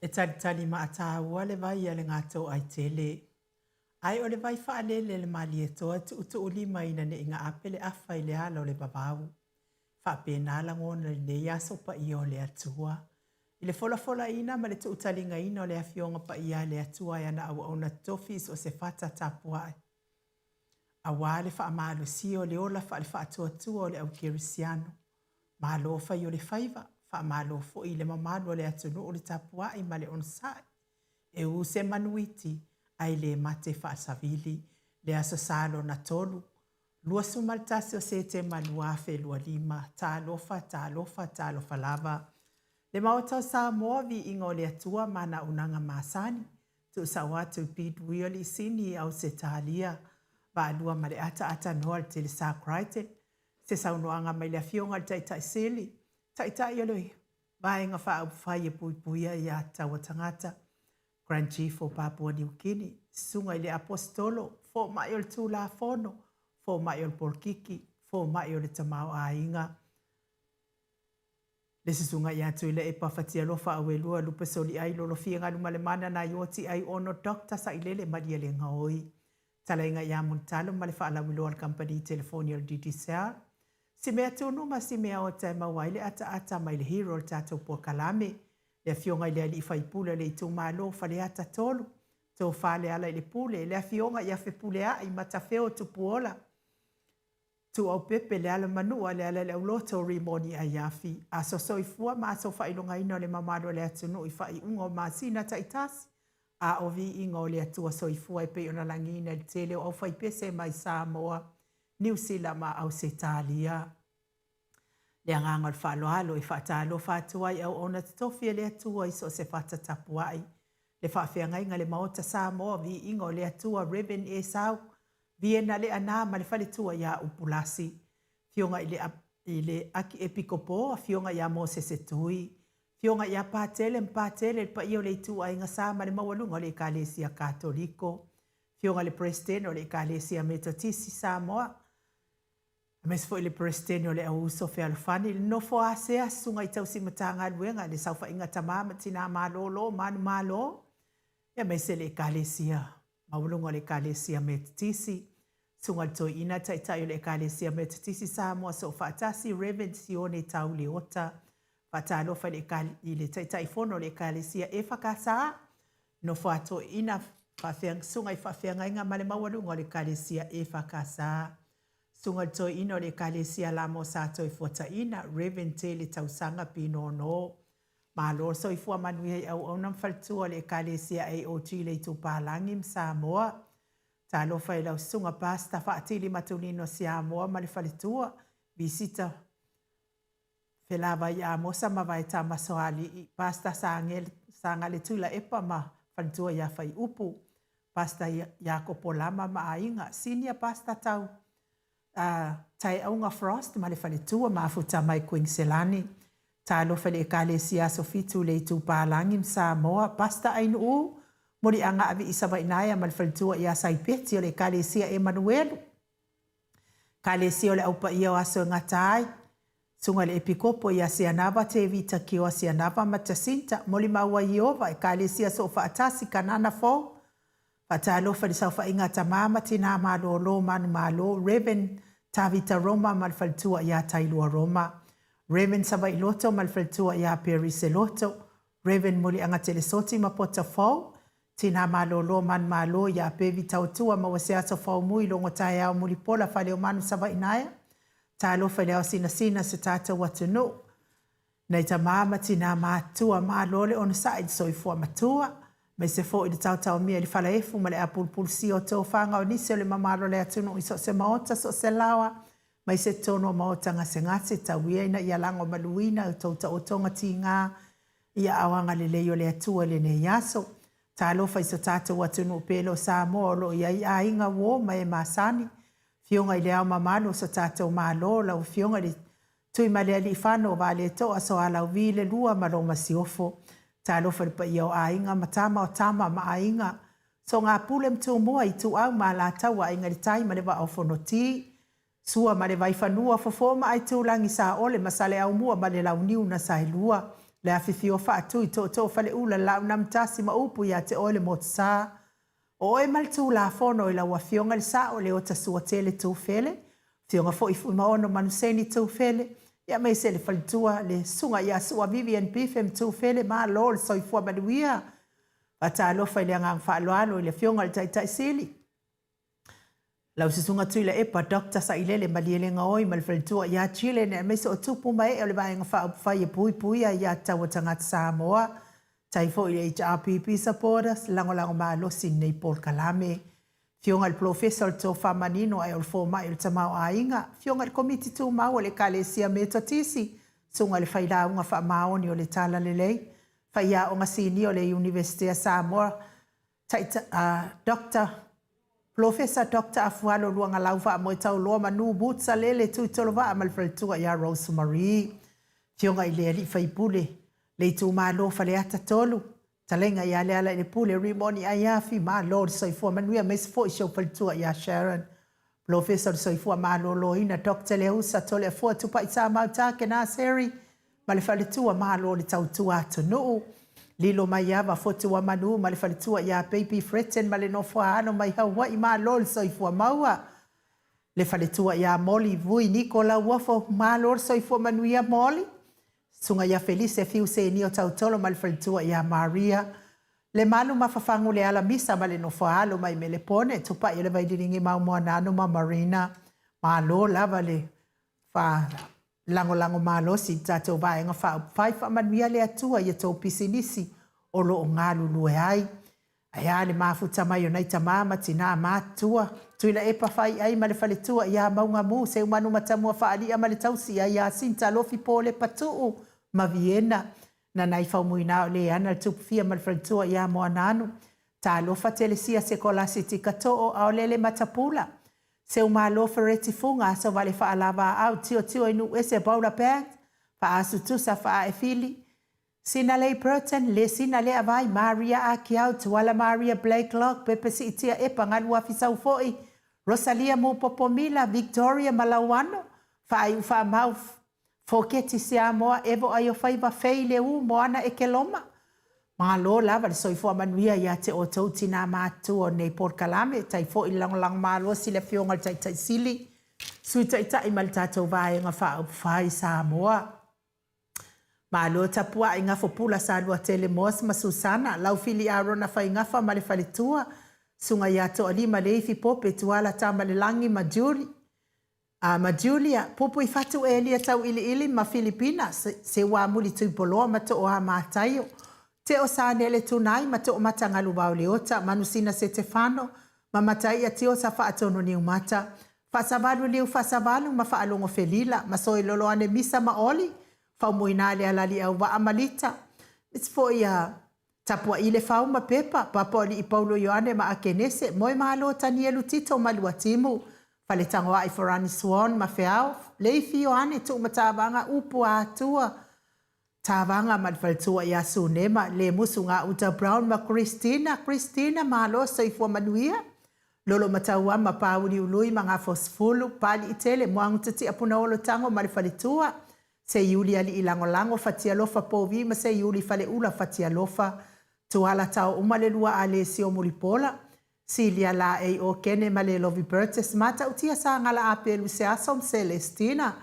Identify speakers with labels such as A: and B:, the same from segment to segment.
A: E talitali maataua le vai a le Gatoaitele, ae o le vai faalele a le Malietoa e tuutuulima ina ne i gaape le afa i le ala o le vavau. E faapena lagona i lenei aso paia o le Atua. I le folafolaina ma le tuutaligaina o le Afioga Paia a le Atua e ana auauna totofi i so o se fata tapuai, aua le faamalosia o le ola faale-faatuatua o le au kerisiano. Malo fai o le faiva, faamalo foi i le mamalu o le atunuu le tapuai ma le onosai. E u se manuiti ae le mate faasavili le Aso Sa lona tolu, 21 o Setema 2025. Talofa, talofa, talofa lava. Le Maota o Samoa, viiga o le Atua ma ana auaunaga masani. Tuusao atu i Pete Wheelie i Sini, Ausetalia, Vaalua ma le ataata noa le Telesa Crichton. Se saunoaga mai le Afioga i le Taitai Sili, Taitai o le Vaega Faaupufai e Puipuia Aia Tatau a Tagata, Grand Chief o Papua Niu Kini, Susuga i le Aposetolo, Fomai o le Tulafono, Fomai o le Polokiki, Fomai o le Tamaoaiga, le Susuga ia Tuilaepa Fatialofa Auelua Lupesoliai Lolofia Galumalemana Naioti Aiono Doctor Sailele Malielegaoi, Talaiga ia Mulitalo ma le faalauiloa a le Kamupani Telefoni o le Digicel. Si mea tunu ma si mea ota e maua ai le ataata mai le hero o le tatou polokalame, le Afioga i le Alii Faipule o le Itumalo o Faleata 3, Tofa Lealailepule, le Afioga ia Fepuleai Matafeo Tupuola, Tuuaupepe, Lealamanua, Lealaileauloto, Rimoni Aiafi, Aso Soifua ma Aso Faailogaina o le Mamalu o le Atunuu i faaiuga o masina taitasi, a o viiga o le Atua Soifua e pei ona lagiina i le tele o aufaipese mai Samoa, Niu Sila ma Ausetalia. Le agaga o le faaaloalo e faatalofa atu ai auauna totofi a le Atua i so o se fata tapuai, le faafeagaiga le Maota Samoa, viiga o le Atua, Rev. Esau, Viena Leaana ma le faletua ia Upulasi, Afioga i le i le Akiepikopo, Afioga ia Mosese Tui, Afioga ia Patele ma Patele, le paia o le ituaiga sa ma le maualuga o le Ekalesia Katoliko, Afioga i le Peresetene o le Ekalesia Metotisi Samoa, aemaise foi le Peresetene o le Au Uso Fealofani, le nofo a sea Susuga i Tausi Matagaluega, le Saofaiga Tama ma Tina Malolo, Manumalo, aemaise le Ekalesia maualuga o le Ekalesia Metotisi, Susuga i le Toeaina Taitai o le Ekalesia Metotisi Samoa Soofaatasi, Rev. Sione Tau Leota, Faatalofa i le i le Taitaifono o le Ekalesia EFKS, Nofo a Toeaina, Susuga i Faafeagaiga ma le maualuga o le Ekalesia EFKS, Susuga i le Toeaina o le Ekalesia Lamo Sa Toefuataiina, Rev. Tele Tausaga Pinono, Malo le soifua manuia i auauna ma faletua o le Ekalesia AOG le Itupalagi ma Samoa. Talofa i lau susuga Pastor Faatili Matulino Siamoa ma le faletua, Visita Felavai Amosa ma Vaetama Soalii, Pastor Sagale Tuilaepa ma faletua ia Faiupu, Pastor Iakopo Lama ma aiga, Senior Pastor Tau a Taeauga Frost ma le faletua mafuta mai Kuiniselani. Talofa i le Ekalesia Aso Fitu i le Itupālagi ma Samoa, Pastor Ainuu, Muliaga Avii Savainaea ma le faletua ia Saipeti o le Ekalesia Emanuelu, Ekalesia o le Au Paia o Aso e Gata Ai, Susuga i le Epikopo ia Sianava Tevita Kioa Sianava ma Jacinta, Molimau a Ieova, Ekalesia Soofaatasi, Kanana Fou, Faatalofa i le saofaiga a Tama ma Tina Malolo Manumalo, Rev. Tavita Roma ma le faletua ia Tailua Roma, Rev. Savailoto ma le faletua ia Perise Loto, Rev. Muliaga ma Pota Fou, Tina Malolo Manumalo ia Pevi Tautua maua se aso faumui logo taeao mulipola Faleomanu Savainaea. Talofa i le ao sinasina se tatou atunuu. Nai tama ma tina matutua, malo le onosai i le soifua matua, aemaise foi le taotaomia i le falaefu ma le apulupulusia o tofaga o nisi o le mamalo o le atunuu i so o se maota, so o se laoa, aemaise totonu o maota gasegase, tau ia ina ia lagomaluina i tou taotoga tiga i aao agalelei o le Atua i lenei aso. Talofa i so tatou atunuu pele o Samoa o lo o i ai aiga, uo ma e masani. Afioga i Le Ao Mamalu o so tatou Malo, lau Afioga i le Tuimalealiifano Vaaleto'a Soalauvi le Lua ma lou Masiofo. Talofa i le paia o aiga ma tama o tama ma aiga, Soogapule ma Tumua, Ituau ma Alataua, Aiga i le Tai ma le Vaa o Fonoti, Sua ma le Vaifanua, Fofo ma Aitulagi, Saole ma Saleaaumua ma le Launiu na Saelua. Le afifio o Faatui, Tootoo Faleula, Laaunamtasi ma upu ia te oe le Motusa. O oe ma le Tulafono i lau Afioga i le Sao Leota Suatele Tufele, Afioga foi Fuimaono Manuseni Tufele, aemaise le faletua le Susuga ia Sua Vivian Bifem Tufele, malo le soifua manuia. Faatalofa i le agaga faaaloalo i le Afioga i le Taitai Sili, lau Susuga Tuilaepa Dr. Sailele Malielegaoi ma le faletua ia Jillian, aemaise o tupu ma ee o le Vaega Faaupufai e Puipuia Aiatatau a Tagata Samoa. Tai foi i le HRPP supporters, lagolago malosi i lenei polokalame. Afioga i le Polofesa o le Tofa Manino ae o le Fomai o le Tamaoaiga, Afioga i le Komiti Tumau a le Ekalesia Metotisi, Susuga i le Failauga Faamaoni o le Talalelei, Faiaoga Sinia o le Iunivesite a Samoa, Doctor, Polofesa Doctor Afualo Luagalau Faamoetauloa Manu Boots Salele Tuitolovaa ma le faletua ia Rose Marie. Afioga i le Alii Faipule, le itumalo Faleata 3, Talaiga ia Lealailepule Rimoni Aiafi, malo le soifua manuia aemaise foi si ou faletua ia Sharon. Polofesa o le Soifua Maloloina Doctor Leausa Toleafoa Tupai Samau Takena Seri ma le faletua, malo le tautua atunuu. Lilo Maiava Fotuamanu ma le faletua ia Baby Fretton ma le nofoaalo mai Hawaii, malo le soifua maua. Le faletua ia Molly Vui Niko Lauofo, malo le soifua manuia Molly. Susuga ia Felise Fiu Senio Tautolo ma le faletua ia Maria. Lemalu ma Fafagu le ala misa ma le nofoaalo mai Melepone, Tupai o le Vaililigi mau Moananu ma Marina. Malo lava le lagolago malosi i le tatou Vaega Faaupufai. Faamanuia le Atua i a tou pisinisi o lo o galulue ai. Ae a le mafuta mai o nai tama ma tinā matutua, Tuilaepa Faiai ma le faletua ia Maugamu, Seumanu Matamua Faali'a ma le tausi ia Iasinta Alofi Polepa Tuu ma Viena, Nanai Faumuina o Leana le Tupufia ma le faletua ia Moananu, Talofa Telesia Sekolasi Tikatoo Aolele Matapula, Seumalo Fereti Fuga Asovale Faalavaau Tiotio i Nuuese Paula Banks, Faasu Tusa Faaefili, Sinalei Burton, Lesina Leavai, Maria Akiau, Tuala Maria Blakelock, Pepe Siitia Epa, Galuafi Saufo'i, Rosalia Mupopo Mila, Victoria Malauano, Faaiu Faamau, Foketi Siamoa, Evo Aiofaiva, Fei Leū, Moana Ekeloma. Malo lava le soifua manuia ia te outou tinā matutua o lenei polokalame, tai foi le lagolago malosi i le Afioga i le Taitai Sili, Sui Taitai ma le tatou Vaega Faaupufai Samoa. Malo tapuai Gafopula Saluatele Moss ma Susana, Laufili Arona Faigafa ma le faletua, Susuga ia Toalima Leifi Pope Tuala Tamalelagi ma Julie, ma Julia, Pupuifatu Elia Tauiliili ma Filipina, Seuamuli Tuipoloa ma Tooa Mataio, Teo Sanele Tunai ma Toomata Galuvao Leota, Manusina Setefano ma Mataia Tiosa Faatonu Niumata, Faasavalu Liu Faasavalu ma Faalogo Felila, ma Soiloloane Misa ma Oli, Faumuina le Alali Auvaa ma Lita, Misi foi ia Tapua'i le Fau ma Pepa, Papaoli'i Paulo Ioane ma Akenese, Moemalo Tanielu Tito ma Luatimu, Faletagoa'i Forani Swan ma Feao, Leifi Ioane Tuumatavaga Upu a Atua, Tavaga ma le faletua ia Sunema, Lemusu Gauta Brown ma Christina, Christina Malo Soifua Manuia, Lolo Matauama Pauli Ului ma Gafosefulu, Paliitele, Moagutatia Punaolo Tago ma le faletua, Seiuli Alii Lagolago, Fatialofa Povi ma Seiuli Faleula Fatialofa, Tuala Tao Uma le lua Alesio Mulipola, Silia Laei Okene ma Lelovi Burgess, Matautia Sagala Apelu Seaso ma Celestina,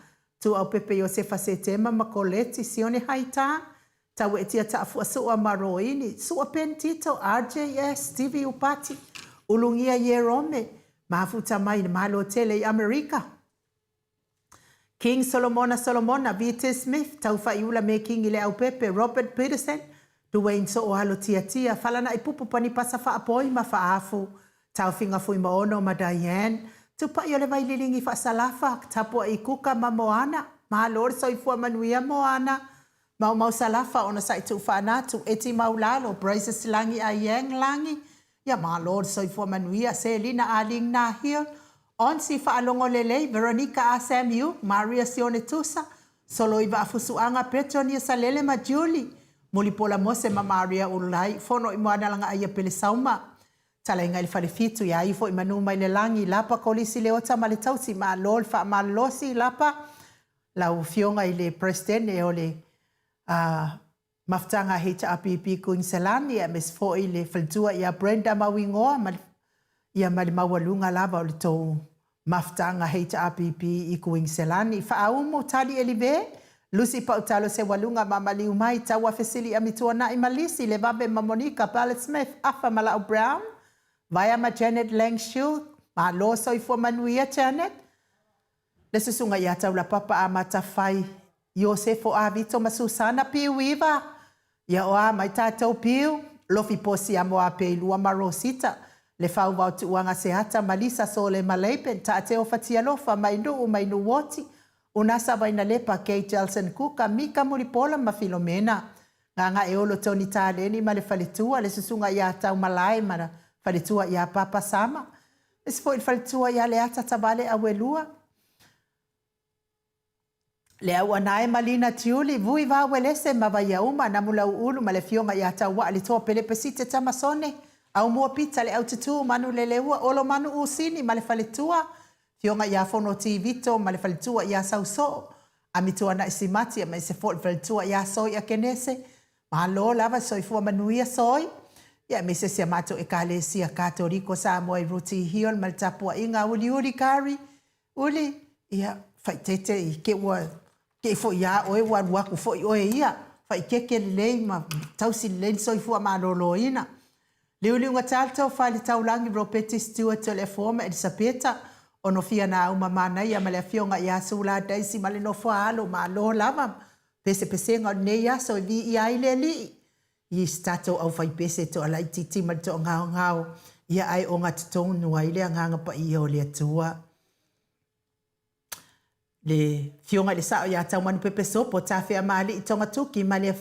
A: Tuaupepe Iosefa Setema ma Koleti, Sione Haitang, Tauetia Taafua Sua ma Roini, Sua Ben Tito, RJS, Stevie Upati, Ulugia Ierome, Mafuta mai le Malo Tele i Amerika, King Solomona Solomona, VT Smith, Taufaiula Mekingi Leaupepe, Robert Peterson, Duane Sooalo Tiatia, Falanaipupu Panipasa Faapoi ma Faafu, Taofiga Fuimaono ma Diane, Tupai o le Vaililigi Faasalafa, Tapua'i Kuka ma Moana, Malo le soifua manuia Moana, Maumau Salafa ona sa'i Tuufaanatu, Eti Maulalo, Brazos Lagi Aiang Lagi, Ia malo le soifua manuia, Selina Aling Nahil, Onsi Faalogo Lelei, Veronica A Sam Yu, Maria Sione Tusa, Soloiva Afusuaga, Petronia Salele ma Julie, Mulipola Mose ma Maria Ululai, Fono i Moanalagaaia Pelesauma, Talaiga i le Falefitu, ia ifo i manu mai le lagi, Lapa Kolisi Leota ma le Tausi, malo le faamalolosi, Lapa, lau Afioga i le President o le Mafutaga HRPP Kuiniselani aemaise foi le faletua ia Brenda Mauigoa ma le ia ma le maualuga lava o le tou mafutaga HRPP i Kuiniselani. Faaumu, Tali Elive, Lucy Pautalo Seualuga ma Maliu Mai, Taua Fesili Amituanai ma Lisi Levave ma Monica Ballard Smith, Afa Malau Brown, Vaea ma Janet Langshill, Malo soifua manuia Janet. Le susuga ia Taulapapa Amatafai, Iosefo Avito ma Susana Piu Iva, ia o a mai tatou Piu, Lofi Posi Amoapeilua ma Rosita, Le Fauvao Tuuaga Seata ma Lisa Sole ma Laban, Taateo Fatialofa mai Nuu mai Nuuoti, Unasa Vainalepa, Kay Jelson Kuka, Mika Mulipola ma Filomena, Gagaeolo Tony Taleni ma le faletua, le susuga ia Taumalae ma le faletua ia Papa Sama, Isi foi le faletua ia Leata Tavale Auelua, Le Auanae ma Lina Tiuli, Vui Vauelese ma Vaiauma, Namulauulu ma le Afioga ia Tauaa Letoa Pele Pesite Tamasone, Aumua Pita Le Aututu Manuleleua, Olomanu Usini ma le faletua, Afioga ia Fonoti Vito ma le faletua ia Sausoo, Amituanai Simati aemaise foi le faletua ia Soia Kenese, Malo lava soifua manuia Soi, ia aemaise si a matou Ekalesia Katoliko Samoa i Ruti Hill ma le tapuaiga Uliuli Kari, Uli, ia faitete i ke ua kei foi iā oe ua alu aku foi oe ia, faikeke lelei ma tausi lelei le soifua maloloina. Liuliuga Talto, Fale Taulagi, Ropeti Stewart Toleafoa ma Elisapeta, Onofia Nauma Manaia ma le Afioga ia Sula Daisy ma le nofo a alo, malo lava pesepesega o lenei aso e viia ai le Alii i si tatou aufaipese toalaitiiti ma le toagaogao, ia ae ogatotonu ai le Agaga Paia o le Atua. Le Afioga i le Sao ia Taumanupepe Sopo, Tafeamaalii Togatuki ma le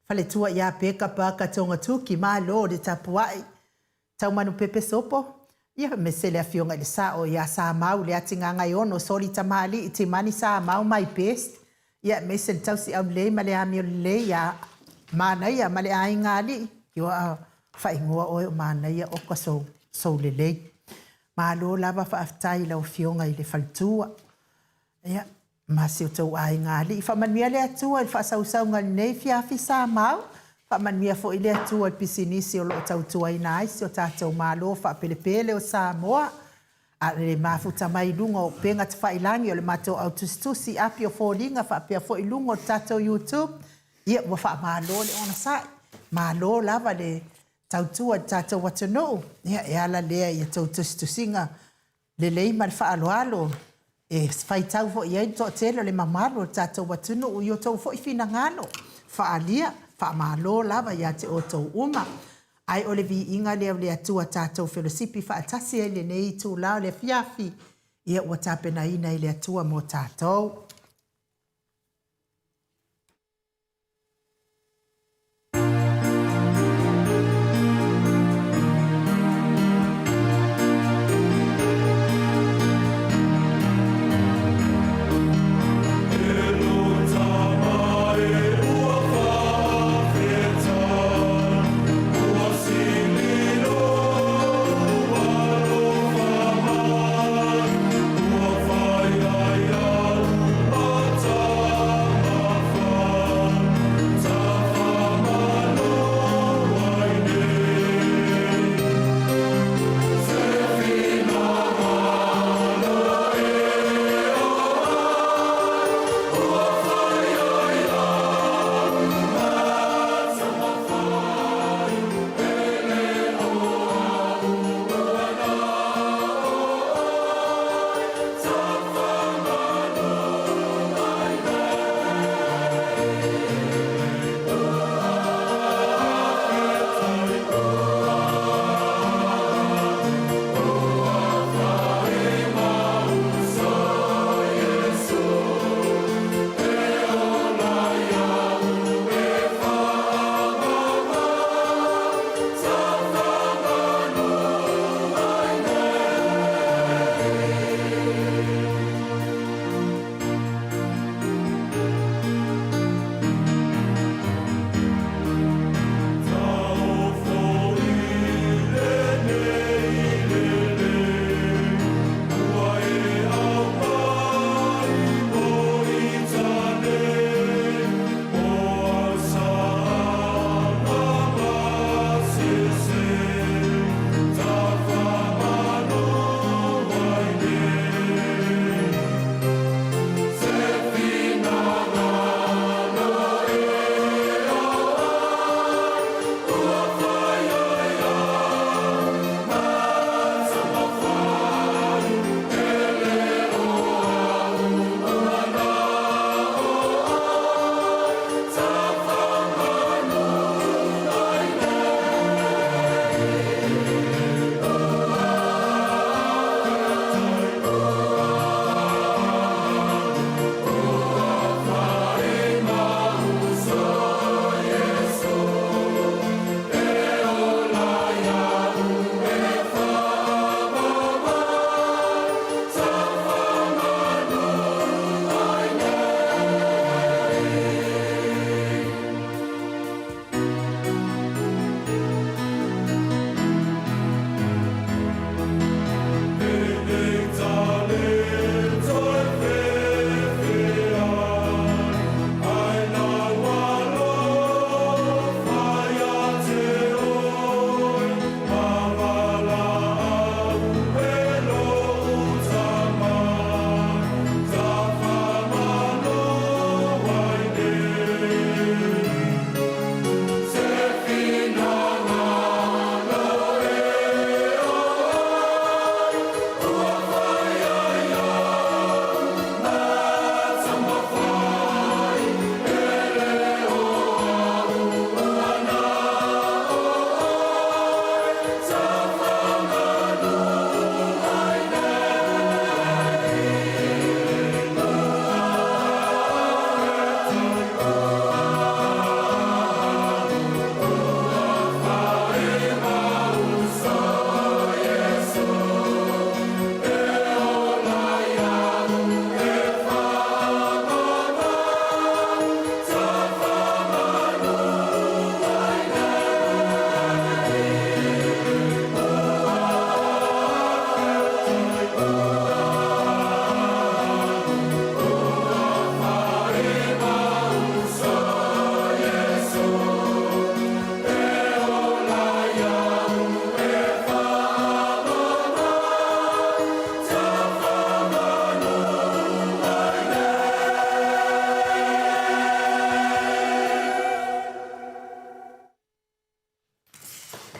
A: Faletua ia Peka Parker Togatuki, malo le tapuai. Taumanupepe Sopo, ia aemaise le Afioga i le Sao ia Samau Leatigagaiono Soli Tamalii Timani Samau my best, ia aemaise le tausi aulelei ma le amio lelei ia Manaia ma le aiga alii, ua faaigoa oe o Manaia oka sou, sou lelei. Malo lava faafetai i lau Afioga i le faletua. Ia, ma si outou aiga alii. Faamanuia le Atua i le faasausauga i lenei fiafi Samau. Faamanuia foi le Atua i le pisinisi o lo o tautuaina ai si o tatou Malo faapelepele o Samoa. A le mafuta mai i luga o upega tafailagi o le matou au tusitusi api o foliga faapea foi luga o le tatou YouTube, ia ua faamalo le onosai. Malo lava le tautua i le tatou atunuu. Ia, e ala lea i a outou tusitusiga lelei ma le faaaloalo e faitau foi i ai le toatele o le mamalu o le tatou atunuu i o outou foi finagalo faaalia. Faamalo lava ia te outou uma. Ae o le viiga lea o le Atua tatou felosipi faatasi ai i lenei itula o le afiafi, ia ua tapenaina e le Atua mo tatou.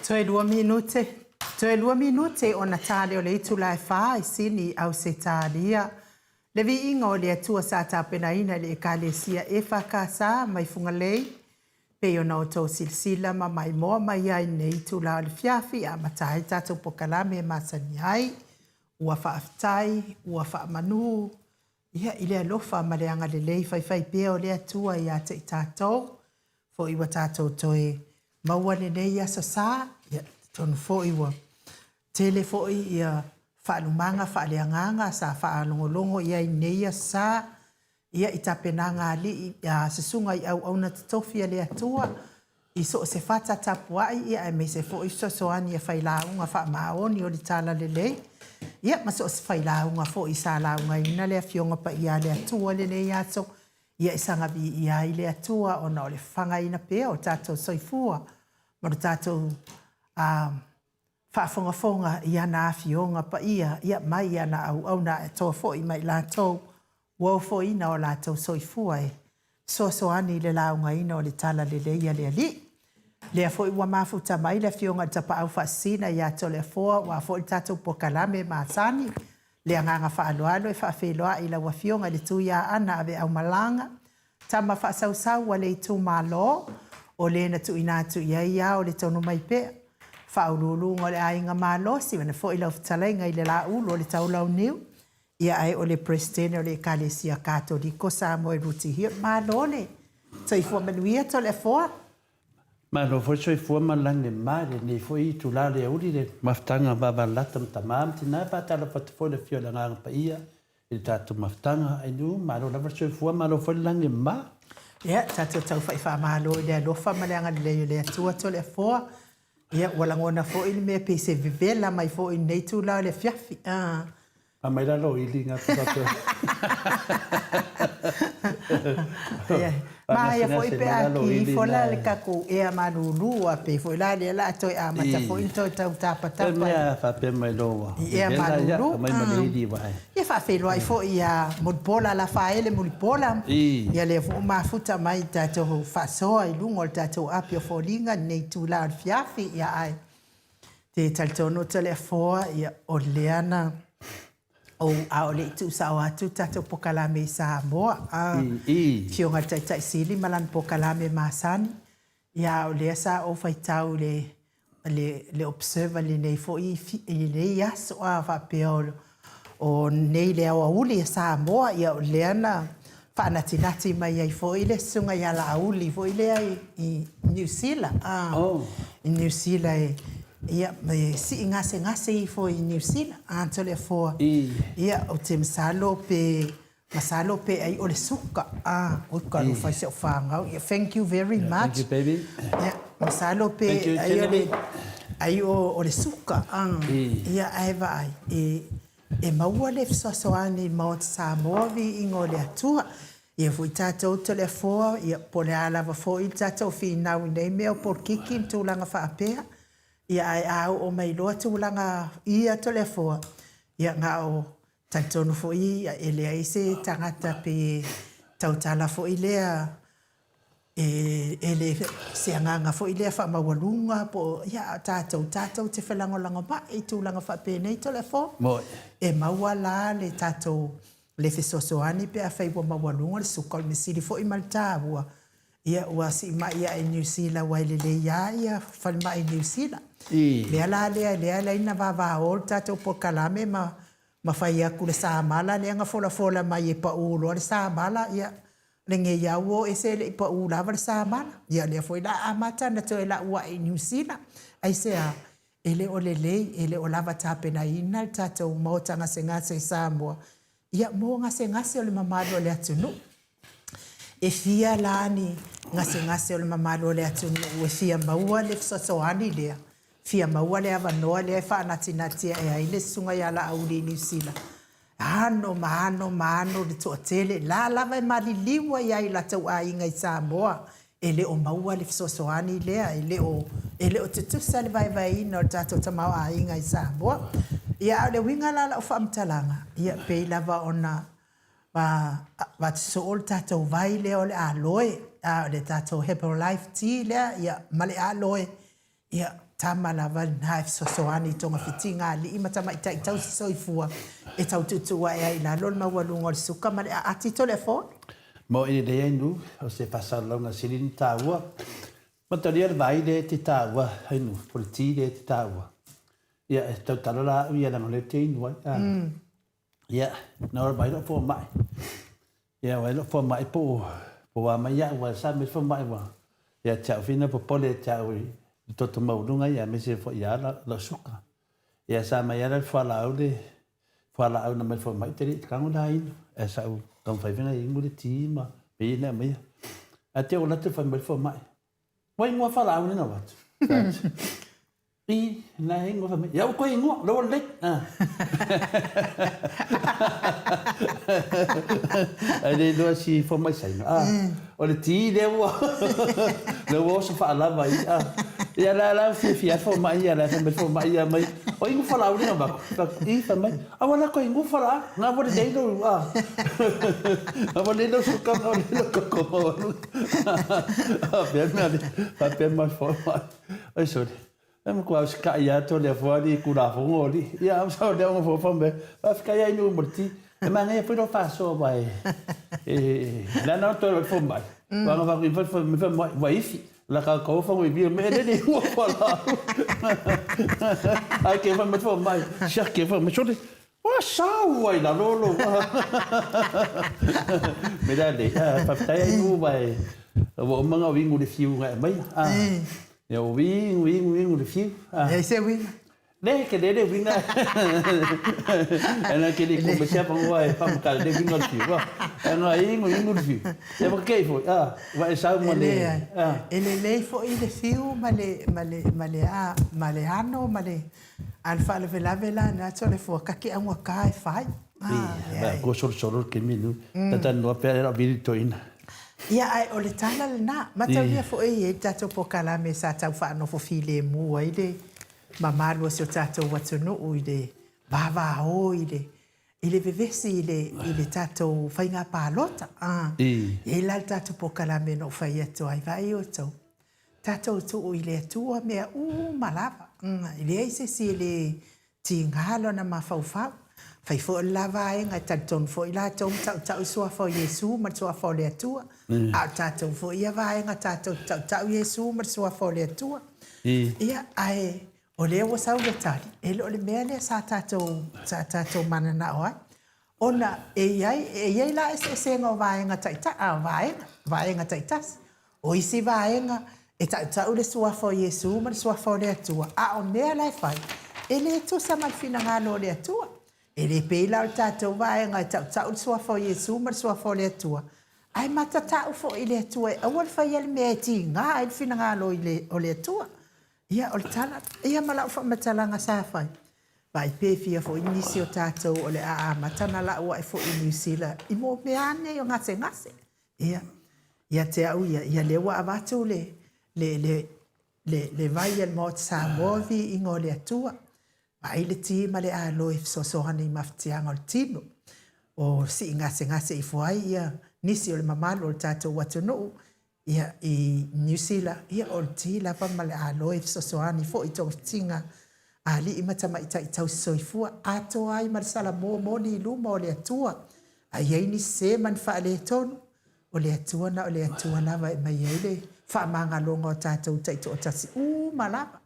A: Toe lua minute, toe lua minute ona ta lea o le itula e fa i Sini, Ausetalia. Le viiga o le Atua sa tapenaina e le Ekalesia EFKS mai Fugalei, pei ona outou silasila ma maimoa mai ai i lenei itula o le afiafi e amata ai le tatou polokalame e masani ai. Ua faafetai, ua faamanu, ia, i le alofa ma le agalelei faifaipea o le Atua ia te i tatou, foi ua tatou toe maua lenei aso sa, ia, talitonu foi ua tele foi ia faalumaga faaleagaga sa faalogologo i ai i lenei aso sa, ia, i tapenaga a alii, a susuga i auauna totofi a le Atua, i so o se fata tapuai, ia aemaise foi fesoasoani a failauga faamaoni o le Talalelei, ia ma so o se failauga foi sa laugaina le Afioga Paia a le Atua i lenei aso, ia e saga viia ai le Atua ona o le fafagaina pea o tatou soifua ma lo tatou faafogafoga i ana Afioga Paia, ia, mai ana auauna atoa foi ma i latou ua ofoina o latou soifua e fesoasoani i le laugaina o le Talalelei a le Alii. Lea foi ua mafuta mai le Afioga i le Tapaau Faasisina ia Toleafoa aua foi le tatou polokalame masani. Le agaga faaaloalo e faafeiloai i lau Afioga i le Tuiaana Aveaumalaga, tama faasausau a le itumalo, o le na tuuina atu i ai ao le Tonumaipea, faauluuluga o le Aiga Malosi, vaeane foi lau fetalaiga i le Laulu o le Taulauniu, ia ae o le Peresetene o le Ekalesia Katoliko Samoa i Rooty Hill. Malo le soifua manuia Toleafoa.
B: Malo foi le soifua ma le lagi e mama i lenei foi itula le aoauli le mafutaga vavalalata ma tama ma tina. E faatalofa atu foi i le afio o le Agaga Paia i le tatou mafutaga. Ainu, malo lava le soifua, malo foi le lagi e mama.
A: Ia, tatou taufa'i faamalo i le alofa ma le agalelei o le Atua Toleafoa. Ia, ua lagona foi le mea pei se vevela mai foi i lenei itula o le afiafi.
B: Aumai la lou ili na te faapea.
A: Manaia foi pe a ki ifo la le tatou ea malulu a pei foi la lea la a toe amata foi ona toe tau tapatapa. E
B: mea faapea mai loa ua
A: i ea malulu.
B: Aumai ma le ili ua
A: e. Ia faafeiloai foi ia Mulipola Lafaele Mulipola. Ia lea foi ua mafuta mai i tatou faasoa i luga o le tatou api o foliga i lenei itula o le afiafi. Ia ae te talitonu Toleafoa, ia o lea na ou a o le i tuusao atu le tatou polokalame i Samoa, a Afioga i le Taitai Sili ma lana polokalame masani, ia a o lea sa ou faitau i le le le Observer i lenei foi i lenei aso, a faapea o o nei le aoauli a Samoa, ia o lea na faanatinati mai ai foi le susuga ia Laauli foi lea i Niu Sila, a, i Niu Sila e, ia, e sii gasegase ifo i Niu Sila, a, Toleafoa, ia, ou te masalo pe, masalo pe ai o le suka, a, oi talofa i si au fanau, ia, thank you very much.
B: Thank you, baby.
A: Ia, masalo pe ai o le, ai o le suka, a, ia, ae vaai, e, E maua le fesoasoani i le Maota Samoa viiga o le Atua. Ia foi tatou Toleafoa, ia po o le a lava foi le tatou finau i nei mea o polokiki ma tulaga faapea, ia ae a oo mai loa tulaga ia Toleafoa, ia na o talitonu foi e leai se tagata pe tautala foi lea E le se agaga foi lea faamaualuga po o, ia, a o tatou, tatou te felagolagomai i tulaga faapenei Toleafoa.
B: Moni.
A: E maua la le tatou, le fesoasoani pe afai ua maualuga le suka, o le mea sili foi ma le taua, ia ua siimai ae i Niu Sila aua e lelei lava ia falemai i Niu Sila.
B: I.
A: O le mea la lea, lea e ala ai ona vavao le tatou polokalame ma ma fai atu le samala lea na folafola mai e pau loa le samala, ia, Lenei au o ese e le i pau lava le samala. Ia lea foi la amata ona toe lau ae i Niu Sila. Aisea? E le o lelei, e le o lava tapenaina le tatou maota gasegase i Samoa, ia mo gasegase o le mamalu o le atunuu. E fia la ni gasegase o le mamalu o le atunuu e fia maua le fesoasoani lea, fia maua le avanoa lea e faanatinati ae ai le Susuga ia Laauli i Niu Sila Ano ma ano ma ano le toatele, la lava e maliliu ai lava i latou aiga i Samoa, e le o maua le fesoasoani lea, e le o, e le o tutusa le vaevaeina o le tatou tamaoaiga i Samoa. Ia, a o le uiga la o lau faamatalaga, ia, pei lava ona avatu soo le tatou vai lea o le aloe, a o le tatou Herbalife tea lea, ia, ma le aloe, ia. tama lava lena e fesoasoani i togafitiga a alii ma tamaitai tausi soifua e tau tuutuu ae ai i lalo le maualuga o le suka ma le aati Toleafoa.
B: Mo i lelei ai nu, o se faasalalauga sili ona taua. Matalia le vai lea e te taua, ai nu, po o le ti lea e te taua. Ia, e tautala la au ia leaga o lea ou te inu ai. A. Ia, na ora mai lou fomai. Ia, ua ai lou fomai po o, po o a mai au, aua sa mai le fomai ua ia te au fina popole ia te au i le toto maualuga ia aemaise foi ia lau suka. Ia sa mai lava le fualaau le fualaau na mai le fomai te le i tago la inu. Ae sa ou taumafai foi na inu le ti ma mea ia na aumaia. Ae te ou alu atu fai mai le fomai, ua inua fualaau nei na avatu. I, na ingoa fai mai, ia ua koe ingoa, lea ua lelei. Ah. Ai le iloa si fomai Saina. Ah, o le ti lea ua, lea ua oso faalava ai. Ah. Ia la la fiafia ai fomai ia la fai mai fomai ia mai. O ingoa falaau lea na avatu. I, fai mai, aua la koe ingoa falaau, na ua lelei lou, ah. Na ua lelei lou suka, na ua lelei lou toto maualuga. Faapea mea, faapea mai fomai. Oi sole. E matua usikai atu o lea foi alii Tulafono alii. Ia a sao lea ona fofa me. Faafetai ai nuu mo le ti. E manaia foi lou faasoa aua e e lana o toe lou fomai. Ua na fai fai fai fai mai ua ifi. La ka kau fa ngui me le ni ua fa la. Ai ke fai mai fomai. Sia ke fai mai sole. Ua sau ai lalo lou. Me la le. Faafetai ai nuu aua e ua uma ona ou inu le fiu na e aumaia. Ia ua inu inu inu le fiu.
A: Leai se uiga.
B: Le, tele le uiga. Ae na ke le i kua mai se avanoa e faamatala le uiga o le fiu. Ae na inu inu le fiu. Ia ma kei foi, ua e sau ma le.
A: E lelei foi le fiu ma le, ma le, ma le a, ma le ano ma le, a o le faalavelave la lena Toleafoa, ta te augata e fai.
B: Ia, kua solosolo le taimi nu. Talatalanoa pea lea o vili toeaina.
A: Ia, ae o le tala lena. Mataulia foi e i ai le tatou polokalame sa tau faanofo filemu ai le mamalu o si o tatou atunuu i le vavao i le i le vevesi i le i le tatou faiga palota. A, e i ai la le tatou polokalame na ou fai atu ai, vaai outou, tatou tuu i le Atua mea uma lava. E leai se isi e le Tiga lona mafaufau. Fai foi o le la vaega e talitonu foi latou ma tautau i Suafa o Iesu ma le Suafa o le Atua. A o tatou foi ia vaega tatou te tautau Iesu ma le Suafa o le Atua. Ia, ae o lea ua sau le tali, e le o le mea lea sa tatou, sa tatou mananao ai. Ona e i ai, e i ai la eseesega o vaega taita, vaega, vaega taitasi. O isi vaega, e tautau le Suafa o Iesu ma le Suafa o le Atua, a o mea la e fai, e le tusa ma le finagalo o le Atua. E le pei la o le tatou vaega e tautau le Suafa o Iesu ma le Suafa o le Atua, ae matatau foi i le Atua e aua le faia le mea e tiga ai le finagalo o le Atua. Ia, o le tala ia ma lau faamatalaga sa fai, vaai pe fia foi nisi o tatou o le a amata ona lau ae foi i Niu Sila i mea lava nei o gasegase. Ia, ia te au ia, ia lea ua avatu le, le, le, le, le vai a le Maota Samoa viiga o le Atua, vaai le ti ma le alo e fesoasoani i mafatiaga o le tino, o sii gasegase ifo ai ia nisi o le mamalu o le tatou atunuu, ia, i Niu Sila, ia o le ti lava ma le alo e fesoasoani foi i togafitiga a alii ma tamaitai tausi soifua, atoa ai ma le salamo moni i luma o le Atua. A i ai ni sē ma ni faaletonu, o le Atua na o le Atua lava e aumai ai le faamagaloga o tatou taitoatasi uma lava.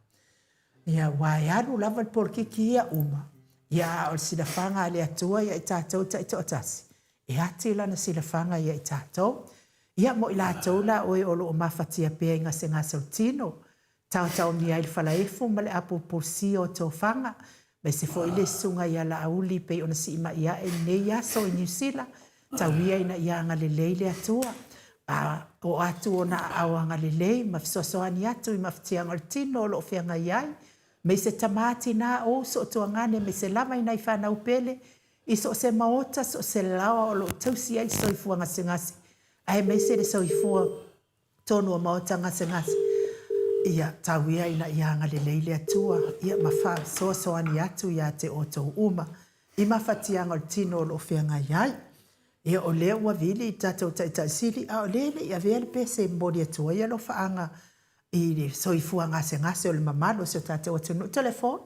A: Ia, aua e alu lava le polokiki ia uma, ia a o le silafaga a le Atua ia i tatou taitoatasi, e ati lana silafaga ia i tatou. Ia, mo i latou la oe o lo o mafatia pea i gasegase o le tino, Taotaomia ai le falaefu ma le apulupulusia o tofaga, aemaise foi le susuga ia Laauli pei ona siimai ae i lenei aso i Niu Sila, tau ia ina ia agalelei le Atua, a oo atu ona aao agalelei ma fesoasoani atu i mafatiaga o le tino o lo o feagai ai, aemaise tama, tina, o uso o tuagane aemaise lava i nai fanau pele i so o se maota, so o se laoa o lo o tausi ai le soifua gasegase, aemaise le soifua tonu o maota gasegase, ia tau ia ina ia agalelei le Atua, ia ma faasoasoani atu ia te outou uma i mafatiaga o le tino o lo o feagai ai. Ia o lea ua vili i le tatou Taitai Sili, a o lea e le i avea le pese e momoli atu ai alofaaga i le soifua gasegase o le mamalu o si o tatou atunuu. Telefoni.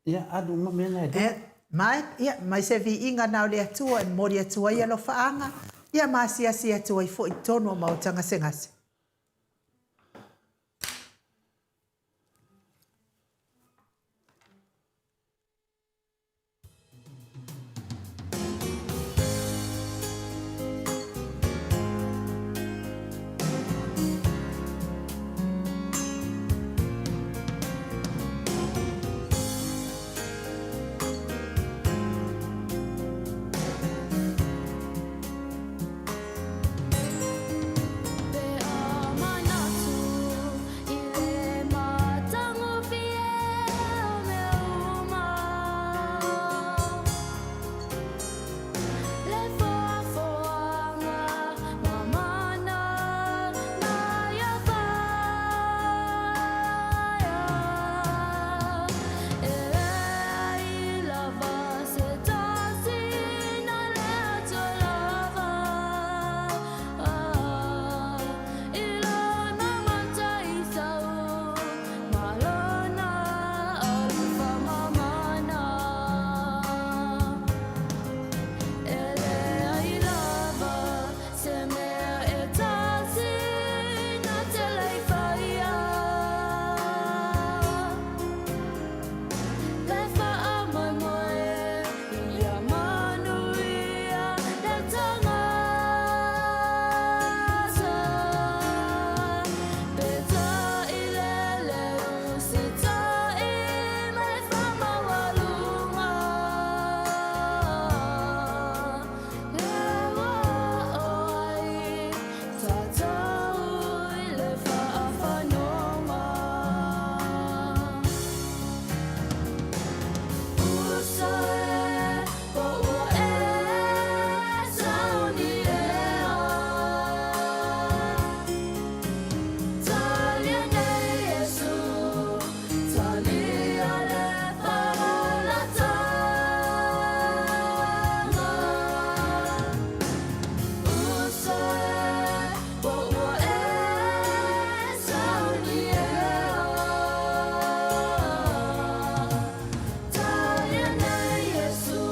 B: Ia, alu uma mea na e lua.
A: Ma, ia, mai se viiga na o le Atua e momoli atu ai alofaaga, ia ma asiasi atu ai foi i totonu o maota gasegase.
C: Pe a manatu i le matagofie o mea uma. Le foafoaga mamana na ia faia. E leai lava se tasi na le Atua lava. I lona mataisau ma lona alofa mamana. E leai lava se mea e tasi na te le i faia. Le faamoemoe ia manuia le tagata. Peitai le le usitai ma le faamaualuga. Le ua oo ai tatou i le faafanoga. Uso e, po ua e sauni ea. Talia nei Iesu, talia le faaolataga. Uso e, po ua e sauni ea. Talia nei Iesu,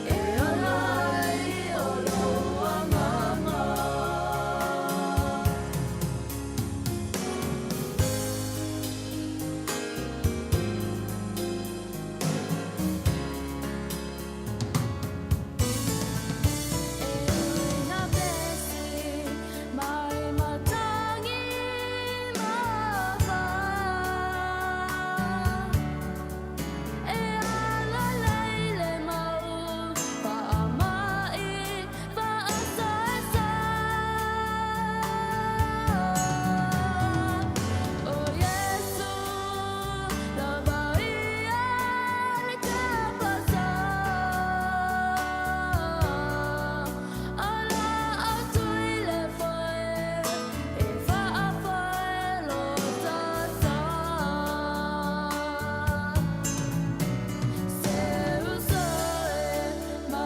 C: e ola ai o lou agaga. E ui na pesi mai matangi ma E alalai le mau faamai faasaesa. O Iesu lava ia le kapasa. Ala atu i le foe e faafoe lo ta sa. Se uso e ma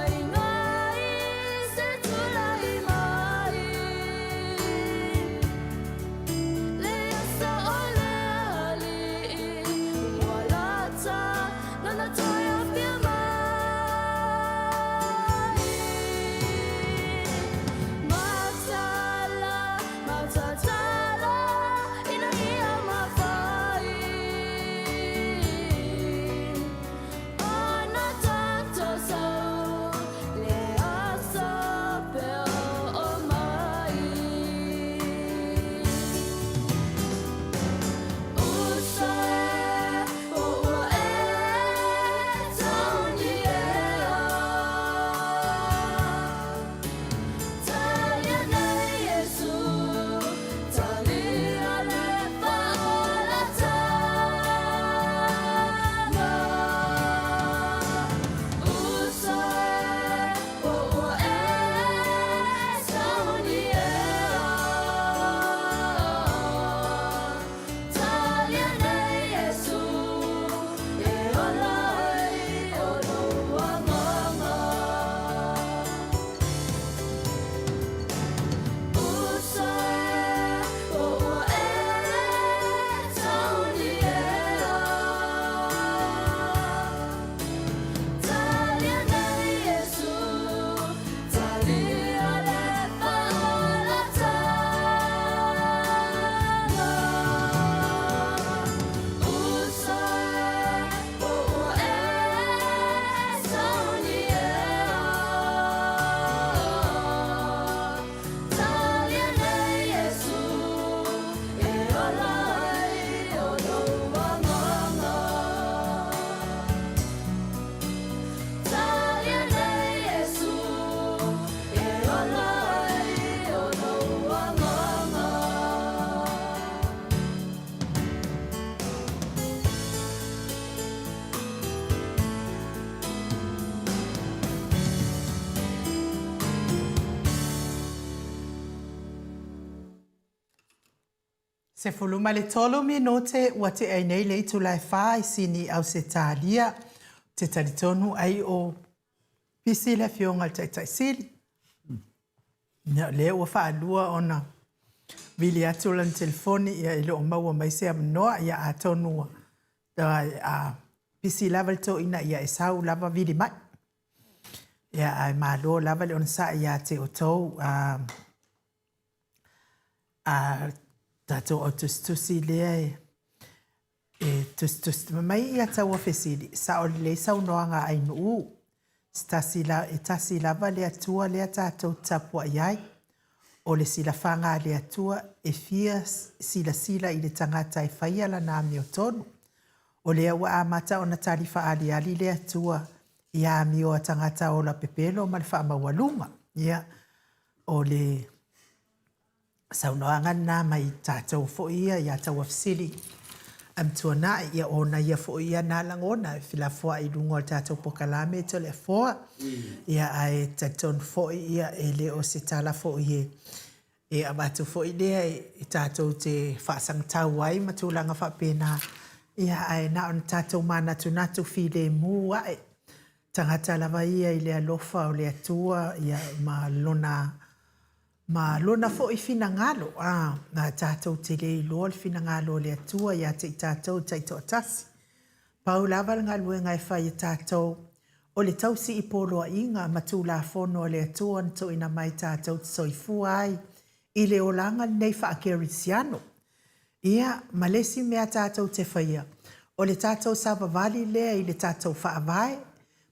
C: aiga i se tulai mai. Le aso o le Alii ua lata lona toe afio mai. Mataala, matatala ina ia mafai ona tatou sau le aso pe oo mai. Uso e, po ua e sauni ea. Talia nei Iesu,
A: 13 minute ua tea ai nei le itula e fa i Sini, Ausetalia. Ou te talitonu ai o pisi le afioga i le Taitai Sili. Ia, o lea ua faalua ona vili atu lana telefoni, ia e le o maua mai se avanoa. Ia atonu ua a pisi lava le toeaina, ia e sau lava vili mai. Ia, ae malo lava le onosai ia te outou a a tatou au tusitusi lea e e tusitusi mai ia taua fesili, sao lelei saunoaga a Ainuu. Se tasi la, e tasi lava le Atua lea tatou te tapuai ai. O le silafaga a le Atua e fia silasila i le tagata e faia lana amiotonu. O lea ua amata ona tali faaaliali le Atua i amio a tagata ola pepelo ma le faamaualuga. Ia, o le saunoaga lena mai tatou foi ia ia Tauafesili Amituanai, ia ona ia foi ia na lagona e felafoai i luga o le tatou polokalame Toleafoa. Ia ae talitonu foi ia e le o se tala foi e e avatu foi lea e tatou te faasagatau ai ma tulaga faapena, ia ae na ona tatou manatunatu filemu ae tagata lava ia i le alofa o le Atua ia ma lona Ma Lona foi finagalo, ā, nā tātou te le iloa le finagalo o le Atua ia te i tātou taitoatasi. Pau lava le galuega e fai e tātou, o le tausi i poloaiga ma tulafono a le Atua na tuuina mai tātou te soifua ai i le olaga lenei faa-Kerisiano. Ia, ma le isi mea tātou te faia, o le tātou savavali lea i le tātou Faavae,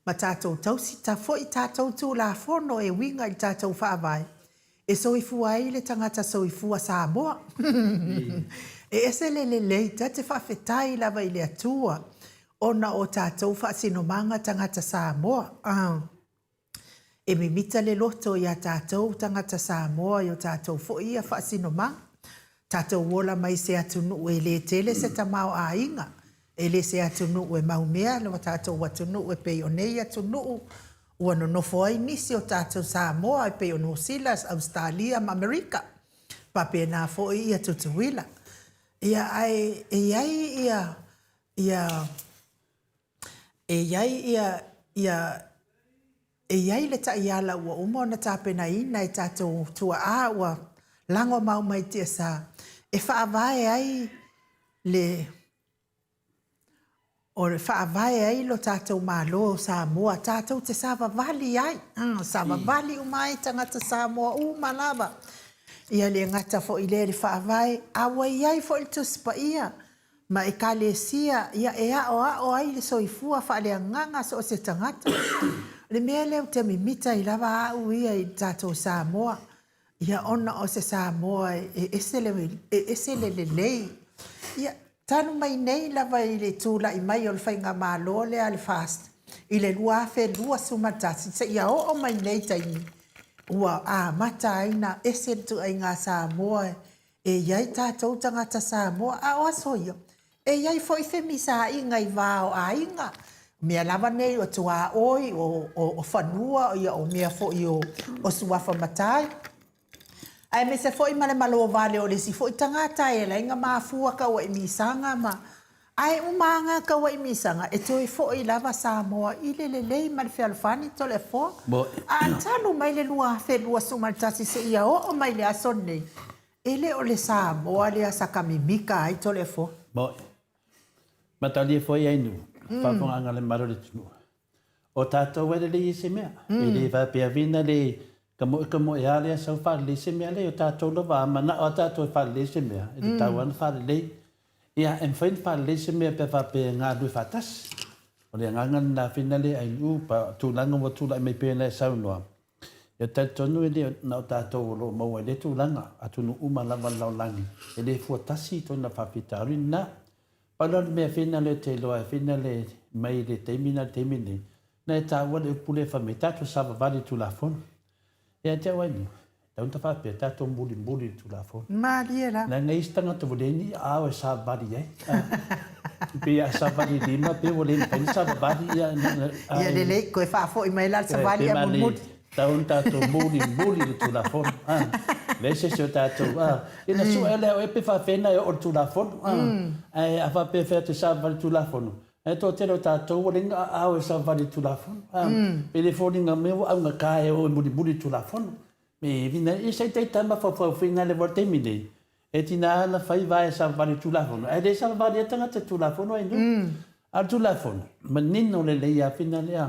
A: ma tātou tausi ta foi tātou Tulafono e uiga i le tātou Faavae, e soifua ai le tagata soifua Samoa. E ese le lelei, ta te faafetai lava i le Atua ona o tātou faasinomaga tagata Samoa. E mimita le loto i a tātou tagata Samoa i o tātou foi ia faasinomaga. Tātou ola mai se atunuu e le tele se tamaoaiga, e le se atunuu e maumea lo tātou atunuu e pei o nei atunuu ua nonofo ai nisi o tātou Samoa e pei o Nusila, Ausetalia ma Amerika. Faapena foi ia Tutuila. Ia ae e i ai ia ia E i ai ia, ia, e i ai le taiala ua uma ona tapenaina e tatou tuaa ua lagomau mai tiasa e faavae ai le, o le faavae ai lo tatou Malo o Samoa, tatou te savavali ai, savavali uma ai tagata Samoa uma lava. Ia le gata foi lea i le faavae, a ua i ai foi le Tusi Paia ma Ekalesia ia e aoao ai le soifua faaleagaga so o se tagata. O le mea lea ou te mimita ai lava au ia i le tatou Samoa, ia ona o se Samoa e ese le, e ese le lelei. Ia, talu mai nei lava i le tulai mai o le faigamalo lea a le FAST i le 2021 seia oo mai nei taimi, ua amata ai ona ese le ituaiga Samoa E i ai tatou tagata Samoa, a o aso ia, e i ai foi femisaiga i va o aiga, mea lava nei o tuaoi, o, o, o fanua, ia, o mea foi o, o suafa matai. Aemaise foi ma le malo vale o le isi foi tagata e alai na mafua kauaʻi misaga ma Ae uma aga kauaʻi misaga e toe foi lava Samoa i le lelei ma le fealofani Toleafoa. A talu mai le 2021 seia oo mai le aso lenei, e le o le Samoa lea sa ka mimika ai Toleafoa.
B: Moe. Matalie foi ai nu, faafofogaaga le mamalu o le atunuu. O tatou e lelei ai se mea. E le faapea vina le kamoe kamoe a lea sau faalelei se mea lea. O tatou lava a manao a tatou e faalelei se mea, e tatau lava ona faalelei. Ia, e mafai ona faalelei se mea pe a faapea e galulue faatasi. O le agaga lena fina le ainuu pa tulaga ua tulai mai pei ona e saunoa. Ia talitonu e le na o tatou o lo o maua i lea tulaga, atunuu uma lava o le lalolagi, e le fua tasi i tona faafitauli lena. Pau la o le mea fina lea ou te iloa e fina le mai le taimi na i le taimi nei, na e taua le upu lea fai mai, tatou savavali i le Tulafono. Ia te au ai nu, e tau ona faapea, tatou mulimuli i le Tulafono.
A: Malie la.
B: Leaga e isi tagata ua leai ni aao e savavali ai. Pei a savali lima, pei ua le mafai ona savavali. Ia,
A: Ia lelei, toe faafoi mai la le savali ae mulimuli.
B: Tau ona tatou mulimuli i le Tulafono. Leai se isi o tatou, a. Ia na sue lea o oe pe faapefea ona e oo i le Tulafono, a. Ae a faapea e fai atu e savavali i le Tulafono, ae toatele o tatou ua leai ni aao e savavali i le Tulafono, a. Pe le foliga mai ua augata e o e mulimuli i le Tulafono. Me e sa itaita mafaufau foi na le taimi nei, e tina na fai vae savavali i le Tulafono, ae le savavali ai tagata i le Tulafono ai nuu. A o le Tulafono, manino lelei lava fina lea.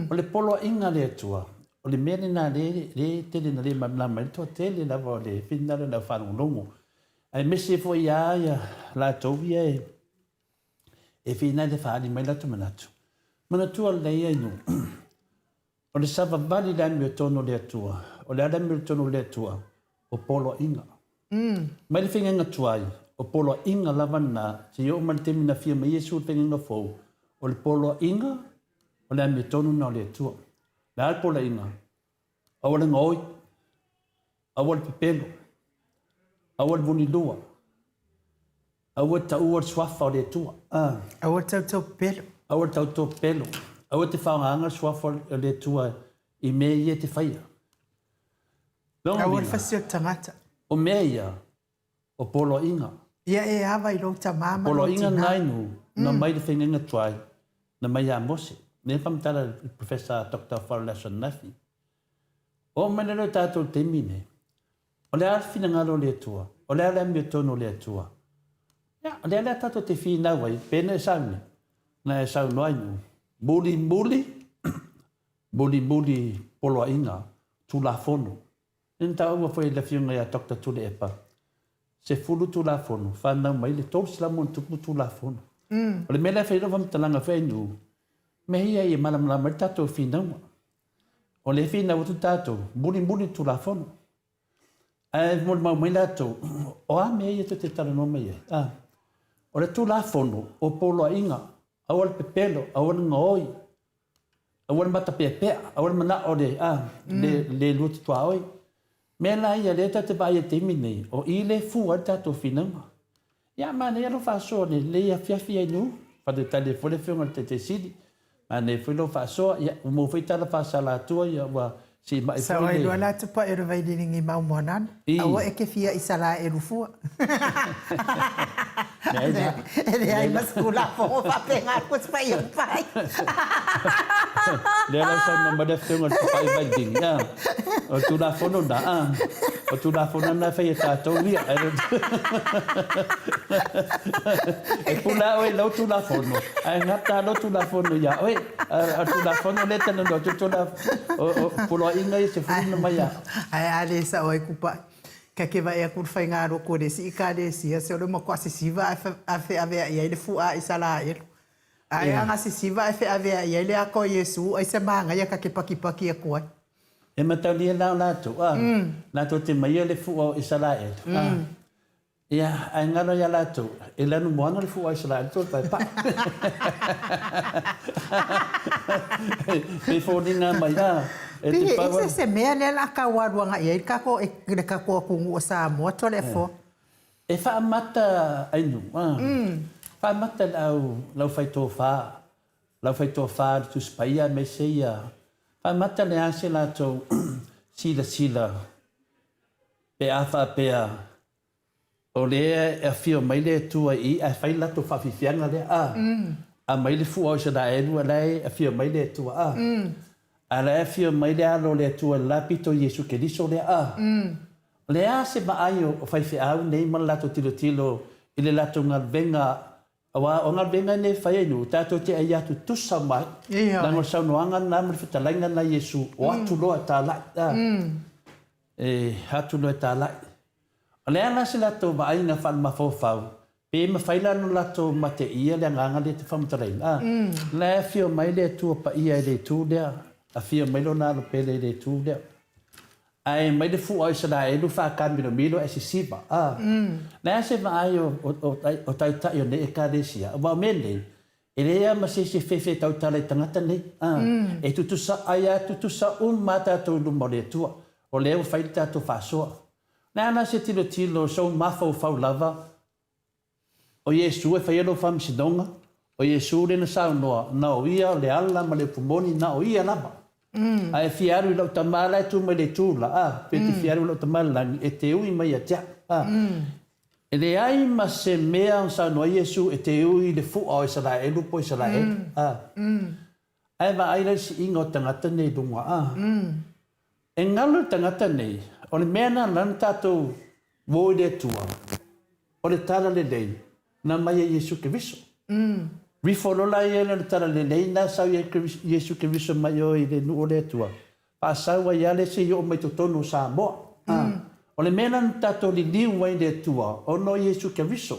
B: O le poloaiga a le Atua, o le mea lena lea e tele ina le malamalama ai le toatele lava o le fina lea o le au faalogologo. Aemaise foi lava latou ia e fina e faaali mai latou manatu. Manatua lelei ai nuu, O le savavali i le amiotonu o le Atua, o le a le amiotonu o le Atua? O poloaiga. Mai le faigaga tuai, o poloaiga lava lena, seia oo mai le taimi na afio mai Iesu i le faigaga fou, o le poloaiga, o le amiotonu lena o le Atua. O le a le poloaiga? Aua le gaoi, aua le pepelo, aua le vulilua, Aua le taua le suafa o le Atua.
A: Aua le tautau pepelo.
B: Aua le tautau pepelo. Aua e te faaaogaina le suafa o le Atua i mea ia e te faia.
A: Lona Aua le fasi o le tagata.
B: O mea ia, o poloaiga.
A: Ia e ava i lou tama ma lou tina.
B: Poloaiga na inu, na mai le faigaina tuai, na mai ia Mose. Lea na faamatala e le Professor Doctor Farolason Nafi. Oo mai lea i le tatou taimi lenei, O le a le finagalo o le Atua? O le a le amiotonu o le Atua? Ia, o lea lea tatou te finau ai, pe na e sauni, na e saunoa ai nu, mulimuli, mulimuli poloaiga, Tulafono. Lea na taua foi e le Afioga ia Doctor Tuilaepa, 10 Tulafono, fanau mai le 300 ma ona tupu Tulafono. O le mea lea e fai ai lau faamatalaga foi ai nu, mea ia ia malamalama ai le tatou finauga. O lea e finau atu tatou, mulimuli le Tulafono. Ae molimau mai latou, o a mea ia tou te talanoa mai ai? A, o le Tulafono, o poloaiga, aua le pepelo, aua le gaoi, aua le matapeapea, aua le manao o le, a, le, le lua te tuaoi. Mea la ia lea tatou te vaai ai i le taimi lenei, o i lea e fua ai le tatou finauga. Ia, manaia lou faasoa i lenei afiafi Ainuu. Faatalitali ai foi le Afioga i le Taitai Sili. Manaia foi lou faasoa. Ia, ua maua foi tala faasalatua, ia ua siimai foi le...
A: Sao ai loa la tupai o le vaililiga i Maumoanano. Aua e te fia i Salaelu fua. E leai ma se Tulafono faapena ku te pai pai.
B: Lea la saunoa mai le Afioga i le Tupai Vailili, a, o le Tulafono lena, a, o le Tulafono lena e fai e tatou ia. E pule lava oe i lau Tulafono, ae gata lava lau Tulafono ia oe. A o le Tulafono lea e talanoa atu, o poloaiga ia e 10 na mai ia.
A: Ae a le sao ai Tupai, Ka ke vae aku le faigalotu a le isi Ekalesia, se o le matua sisiva ae feaveai ai le fu'a a Isaraelu. Ae a na sisiva ae feaveai ai le ata o Iesu, ai se manaia ka ke pakipaki atu ai.
B: E mataulia la o latou, a, latou te maia le fu'a o Isaraelu, a. Ia, ae galo ia latou, e lanu moana le fua Isaraelu toe paepae. Pei foliga mai, a,
A: e te pau. Pei e se mea lea la tau alu agai ai le tatou le tatou atunuu o Samoa Toleafoa.
B: E faamata Ainu, a, faamata i le au lau fai tofa, lau fai tofa le Tusi Paia aemaise ia, faamata le a se latou silasila pe a faapea O lea e afio mai le Atua i i ae fai le latou faafiafiaga lea, a. Aumai le fua o Isaraelu a la e afio mai le Atua, a. A la e afio mai le Alo o le Atua i le la pito o Iesu Keriso lea, a. O le a se vaai o faifeau nei ma le latou tilotilo i le latou galuega, aua o galuega nei e fai ai nuu, tatou te aia tutusa mai, leaga o le saunoaga lena ma le fetalaiga lena a Iesu, o atu loa e talai, a. E atu loa e talai. O le a la se latou vaaiga faalemafaufau, pe mafai la ona latou mateia le agaga lea e te faamatalaina? A, la e afio mai le Atua Paia i le itu lea, afio mai Lona Alo Pele i le itu lea. Ae mai le fua o Isaraelu faataamilomilo ae sisiva. A, le a se vaai o taitai o nei Ekalesia? Aua o mea nei, E leai lava ma se isi e fefe e tautala i tagata nei, a, e tutusa ai lava, tutusa uma lava tatou i luma o le Atua, o lea ua fai le tatou faasoa. O le a la se tilotilo, sou mafaufau lava, o Iesu e faia lou faamasinoga, o Iesu lea na saunoa, na o Ia o le ala ma le upu moni, na o Ia lava. A e fia alu i lau Tama la e tu mai le itu la, a, pe e te fia alu i lau Tama i le lagi, e te ui mai ia te au. A. E leai ma se mea na saunoa ai Iesu e te ui i le fu'a o Isaraelu po o Isaraelu. A. Ae vaai la i le si'iga o tagata nei i luga, a. E galo i le tagata nei, o le mea na ala ai ona tatou uo i le Atua, o le tala lelei na aumai e Iesu Keriso. Rifo loa la ia i le tala lelei na sau i ai Iesu Keriso mai o i le nuu o le Atua, faasau ai lava lea seia oo mai totonu o Samoa. O le mea lena na tatou liliu ai i le Atua ona o Iesu Keriso.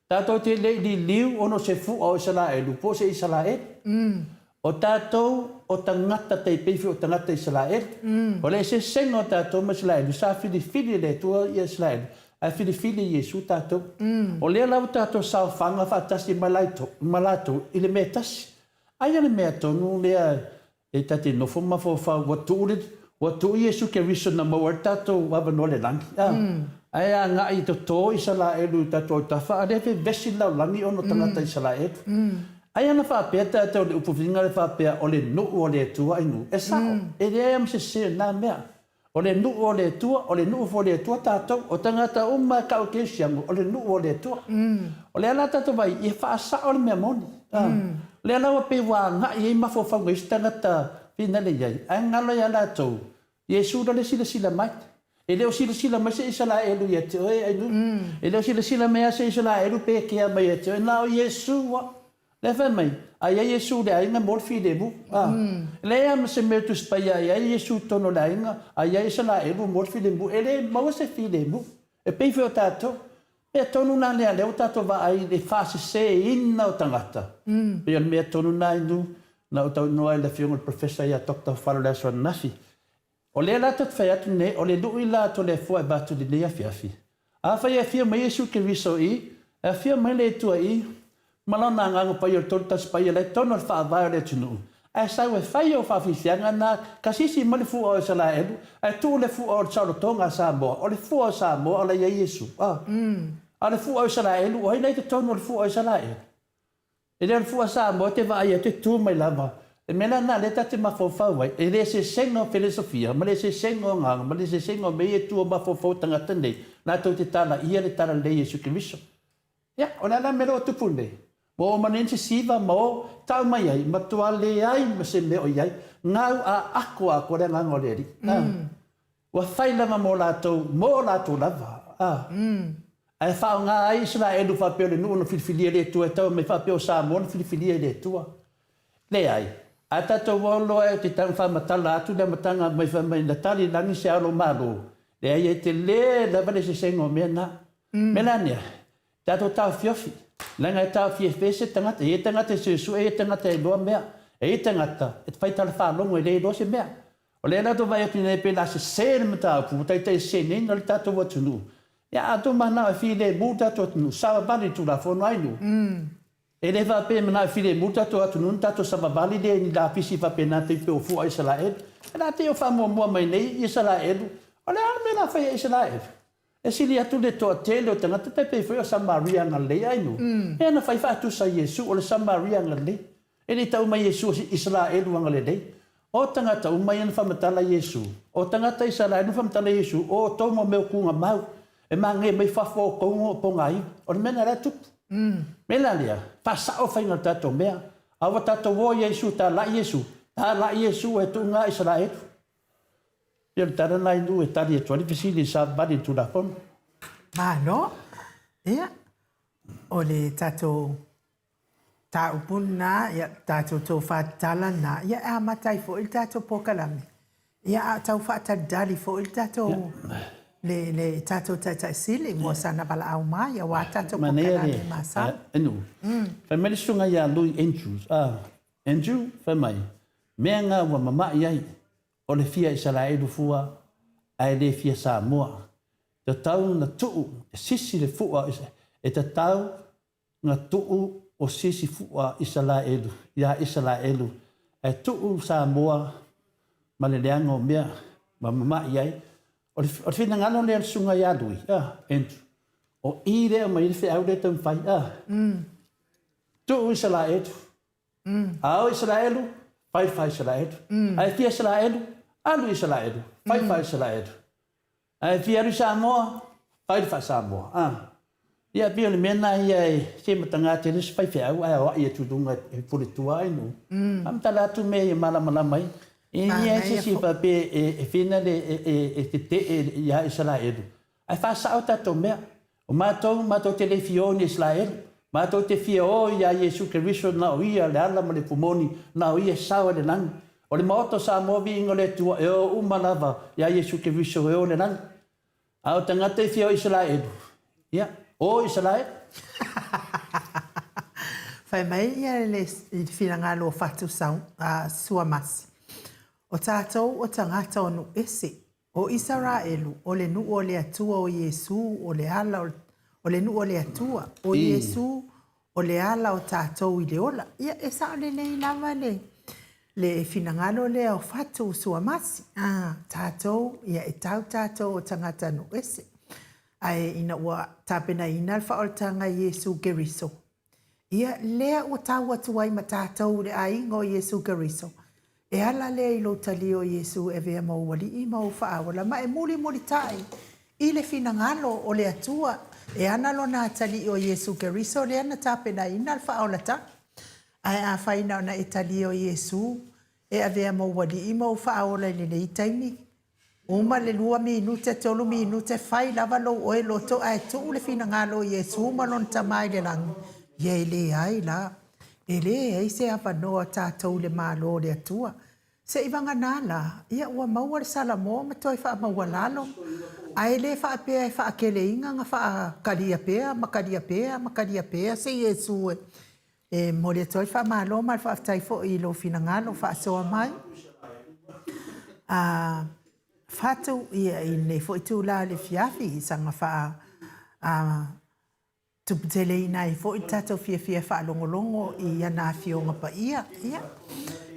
B: Tatou te le i liliu ona o se fu'a o Isalaelu po o se Isalaelu. O tatou o tagata tai pei foi o tagata Isalaelu. O le eseesega o tatou ma Isalaelu, sa filifili e le Atua ia Isalaelu, ae filifili e Iesu tatou. O lea la ua tatou saofaga faatasi ma latou i le mea e tasi. Aia le mea tonu lea E ta te nofo mafaufau ua tuu le, ua tuu Iesu Keriso na maua ai le tatou avanoa le lagi, a. Ae agai i toto Isalaelu i tatou autafa, a lea vevesi le lalolagi ona o tagata Isalaelu. Ai ana faapea tatou i le upu viga le faapea o le nuu o le Atua i nuu, e sao, e leai a ma se sese o lena mea. O le nuu o le Atua, o le nuu foi o le Atua tatou. O tagata uma e kau i kerisiano, o le nuu o le Atua. O lea la tatou vaai, ia faasao le mea moni. O lea la ua pei ua agai ai mafaufauga i isi tagata finale i ai, ae galo ia latou, Iesu la le silasila mai. E le o silasila mai se Isalaelu ia te oe, Ainuu. E le o silasila mai lava se Isalaelu pe kea mai ia te oe, na o Iesu lava. Lea fai mai, a i ai Iesu i le aiga mo le filemu. A, e leai lava ma se mea o Tusi Paia a i ai Iesu i totonu o le aiga, a i ai Isalaelu mo le filemu, e le maua se filemu. E pei foi o tatou. Mea tonu na lea, lea ua tatou vaai i le faaseseina o tagata. Pei o le mea tonu na inu, na ou talanoa ai i le Afioga i le Professor ia Doctor Falo i le aso ananafi. O lea la tou te fai atu nei, o le lui la a Toleafoa e avatu i lenei afiafi. Afai e afio mai Iesu Keriso i, e afio mai le Atua i, ma Lona Agaga Paia o le Tolutasi Paia la i totonu o le faavae o le atunuu, ae sau e fai ou faafiafiaga na kasisi mai le fua o Isalaelu, ae tuu le fua o le saolotoga a Samoa, o le fua o Samoa o la i ai Iesu. A. A o le fua o Isalaelu, o ai la i totonu o le fua o Isalaelu? E le o le fua Samoa e te vaai atu e tu mai lava. Le mea la lena lea ta te mafaufau ai, e le eseesega o felesofia ma le eseesega o agaga ma le eseesega o mea ia e tu o mafaufau o tagata nei, latou te talaia le Talalelei o Iesu Keriso. Ia, o le a la le mea lea ua tupu nei? Ua oo mai nei se siva ma o tau mai ai, matua leai ma se mea o i ai, gau a ako atoa le agaga o le Alii. Ua fai lava mo latou, mo latou lava, a. Ae faaaoga ai Isaraelu faapea o le nuu na filifilia e le Atua e taua mai faapea o Samoa na filifilia e le Atua. Leai. A tatou o loa e te tau faamatala atu le amataga mai fai mai na tali lagi se alo malo. Leai e tele lava le sesega o mea na. Mea la nea, tatou taofiofi, leaga e taofiefe se tagata, e i ai tagata e suesue, e i ai tagata e iloa mea, e i ai tagata e fai tala faalogo e le iloa se mea. O lea la tou vaai atu nei pei la sese le mataupu ua taitai seseina le tatou atunuu. Ia a tou manao e filemu le tatou atunuu, savavali le Tulafono ai nuu. E le faapea e manao e filemu le tatou atunuu ona tatou savavali lea i ni lapisi faapena tai pei o fua a Isaraelu. E la te i o faamuamua mai nei Isaraelu, o le a le mea la fai e Isaraelu? E sili atu le toatele o tagata tai pei foi o Samaria agalelei ai nuu. Mea na fai faatusa Iesu o le Samaria agalelei. E le i tau mai Iesu o se Isalaelu agalelei. O tagata uma ia na faamatala Iesu, o tagata Isalaelu na faamatala Iesu, o outou mo mea o kuga mau, e magē mai fafo o outou o pogaiwi. O le mea na la e tupu. Mea la lea, faasao faiga o le tatou mea. A ua tatou o ia Iesu talai Iesu, talai Iesu e tuuga Isalaelu. Ia o le tala lena i nuu e tali atu ai le fesili i savavali i le Tulafono.
A: Malo. Ia, o le tatou mataupu lena, ia, tatou tofa tatala lena, ia e amata ai foi le tatou polokalame. Ia, a o tau faatalitali foi le tatou, le, le tatou Taitai Sili mo sana valaau mai aua tatou polokalame masani.
B: Manaia le, fai mai le susuga ia Louis Andrews, Andrew, fai mai, mea nga ua mama'i ai, O le fia Isaraelu fua ae le fia Samoa. Tatau na tuu e sisi le fua e tatau na tuu o sisi fua Isaraelu ia Isaraelu ae tuu Samoa ma le leaga o mea ma mama'i ai. O le o le finagalo lea o le susuga ia Lui, a, Andrew. O i lea e aumai ai le feau lea e taumafai, a. Tuu Isaraelu. A o Isaraelu, Fai le faa-Isaraelu. A e fia Isaraelu, alu i Isaraelu, fai le faa-Isaraelu. A e fia alu i Samoa, fai le faa-Samoa. A. Ia, pei o le mea lena ia e se mataga tele se faifeau ae aoai atu i luga e puletua ai nuu. Faamatala atu mea ia malamalama ai. E leai se isi e faapea e fina le e tetee ia Isaraelu, ae faasao tatou mea. O matou, matou te le fia o i ni Isaraelu. Matou te fia o ia Iesu Keriso na o Ia le ala ma le upu moni, na o Ia e sao ai le lagi. O le Maota o Samoa viiga o le Atua e o uma lava ia Iesu Keriso e o le lagi. A o tagata e fia o Isaraelu, ia, o Isaraelu.
A: Fai mai ia le finagalo o Fatu Suamasi, O tatou o tagata o nuu ese, O Isaraelu, o le nuu o le Atua o Iesu, o le ala o, o le nuu o le Atua, o Iesu, o le ala o tatou i le ola. Ia, e sao lelei lava le, le finagalo lea o Fatu Suamasi. A, tatou, ia e tau tatou o tagata nuu ese. Ae ina ua tapenaina le faaolataga e Iesu Keriso, Ia, lea ua tau atu ai ma tatou i le aiga o Iesu Keriso, e ala lea i lou talia o Iesu e avea ma ou Alii ma ou Faaola ma e mulimulitai i le finagalo o le Atua e ana Lona Atalii o Iesu Keriso lea na tapenaina le faaolataga. Ae afai na ona e talia o Iesu e avea ma ou Alii ma ou Faaola i lenei taimi, Uma le lua minute, tolu minute, fai lava lou oe loto ae tuu le finagalo o Iesu ma Lona Tama i le lagi. Ia e leai la. E leai se avanoa o tatou i le Malo o le Atua. Seivagana la, ia ua maua le Salamoa ma toe faamaualalo. Ae le faapea e faakeleina na faakalia pea ma kalia pea ma kalia pea se Iesu e E momoli atu ai le faamalo ma le faafetai foi i lou finagalo faasoa mai. A Fatu, ia, i lenei foi itula o le afiafi, i saga faa a, tuputeleina ai foi le tatou fiafia e faalogologo i ana Afioga Paia. Ia,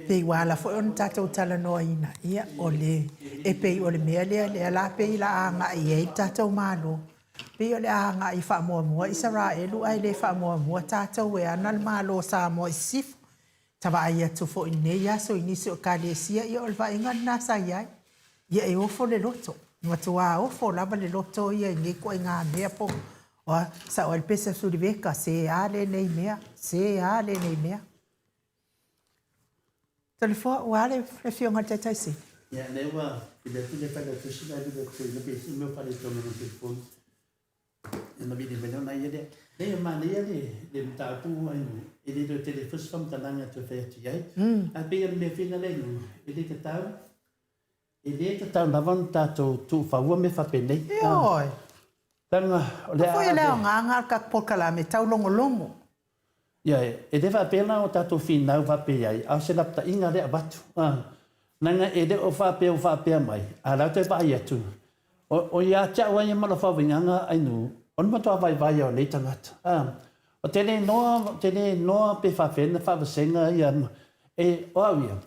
A: pei ua ala foi ona tatou talanoaina, ia, o le, e pei o le mea lea, lea la pei la agai ai le tatou Malo Pei o le a agai e faamuamua Isaraelu ae le faamuamua tatou e ana le Malo o Samoa i Sisifo. Ta vaai atu foi i lenei aso i nisi o Ekalesia, ia o le vaaiga lena sa i ai. Ia e ofo le loto, e matuā ofo lava le loto ia i nei ituaiga mea po o a, sao ai le pese a Suliveka, se a lenei mea, se a lenei mea. Toleafoa, ua a le Afioga i le Taitai Sili?
B: Ia, lea ua vili atu le Failautusi la e vili atu foi pe isi mea o faaletonu o lona telefoni. Ona vili mai lea ona ia lea. Leai, e manaia le le mataupu e le toe tele foi se faamatalaga e toe fai atu i ai. Ae pei o le mea foi lea e le tatau E le tatau lava ona tatou tuufaua mea faapenei.
A: Ioe.
B: Leaga o le a.
A: Foi e le aoga na o le tatou polokalame taulogologo.
B: Ia, e le faapea la o tatou finau faapea ai, a o se lapataiga lea e avatu. Leaga e le o faapea ua faapea mai, a o la e toe vaai atu, o ia te au lava ia ma lou faauigaga Ainuu, o le matua vaivai lava o nei tagata. Ou te le iloa, ou te le iloa pe faapefea ona faavasega ia, e, o au ia,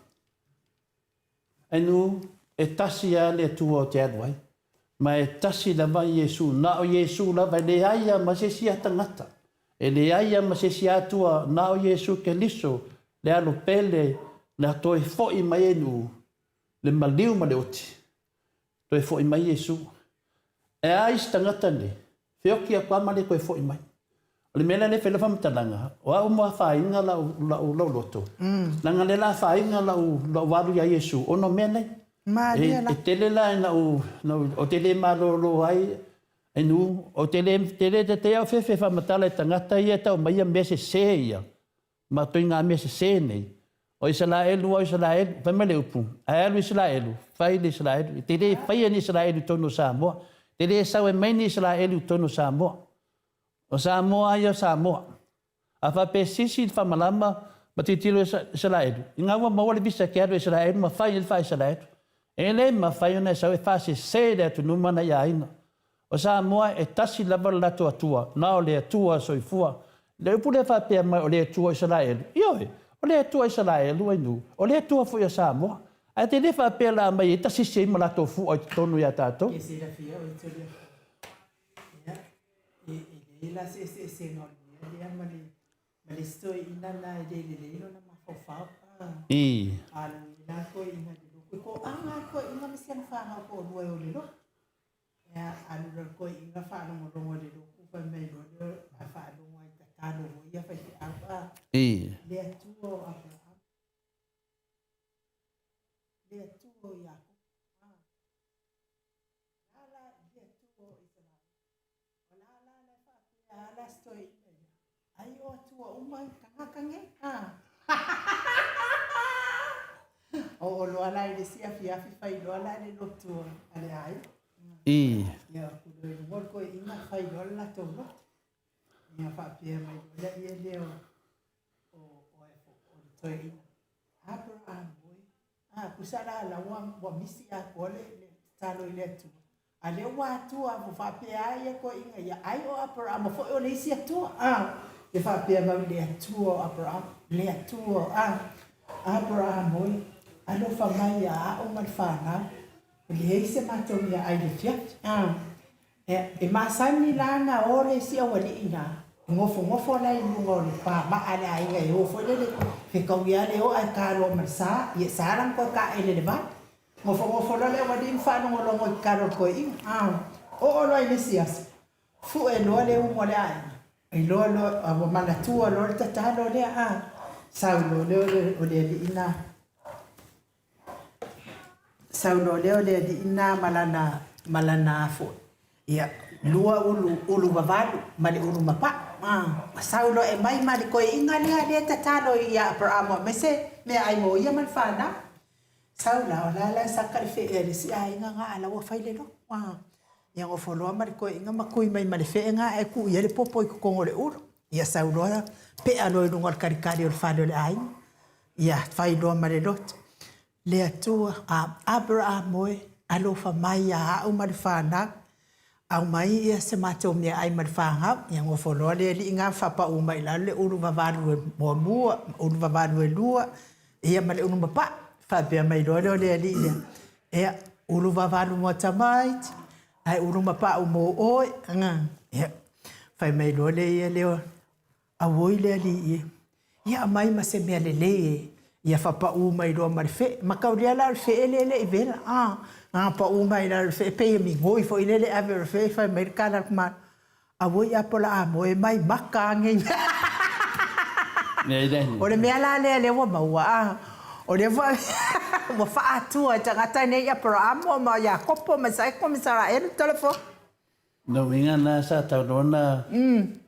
B: Enu, e tasi lava le Atua ou te alu ai, ma e tasi lava Iesu, na o Iesu lava, e leai lava ma se isi a tagata, e leai lava ma se isi Atua, na o Iesu Keriso, le Alo pele, na toe foi mai Enu, le maliu ma le oti. Toe foi mai Iesu. E a isi tagata nei, feoki atu lava ma le toe foi mai. O le mea lea e fai lau faamatalaga, o au ua afaina lau, lau, lau loto. Leaga lea la afaina lau, lau alu ia Iesu ona o mea nei.
A: Malie la.
B: E tele la ina ou, ina ou, ou te le malolo ai, inu, ou te le, te le te au fefe faamatala i tagata ia e tau maia mea sese ia. Ma toiga mea sesē nei, o Isalaelu a o Isalaelu, fai mai le upu, ae alu Isalaelu, fai le Isalaelu, e te le faia ni Isalaelu i totonu o Samoa, e te le sau e mai ni Isalaelu i totonu o Samoa. O Samoa ia o Samoa. A faapea sisi le faamalama ma tilotilo i Isalaelu, inā ua maua le visa e te alu i Isalaelu ma fai ai le faa-Isalaelu. E le mafai ona e sau e faasese le atunuu ma nai aiga. O Samoa e tasi lava le latou Atua, na o le Atua soifua. Le upu lea faapea mai o le Atua o Isalaelu, ioe, o le Atua o Isalaelu ainu, o le Atua foi o Samoa. Ae te le faapea la aumai ai tasisi ai ma latou fua i totonu ia tatou.
A: Ke silafia oe Toleafoa, ia, e leai la se eseesega o le mea lea ma le, ma le isi toeaina la e le lelei lona mafaufau.
B: Ii. Ii. Ii. Lona uiga lena sa tau loa na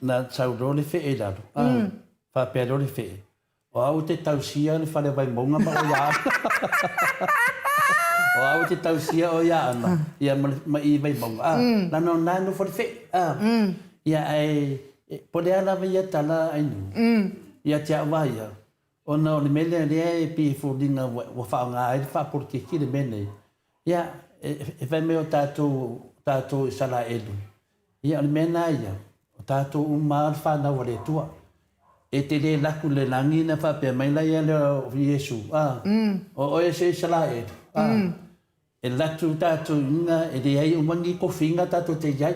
B: na sau loa le fee i lalo a faapea loa le fee, o au ou te tausia le fale Vaimauga ma oe ia Ana. O au ou te tausia oe ia Ana ia ma i Vaimauga a, leaga o lena e nofo le fee a. Ia ae po o le a lava ia tala Ainuu ia te au lava ia, ona o le mea lea lea e pei e foliga ua faaaoga ai le faapolokiki le mea lenei. Ia, e fai mai o tatou, o tatou Isaraelu, ia o le mea lena ia, o tatou uma lava o le fanau a le Atua. E te le alu atu i le lagi ona faapea mai laia lea o Iesu, a, o oe se Isaraelu, a, e alu atu tatou i uga e leai uma ni tofiga tatou te i ai.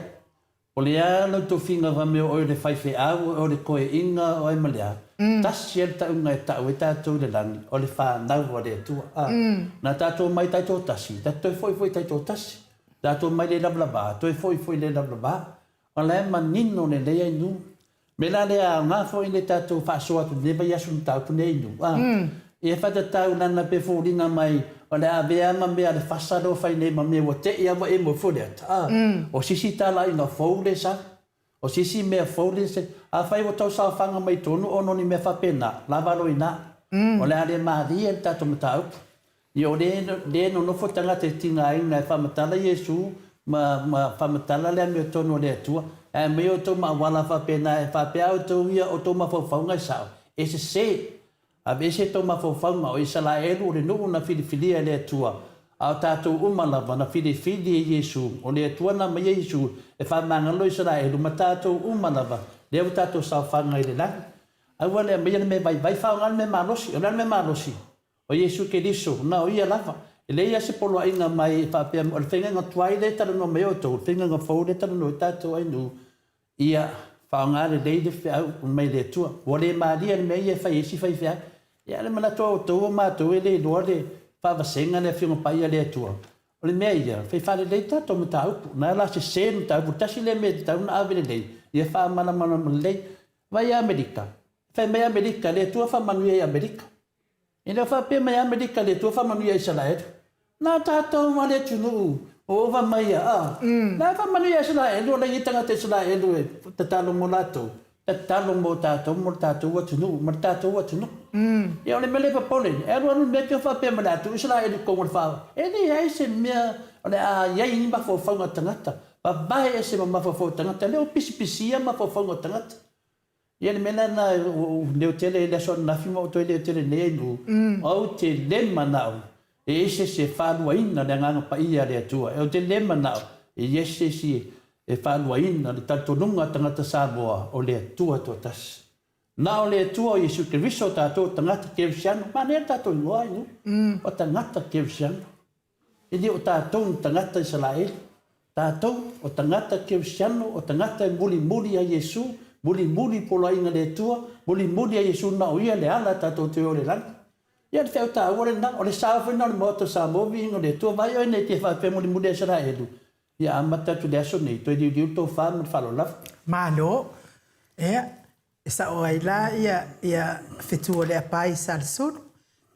B: O le a lau tofiga fai mai o oe o le faifeau, o oe o le toeaina, o ai ma le a, tasi lava le tauga e tau ai tatou i le lagi, o le fanau a le Atua. A, na tatou omai taitoatasi, tatou toe foi foi taitoatasi. Tatou omai le lavalava, toe foi foi le lavalava. O la e manino lelei ai nuu. Mea la lea aoga foi le tatou faasoa atu i lenei vaiaso mataupu nei nuu a. Ia faatatau lana pe foliga mai o le a avea ma mea a le fasa lea ua fai nei ma mea ua tei a ua emo ifo le ata a. O sisi talaiga fou le sa. O sisi mea fou le se. Afai ua tau saofaga mai tonu ona o ni mea faapena, lava loa ina. O le a le malie le tatou mataupu. Ia o lea e nonofo tagata e tigaina e faamatala Iesu ma ma faamatala le amiotonu a le Atua, ae aumai outou ma auala faapena e faapea a outou ia outou mafaufauga e sao, e sese. Aveese tou mafaufauga, o Isalaelu o le nuu na filifilia e le Atua, a o tatou uma lava na filifili e Iesu, o le Atua na aumaia Iesu e faamagalo Isalaelu ma tatou uma lava, lea ua tatou saofaga i le lagi. Aua le aumaia le mea vaivai, faaaoga le mea malosi. O le a le mea malosi? O Iesu Keriso, na o Ia lava. E leai lava se poloaiga mai e faapea, o le faiga tuai lea e talanoa mai ai outou, o le faiga fou lea e talanoa ai tatou ainuu, ia faaaoga lelei le feau mai le Atua. Ua le malie le mea ia e fai e isi faifeau. Ia, le manatu o outou o matou e le iloa le faavasega a le Afioga Paia a le Atua. O le mea ia, fai faalelei tatou mataupu. Na la sese le mataupu, tasi lea mea e tatau ona ave lelei, ia faamalamalama lelei. Vaai ia Amerika, fai mai Amerika, le Atua faamanuia i Amerika. E le o faapea mai Amerika le Atua faamanuia Isaraelu. Na tatou ma le atunuu o ova mai ia, a. Na faamanuia Isaraelu o la i tagata Isaraelu e tatalo mo latou, tatalo mo tatou mo le tatou atunuu ma le tatou atunuu. Ia o le mea lea e popole, e alu alu le mea te faapea mai le atu Isaraelu i totonu o le fa. E leai se mea o le a i ai ni mafaufauga o tagata. Vavae ese ma mafaufau o tagata, lea ua pisipisia mafaufauga o tagata. Ia le mea lena ua ou leo tele i le aso ananafi ma ou toe leo tele nei ai ou te le manao e i ai se isi e faaluaina le Agaga Paia a le Atua. Ou te le manao e i ai se isi e faaluaina le talitonuga a tagata Samoa o le Atua toatasi. Na o le Atua o Iesu Keriso o tatou o tagata Kerisiano. Manaia le tatou igoa ai nuu. O tagata Kerisiano. E le o tatou ni tagata Isaraelu, tatou o tagata Kerisiano, o tagata e mulimuli ia Iesu, mulimuli i poloaiga a le Atua, mulimuli ia Iesu na o Ia le ala tatou te o i le lagi. Ia le feau taua lena, o le sao foi lena o le Maota o Samoa, viiga o le Atua, vaai oe nei te faapea mulimuli ia Isaraelu, ia amata atu i le aso nei, toe liuliu le tofa ma le faaaloalo lava.
A: Malo. Ea, E sao ai la ia ia fetu o le apai i Salesulu.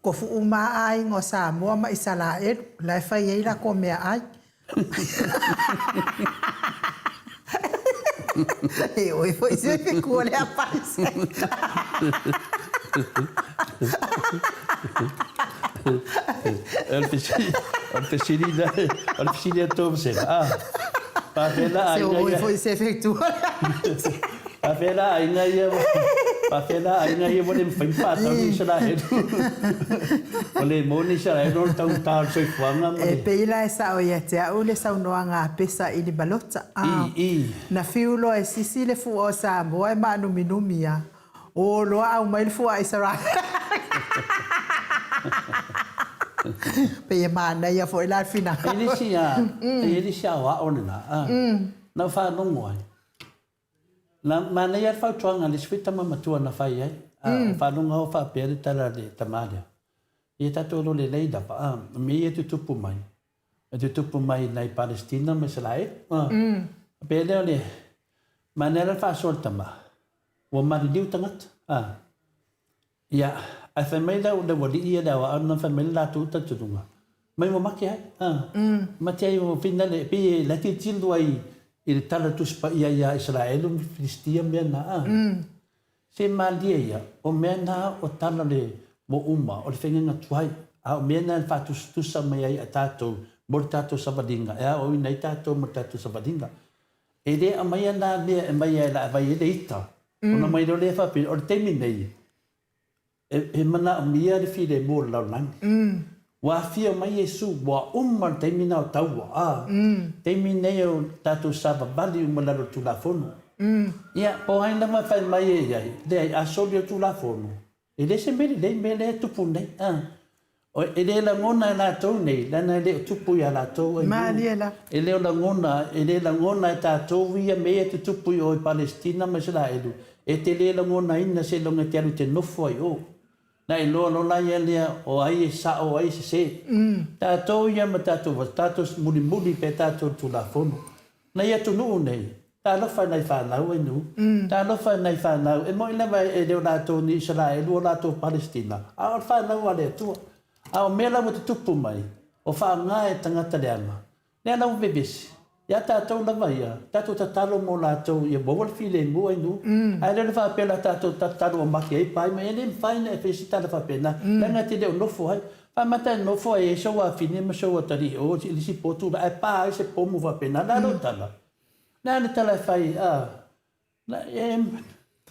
A: Tofu uma a aiga o Samoa ma Isalaelu, la e fai ai latou meaai. E oe foi se fetu o le apai.
B: O le fesili lea, o le fesili a tou vasega, a, faapea la aiga ia.
A: Se oe foi se fetu o le apai.
B: Faapea la aiga ia, faapea la aiga ia ua le mafai ona faatau ni Isaraelu. Ua le maua ni Isaraelu o le taugata o le soifuaga ma le.
A: E pei la e sao ia te au le saunoaga a Pesa i Limalota, a, na fiu loa e sisi le fua o Samoa e maanuminumi a, o loa aumai le fua a Isaraelu. Pei e manaia foi la le finagalo.
B: E i ai le isi, e i ai le isi aoao lena, a, na ou faalogo ai, Na manaia le fautuaga a le isi foi tama matua na fai ai. A o faalogo o faapea le tala a le tama lea, ia tatou iloa lelei lava, a, o mea ia e tutupu mai, e tutupu mai nai Palestina ma Isaraelu. A, faapea lea o le manaia la le faasoa a le tama, ua maliliu tagata, a. Ia, ae fai mai le aualii ia le aoao lena fai mai le latou talitonuga, mai ua mate ai, a, mate ai ua finale, e pei e la e tilotilo ai i le tala Tusi Paia ia Isaraelu ma Filistia ma mea na, a. Se malie ia, o mea na o tala le mo uma, o le faigaga tuai, a o mea na e faatusatusa mai ai a tatou mo le tatou savaliga, e aoaoina ai tatou mo le tatou savaliga. E le aumaia nā mea e aumai ai la vai ai le ita, ona aumai loa lea faapea, o le taimi nei, e manaomia le filemu o le lalolagi. Ua afio mai Iesu, ua uma le taimi na o taua, a, taimi nei o tatou savavali uma i lalo o le Tulafono. Ia, po o ai lava e fai mai e i ai, leai, a soli o le Tulafono, E le se mea lelei mea lea e tupu nei, a. E le lagona e latou nei, leaga e le o tupu ia latou ai.
A: Malie la.
B: E le o lagona, e le lagona e tatou ia mea ia e tutupu i o i Palesitina ma Isaraelu, e te le lagonaina seiloga e te alu e te nofo ai i o. Na iloa loa la ia lea o ai e sao o ai e sese. Tatou ia ma tatou, tatou mulimuli pea tatou i le Tulafono. Nai atunuu nei, talofa i nai fanau e nu, talofa i nai fanau, e moni lava e le o latou ni Isaraelu o latou Palesitina, a o le fanau a le Atua. A o mea la ua tutupu mai, o faaaoga e tagata leaga, lea la ua vevesi, ia tatou lava ia, tatou tatalo mo latou ia maua le filemu ai nu, ae le o le faapea la tatou tatalo ua make ai pai ma e le mafai ona e fai se tala faapena, leaga e te le o nofo ai. Faamata e nofo ai ai sou afine ma sou atalii o i le isi potu la ae pa ai se pomu faapena. Le a lou tala? Le a le tala e fai a na e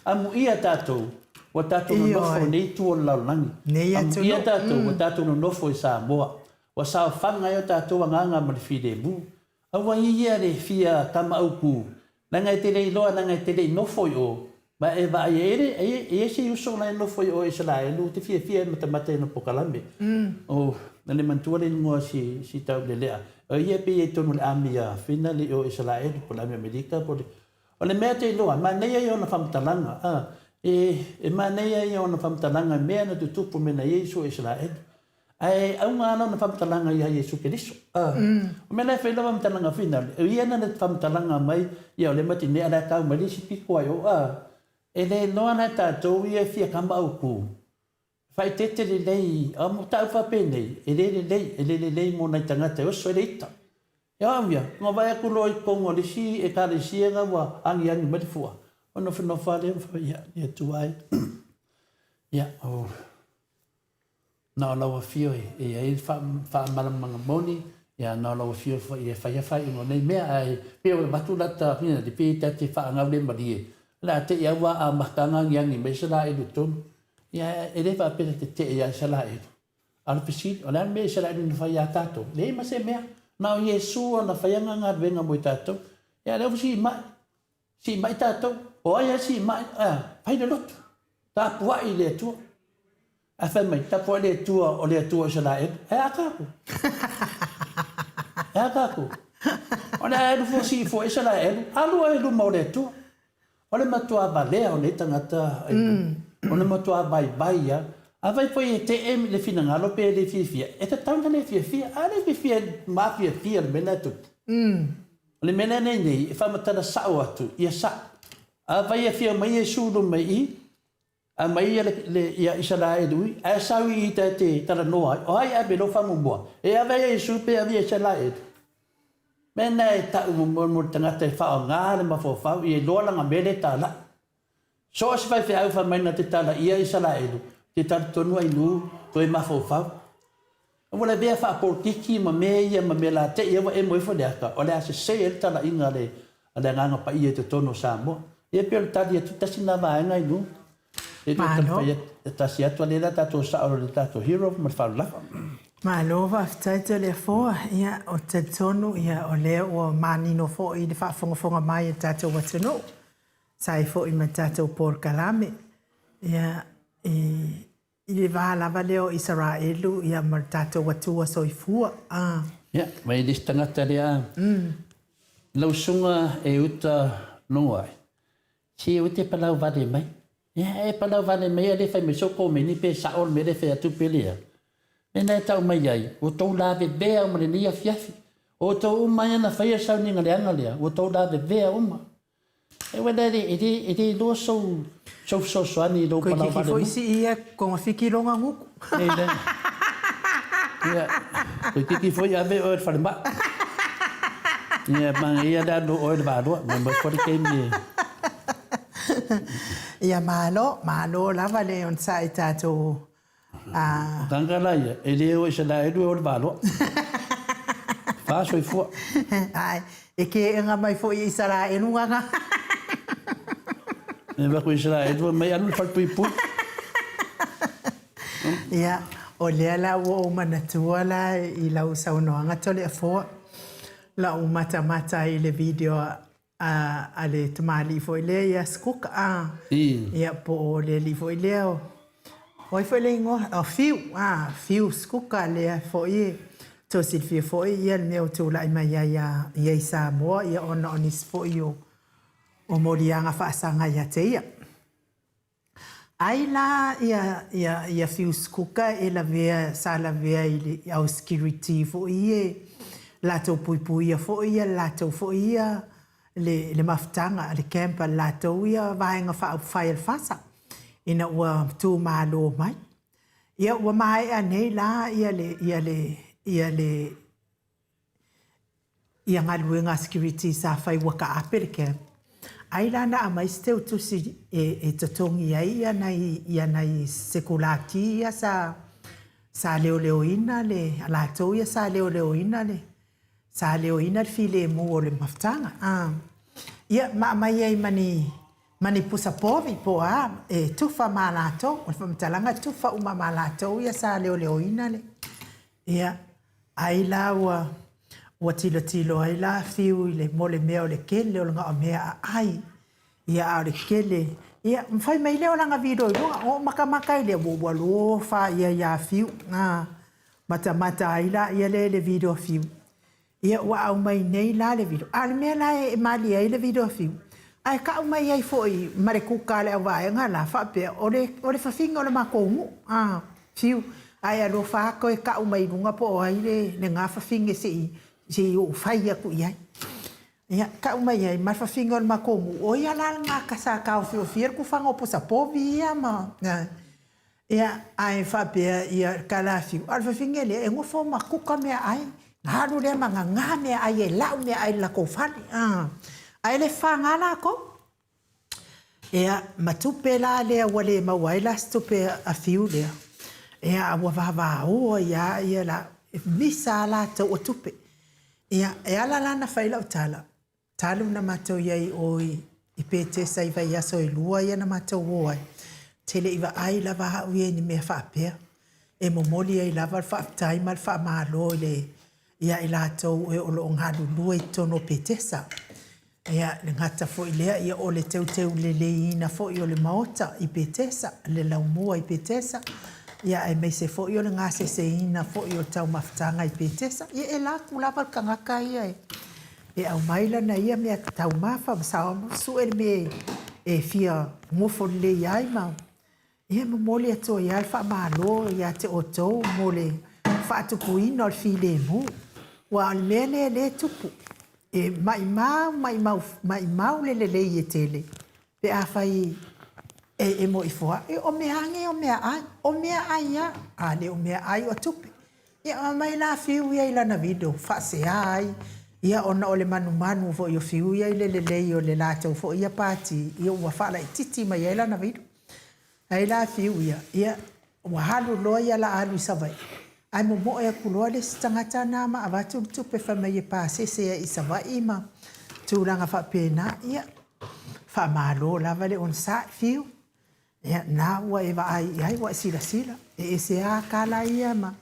B: amuia tatou ua tatou nonofo i nei itu o le lalolagi. Amuia tatou ua tatou nonofo i Samoa. Ua saofaga ai o tatou agaga ma le filemu. Aua ia le fia tamaaupu, leaga e te le iloa leaga e te le i nofo i o, ma e vaai ai, e le, e i ai se uso la e nofo i o i Isaraelu, ou te fiafia e matamata i ana pokalame. Oh, na le manatua le igoa si, si Taulelea. O ia pei e i totonu o le ami a Fina le i o Isaraelu, po o le ami Amerika, po o le... O le mea te iloa, manaia ia ona faamatalaga, a. E, e manaia ia ona faamatalaga i mea na tutupu mea na Iesu o Isaraelu. Ae auga lava lona faamatalaga ia Iesu Keriso. A, o mea la e fai lava faamatalaga finale, o ia na faamatalaga mai ia o lea matinee a la e tau mai le isi pito ai o, a, e le iloa la e tatou ia e fia kama autu. Faaeteete lelei, a o mataupu faapenei, e le lelei, e le lelei mo nai tagata e oso ai le ita. Ia o au ia, na vaai atu loa i totonu o le isi Ekalesia na ua agiagi mai le fua, ona nofonofo lava lea ma fai mai, Ia, le Atua e, ia, o, na o lau afio e i ai le faamalamalamaga moni, ia, na o lau afio foi e faia faaiuga o nei mea, ae pei ua avatu lata, pei ta te faagaulemalie, o le a te i lava ua amata ona agiagi mai se laei i totonu. Ia, e le faapea na tetee ia Isaraelu. A o le fesili, o le a le mea Isaraelu na fai ia tatou? Leai ma se mea. Na o Iesu na faia ngā galuega mo i tatou. Ia, lea ua siimai. Siimai tatou. O ai a siimai? A, fai le loto. Tapuai i le Atua. Ae fai mai, tapuai le Atua o le Atua o Isaraelu. E a tatou? E a tatou? O le a alu fua sii fua Isaraelu, alu ai i luma o le Atua. O le matua valea o nei tagata o le matua vaivai ia. Afai foi e tee le finagalo pe le fiafia, e tatau ona le fiafia. A le fiafia e mafiafia le mea lena e tupu. O le mea lea nei nei, e faamatala sao atu, ia sao. Afai e afio mai Iesu i luma i i, aumai ia le ia Isaraelu i, ae sau i i ta te talanoa ai, o ai e ave lou faamuamua? E ave ai Iesu pe ave ia Isaraelu? Mea na e tau mo le tagata e faaaoga le mafaufau ia iloa lana mea lea e talai. So o se faifeau fai mai na te talaia Isaraelu, te talitonu ai nu toe mafaufau. Ua lavea faapolokiki ma mea ia ma mea late'i ua emo ifo le ata, o le a sese ai le talaiga a le a le Agaga Paia i totonu o Samoa. Ia pei o le tali atu tasi lena vaega i luga. Ia toe
A: Malo.
B: taumafai atu tasi atu a lea la tatou sao i le tatou hero ma le faaaloalo.
A: Malo faafetai Toleafoa. Ia ou te talitonu ia o lea ua manino foi i le faafogafoga mai a le tatou atunuu sa ai foi ma le tatou polokalame. Ia i I le va lava lea o Isaraelu ia ma le tatou Atua soifua, a.
B: Ia, ma e le isi tagata lea, lau susuga e uta logo ai, se e te palau vale mai. Ia, e palau vale mai a le fai mai sou komeni pe sao le mea lea e fai atu pe leai. Mea na e tau mai ai, ua tou lavevea uma lenei afiafi. O outou uma ia na faia le sauniga leaga lea, ua tou lavevea uma. E uela e le, e le, e le iloa sou, sou fesoasoani i lou
A: Koe
B: palau
A: kiki
B: vale
A: foi
B: mai.
A: si ia kongafiki longa nguku.
B: E le. Ia, koe kiki foi ave oe i le falemai. Ia, manaia le alu oe i le Valoa, mai mai foi le taimi e.
A: Ia malo, malo lava le onosai tatou
B: A. Tanga la ia, e le o i se laelu e o le valoa. Fa soifua.
A: Ae, e ke mai foi i Isaraelu nganga.
B: E va ko Isaraelu mai alu le falepuipui.
A: Ia, o lea la ua ou manatua la i lau saunoaga Toleafoa, lau matamata i le video a, a le tamalii foi lea ia Skook, a, ia, po o le alii foi lea o, o ai foi le igoa, o Fiu, a, Fiu Skuka lea foi e toe silafia foi ia le mea ua tulai mai ai ia, ia i Samoa, ia ona o nisi foi o, o moliaga faasaga ia te ia. Ai la ia ia ia fuse cooker e lavea sa lavea i le au security foi ia e latou puipuia foi ia latou foi ia le le mafutaga le camp a le latou ia vaega faaupufai a le FASA ina ua tu malo mai. Ia ua maea nei la ia le ia le ia le ia galuega a security sa fai ua taape le camp. Ai la na aumai se teutusi e, e totogi ai ia nai, ia nai sekulati ia sa, sa leoleoina le, a latou ia sa leoleoina le, sa leoina le filemu o le mafutaga. A. Ia, ma aumai ai ma ni, ma ni pusa povi po o a, e tufa ma latou. O le faamatalaga e tufa uma ma latou ia sa leoleoina le, ia, Ai la ua ua tilotilo ai la Fiu i le mo le mea o le kele o le gaomea aai, ia a o le kele, ia ma fai mai lea o lana video i luga, o makamaka ai lea ua ua alofa ia ia Fiu, a matamata ai la ia lea i le video a Fiu. Ia ua aumai nei la le video, a o le mea la e malie ai le video a Fiu, Ae ka'u mai ai foi ma le kuka a le auvaega la, faapea, o le, o le fafine o le matou nuu, a, fiu, ae alofa a toe ka'u mai i luga po o ai le, lena fafine se i, se i ou fai atu i ai. Ia, ka'u mai ai ma le fafine o le matou nuu, o ia la lena ka sa taofiofia le tufaga o posa povi ia ma, Ia, ae faapea ia Kalafiu, a o le fafine lea e nofo ma kuka meaai, na alu lea ma gagā meaai e lau meaai i le latou fale, a, ae le fafaga latou. Ia, ma tupe la lea ua le maua ai la se tupe a Fiu lea, ia a ua vavao ai lava ia la, e misa lava latou o tupe. Ia, e ala la ona fai lau tala, Talu na matou i ai i o i Petesa i vaiaso e lua ia na matou o ai, ou te le i vaai lava au ia i ni mea faapea. E momoli ai lava le faafetai ma le faamalo i le ia i latou e o lo o galulue i totonu o Petesa. Ia, e le gata foi i lea, ia o le teuteu leleiina foi o le Maota i Petesa, le laumua i Petesa, ia aemaise foi o le gaseseina foi o le taumafataga i Petesa. Ia e alu atu lava le tagata ia e E aumai lana ia mea taumafa ma sue le mea e fia nofo lelei ai ma ia momoli atu ai lava le faamalo ia te outou mo le faatupuina o le filemu. Aua o le mea lea lea e tupu, e maimau, maimau, maimau le lelei e tele pe afai e moe ifo lava, o mea lava nei o meaai, o meaai lava, a le o meaai o tupe. Ia aumai la Fiu ia i lana video faasea ai ia ona o le manumanu foi o Fiu ia i le lelei o le latou foi ia pati ia ua faalaititi mai ai lana video. Ai la Fiu ia, ia ua alu loa ia la alu i Savaii ae momoe atu loa le isi tagata na ma avatu le tupe fai mai e pasese ai i Savaii ma tulaga faapena. Ia faamalo lava le onosai Fiu. Ia, na ua e vaai i ai, ua e silasila, e ese lava tala ia ma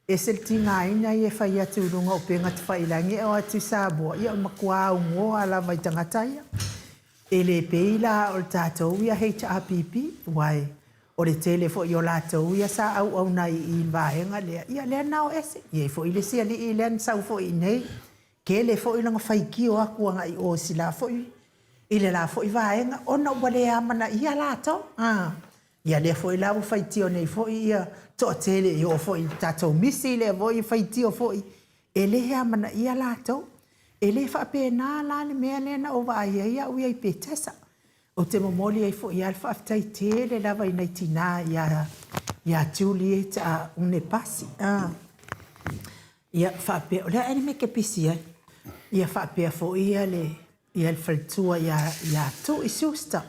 A: ese le tigaina ia e fai atu i luga o upega tafailagi e oo atu i Samoa, ia o le matua aunoa lava i tagata ia. E le pei la o le tatou ia HRPP, aua o le tele foi o latou ia sa auauna i i le vaega lea, ia lea na o ese. E i ai foi le isi alii lea na sau foi i inei, tele foi lana faitio atu agai i o i sila foi i le la foi vaega ona ua le amanaia latou. A, ia lea foi la ua faitio nei foi ia toatele e oo foi i le tatou misi lea foi e faitio foi e le amanaia latou. E le faapena la le mea lea na ou vaai ai au ia i Petesa. Ou te momoli ai foi lava le faafetai tele lava i nai tinā ia ia Juliet a Unepasi. A, ia faapea, o le a ea le mea e te pisi ai? Ia faapea foi ia le Ia le faletua ia ia Tui Schuster,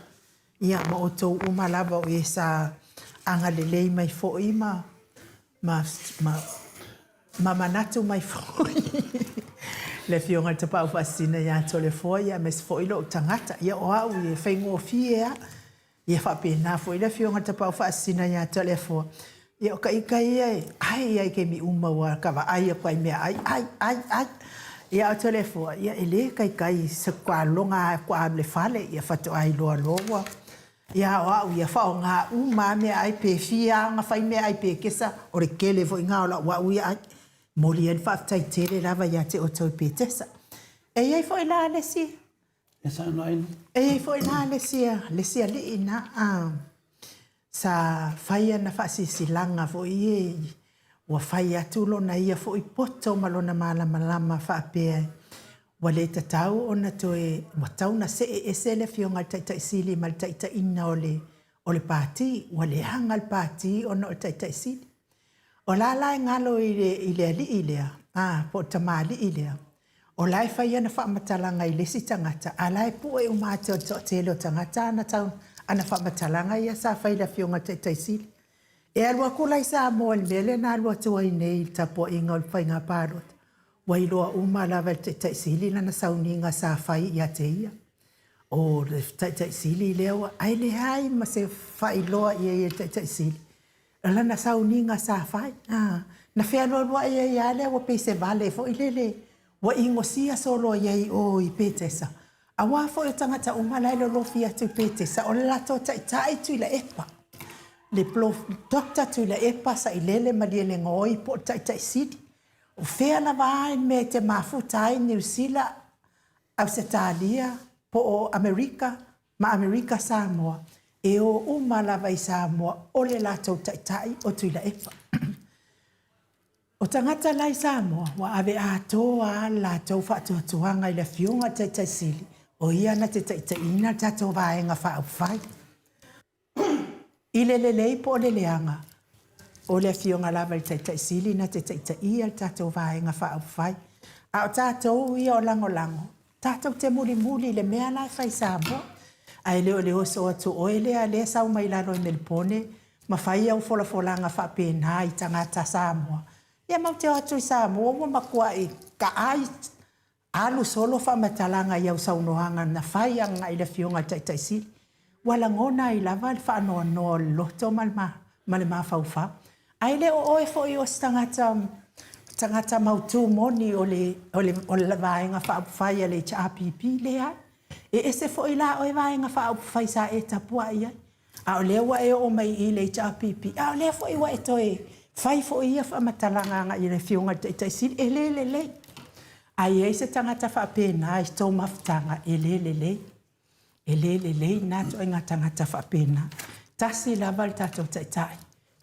A: ia ma outou uma lava o e sa agalelei mai foi ma ma ma ma manatu mai foi le Afioga i le Tapaau Faasisina ia Toleafoa, ia aemaise foi lou tagata. Ia o au ia e faigofie lava. Ia faapena foi le Afioga i le Tapaau Faasisina ia Toleafoa. Ia o ka ika ia e ai ai i taimi uma ua ka vaai atu ai i meaai, ai, ai, ai. Ia a o Toleafoa, ia e le taitai se faatoa faatoa alu i le fale, ia faatoa iloa loa ua. Ia a o au ia, faaaoga uma lava meaai pe fia lava ona fai meaai pekesa, o le tele foi lena o lau au ia ai. Momoli ai le faafetai tele lava ia te outou i Petesa. E i ai foi la le isi
B: E saunoa ai.
A: E i ai foi la le isi, le isi alii na, a, sa fai ana faasilasilaga foi e, ua fai atu lona ia foi poto ma lona malamalama faapea ua le tatau ona toe, ua tatau ona see ese le Afioga i le Taitai Sili ma le taitaiina o le, o le Pati. Ua leaga le Pati ona o le Taitai Sili. O la la e galo i le, i le alii lea, a, po o le tamalii lea, o la e fai ana faamatalaga i le isi tagata, a la e pue uma atu e le toatele o tagata ana tau, ana faamatalaga ia sa fai i le Afioga i le Taitai Sili. E alu atu la i Samoa i le mea lea na alu atu ai nei i le tapuaiga o le faiga palota, ua iloa uma lava e le Taitai Sili lana sauniga sa fai ia te ia. O le Taitai Sili lea ua, ae leai ma se faailoa i ai e le Taitai Sili. O lana sauniga sa fai, a, na fealualuai ai lava lea ua pei se vale foi lele ua inosia solo ai i o i Petesa. Aua foi o tagata uma la e lolofi atu i Petesa, o le latou taitai Tuilaepa, le Doctor Tuilaepa Sailele Malielegaoi po o le Taitai Sili. O fea lava a le mea e te mafuta ai Niu Sila, Ausetalia. Po o Amerika ma Amerika Samoa, e o uma lava i Samoa o le latou taitai o Tuilaepa. O tagata la i Samoa, ua ave atoa lava le latou faatuatuaga i le Afioga i le Taitai Sili, o ia na te taitaiina le tatou Vaega Faaupufai. I le lelei po o le leaga, o le Afioga lava i le Taitai Sili na te taitaia le tatou Vaega Faaupufai. A o tatou ia o lagolago, tatou te mulimuli i le mea la e fai i Samoa. Ae le o le oso atu oe lea lea e sau mai lalo i Melepone ma fai au folafolaga faapena i tagata Samoa. Ia matou te o atu i Samoa ua matuai taai Alu solo faamatalaga i au saunoaga na fai agai i le Afioga i le Taitai Sili. Ua lagona ai lava le faanoanoa o le loto ma le ma le mafaufau. Ae le o oe foi o se tagata tagata mautu moni o le o le o le Vaega Faaupufai a le HRPP. Leai. E ese foi la oe Vaega Faaupufai sa e tapuai ai. A o lea ua e oo mai i le HRPP, a o lea foi ua e toe fai foi ia faamatalaga agai i le Afioga i le Taitai Sili, e le lelei. A i ai se tagata faapena i tou mafutaga, e le lelei. E le lelei na ituaiga tagata faapena. Tasi lava le tatou Taitai,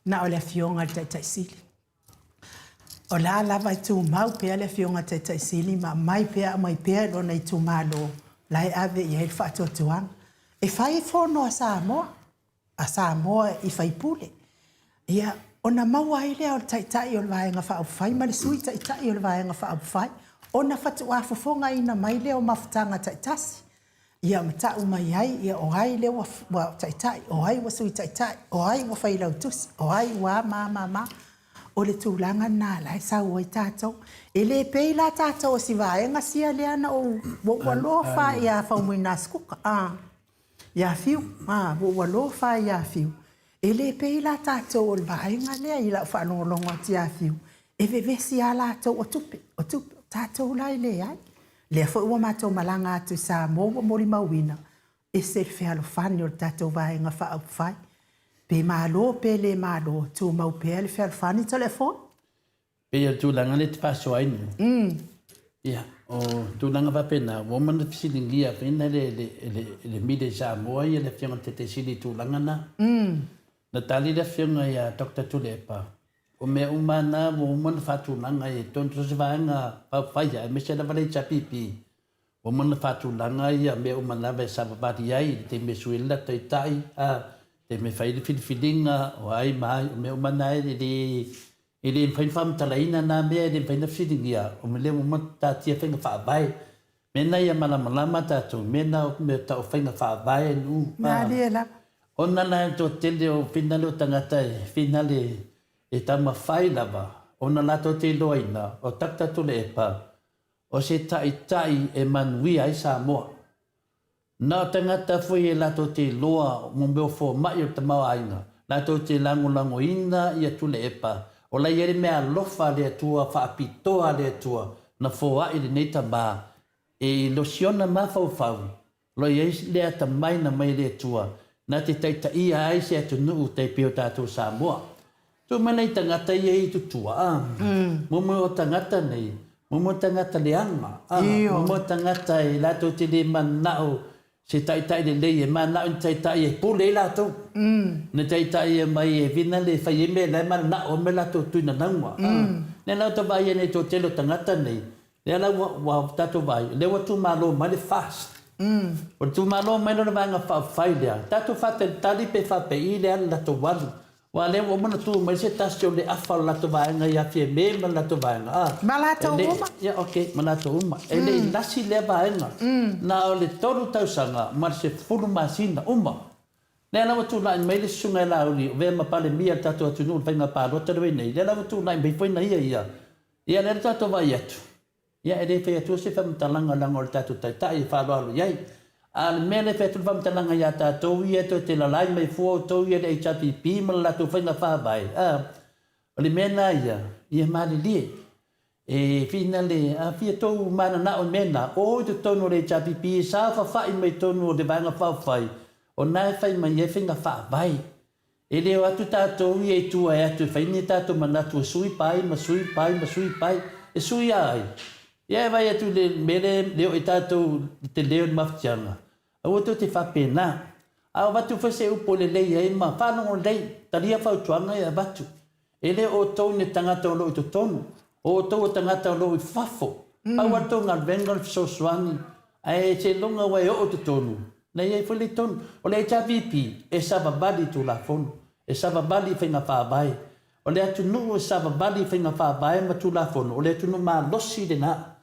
A: na o le Afioga i le Taitai Sili. O la lava e tumau pea le Afioga i le Taitai Sili ma aumai pea aumai pea i lona itumalo la e ave i ai le faatuatuaga. E fai fono a Samoa, a Samoa i faipule, ia, ona maua ai lea o le Taitai o le Vaega Faaupufai ma le Sui Taitai o le Vaega Faaupufai, ona faatoa fofogaina mai lea o mafutaga taitasi. Ia ma tau mai ai, ia o ai lea ua taitai, o ai ua sui taitai, o ai ua failautusi, o ai ua a ma a ma a. O le tulaga lena la e sau ai tatou. E le pei la tatou o si vaega sia lea na ou, ua ou alofa lava ia Faumuina Sikuka, a, ia Fiu, a, ua ou alofa lava ia Fiu. E le pei la tatou o le vaega lea i lau faalogologo atu ia Fiu, e vevesi lava latou o tupe, o tupe, o tatou la e leai. Lea foi ua matou malaga atu i Samoa ua molimauina, ese le fealofani o le tatou Vaega Faaupufai. Pe malo pe le malo, tumau pea le fealofani Toleafoa.
B: Pei o le tulaga lea e te faasoa ai nei, ia, o tulaga faapena, ua uma ona fesiligia foi na le, le, le, le media i Samoa ia le Afioga i le Taitai Sili i tulaga na. Na tali le Afioga ia Doctor Tuilaepa, o mea uma lava na ua uma ona faatulaga i totonu so o se vaega faaupufai aemaise lava le HRPP, Ua uma ona faatulaga ia mea uma lava e savavali ai i le taimi e sui ai le latou taitai, a, taimi e fai ai le filifiliga, o ai ma ai, o mea uma na e le, e le mafai ona faamatalaina na mea, e le mafai ona fesiligia, o mea lea ua uma ona taatia faiga faavae. Mea na ia malamalama tatou, mea na o mea tau o faiga faavae nuu, a.
A: Malie lava.
B: Ona la e toatele o finale o tagata e finale e taumafai lava ona latou te iloaina o Doctor Tuilaepa O se taitai e manuia ai Samoa. Na o tagata foi e latou te iloa mo mea o fomai o le tamaoaiga, latou te lagolagoina ia Tuilaepa, o la e i ai le mea alofa a le Atua, faapitoa a le Atua, na foai lenei tama e i lo siona mafaufau O lo o i ai le atamai na mai e le Atua na te taitaia ai se atunuu tai pei o tatou Samoa. Tuu mai nai tagata ia i tutua, a. Mo o tagata nei, mo tagata leaga, a. Mo tagata e latou te le manao se taitai lelei, e manao ni taitai e pule ai latou. Ni taitai e mai e vina le fai ai mea la e manao ai me latou tuinanauga, a. Lea la ua ta vaai ai nei toatele o tagata nei, Lea la ua, ua tatou vaai, lea ua tumalo mai le FAST. O le tumalo mai lea o le Vaega Faaupufai lea, tatou faatalitali pe faapei le alu latou alu. Aua lea ua uma ona tu mai se tasi o le afa o le latou vaega ia Fiame ma le latou vaega, a.
A: Ma latou
B: E le,
A: uma.
B: ia ok, ma latou uma. E le i lasi lea vaega. Na o le tolu tausaga ma le 10 masina, uma. Lea la ua tulai mai le Susuga ia Laauli, o vea ma Palemia o le tatou atunuu i le faiga palota lea ua i ai nei, lea la ua tulai mai foi na ia ia. Ia lea la tatou vaai atu, ia e le fai atua se faamatalaga leaga o le tatou Taitai e faaaloalo i ai. A o le mea lea e fai atu le faamatalaga ia tatou ia toe te lalai mai fua outou ia le HRPP ma le latou faiga faavae, a, o le mea lena ia, ia malilie. E finale, a fia tou mananao i mea na, o i totonu o le HRPP e saofafai mai totonu o le Vaega Faaupufai, o na e fai mai ai faiga faavae. E le o atu tatou ia i tua e atu e fai ni tatou manatu e sui pai ma sui pai ma sui pai. E sui a ai? Ia e vaai atu i le mea lea e le oo i tatou i tele o le mafatiaga, aua tou te faapena. A o avatu foi se upu e lelei ai ma faalogo lelei, talia fautuaga ia e avatu. E le o outou ni tagata o lo o i totonu, o outou o tagata o lo o i fafo. Pau lava le tou galuega o le fesoasoani, ae seiloga ua e oo i totonu, na i ai foi le i totonu. O le HRPP, e savavali i Tulafono, e savavali i faiga faavae. O le atunuu e savavali i faiga faavae ma Tulafono, o le atunuu malosi lena.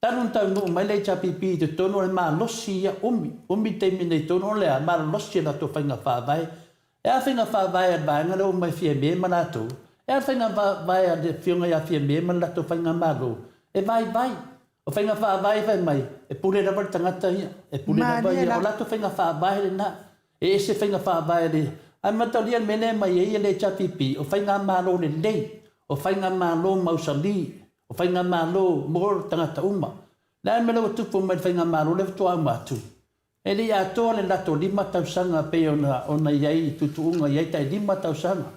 B: Talu ona taunuu mai le HRPP i totonu, o le malosi ia, umi, umi le taimi nei totonu, o le a? Malolosi a latou faiga faavae. E a faiga faavae a le vaega lea ua omai Fiame ma latou? E a le faiga faavae a le Afioga ia Fiame ma le latou faigamalo? E vaivai. O faiga faavae fai mai, e pule lava le tagata ia, e pule lava ia. O latou faiga faavae lena. E ese faiga faavae a le... Ae mataulia le mea lea e aumai ai le HRPP, o faigamalo lelei, o faigamalo mausali, o faigamalo mo tagata uma. O le a le mea lea ua tupu mai i le faigamalo lea faatoa uma atu? E le i atoa le latou 5 tausaga pei ona i ai i tuutuuga i ai tai 5 tausaga.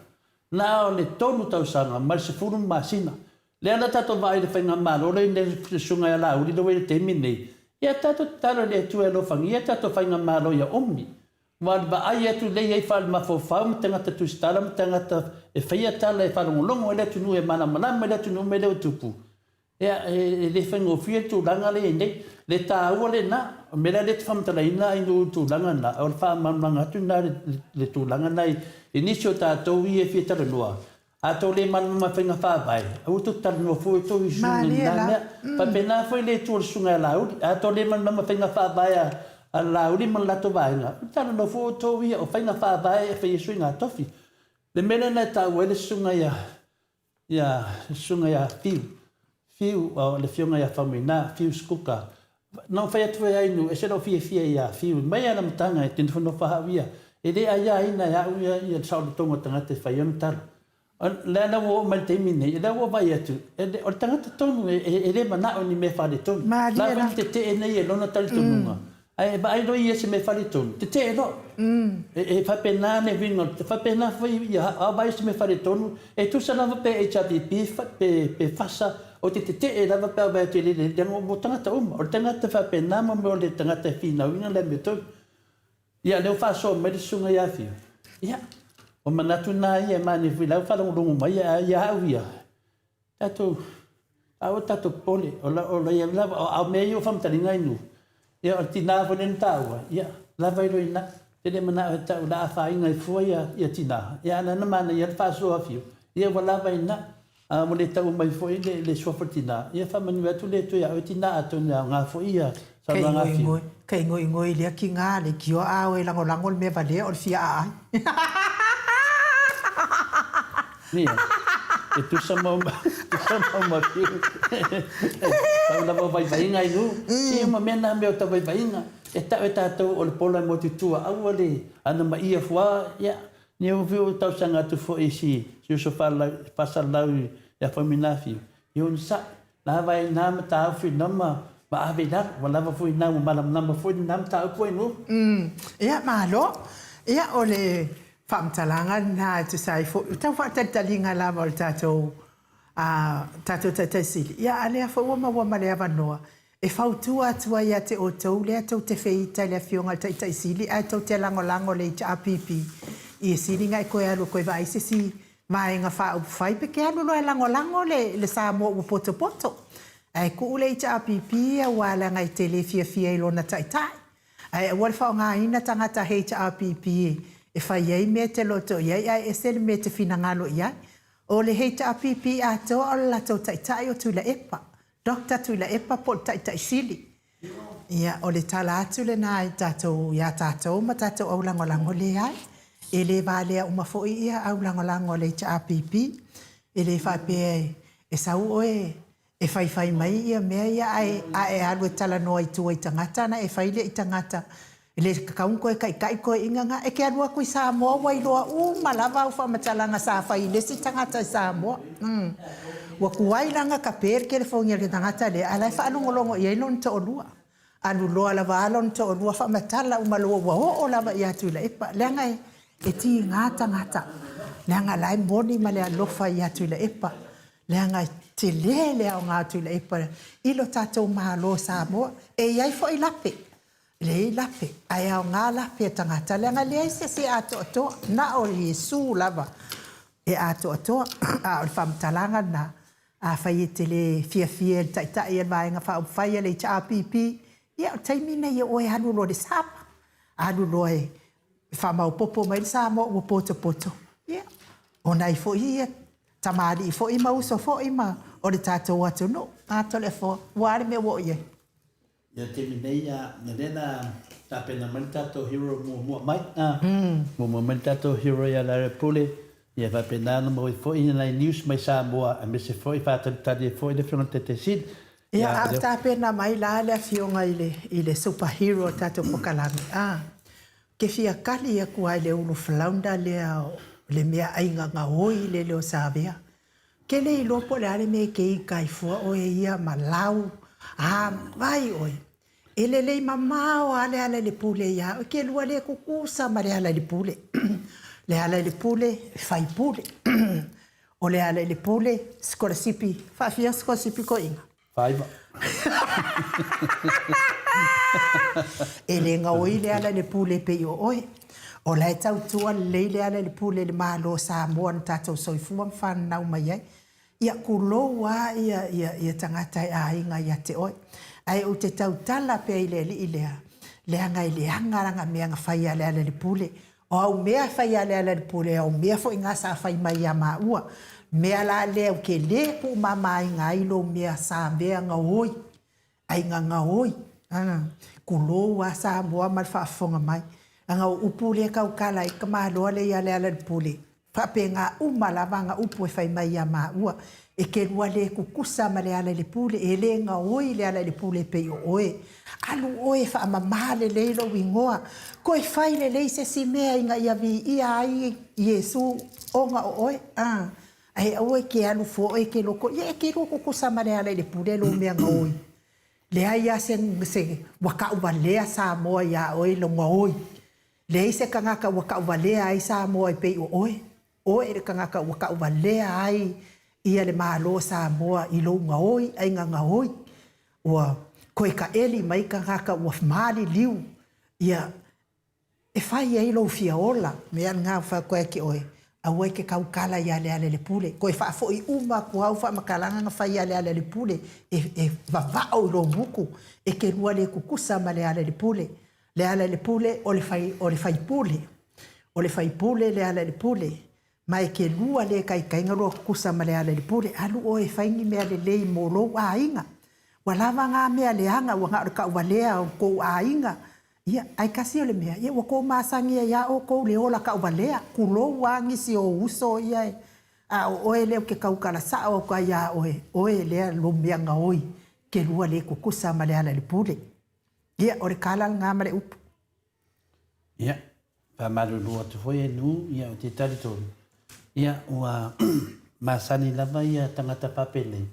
B: Na o le 3 tausaga ma le 10 masina. Lea la tatou vaai i le faigamalo lea i le Susuga ia Laauli lea ua i le taimi lenei, ia tatou tatalo i le Atua e alofagia tatou faigamalo ia umi. Aua o le vaai atu lea i ai faale-mafaufau ma tagata tusitala ma tagata e faia tala e faalogologo ai le atunuu e malamalama i le atunuu mea lea ua tupu, Ia, e le faigofie le tulaga lea e i ai nei. Le taua lena, o le mea la lea e te faamatalaina ai i tulaga na, o le faamalamalamaga atu lena i le tulaga lena i nisi o tatou ia e fia talanoa, a tou le malamalama i faiga faavae, aua tou te talanoa fua i tou i susuga i lena mea. Faapena foi le itu o le susuga ia Laauli, a tou le malamalama i faiga faavae a Laauli ma le latou vaega, talanoa fua outou ia, o faiga faavae e fai ai suiga tofi. Le mea lena e taua ai le susuga ia Ia, le susuga ia Fiu, Fiu, o le afioga ia Faumuina, Fiu Sikuka. Na ou fai atu foi ai nu, ese lou fiafia ia Fiu, mai lava i le amataga e te nofonofo au ia, e le aiaina e au ia ia le saolotoga o tagata e fai ai ona tala. O lea la ua oo mai i le taimi lenei, o lea ua ou vaai atu, o le tagata tonu e le manao i ni mea faaletonu.
A: Malie
B: La foi
A: la.
B: na tetee nei e lona talitonuga, Ae vaai loa ia i se mea faletonu, tetee loa. E faapena le uiga, e faapena foi ia a vaai i se mea faletonu, e tusa lava pe HRPP pe FASA, ou te tetee lava pe a vaai atu e le lelei, leaga o tagata uma. O le tagata faapena ma mea o le tagata e finauina le amiotonu. Ia lea ua faasoa mai le susuga ia Fiu, ia, o manatu na ia e manaia foi la ua faalogologo mai ia au ia, Tatou, aua tatou popole, o la, o la ia lava, a o mea ia ua faamatalaina i nuu, ia o le tina foi lea na taua, ia, lava i lo ina, te le manao e tau la afaina ai fua ia, ia tina, ia a o lea na manaia le faasoa afio, ia ua lava ina, a ua le taua mai foi le, le suafa o le tina, ia faamanuia atu le Atua ia oe tina atonu e aoga foi ia saunoaga afio.
A: Ka igoigo i lea kiga le kio a oe lagolago le mea valea o le fia aai.
B: Ia, e tusa ma tusa ma uma fiu. Pau lava o vaivaiga i nuu. Se uma mea na mea o ta vaivaiga. E tau e tatou o le pola e motu i tua, aua le ana maia fua, ia, niu fiu tausaga atu foi i si uso faasalalau ia Faumuina Fiu, ia onosai. Lava ai na mataupu ina ma ma ave i lalo, ua lava foi ina ua malamalama foi lena mataupu ai nuu.
A: Ia, malo. Ia, o le faamatalaga lena e tusa ai foi, o tau faatalitaliga lava o le tatou, a tatou Taitai Sili, ia a lea foi ua maua ma le avanoa e fautua atu ai ia te outou lea tou te feita i le Afioga i le Taitai Sili ae tou te lagolago i le HRPP i e sili ona e toe alu e toe vaai se isi Vaega Faaupufai pe te alu loa e lagolago le Samoa ua potopoto. Ae tuu le HRPP aua leaga e te le fiafia i lona taitai. Ae aua le faaaogaina tagata HRPP e fai ai mea e te loto i ai ae ese le mea e te finagalo i ai. O le HRPP atoa o le latou taitai o Tuilaepa. Doctor Tuilaepa po o le Taitai Sili. Ia, o le tala atu lena i tatou, ia tatou ma tatou aulagolago, leai, e le valea uma foi ia aulagolago a le HRPP. E le faapea e sau oe e faifai mai ia mea ia ae a e alu e talanoa i tua i tagata ona e fai lea i tagata E le tatau ona toe taitai toeaiina na. E te alu atu i Samoa ua iloa uma lava au faamatalaga sa fai i le isi tagata i Samoa. Ua tuai la ona tape le telefoni a le tagata lea ae la e faalogologo i ai lona toalua. Alu loa lava a lona toalua faamatala uma loa ua oo lava ia Tuilaepa. Leaga e tiga tagata, leaga la e moni ma le alofa ia Tuilaepa. Leaga e. Tele le aoga o Tuilaepa i lo tatou Malo o Samoa. E i ai foi lape, e leai lape, ae aoga lape a tagata leaga e leai se isi e atoatoa, na o Iesu lava e atoatoa. A o le faamatalaga lena, afai e te le fiafia i le Taitai a le Vaega Faaupufai a le HRPP, ia o le taimi lenei e oe alu loa i le sama, alu loa e faamaopoopo mai le Samoa ua potopoto, ia, o nai foi ia tamalii foi ma uso foi ma o le tatou atunuu. A Toleafoa, ua a le mea ua oo i ai?
B: Ia le taimi nei, o lea na tapena mai le tatou hero muamua mai, muamua mai le tatou hero ia Larry Pule, ia faapena ona maua ai foi nai news mai Samoa aemaise foi faatalitali ai foi le Afioga i le Taitai Sili.
A: Ia, a o tapena mai la le Afioga i le, i le super hero o le tatou pokalame, a, ke fia kali aku lava i le ulu flounder lea o le meaaiga gaoi lele o Savea. Ke le iloa po o le a le mea e ke ika ai fua oe ia ma lau, a, vaai oe, e lelei mamao lava le ala i le pule iā oe, ke lua le kukusa ma le ala i le pule. Le ala i le pule, fai pule. O le ala i le pule, sikolasipi, faafia sikolasipi toeaiina?
B: Faaiva.
A: E le gaoi le ala i le pule e pei o oe. O la e tautua lelei le ala i le pule i le Malo o Samoa na tatou soifua ma fananau mai ai. Ia kulou lava ia, ia, ia tagata e aiga ia te oe. Ae ou te tautala pea i le alii lea, leaga e leaga lana mea na fai a Lealailepule. O au mea e fai a Lealailepule, o au mea foi na sa fai mai ia maua. Mea la lea ou te le tuumamaina ai lou mea sa mea gaoi, aiga gaoi, a, kulou lava Samoa ma le faafofoga mai. Leaga o upu lea e tautala ai le tamaloa lea ia Lealailepule, Faapena uma lava ana upu e fai mai ia maua, E te lua le kukusa ma Lealailepule, e le gaoi Lealailepule e pei o oe. Alu oe e faamama lelei lou igoa, toe fai lelei se isi mea ina ia viia ai Iesu ona o oe. A, ae aua e te alu fua oe e te loko, ia e te lua kukusa ma Lealailepule lou mea gaoi. Leai lava se, se ua tauvalea Samoa iā oe i lou gaoi. Leai se tagata ua tauvalea ai Samoa e pei o oe. Oe le tagata ua tauvalea ai ia le Malo o Samoa i lou gaoi aiga gaoi. Ua toe taeli mai tagata ua maliliu ia e fai ai lou fia ola. Mea lena ua fai atu ai ke oe, aua e te tautala ia Lealailepule. Toe faafoi uma atu au faamatalaga na fai ia Lealailepule e, e vavao i lou gutu, e te lua le tutusa ma Lealailepule. Lealailepule o le fai, o le faipule. O le faipule Lealailepule. Ma e te lua le taitaiga lua tutusa ma Lealailepule. Alu oe e fai ni mea lelei mo lou aiga. Ua lava na mea leaga, ua na o le tauvalea o tou aiga. Ia, ae kasi o le mea, ia ua tou masani ai a outou le ola tauvalea, tulou a nisi o ou uso ia e, a o oe lea ou te tautala sao atu ai ia oe, oe lea lou mea gaoi, te lua le tutusa ma Lealailepule. Ia, o le tala lena ma le upu.
B: Ia, faamalulu atu foi e Nu, ia, ou te talitonu, ia, ua masani lava ia tagata faapenei,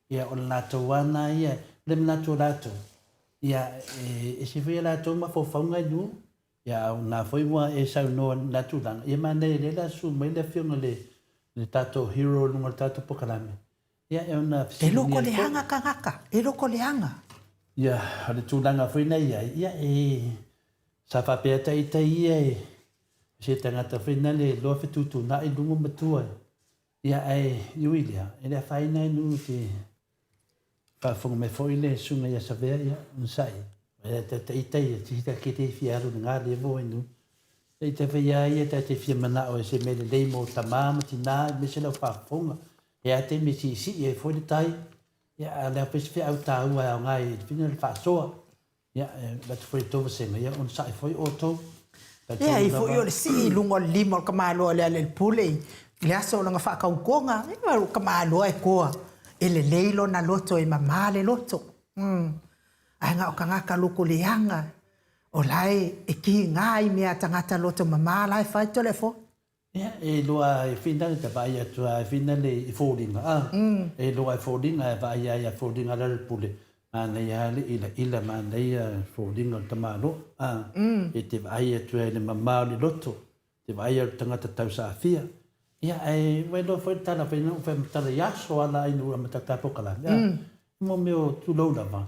B: ia, o le latou lava lena ia, o le manatu o latou, ia, e ese foi a latou mafaufauga e Nu, ia, a o lena foi ua e saunoa i lena tulaga, ia, manaia lea o le a susu mai le Afioga i le tatou hero i luga o le tatou polokalame, Ia, e ona
A: E fesiligia loko ai foi. leaga tagata, e loko leaga.
B: Ia, o le tulaga foi na i ai, ia, e, sa faapea ta ita ia e, se tagata foi na le iloa fetuutuunai i luga matua. Ia, ae e ui lea, e le afaina ai nuu te faafofoga mai foi le susuga ia Savea, ia, onosai, e ta ta ita ia, te hita kete i fia alu nga levo ai nuu. Ta ita fai ia ia ta te fia manao e se mea lelei mo tama ma tina, aemaise lau faafofoga. E a taimi e siisii ai foi le tai, ia, a o le a foi se feau taua e aoga i le whina le faasoa, ia, e avatu foi i le tou vasega, ia onosai foi outou.
A: Ia, e foi o le sii i luga o le lima o le tamaloa o Lealailepule i le aso o lana faatautoga, ia, o le tamaloa e toa, e lelei lona loto, e mama le loto. Ae na o tagata loto leaga, o la e kiga i mea a tagata loto mama la e fai Toleafoa.
B: Ia, e iloa e Whina le ta vaai atu a e Whina le i foliga, a? E iloa e foliga e vaai ai a foliga la le pule, manaia a le ilaila, manaia foliga o le tamaloa, a? E te vaai atu ai i le mama o le loto, te vaai ai o le tagata tausaafia. Ia, ae ua iloa foi le tala foi na ou fai matala i aso ala ai na amata ta polokalame, a, mo mea o tulou lava,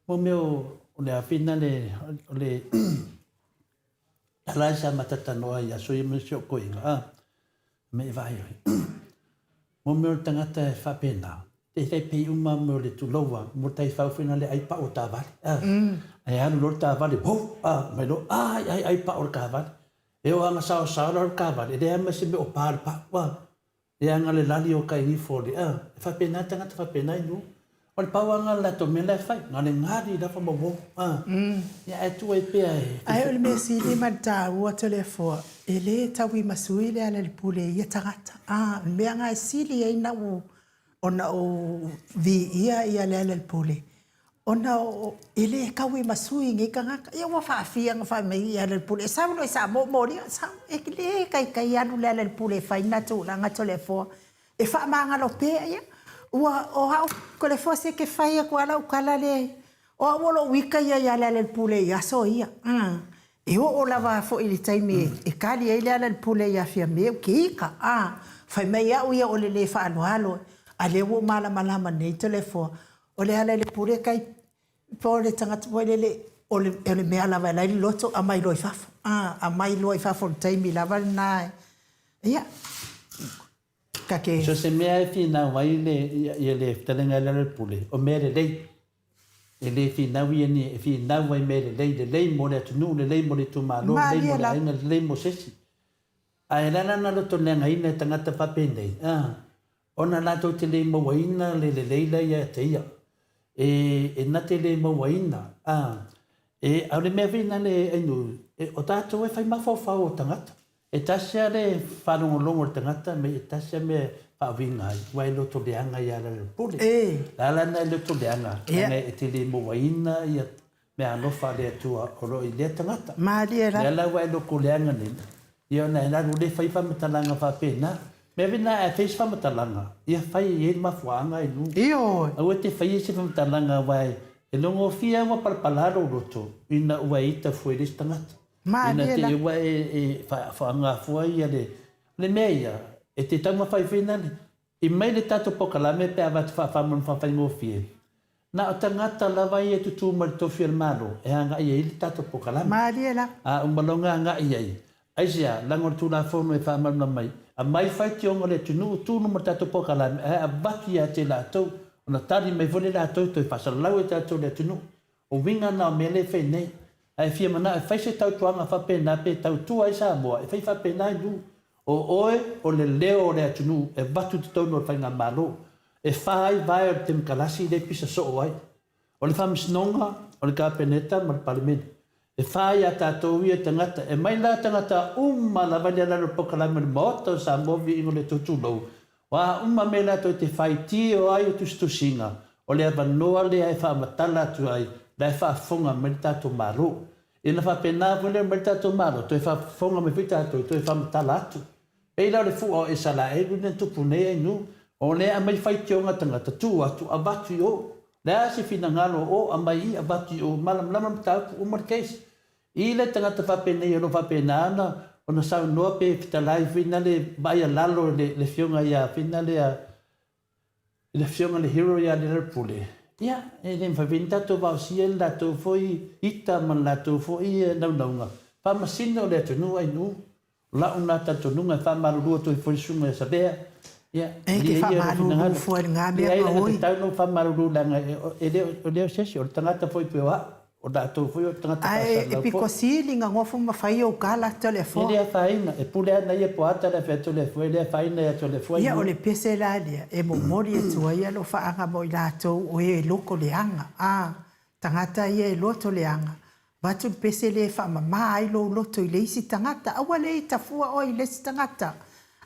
B: mo mea o le a foi na le, o le tala sa ma talanoa ai i aso ia ma si ou toeaina, a, me i vaai ai. Mo mea o le tagata e faapena, e tai pei uma mo le tulou lava, mo le taifau foi na le ai pau o taavale, a, ae alu loa le taavale, wou, a, mai loa, ai, ai, ai pau o le taavale. E oo lava ina saosao la le taavale, e leai lava ma se mea o pa le pau, a, leaga le lali o tai ifo o le, a, e faapena tagata faapena i nuu. O le pau lava lena o le latou mea la e fai, na o le gali lava ma uo, a, ia ae tuu ai pea e.
A: Ae o le mea sili ma le taua Toleafoa, e le tauimasui le Alaalipule i ia tagata, a, o le mea lena e sili ai na ou, ona ou viia ia Lealailepule, ona e le tauimasui i nei tagata. Ia ua faafia ona fai mai Lealailepule, e sau loa i Samoa, molia, sau. E le taitai alu Lealailepule e fai na tulaga Toleafoa. E faamagalo pea ia. Ua, o au Toleafoa se e te fai atu lava lau tala lea, o au o lou ita ia ia Lealailepule i aso ia. E oo lava foi i le taimi e tali ai Lealailepule ia Fiame, ou te ita, a, fai mai au ia o le le faaaloalo, a lea ua ou malamalama nei Toleafoa, o Lealailepule e tai po o le tagata foi lele, o le, o le mea lava e ala ai le loto, aumai loa i fafo, a, aumai loa i fafo i le taimi lava lena, ia, ta te.
B: So se mea e finau ai le, ia le fetalaiga e Lealailepule, o mea lelei. E le finau ia ni, e finau ai mea lelei, lelei mo le atunuu, lelei mo le itumalo, lelei mo le aiga, lelei mo se isi. Ae o le a la na lotoleagaina e tagata faapenei, a, ona latou te le mauaina le lelei la ia te ia. E, e na te le mauaina, a, e, a o le mea foi na le ainu, e, o tatou e fai mafaufau o tagata. E tasi lava le faalogologo o le tagata me e tasi lava mea e faauiga ai, aua e loto leaga ia Lealailepule. O le ala lena e loto leaga, leaga e te le mauaina ia meaalofa a le Atua o lo o i lea tagata.
A: Malie la.
B: Lea la ua e loto leaga nei, ia ona e alu le fai faamatalaga faapena. Mea foi lena a fai se faamatalaga, ia fai e i ai le mafuaaga i luga.
A: Ioe.
B: Aua e te faia se faamatalaga aua e logofia ua palapala lou loto ina ua e ita fua i le isi tagata. Ina
A: Malie
B: te
A: la.
B: ua e faaaoga fua ia le, le mea ia, e te taumafai foi nale. I mai le tatou polokalame pe a avatu faafaamanu faafaigofie, na o tagata lava ia e tutū mai le tofi o le Malo e agai ai le tatou polokalame.
A: Malie la.
B: A uma loa ona agai ai, aisea, leaga o le Tulafono e faamalamalama mai, aumai faitioga o le atunuu, tuu luma le tatou polokalame ae avatu ia te latou, ona tali mai foi lea latou toe faasalalau e tatou le atunuu. O uiga na o mea lea e fai nei. A e fia manao e fai se tautuaga faapena pe tautua ai Samoa, e fai faapena i nuu. O oe o le leo o le atunuu e avatu i totonu o le faigamalo. E fa ai vae o le temokalasi lea e pisa soo ai. O le Faamasinoga, o le Kapeneta ma le Palemene. E fa ia tatou ia tagata. E mai la tagata uma lava i le alalo o le polokalame o le Maota o Samoa Viiga o le Atua Tulou, O a uma mea latou te faitio ai o tusitusiga, o le avanoa lea e faamatala atu ai la e faafofoga mai le tatou Malo. Ina faapena foi lea mai le tatou Malo, toe faafofoga mai foi tatou e toe faamatala atu. Pei la o le fua o Esalaelu lea na tupu nei ai nuu, o lea e aumai faitioga a tagata, tuu atu, avatu i o. O le a se finagalo o o, aumai i, avatu i o, malamalama le mataupu, uma le case. I le tagata faapenei o lo o faapena ona ona saunoa pe fetalai foi na le vaai a lalo i le le afioga ia foi na le i le afioga le hero ia Lealailepule, ia e le mafai foi ona tatou vaosia le latou foi ita ma le latou foi naunauga faamasino le atunuu ainu. O la'u na talitonuga e faamalulu atu ai foi le susuga ia Savea, ia,
A: E te
B: malie ia lou
A: faamalulu
B: finagalo.
A: fua i lena mea
B: Leai, leaga
A: gaoi.
B: tatau ona ou faamalulu leaga e le o, e le o se isi, o le tagata foi pei o a'u, o latou foi o tagata
A: Ae e
B: faasalalau
A: pito
B: foi.
A: sili na nofo ma fai ou tala
B: E
A: Toleafoa.
B: le afaina, e pule ana ia po o a tala e fai atu Toleafoa, e le afaina ia Toleafoa
A: Ia, o
B: i.
A: le pese la lea e momoli atu ai alofaaga mo i latou o e loto leaga, a tagata ia e loto leaga, Avatu le pese lea e faamama ai lou loto i le isi tagata. Aua le ita fua oe i le isi tagata.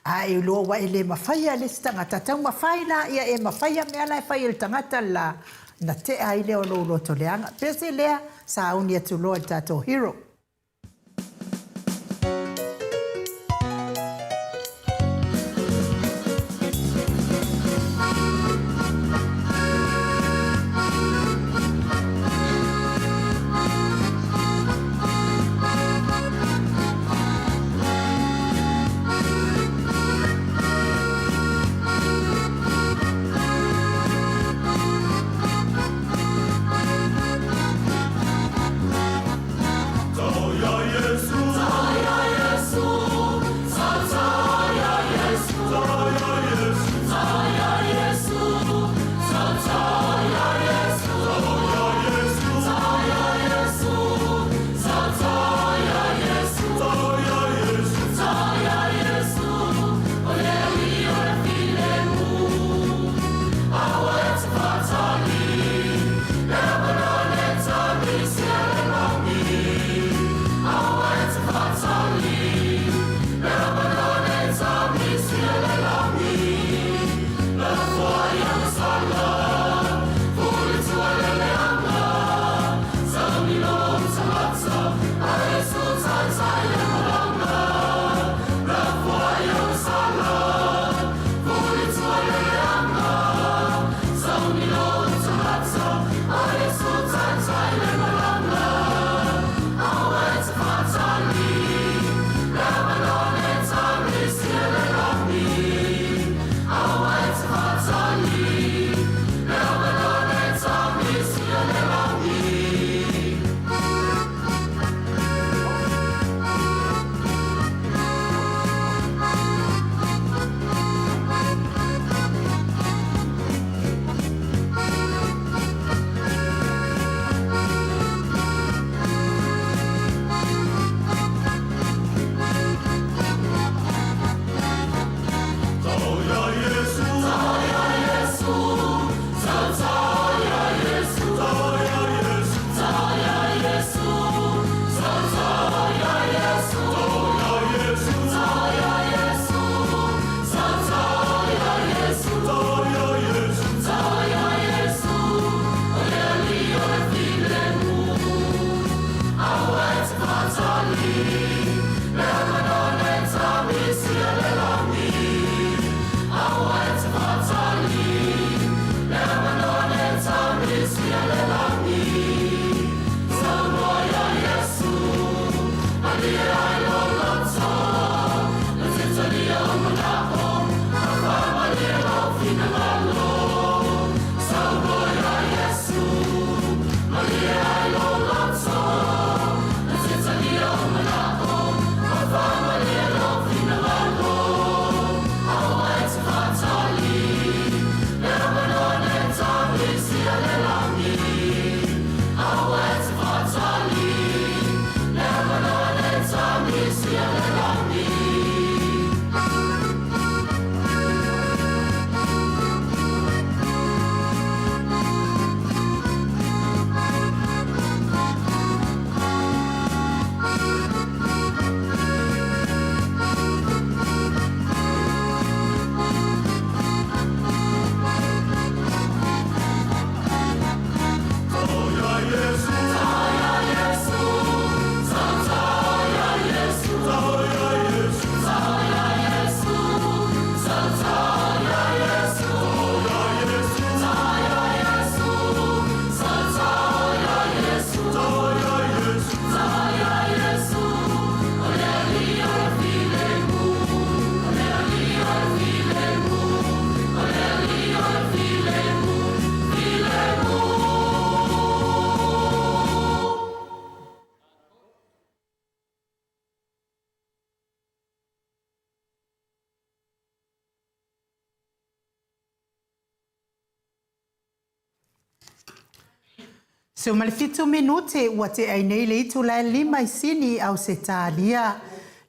A: A e iloa ua e le mafaia le isi tagata, taumafai la ia e mafaia mea la e fai e le tagata le la, ona tea ai lea o lou loto leaga. Pese lea, sauni atu loa i le tatou hero. 17 minute ua tea ai nei le itula e lima i Sini, Ausetalia.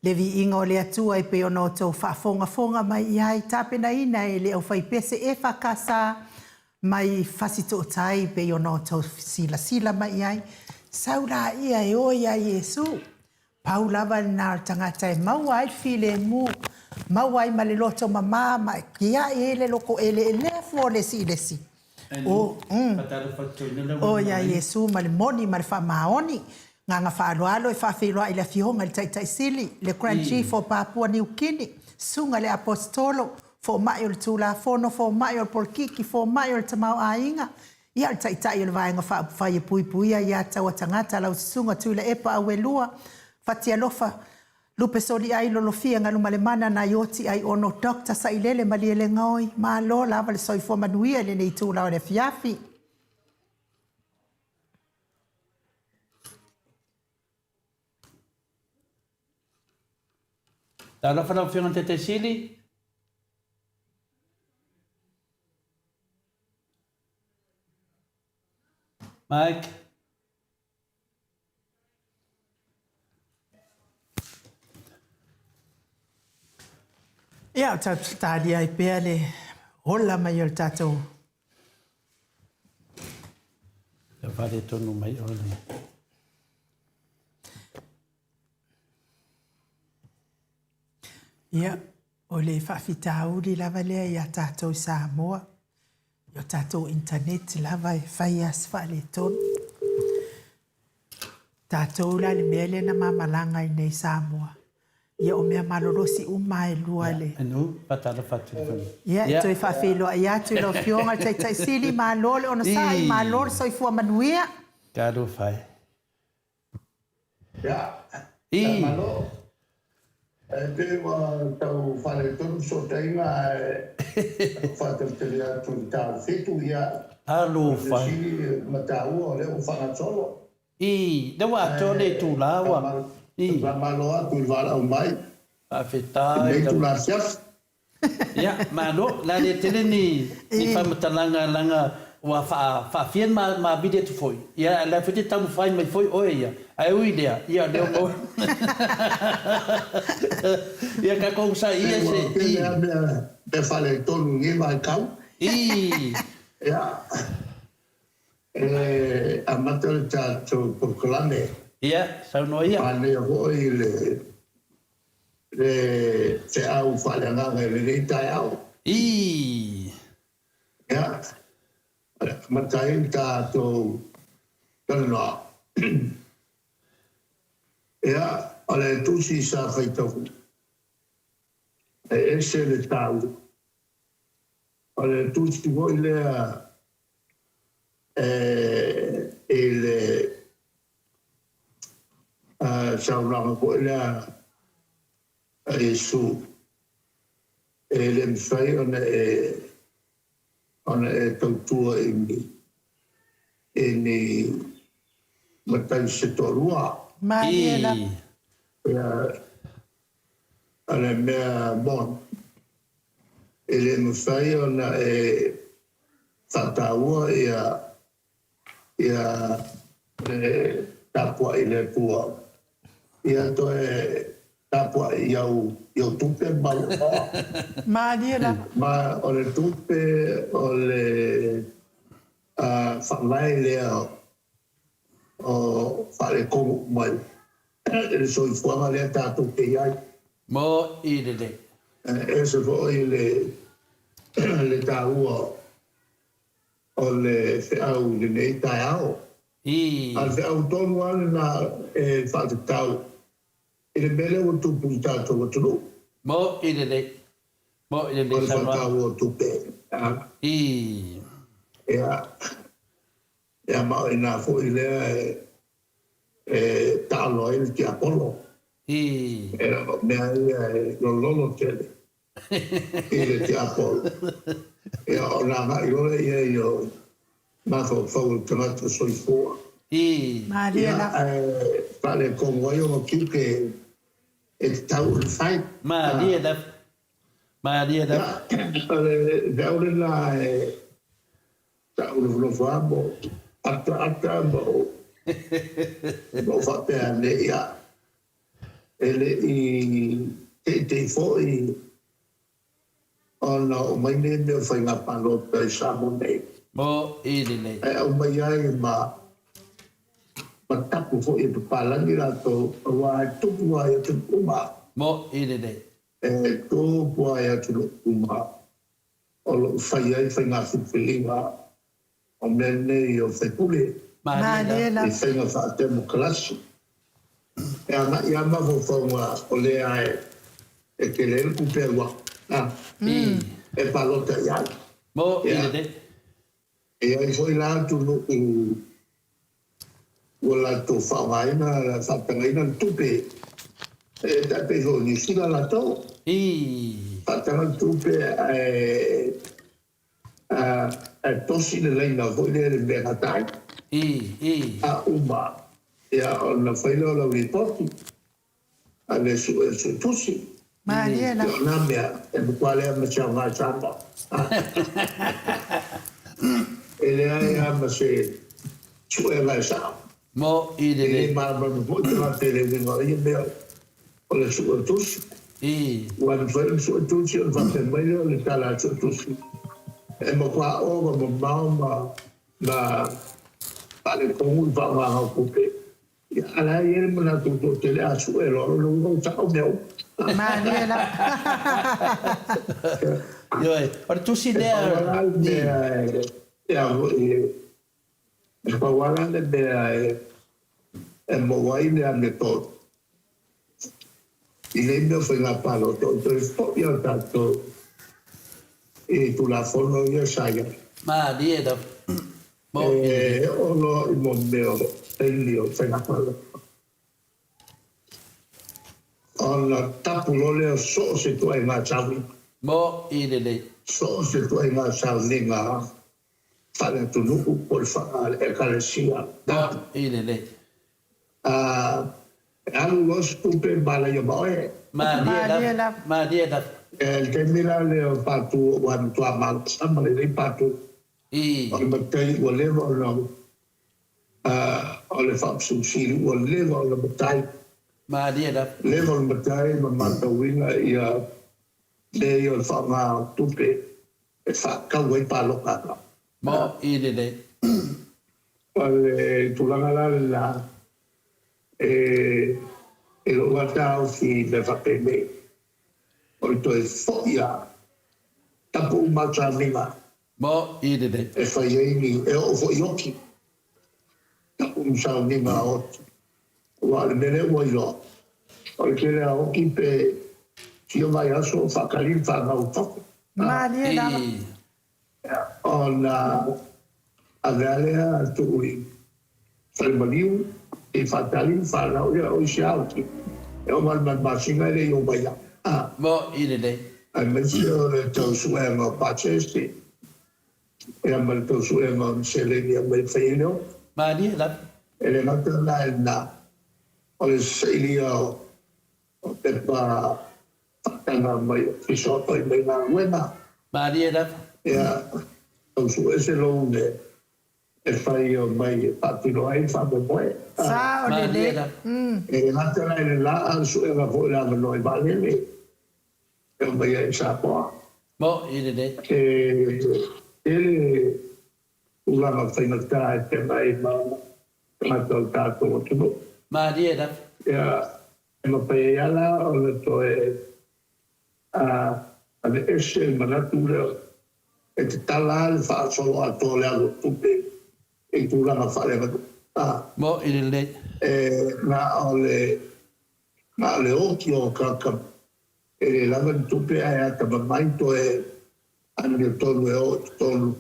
A: Le viiga o le Atua e pei ona outou faafogafoga mai i ai, tapenaina e le aufaipese EFKS mai Fasitootai pei ona outou silasila mai i ai. Sau laia e o ia Iesu. Pau lava lena o le tagata e maua ai le filemu, maua ai ma le loto mama ma e tiai ai le loto eleelea fua o le isi i le isi. O, mm. O ia Iesu ma le moni ma le faamaoni. Agaga faaaloalo e faafeiloai i le Afioga i le Taitai Sili, le Grand Chief o Papua Niu Kini, Susuga i le Aposetolo, Fomai o le Tulafono, Fomai o le Polokiki, Fomai o le Tamaoaiga, ia o le Taitai o le Vaega Faaupufai e Puipuia Aia Tatau a Tagata, lau Susuga Tuilaepa Auelua Fatialofa Lupesoliai Lolofia Galumalemana Naioti Aiono Doctor Sailele Malielegaoi, malo lava le soifua manuia i lenei itula o le afiafi.
B: Talofa lau Afioga i le Taitai Sili. Mike.
A: Ia, o tatou talia ai pea le ola mai o le tatou.
B: Ia faaletonu mai oe le.
A: Ia, o le faafitauli lava lea ia tatou i Samoa, i o tatou internet lava e fai lava si faaletonu. Tatou la i le mea lea na ma malaga ai nei i Samoa, ia o mea malolosi uma lava e lua le. Ia, e toe faafeiloai atu i lau Afioga i le Taitai Sili, malo le onosai, malo le soifua manuia.
B: Talofa e.
D: Ia, Faamalo. E pei ua tau faaletonu fesootaiga ae faatalitali atu i le ta o le fitu, ia, o le fesili ma taua o lea ua faagasolo.
B: I, lea ua atoa le itula ua.
D: I. Faamalo atu i le valaau mai.
B: Faafetai.
D: I lenei itula afiafi.
B: Ia, malo, o le a le tele ni ni faamatalaga leaga ua faafia ma ma vili atu foi, ia ae o la foi e te taumafai mai foi oe ia, ae ui i lea, ia o lea ua maua. Ia tatou onosai ia se i.
D: Ua tele lava mea faaletonu i lenei vaitau.
B: I.
D: Ia, e amata le tatou polokalame.
B: Ia, saunoa ia.
D: Manaia foi le Le feau faaleagaga i lenei taeao.
B: Ii.
D: Ia, o le a amata ai le tatou talanoa. Ia, o le tusi sa faitau, e ese le taua. O le tusi foi lea e i le saunoaga foi lea a Iesu, e le mafai ona e ona e tautua i ni i ni matai se toalua.
A: Malie lava.
D: Ia, o le mea moni, e le mafai ona e faataua ia Ia le tapuai i le Atua. Ia toe tapuai i au i au tupe ma au oloa.
A: Malie lava.
D: Ma o le tupe o le faavae lea o faaletonu uma i le soifuaga lea tatou te i ai.
B: Mo'i lelei.
D: E ese foi le taua O le feau i lenei taeao.
B: I.
D: A o le feau tonu lava lena e faatatau i le mea lea ua tupu i le tatou atunuu.
B: Mo'i lelei. Mo'i lelei
D: O le
B: saunoaga.
D: faataua o tupe.
B: I.
D: Ia, ia ma o i ina foi lea e taalo ai le tiapolo.
B: I.
D: E o mea ia e lololo tele. i le tiapolo, ia ona agai loa lea i ai o mafaufau o le tagata soifua.
B: I.
A: Malie
D: Ia,
A: lava.
D: ae faaletonu ai ona tiute e tatau ona fai.
B: Malie lava. Malie lava.
D: Ia, o le feau lena e tau nofonofo lava mo. Ataata ma ou ma ou faapea ane, ia, e le i teitei foi ona oo mai nei mea o faiga palota i Samoa nei.
B: Mo i lelei.
D: Ae aumai ai ma ma tapu foi e papalagi latou, aua e tupu lava i atunuu uma.
B: Mo i lelei.
D: E tupu lava i atunuu uma o lo o fai ai faiga filifiliga o mea nei o faipule
A: Malie
D: i faiga faatemokarasi. E agai lava mafaufauga o lea e tele ai le tupe alu e palota i ai. Ia, e i ai foi la atunuu ua latou faaaogaina, faatagaina le tupe, e tai pei foi o Niu Sila latou. Faataga le tupe ae Ae tosi le laina foi lea i le mea e gata ai. A uma, ia ona fai lea o lau lipoti a le suetusi.
A: Malie
D: la. Ia o na mea e matua leai ma se aoga i Samoa. E leai lava ma se suega e sao.
B: Mo i
D: le. E le malamalama foi tagata i le uiga o ia mea o le suetusi. Ua mafai ona suetusi ona faapea mai lea o le tala a le suetusi e matua ova mamao ma ma faaletonu le faaaogaina o tupe. Ia, a o la e i ai le manatu o le toatele a sue loa, lona uiga ua sao mea uma.
A: Malie lava.
B: Ioe, o le tusi lea.
D: E pau lava le mea e a foi E pau lava le mea e maua ai le amiotonu i nei mea o faiga palota, o le toe foi o tatou i Tulafono ia sa i ai.
B: Malie lava.
D: E oo loa i mea o taimi o faiga palota, ona tapu loa lea o so o se ituaiga sauniga.
B: Mo i lelei.
D: So o se ituaiga sauniga faale-atunuu po o le faale-ekalesia.
B: Mo i lelei.
D: A e alu loa se tupe malaia ma oe.
B: Malie lava. Malie lava.
D: E le taimi la lea o Patu ua matua malamalama lelei Patu. O le matai ua leva ona o le faamasino ua leva ona matai.
B: Malie lava.
D: Leva ona matai ma matauina ia mea ia o le faaaoga o tupe e faatau ai palota.
B: Mo i lelei.
D: O le tulaga la lena e i lou lava taofi i mea faapenei, o le toe foi lava, tapu uma lava sauniga.
B: Mo i lelei.
D: E fai ai ni, e oo foi i oti, tapu ma sauniga a oti. Aua o le mea lea ua iloa, o le tele lava o oti pe fia vaiaso o faatali le fanau i fafo.
A: Malie lava.
D: Ona ave lava lea tuu i Falemaliu i faatali le fanau, ia o isi lava oti e oo mai i le masina e le i omai lava.
B: Mo i lelei.
D: Aemaise o le tau suega o pasese ia ma le tau suega o ni seleni e aumai e fai ai le oti.
B: Malie lava.
D: E le gata la i lena, o le sailia o pepa faataga mai Ofisa o Toi mai galuega.
B: Malie lava.
D: Ia, tau sue se loan e fai mai e faatino ai le faamoemoe.
A: Sao
B: Malie
A: lelei.
B: lava.
D: E le gata la i le la, a o le suega foi o le avanoa i vaalele e omai ai i Samoa.
B: Mo i lelei.
D: E tele tulaga faigata e feagai ma tagata o le tatou atunuu.
B: Malie lava.
D: Ia, e mafai ai lava la ona toe aveese le manatu lea e tatala lava le faasolo atoa o le alu o tupe i tulaga faaleaganuu.
B: Mo i lelei.
D: E na o le na o le oti o tagata e le lava ni tupe ae atamamai toe amiotonu e o i totonu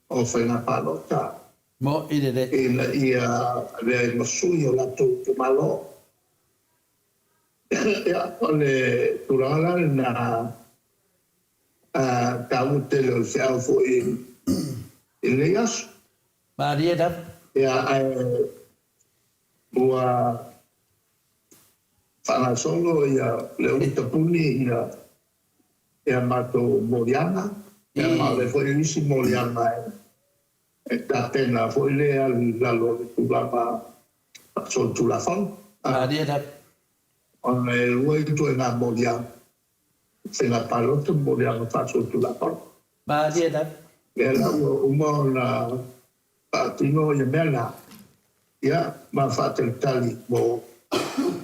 D: o faiga palota.
B: Mo i lelei.
D: Ina ia avea ai ma sui o latou itumalo. Ia, o le tulaga la lena taua tele o le feau foi i lenei aso.
B: Malie lava.
D: Ia, ae ua faagasolo ia le ulu tapuni ia ia matou moliaga, ia ma o le foi isi moliaga E tapena foi lea alu i lalo o le tulaga faasolitulafono.
B: Malie lava.
D: Ona e lua ituaiga moliaga, faiga palota ma moliaga faasolitulafono.
B: Malie lava.
D: Lea la ua uma ona faatino ia mea na, ia, ma faatalitali mo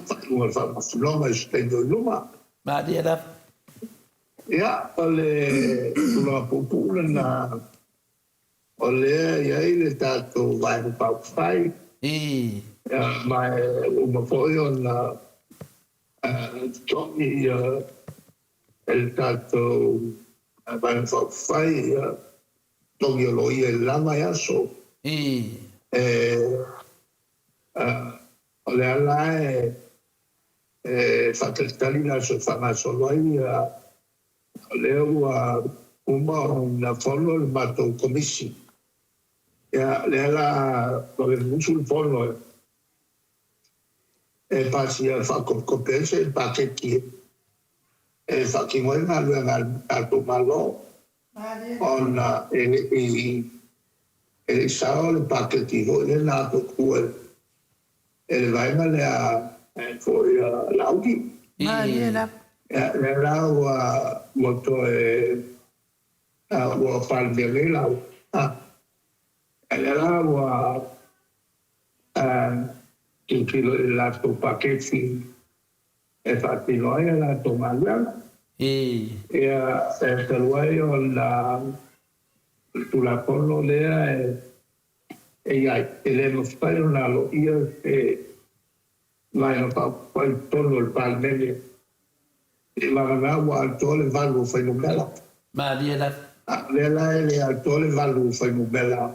D: faaiuga o le Faamasinoga i se taimi o i luma.
B: Malie lava.
D: Ia, o le tulaga puupuu lena. O lea e i ai le tatou Vaega Faaupufai, ma e ua uma foi ona totogi e le tatou Vaega Faaupufai totogi o loia i le la vaiaso. O lea la e faatalitali le aso e faagasolo ai. O lea ua uma ona fono le matou Komisi, ia, lea la vave musu le fono e pasia faakopekope ai se paketi e faatino ai galuega a le tatou Malo, ona e le i sao le paketi foi lea na atoatua e le vaega lea foi a Laauli.
A: Malie lava.
D: Ia, lea la ua toe ua Palemia nei Laauli. Lea la ua tilotilo i le latou paketi e faatino ai a latou galuega. Ia, e talu ai ona o le Tulafono lea e i ai, e le mafai ona aloaia se Vaega Faaupufai i totonu o le Palemene, seivagana ua atoa le 8 o fuainumera.
B: Malie lava.
D: A o lea la e le atoa le 8 o fuainumera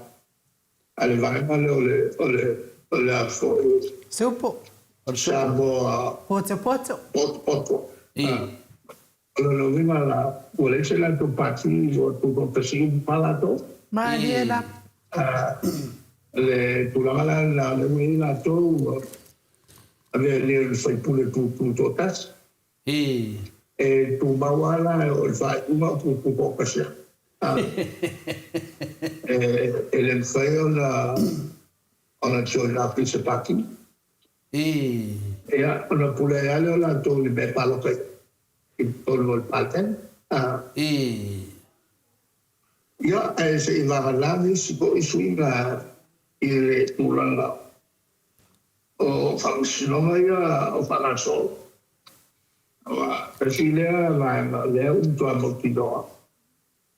D: a le vaega lea o le, o le, o le a foi.
A: Se upu.
B: O le supu.
D: Samoa.
A: Potopoto.
D: Potopoto. O lona uiga la, ua leai se latou pati ua tutoatasi uma latou.
A: Malie lava.
D: O le tulaga la lena, o lea ua i ai latou ua avea nei o ni sui usufono tutu toatasi. E tumau lava la o le faaiuga o tutu toatasi lava. E le mafai ona join up i se pati. Ia, ona pule ai lava lea o latou i le mea e palota i ai i totonu o le Palemene. Ia, ae se i vagana nisi foi suiga i le tulaga o faamasinoga ia o faagasolo. Aua, tasi lea vaega o lea ua matua mautinoa,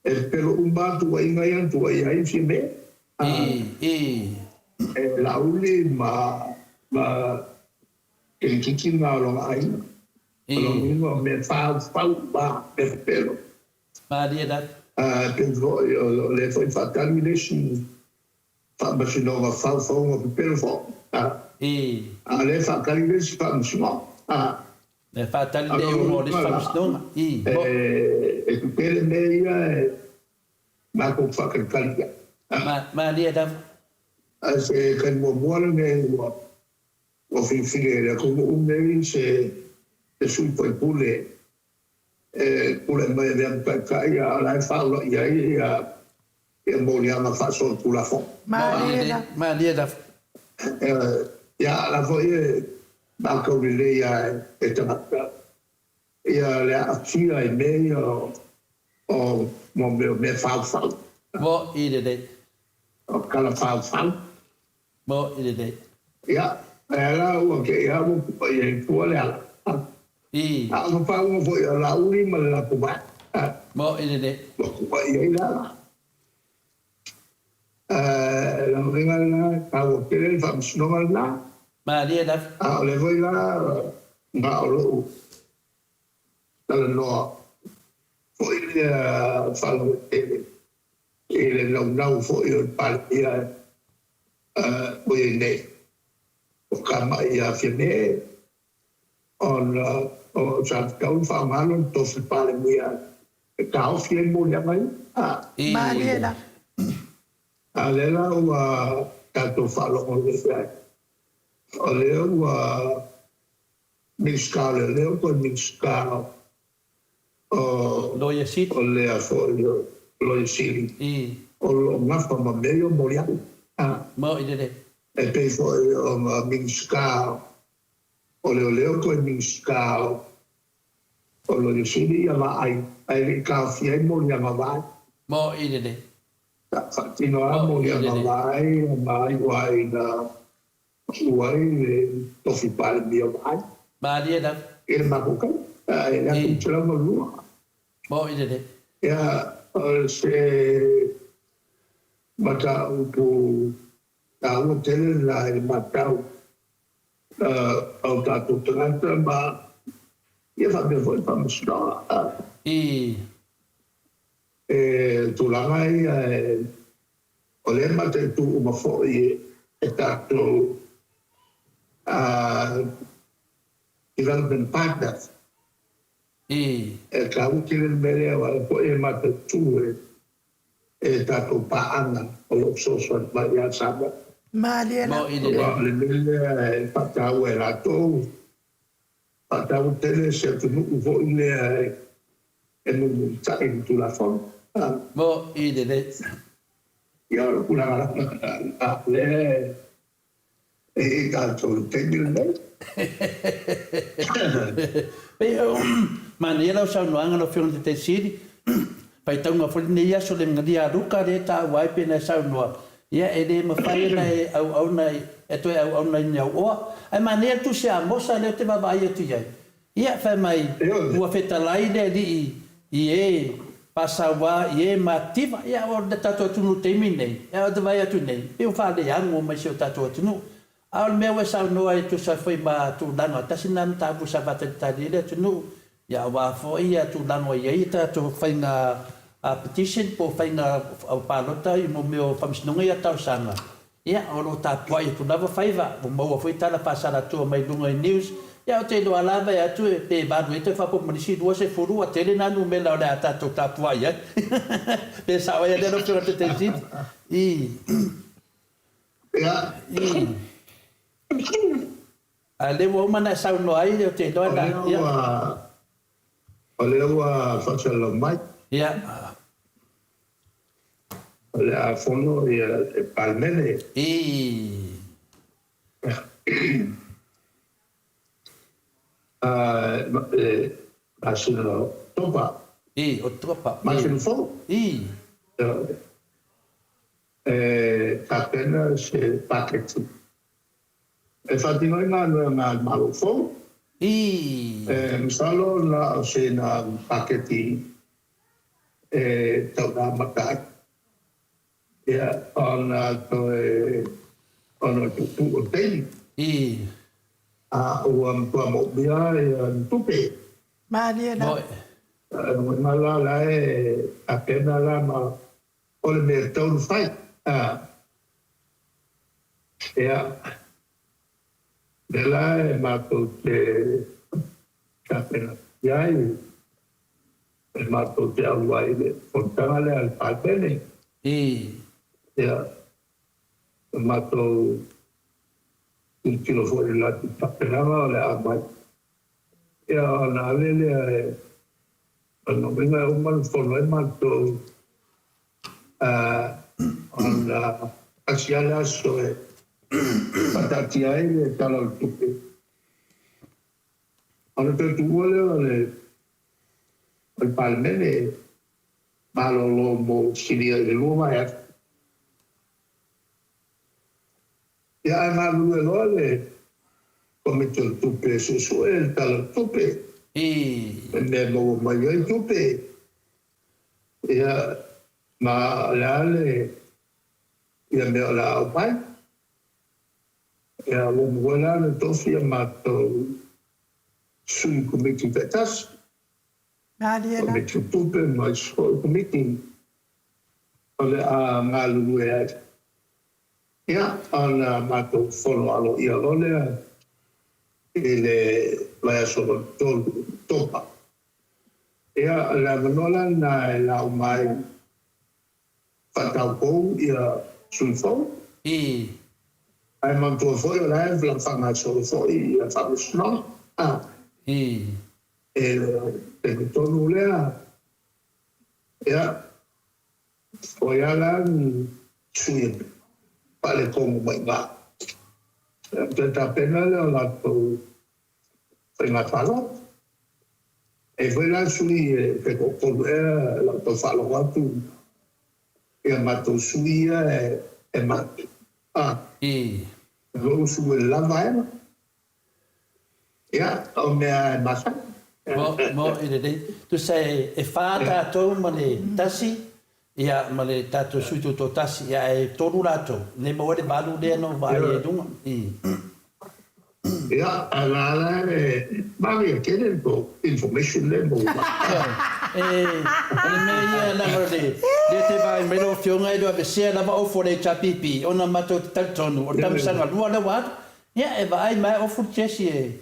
D: e pepelo uma lava tuuaiga ia na tuuaia ai Fiame, e Laauli ma Kelikiki ma lona aiga. O lona uiga o mea faufau uma, mea pepelo.
B: Malie lava.
D: Pei foi o lea foi faatali le isi faamasinoga faufauga pepelo foi. A o lea e faatali le isi faamasinoga.
B: E faatali le iuga o le isi faamasinoga.
D: E tetele mea ia e matou te faatalitali i ai.
B: Malie lava.
D: Ae se taimi muamua lenei ua filifili e le atunuu lenei se sui usufono e tulai mai e avea ma taitai, a o la e faaulai ai ia moliaga faasolitulafono.
A: Malie lava.
B: Malie lava.
D: Ia, a o la foi e matau lelei lava e tagata ia le aafia i mea ia o mea o mea faufau.
B: Mo i lelei.
D: O tala faufau.
B: Mo i lelei.
D: Ia, ae la ua te i lava ua tupai ai i tua le ala. A o ka faauga foi a Laauli ma le latou vaega.
B: Mo i lelei.
D: Ua tupai ai le ala. E lagolaga lena, e taua tele le faamasinoga lena.
B: Malie lava.
D: A o lea foi la na o lou talanoa foi lea faalauaitele i le naunau foi o le Palemia o i ai nei, o Kamai ia Fiame, ona sa tatau ona faaaoga lona tofi Palemia e taofi ai moliaga ia.
A: Malie lava.
D: A o lea la ua tatou faalogo nei i ai, o lea ua Minisita o Leoleo toe Minisita o
B: Loia Sili.
D: O lea foi o Loia Sili. O lo o gafa ma mea ia o moliaga.
B: Maoi lelei.
D: E pei foi ona Minisita o Leoleo toe Minisita o Loia Sili ia vaai ae le i taofia ai moliaga vaai.
B: Maoi lelei.
D: Sa faatino lava
B: Maoi
D: moliaga
B: lelei.
D: vaai ma iu ai ina pau ai le tofi Palemia vaai.
B: Malie lava.
D: I le matou taimi, i le 1982.
B: Maoi lelei.
D: Ia, o se mataupu taua tele lena i le matau a o tatou tagata ma ia faapea foi le Faamasinoga.
B: I.
D: E tulaga ia o lea e mataitu uma foi e tatou development partners.
B: I.
D: E taua tele le mea lea aua o lea foi e mataitu e tatou paaga o lo o fesoasoani mai ia Samoa.
A: Malie la.
B: Maoi lelei.
D: Aua o le mea lea e faataua e latou, faataua tele se atunuu foi lea e mulimulitai i le Tulafono.
B: Maoi lelei.
D: Ia o le tulaga lava lena lea e i ai tatou i le taimi lenei.
B: Pei o manaia lau saunoaga lau Afioga i le Taitai Sili, faitauga foi lenei aso le galia a Luka lea e taua ai pei ona e saunoa, ia e le mafai ona e auauna e toe auauna i ni auoa. Ae manaia le tusi a Amosa lea ou te vaavaai atu i ai, ia fai mai ua fetalai le Alii i e faasauā i e matitiva. Ia o le tatou atunuu i le taimi lenei, ia ou te vaai atu nei, pei ua faaleago mai si o tatou atunuu. A o le mea ua e saunoa ai e tusa ai foi ma tulaga, tasi lena mataupu sa faatalitali ai le atunuu, ia aua foi tulaga o i ai tatou faiga petition po o faiga palota i mea o faamasinoga ia talosaga, ia o lo o tapuai atu lava faiva, ua maua foi tala faasalatua mai luga i news, ia ou te iloa lava e atu pe valu ai toe faaopoopo ma nisi 20 ua tele na numera o le a tatou tapuai ai. Pe sao ai lea lau Afioga i le Taitaifono Sili? I.
D: Ia.
B: I. A o lea ua uma ona e saunoa ai, ou te iloa na, ia.
D: O lea ua faasalalau mai.
B: Ia.
D: O le a fono le Palemene.
B: I.
D: Masina o Oketopa.
B: I, Oketopa.
D: Masina fou.
B: I.
D: E tapena se paketi e faatino ai galuega a le Malo fou.
B: Ii.
D: E masalo na o sina paketi e tau amata ai. Ia, ona toe ona o tuutuu o le taimi.
B: Ii.
D: A ua matua moomia ia ni tupe.
A: Malie la.
B: Moe.
D: Lagona la la e tapena la ma O le mea e tatau ona fai, ia, lea la e matou te tapena i ai, e matou te auai i le fonotaga lea a le Palemene. Ia, e matou tilotilo foi i le latou tapenaga o le a aumai. Ia, ona ave lea e, o lona uiga e uma ona fono ai matou ona tasi lava le aso e faataatia ai le Tala o le Tupe, ona toe tuua lea o le Palemene e malolo mo le silia i le 2 vaiaso. Ia ae galulue loa le Komiti o le Tupe e suesue le Tala o le Tupe, le mea e maua mai ai tupe. Ia, ma o le a le ia mea o le a aumai. Ia, ua maua la le tofi a matou sui Komiti taitasi, Komiti o Tupe ma isi foi Komiti o le a galulue ai. Ia, ona matou fono aloaia loa lea i le vaiaso lona tolu o Oketopa. Ia, o le avanoa la lena e lauga ai faataupou ia sui fou.
B: I.
D: Ae manatua foi o la e faagasolo foi ia faamasinoga.
B: I.
D: E le taimi tonu lea. Ia. O ia la ni sui e faaletonu mai i ina. Ona toe tapena lea o latou faiga palota. E i ai foi la sui pe toatolu ea o lau tau faalogo atu i a matou sui ia e matou. E 20 i le la vaega. Ia, o mea e masani.
B: Mo, mo i lelei. Tusa e, e whā tātou ma le tasi, ia, ma le tātou sui tutoatasi, ia, ae tolu rātou. Nei maua ai le valu lea na ou vaai ai i luga. I.
D: Ia, a la la e manaia tele le tou information lea maua mai.
B: E, o le mea ia leaga o le, lea te vaai mai lau Afioga e le o aveesea lava ofu a le HRPP ona matou te talitonu o le tausaga lua lea ua alu, Ia, e vaai mai ofu le Jesse e.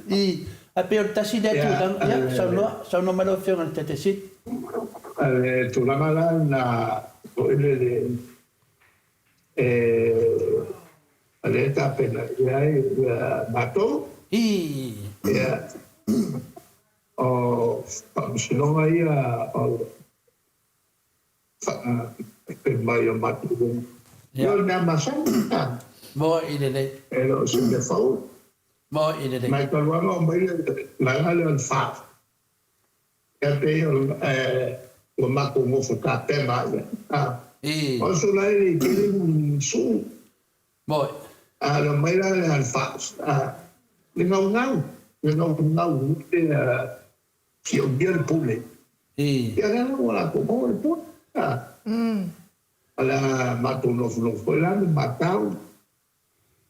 B: I, ae pei o le tasi lea tulaga, ia, saunoa, saunoa mai lau Afioga i le Taitai Sili.
D: O le tulaga la lena foi lele e, o lea e tapena i ai matou.
B: I.
D: Ia, o faamasinoga ia o Fai mai o matou luga. Ia o le mea masani lena.
B: Moi lelei.
D: E le o se mea fou.
B: Moi lelei.
D: Mai talu lava ona aumai le vaega lea o le FAR. Ia pei o ua matou nofo tapena ai ai.
B: I.
D: O aso la e le i tele ni suu.
B: Moi.
D: A le omai la lea a le FAR, le gaugau, le gaugau le Siomia le pule. Ia lea la ua latou maua le pule. O le a matou nofonofo foi la ma matau,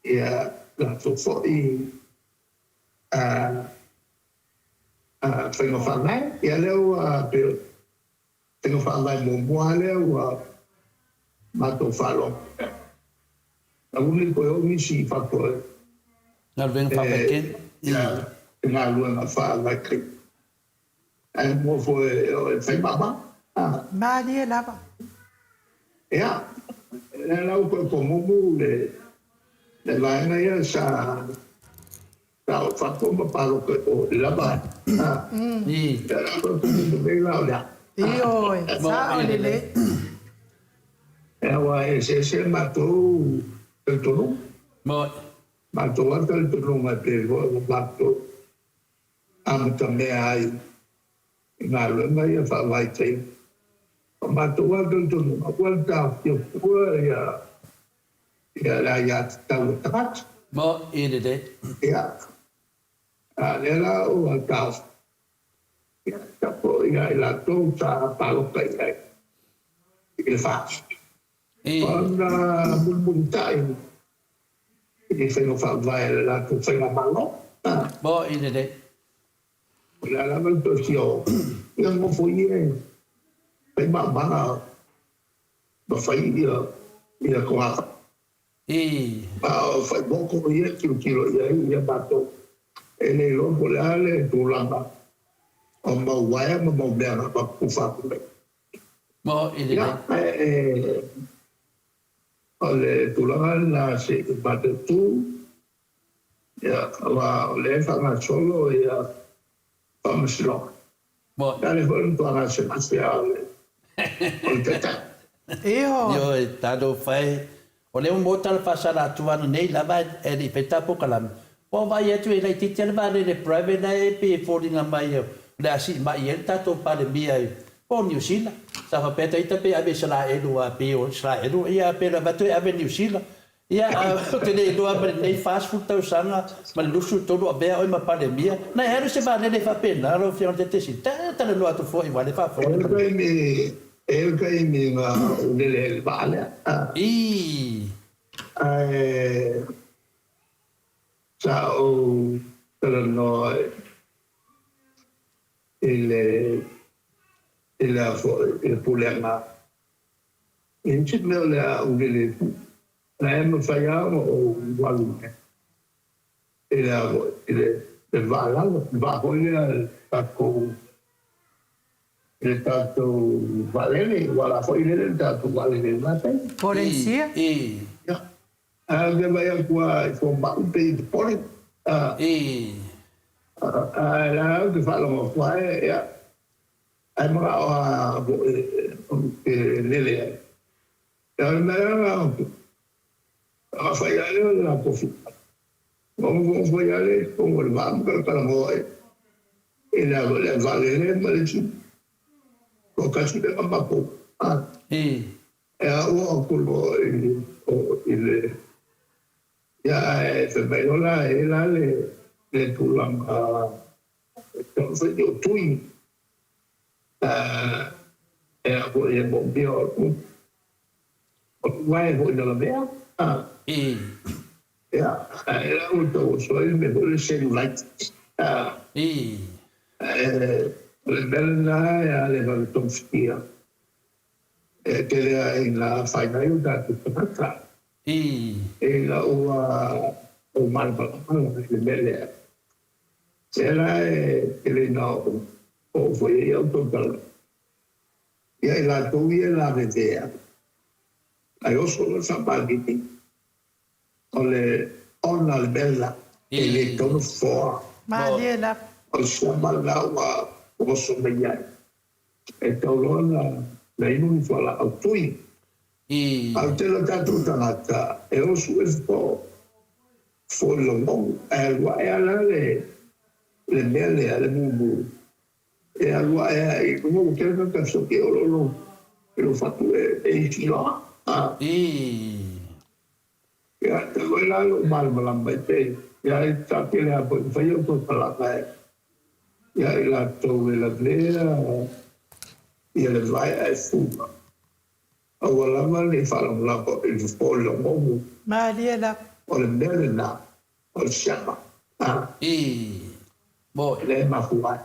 D: ia latou foi faiga faavae. Ia lea ua pei o faiga faavae muamua lava lea ua matou faalogo. Aua ne i toe oo nisi i fafo e
B: Galuega faavaitaimi.
D: I galuega faavaitaimi. Ae nofo e fai mama.
A: Malie lava.
D: Ia, lea la ua toe tomumu le vaega ia sa o i fafo ma palota i o i la vaega. Lea la ua toe tomumu nei la o le a.
A: Ioe, sao lelei.
D: Ia, aua e eseese matou talitonuga. Matou lava talitonuga e pei foi ona matou amatamea ai i galuega ia faavaitaimi. O matou lava talitonuga, ua le taofia fua ia le aiatatau a tagata.
B: Mo'i lelei.
D: Ia, a lea la ua taofi, ia, tatau foi ia i latou sa palota i ai i le FAST. Ona mulimulitai i faiga faavae a le latou faigamalo.
B: Mo'i lelei.
D: O le a lava le toe fia o, ia nofo ia e fai maumala ma fai ia togafai. Ma o fai moko ia e tilotilo i ai ia matou. E le iloa po o le a le tulaga o mau uaea ma mau mea na tufa atu nei.
B: Mo'i lelei.
D: Ia, ae o le tulaga lena se i matou tu. Ia, aua o lea e faagasolo ia faamasinoga.
B: Mo'i.
D: A lea foi o le matua gasegase lava o le Taitai.
A: Ioe.
B: Ioe, talofa e. O lea ua maua tala faasala atu ananei lava e le i fai ta polokalame. Ua ou vaai atu e laitiiti lava le vaalele private la e pei e foliga mai o le a siimai ai le tatou Palemia i po o Niu Sila. Sa faapea ita pe ave i Isaraelu aua pei o Isaraelu ia pe lava atu e ave i Niu Sila. Ia, ou te le iloa ma lenei 40 tausaga ma le 23 avea oe ma Palemia, na e alu se vaalele faapena lau Afioga i le Taitaifono? Ta talanoa atu foi aua o lea e faafofoga
D: le Palemia. E i ai le taimi na ou lele ai i le vaa lea.
B: Ii.
D: Ae sa ou talanoa i le i le i le Pulega E i ai se mea o le a ou lele ai foi, na e mafai lava ona ou alu i le a foi, i le vaa lalo, le vaa foi lea a le tatou, i le tatou vaalele, aua o la foi e lele le tatou vaalele i lena taimi.
A: Polenisia?
D: Ia, ae ou te vaai atu lava i fomai pei e popole, a, ae la ou te faalogo atu lava, ia. Ae manao lava foi ou te lele ai. Ia o le mea la lena ona fai lava lea o le latou finagalo. Ona nofonofo ai lava lea i totonu o le vaa ma talatalanoa ai i le vaalele ma le isi toatasi lea na matou. E a ua atu loa i le ia ae fai mai loa la e i ai la le tulaga e tatau ona fai ni ou tui e a foi e moomia o le uae foi na lavea. Ia ae la ua tau oso ai le mea foi lea cellulite. Ae o le mea lena e a le vave togafitia. E tele lava ina afaina ai o tatou tagata ina ua ou malamalama i le mea lea. Lea la e tele ina oo foi i ai au tautalaga ia i latou ia e lavevea ae oso loa le faamaligi, o le ona le mea lela e le tatau ona fofoa.
A: Malie lava.
D: O le siama lena ua oso mai ai. E tatau loa ona inu ni fualaau tui. A o le tele o tatou tagata e oso e fofo i logonu, ae alu ae lava la le mea lea, le mumu, e alu ae lava i luga, ua tele tagata fesoki e olo i lou fatu e isi loa. Ia, talu ai la lou malamalama i te ia e taatele lava foi na fai au tautalaga ia i latou e lavea ia le vae ae fua, aua lava ne i faalagolago i le fofo o le logomu.
A: Malie lava.
D: O le mea lena, o le siama, a.
B: I. Moi.
D: Lea e mafua ai.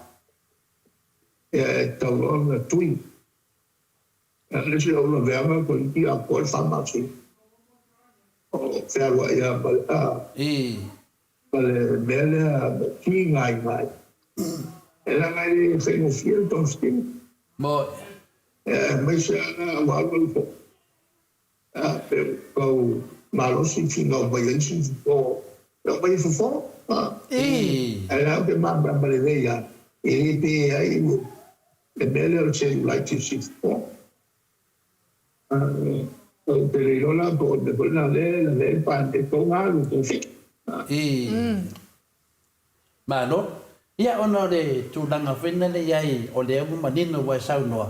D: Ia e tatau loa ona tui. O le isi ou laveaga toeitiiti atoa le fa masina o fealuai lava ma le ma le mea lea tigaina ai. E leaga e le faigofie le togafitiga. Aemaise lava la ua alu alu foi pe ua tau malosi finau mai ai isi fofo e oo mai i fofo. Ae la ou te malamalama lelei lava e le pe ai Le mea lea o le cellulitis i fofo. Ou te le iloa la po o le mea foi lena lea e lavea ai le Palemia e tatau ona alu i togafiti.
B: Malo. Ia ona o le tulaga foi lena i ai o lea ua manino ua e saunoa,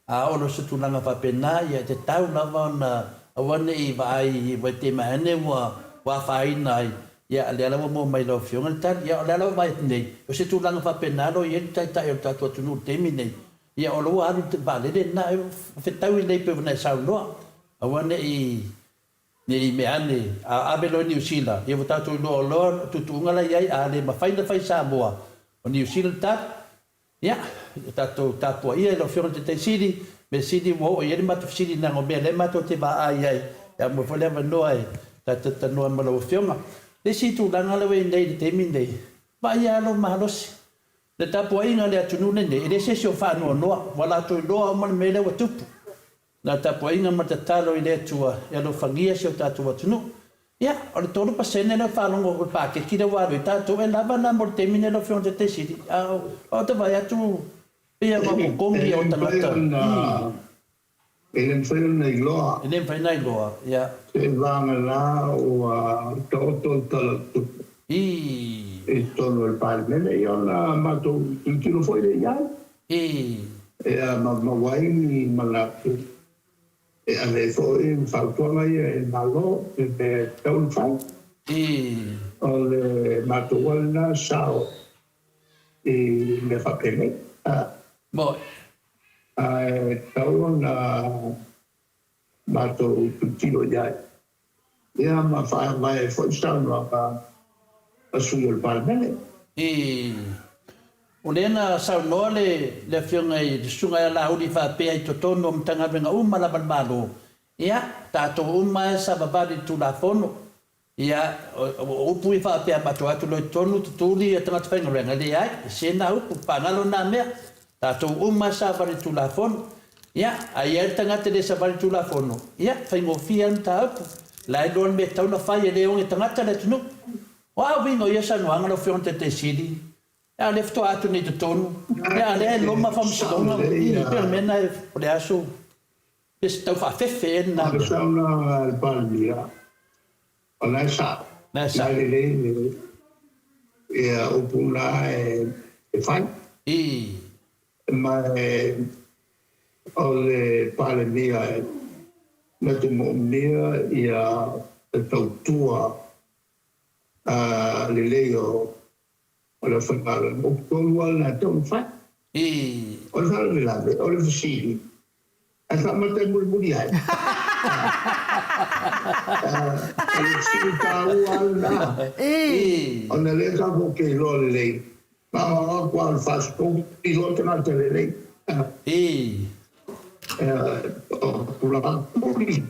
B: a oo loa i se tulaga faapena, ia e tatau lava ona aua ne i vaai ua e tema ane ua afaina ai, ia lea la ua maua mai i lau Afioga le tali. Ia o le a la ua vaai atu nei, o se tulaga faapena lo i ai le Taitai o le tatou atunuu i le taimi lenei, ia o lo ua alu i le vaalele lena, e fetaui lelei pei ona e saunoa, aua ne i Ne i mea ane, a ave loa i Niu Sila, ia ua tatou iloa loa le tuutuuga la i ai, a le mafai ona fai i Samoa, o Niu Sila le tali. Ia, ia tatou tapuaia i lau Afioga i le Taitai Sili, mea sili ua oo i ai le matou fesili leaga o mea lea matou te vaai ai, ia aumai foi le avanoa e tatou te talanoa ai ma lau Afioga. Le isi tulaga lea ua i ai nei i le taimi lenei, vaaia lava lou malosi. Le tapuaiga a le atunuu lenei, e le se isi o faanoanoa, ua latou iloa uma le mea lea ua tupu. Na tapuaiga ma le tatalo i le Atua e alofagia si o tatou atunuu. Ia, o le 3% lea o faalogo o le paketi lea ua alu ai tatou, e lava lena mo le taimi lenei lau Afioga i le Taitai Sili, a o ta vaai atu pei lava o totogi o tagata.
D: E le mafai ona iloa.
B: E le mafai ona iloa, ia.
D: Seivagana ua taoto le Tala o le Tupe.
B: I.
D: I totonu o le Palemene, ia ona matou tilotilo foi lea i ai.
B: I.
D: Ia ma maua ai ni manatu e ave ai foi ma fautuaga ia i le Malo i le mea e tatau ona fai.
B: I.
D: O le matou lava lena sao i mea faapenei.
B: Moi.
D: Ae tatau ona matou tilotilo i ai. Ia ma faavae ai foi saunoaga a sui o le Palemene.
B: I. O lea na saunoa le le Afioga i le Susuga ia Laauli faapea i totonu o Matagaluega uma lava a le Malo, ia, tatou uma e savavali i le Tulafono. Ia, o upu ia faapea matou atu loa i totonu tutuli ia tagata faigaluega, e leai, e se na upu, faagalo na mea. Tatou uma e savali i le Tulafono. Ia, a i ai le tagata e le savali i le Tulafono, ia, faigofie lava le mataupu. La e iloa le mea e tatau ona fai, e le oge tagata le atunuu. O a uiga o ia saunoaga lau Afioga i le Taitaisili? A o lea faatoa atu nei i totonu, a o lea e loma faamasinoga, i, pei o le mea lena o le aso, pe se tau faafefe ea lena
D: mea. O le saunoaga a le Palemia, o la e sao,
B: La e sao.
D: La e lelei le, ia upu na e fai.
B: I.
D: Ma e, o le Palemia e na te moomia ia le tautua lelei o le aufaigaluega. Upu tonu lava lena e tatau ona fai.
B: I.
D: O le faalavelave, o le fesili, ae faamata e mulimuli ai. O le fesili taua lava lena.
B: I.
D: Ona o lea tatou te iloa lelei, na o atu lava o le 40 iloa tagata lelei.
B: I.
D: O tulaga moni.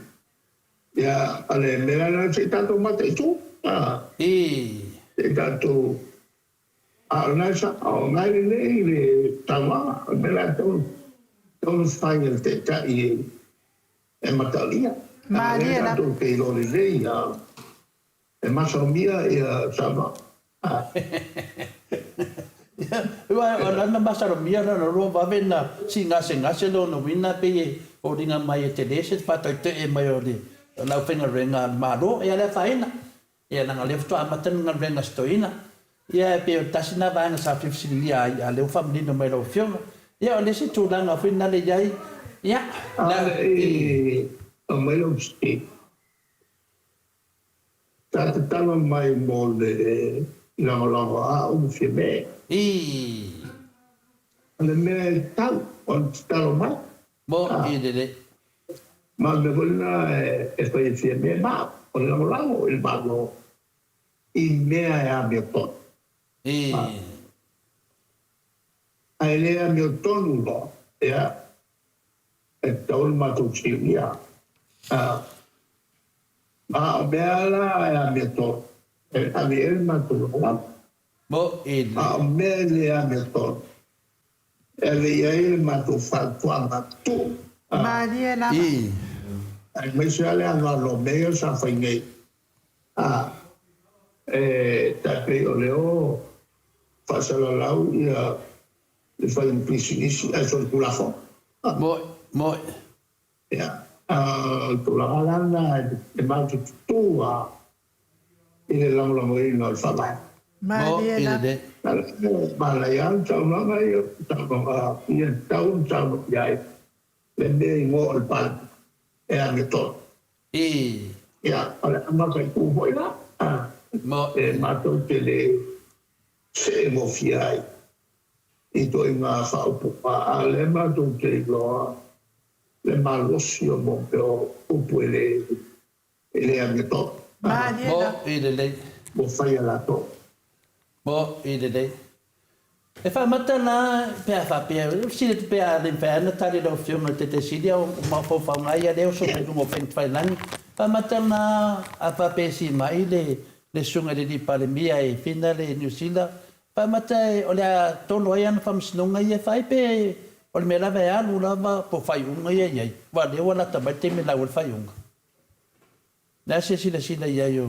D: Ia, o le mea lena se i tatou mataitu.
B: I.
D: Se i tatou. A o lena e sao, o lena e lelei le saunoaga, o le mea la e tatau ona fai e le Taitai e mataalia. A o lea tatou te iloa lelei e masalomia ia saunoaga.
B: Aua o lana masalomia lona lua vave na siigasegase lona uiga pei e foliga mai e tele se faatautaia mai o le aufaigaluega a le Malo. Ia le afaina. Ia leaga o lea faatoa amata le galuega a si toeaina. Ia e pei o le tasi lena vaega sa fia fesiligia ai, a o lea ua faamanino mai e lau Afioga. Ia o le isi tulaga foi lena e i ai, ia,
D: A le i aumai lau fesili, sa tatalo mai mo le lagolago a au ma Fiamē.
B: I.
D: O le mea e tatau ona tatalo mai.
B: Mo i lelei.
D: Ma o le mea foi lena e fai e Fiamē ma au, o le lagolago i le Malo i mea e amiotonu.
B: I.
D: Ae le amiotonu loa, ia, e tatau ona matou siuia. Ma o mea la e amiotonu, e ave i ai le matou lagolago.
B: Mo i lelei.
D: A o mea e le amiotonu, E ave i ai le matou fautuaga tuu.
A: Malie lava.
B: I.
D: Aemaise lava le anoano o mea ia sa fai nei. A, e tai pei o le o faasalalau ia le fai o pisinisi ae solitulafono.
B: Moe, moe.
D: Ia, o le tulaga la lena e matou te tutū lava i le lagolagoina o le Faavae.
A: Malie lava.
D: Manaia lava le saunoaga ia, saunoaga ia tatau ona saunoa i ai le mea i ngoa o le Palemene e amiotonu.
B: I.
D: Ia, o le a mataitu foi la, e matou te le see gofie ai i ituaiga faaupuga, a o lea matou te iloa le malosi o mea o upu e le e le amiotonu.
A: Malie
B: Mo
A: la.
B: i lelei.
D: Ua fai e latou.
B: Mo i lelei. E faamata la pe a faapea, fesili atu pe a le mafai ona tali lau Afioga i le Taitaisili a o mafaufauga ia lea e oso mai i luga o Faigatafailangi. Faamata la a faapea e simai le le Susuga i le Alii Palemia e fina le Niu Sila, faamata o le a tolo ai ana faamasinoga ia e fai pe o le mea lava e alu lava po o faaiuga ia e i ai, aua o lea ua lata mai le taimi e lau ai le faaiuga. O le a se silasila i ai o.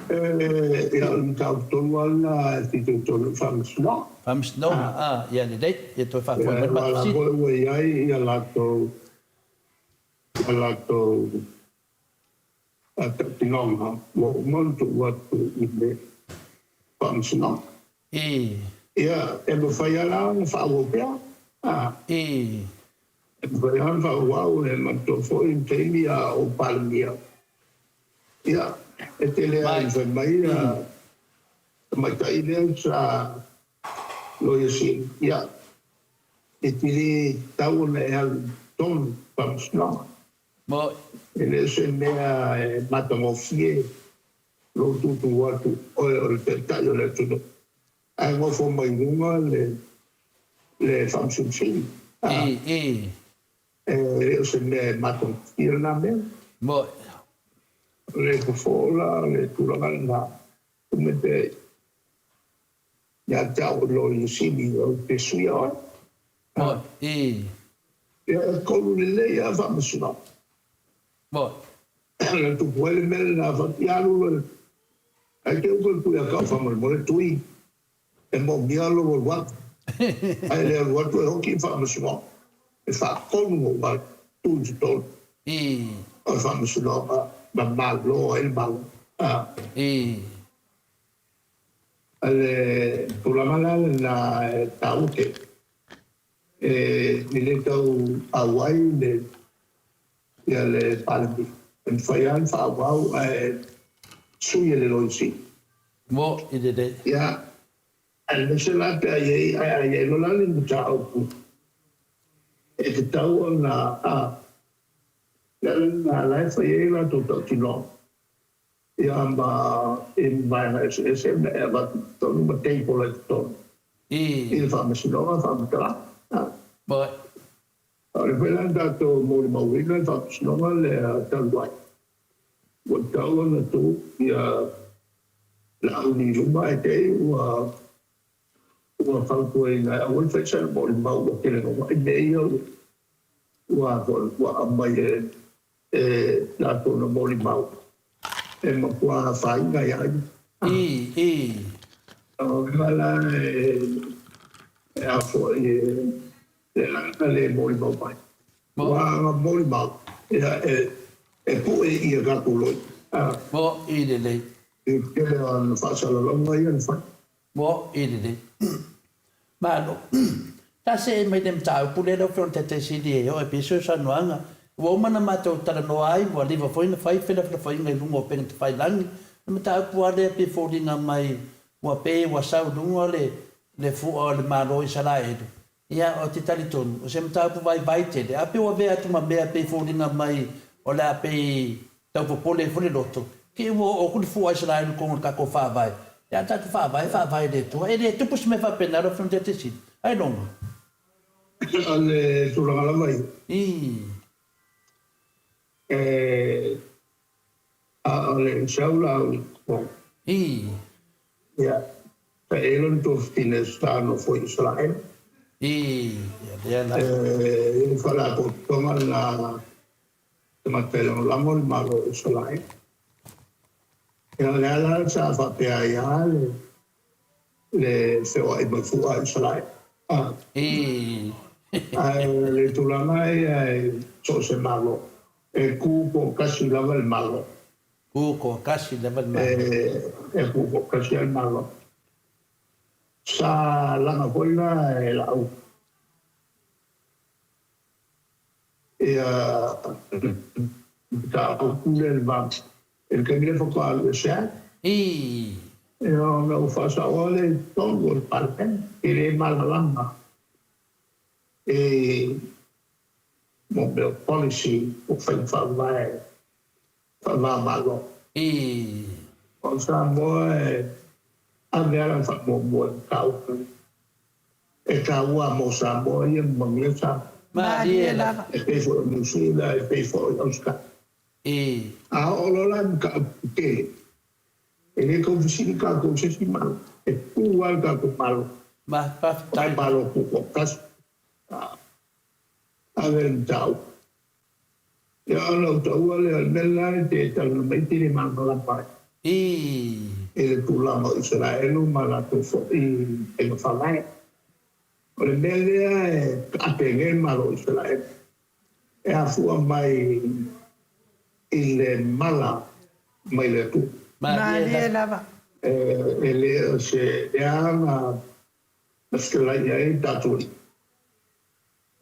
D: Ia, o le mataupu tonu lava lena e fitoitonu i le Faamasinoga.
B: Faamasinoga, a, ia lelei, ia toe faafoi mai le
D: matou
B: fesili.
D: Ia, aua o la foi ua i ai ia latou, ia latou tautinoga ua uma ona tuu atu i le Faamasinoga.
B: I.
D: Ia, e mafai lava la ona faaauau pea.
B: I.
D: E mafai lava ona faaauau, e manatua foi le taimi a o Palemia. Ia, e tele lava ina fai mai le tamaitai lea sa Loia Sili, ia, e te le tatau ona e alu i totonu o le Faamasinoga. E le o se mea e matagofie lou tutu atu oe o le Taitai o le atunuu, ae nofo mai luga le le Faamasino Sili. E le o se mea e matagofie lena mea. O le fofo la o le tulaga lena, tumau pea ia te au o le Loia Sili ou te suia oe. Ia e tolu lelei lava Faamasinoga. Na tupu ai le mea lena, ia alu loa ae te upu atu ia te au faamolemole Tui. E moomia lou alu atu, ae le alu atu e hoki i le Faamasinoga, e faatonu aua e tu i totonu o le Faamasinoga ma malo ai le Malo. O le tulaga la lena e taua tele, e le tau auai le ia le Palemia. E mafai lava ona faaauau ae sui e le Loia Sili.
B: Mo i lelei.
D: Ia, aemaise la pe a i ai, ae a i ai loa la le mataupu e tatau ona, a, le ala lena la e fai ai latou tautinoga, ia ma i vaega eseese ma e avatu i totonu ma table ai i totonu i le Faamasinoga faamatalaga. A.
B: Mo.
D: O le foi la na tatou molimauina i le Faamasinoga lea talu ai, ua tatau ona tu ia Laauli i luma ae te i ua ua fautuaina e aua le fai sana molimau ua tele gauai mea ia ua ua aumai e e latou na molimau e matua afaina ia ia.
B: I, i.
D: O le mea la e e a foi e le ala le molimau mai. Ua ana molimau ia e e pue i a tatou loia.
B: Mo i lelei.
D: I le tele o ana faasalalauga ia na fai.
B: Mo i lelei. Malo. Ta see mai le mataupu lea lau Afioga i le Taitaisili e oo ai pea se saunoaga. Ua uma ona matou talanoa ai, ua leva foi ona fai felafolafoaiga i luga o upega tafailagi. O le mataupu lava lea pei e foliga mai ua pei ua sau i luga le le fua o le Malo o Isaraelu. Ia, ou te talitonu, o se mataupu vaivai tele, ae pei ua avea atu ma mea pei e foliga mai o le a pei tau popole ai foi le loto, te i ua oo atu le fua a Isaraelu i totonu o le tatou Faavae. Ia, a tatou Faavae, e faavae i le Atua. E le tupu se mea faapena lau Afioga i le Taitaisili. Ailoga.
D: O le tulaga lava ia.
B: I.
D: E A o le sau la o le po.
B: I.
D: Ia, sa i ai lona tuafafine sa nofo i Isaraelu.
B: I, ia lea la.
D: E i ai le faalapotopotoga na tagata e lagolago le Malo o Isaraelu. Ia, o lea la sa faapea ai lava le le feoai mai fua a Isaraelu.
B: I.
D: Ae o le tulaga ia i so o se Malo, e ku toatasi lava le Malo.
B: Ku toatasi lava le Malo.
D: E ku toatasi lava le Malo. Sa laga foi la e lau ia mataupu lea i le va i le taimi lea faatoa alu ese ai.
B: I.
D: Ia ona ua faasaoa lea i totonu o le Palemene, e le malamalama i mo mea o policy o faiga faavae faava-o-Malo.
B: I.
D: O Samoa e ave lava lana faamuamua i mataupu e taua mo Samoa ia ma manuia Samoa.
B: Malie lava.
D: E pei foi o Niu Sila, e pei foi o Ausetalia.
B: I.
D: A oo loa la i mataupu tetele, e le tau fesili tatou i se isi Malo, e tu lava le tatou Malo.
B: Ma, faafetai.
D: O le Malo Tutoatasi. Ave le mataupu. Ia ona ou taua lea, o le mea lena e te talanoa mai te le malamalama ai.
B: I.
D: I le tulaga o Isaraelu ma latou foi faiga faavae. O le mea lea e taape ai nei le Malo o Isaraelu, e afua mai i le mala mai le Atua.
A: Malie lava.
D: E le o se mea na fetalai ai tatou alii.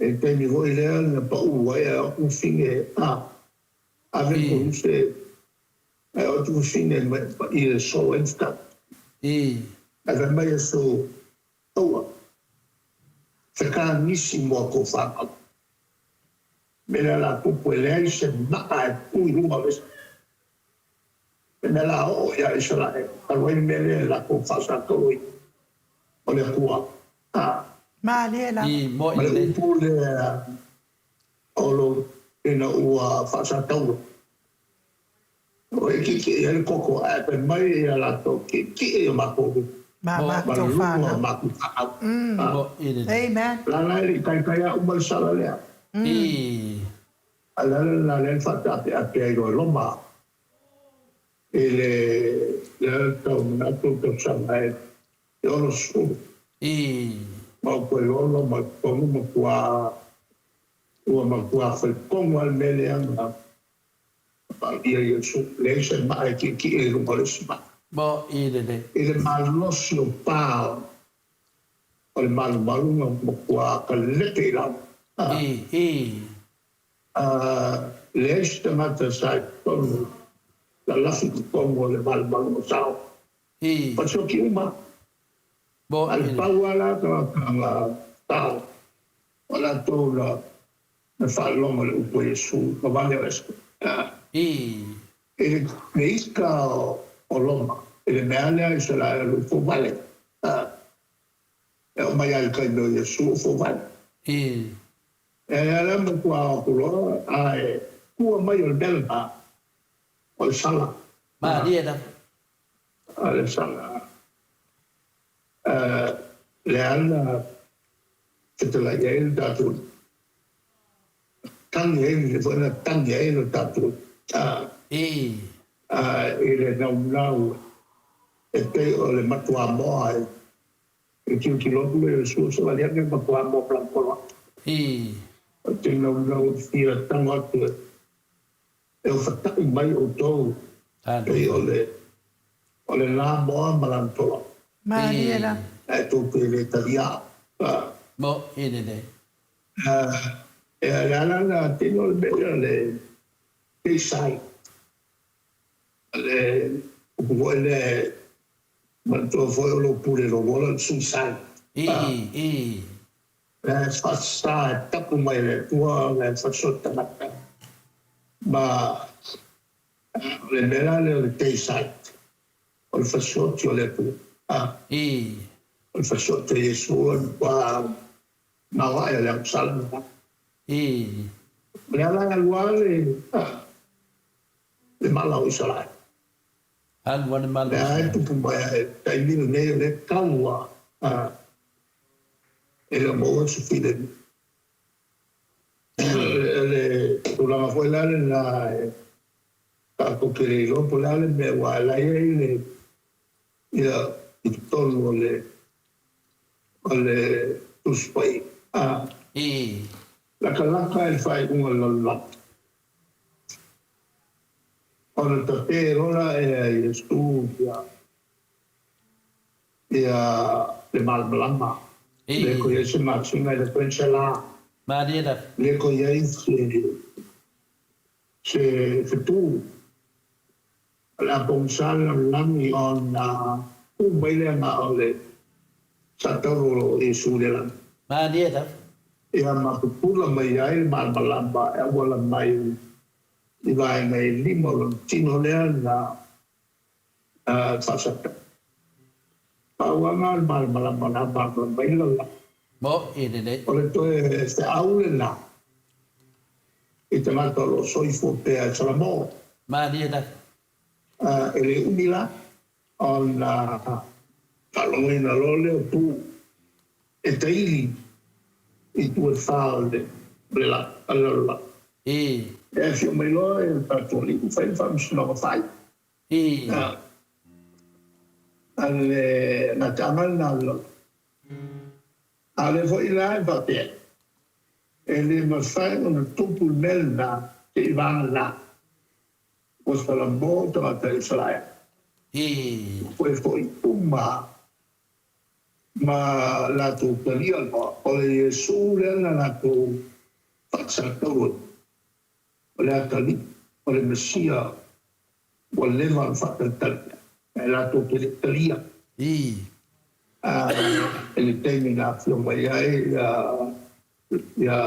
D: I le taimi foi lea na pau ai a o atu fine a ave le koluse ae o atu fine i le aso ai le fetau. Ae fai mai aso aua fetagisi mo a tou fanau. Mea lea la tupu e leai se maa e tu i luga o le isi. Le mea la oo ia Isaraelu, talu ai le mea lea e latou faasatoloina, o le Atua. A.
A: Malie lava.
B: I
D: Ma
B: moe
D: le
B: lelei.
D: upu lea o lo ina ua faasataua, ua itiiti i ai le koko, ae fai mai ia latou, Tietie i o matou luma,
A: Ma
B: Mo.
D: ma
A: matou
D: le luma o
A: fanau.
D: matou fanau. A.
B: Moe lelei.
A: Amen.
D: La la e le i taitai a uma le sala lea.
B: I.
D: A o le ala lena lea na faataapeape ai loa e Roma i le lea tau manatu o le tausaga e E 60. Ma ua toe ola mai totonu matua, ua matua faitonu lava le mea lea na vaaia Iesu, leai se maa e tietie i luga o le isi maa.
B: Moʻi lelei.
D: I le malosi o pa o le malumalu na matua kalete i lalo. Leai se tagata sa i totonu lalafi i totonu o le malumalu o sao. Fasioti uma. A le pau lava la tagata na sao o latou na na faalogo i le upu a Iesu, na vale o ese. I le ika o Roma, i le mea lea Isaraelu o le fouvale. E oo mai lava i le taimi o Iesu o fouvale. E ala matua ao atu loa, ae tua mai o le mea lena, o le sala.
B: Malie lava.
D: O le sala. Lea na fetalai ai le tatou tagi ai, le foi na tagi ai le tatou i le naunau e pei o le matuamoa e tilotilo atu lea i le sua savali ane matuamoa palantola. Ou te naunau e fia tago atu e ofatai mai outou pei o le o le la moa ma lana tola.
A: Malie la.
D: Ae tou te le talia.
B: Moʻi lelei.
D: E le ala na tino le mea lea le keisai. Le upu foi lea e manatua foi o lou pule lou ola le suicide. Le faasa e tapu mai e le Atua le faasoa tagata ma o le mea la lea o le deicide o le fasioti o le Atua. O le fasioti o Iesu o le matua maoae o le agasala lena. O le ala e alu lava le le mala o Isaraelu.
B: Alu lava le mala o
D: Lea e
B: Isaraelu.
D: tupu mai ai i le taimi lenei o lea e tau lava e le o maua se filemu. O le tulaga foi la lena e tatou te le iloa po o le a le mea aua o la e i ai le ia i totonu o le o le Tusi Paia. Latalata i le faaiuga o le lalolagi. Ona tape loa la e Iesu ia ia le malamalama. Le ko i ai se masina, le ko i ai se la.
B: Malie lava.
D: Le ko i ai se se fetu. O le a pogisa le lalolagi ona tu mai lea na o le Satauro o Iesu i le lagi.
B: Malie lava.
D: Ia ma pupula mai ai le malamalama e auala mai i vaega e lima o lona tino lea na faasata. Pauaga le malamalama na malamalama ai le lalolagi.
B: Moʻi lelei.
D: O le toe feau lena i tagata o lo o soifua pea i Salamō.
B: Malie lava.
D: E le umi la ona faalogoina loa lea o tu e taili i itu e fa o le lalolagi. E afio mai loa e le tatou alii fai le faamasinoga fai. A le gataaga lena o le lalolagi. A o lea foi la e faapea, e le mafai ona tupu le mea lena seivagana ua salamo tagata Isaraelu. Ua foi uma ma latou talia loa, o le Iesu lea na latou faasataua, o le Atalii, o le Mesia ua leva ona faatalitali ae latou te le i talia. I le taimi na afio mai ai ia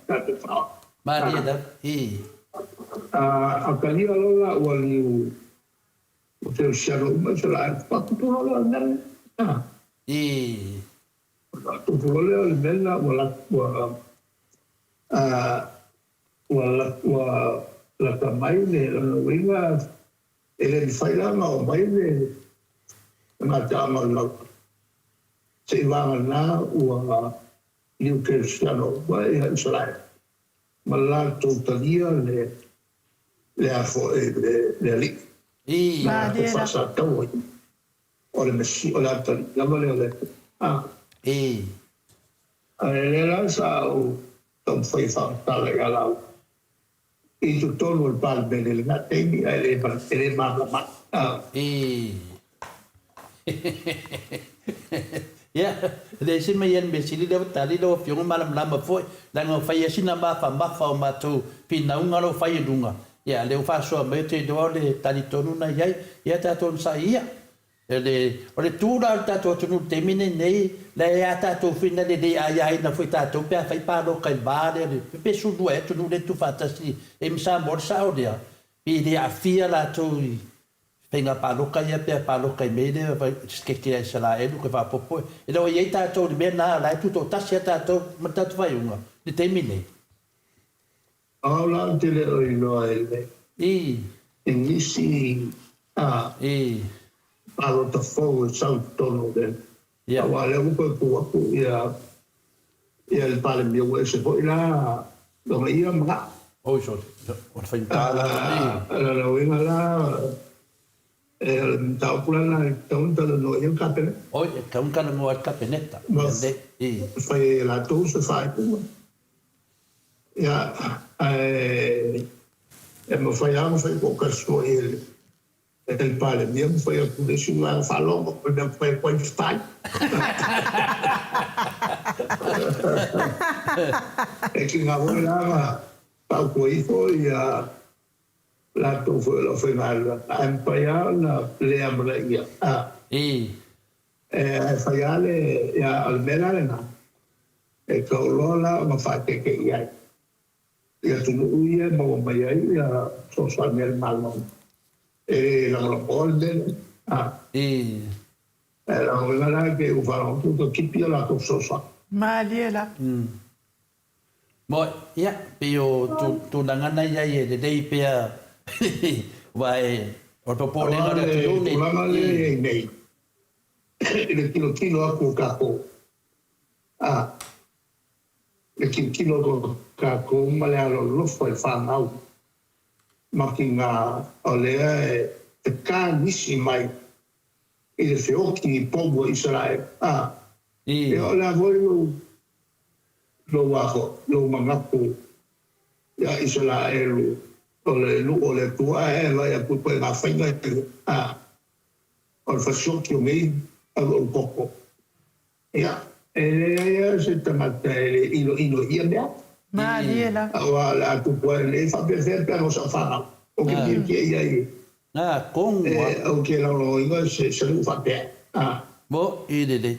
D: tatou Faaofi.
B: Malie lava.
D: A talia loa la ua liu o kerisiano uma i Isaraelu, faatupu loa lea o le mea lea. Faatupu loa lea o le mea lena ua ua ua lata mai le lona uiga e le mafai la ona oo mai le gataaga o le lalolagi seivagana ua liu kerisiano uma ia Isaraelu ma latou talia le le a foi le Alii ma latou faasataua. O le Mesia, o le Atalii lava lea o le Atua. A. Ae lea la sa ou taumafai e faamatala ia laua i totonu o le Palemene i lena taimi, ae le, e le malamalama ai. A.
B: Ia, e leai se mea i ai le mea sili lea ua tali lau Afioga malamalama foi, leaga ua fai ai sina mafamafa o matou finauga o lo o fai i luga, ia a o lea ua faasoa mai ou te iloa o le tali tonu na i ai. Ia tatou onosai ia. O le, o le tu la o le tatou atunuu i le taimi lenei, la e a tatou foi na lelei aiaina foi tatou pe a fai paloka i le va lea o le pepesu lua ai atunuu lea e tuufaatasi ai ma Samoa, o le sao lea, pe le aafia latou i faiga palota ia pe a palota i mea lea sikeke a Isaraelu toe faaopoopo e le o i ai tatou i le mea lena o la e tutoatasi a tatou ma le tatou faaiuga i le taimi nei.
D: Ao la ou te le o iloa i le i nisi a palota fou e sau i totonu o le aua o lea ua toe tu atu ia ia le Palemia ua ese foi la lona ia manao.
B: Oi sole, o le faigata la
D: O lona uiga la e o le mataupu la lena e tatau ona talanoa i ai le Kapeneta.
B: Oi, e tatau ona talanoa ai le Kapeneta.
D: Ma fai e latou se faaiuga. Ia, ae e mafai lava ona fai toatasi foi e le E le Palemia ma fai atu le isi vaega faalogo o le mea fai atu ai fai. E tiga foi la na fautua ifo ia latou foi o le aufaigaluega ae mafai lava ona le amanaia. E fai lava le, ia o le mea la lena e tatau loa la ona faaeteete i ai. I atunuu ia e maua mai ai fesoasoani a le Malo, e le lagolagoa le mea lea. Ae lagolagoina la te i ua faalogo atu ua tipi a latou fesoasoani.
A: Malie la.
B: Moe, ia, pei o tulaga na i ai e lelei pea aua o le popolega o le atunuu nei.
D: Aua o le tulaga lea e i ai nei i le tilotilo atu o tatou, Le tilotilo atu a tatou ma le alolofa i fanau ma tina o lea e fekanisi mai i le feoti i pomu o Isaraelu. A, ia o le a foi lou, lou a foi, lou manatu ia Isaraelu o le nuu o le Atua ae vaai atu i ituaiga faiga ia, a, o le fasioti o nei auautoto. Ia, e leai lava se tagata e le iloilo i ia mea.
A: Malie la.
D: Aua o le a tupu ai nei faapefea pe ana o sau fanau. Ou te fiafia i ai e ou te lagolagoina se nuu faapea.
B: Mo i lelei.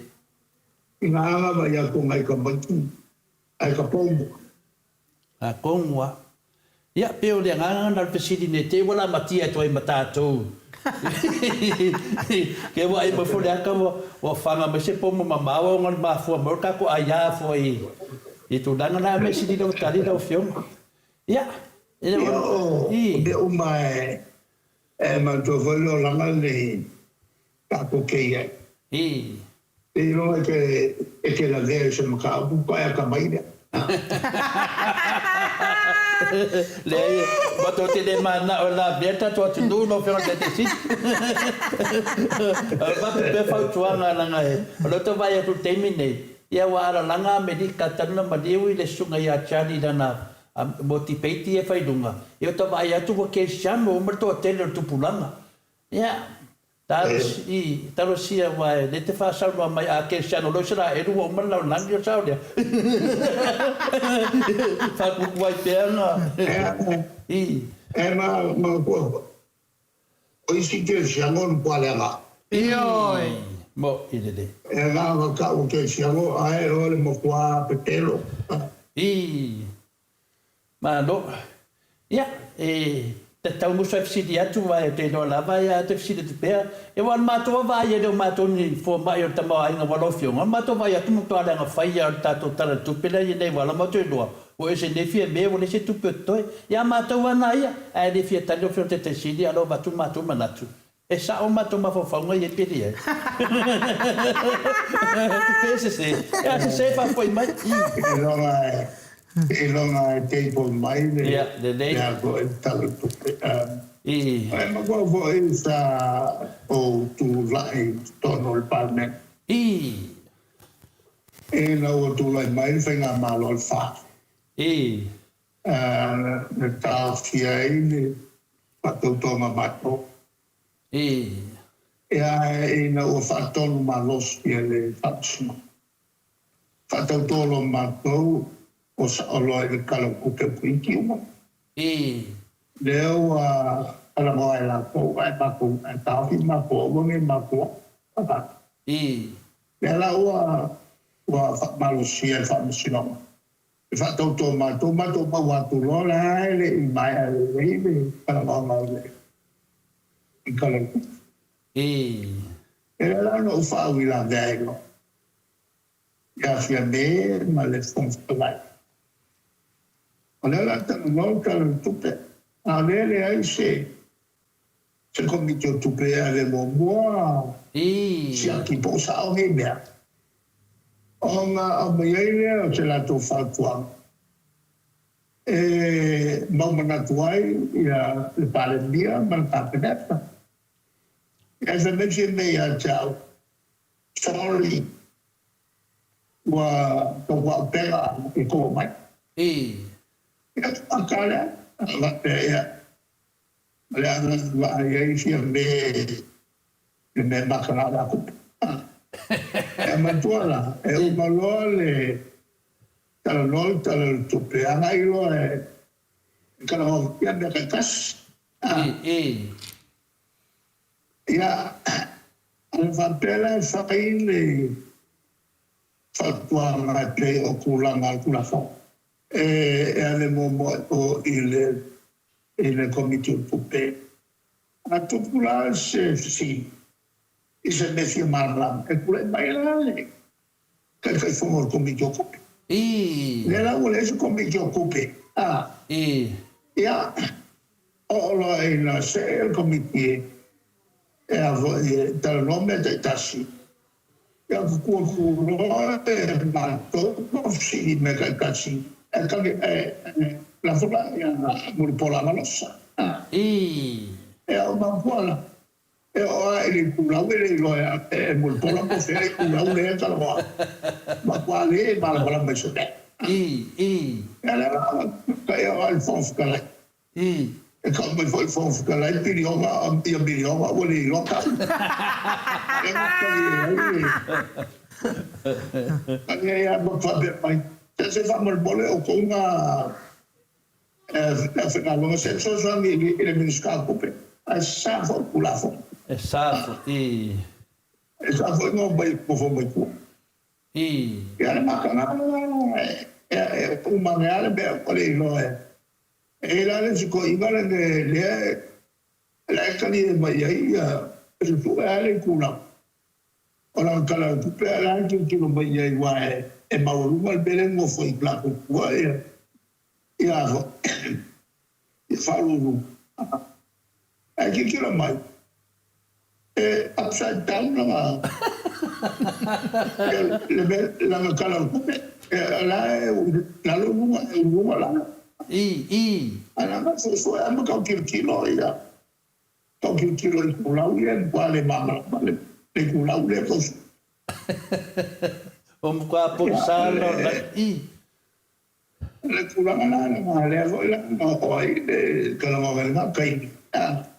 D: I nga aga vai atu ngai tamaiti ae ka pou mua.
B: A kongua. Ia, pei o le agaga lena o le fesili nei, te i ua lamatia atu ai ma tatou. Ke ua ai mai foi le aka ua, ua fanga mai se pomo mamao ona le mafua mai o le tatou aia foi i tulaga la mea sili lea ua tali lau Afioga. Ia, e le
D: o, o mea uma e, e manatua foi le olaga lenei tatou te i ai. Seiloga e te lavea i se mataupu faatoa e atamai lea.
B: Leai, matou te le mananao e lavea le tatou atunuu lau Afioga i le Taitaifono. Avatu pea fautuaga leaga o lea ou te vaai atu i le taimi lenei, ia ua alalaga Amerika talu ona maliu i le susuga ia Charlie i lana mo debate ia e fai i luga, ia ou te vaai atu ua kerisiano uma le toatele o le tupulaga. Ia, Talosia aua e le te faasaunoa mai a kerisiano loa Isaraelu ua uma le lalolagi o le sao lea. Faakutu ai pea na.
D: E ma manatua o isi kerisiano o le matua leaga.
A: Ioe.
B: Mo i lelei.
D: E agaga tau o kerisiano ae o le matua pepelo.
B: I. Malo. Ia, e tatau musu ai fesili atu, aua ou te iloa lava ia te fesili atu pea. Ia aua o le matou vaai e le o matou ni fomai o le tamaoaiga ua lau Afioga, o le matou vaai atu matua leaga fai ia o le tatou Tala o le Tupe lea e i ai nei ua ala matou iloa, ua ese nei fia mea ua leai se tupe o totoe. Ia matou lava na ia, ae le fia tali lau Afioga i le Taitai Sili a o lea ua avatu le matou manatu. E sao matou mafaufauga ia pe leai. Pe sese. Ea sese faafoi mai.
D: Iloga e. Seiloga e table mai le
B: Lelei.
D: le a foi le Tala o le Tupe.
B: Ii.
D: E maua foi sa ou tulai i totonu o le Palemene.
B: Ii.
D: Ina ua tulai mai le Faigamalo a le FAST.
B: Ii.
D: Na taofia ai le faatautoga matou.
B: Ii.
D: Ia, ina ua faatonu malosi le Faamasinoga. Faatauto loa matou o sao loa i le Tala o le Tupe o Komiti uma.
B: Ii.
D: Lea ua talanoa e latou ae matou ae taofi matou aua nei matou aa.
B: Ii.
D: Lea la ua ua faamalosia e le Faamasinoga le faatauto matou, matou maua atu loa la e le i maea lelei le talanoaga o le Tala o le Tupe.
B: Ii.
D: Lea la na ou faauilavea ai loa. Ia Fiamē ma le Fofoga Fetalai. O lea o le a talanoa le Tala o le Tupe, a o lea e leai se se Komiti o Tupe e ave muamua siaki po o sao nei mea, ona aumai ai lea o se latou fautuaga e mau manatu ai le Palemia ma le Kapeneta. Ae fai mai Fiamē ia te au, Sorry, ua tauaupega i tua mai. Ia, a ka lea, a faapea, ia, o le a vaai ai Fiame i le mea e maka la kupu. E manatua la, e uma loa le talanoa le Tala o le Tupe, agai loa e talanoa ia mea taitasi. Ia, ana faapea la e fai le fautuaga e pei o tulaga o le Tulafono, e ave muamua i o i le i le Komiti o Tupe. A tupu la se fesili i se mea fia malamalama, e tulai mai la le Taitaifono o le Komiti o Tupe. Lea la ua leai se Komiti o Tupe, a. Ia, oo loa ina see le Komiti e a foi e talanoa mea taitasi, ia tutu atu loa e matou ma fesili i mea taitasi, ae tali, ae lafo la ia Mulipola Anarosa. Ia, o mafua la. E oo lava i le itulau e le iloa e Mulipola po o fea le itulau lea e talanoa ai. Matua le malamalama i se mea. Ia lea la e oo lava i le Fofoga Fetalai. E tau mai foi i le Fofoga Fetalai piliona ia miliona ua le iloa tau. Lea na tali ai le tali ai lava ma faapea mai, Se faamolemole outou na Le aufaigaluega se fesoasoani i le Minisita o Tupe, ae sa foi le Tulafono.
B: E sa foi, ii.
D: E sa foi ona omai e nofo mai tua.
B: Ii.
D: Ia le mataga e uma ane lava le mea ua le iloa e. E i ai la le isi toeaina lea la e talie mai ai ia susue lava le itula. O lana tala o le tupe a la e tilotilo mai i ai aua e maualuga le mea lea e nofo ai i latou tua ia ia faauluuluga. Ae tilotilo mai e upside down lana le mea lana tala o le tupe la e lalo luga e luga lalo. Ae na suesue lava ma tau tilotilo ia Tau tilotilo i itulau ia e matua le malamalama le itulau lea tau sui.
B: Ua matua pogisa la o i.
D: Le tulaga la lena lea foi la na oo ai le talanoaga i lena taimi.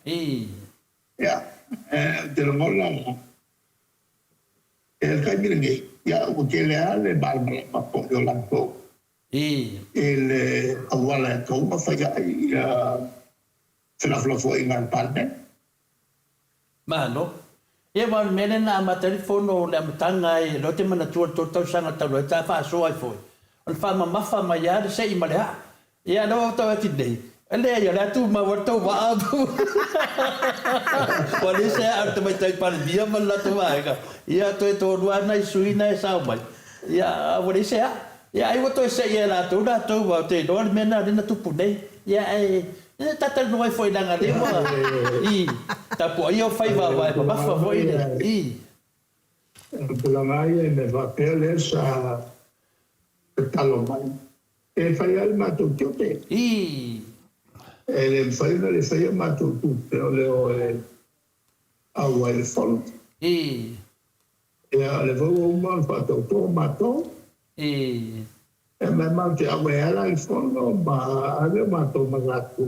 B: I.
D: Ia, ou te lagona la, i le taimi lenei, ia ua tele lava le malamalama foi o latou
B: I.
D: i le auala e tatau ona fai ai ia felafolafoaiga a le Palemene.
B: Malo. Ia aua o le mea lea na amata ai le fono o le amataga ai, o lea ou te manatua le 3 tausaga talu ai sa faasoa ai foi, o le faamamafa mai lava le sei ma le aa. Ia o lea ua ou tau atu nei, e leai o le a tumau lava le tou vaa. Ua leai se aa o le Tamaitai Palemia ma le latou vaega. Ia toe toalua lava nai sui na e sao mai, ia a ua leai se aa. Ia ai ua toe sei e latou latou aua ou te iloa le mea lena lea na tupu nei. Ia ae e ta talanoa ai foi leaga lea ua i tapuaia o faiva aua e mamafa foi le i.
D: O le tulaga lava ia i mea faapea lea sa tatalo mai. E fai ai le matou tiute.
B: Ii.
D: E le mafai ona le faia matou tupe o le o e auai i le fono.
B: Ii.
D: Ia, o lea foi ua uma ona faatauto matou.
B: Ii.
D: E mai matou te auai lava la i le fono ma ave o matou manatu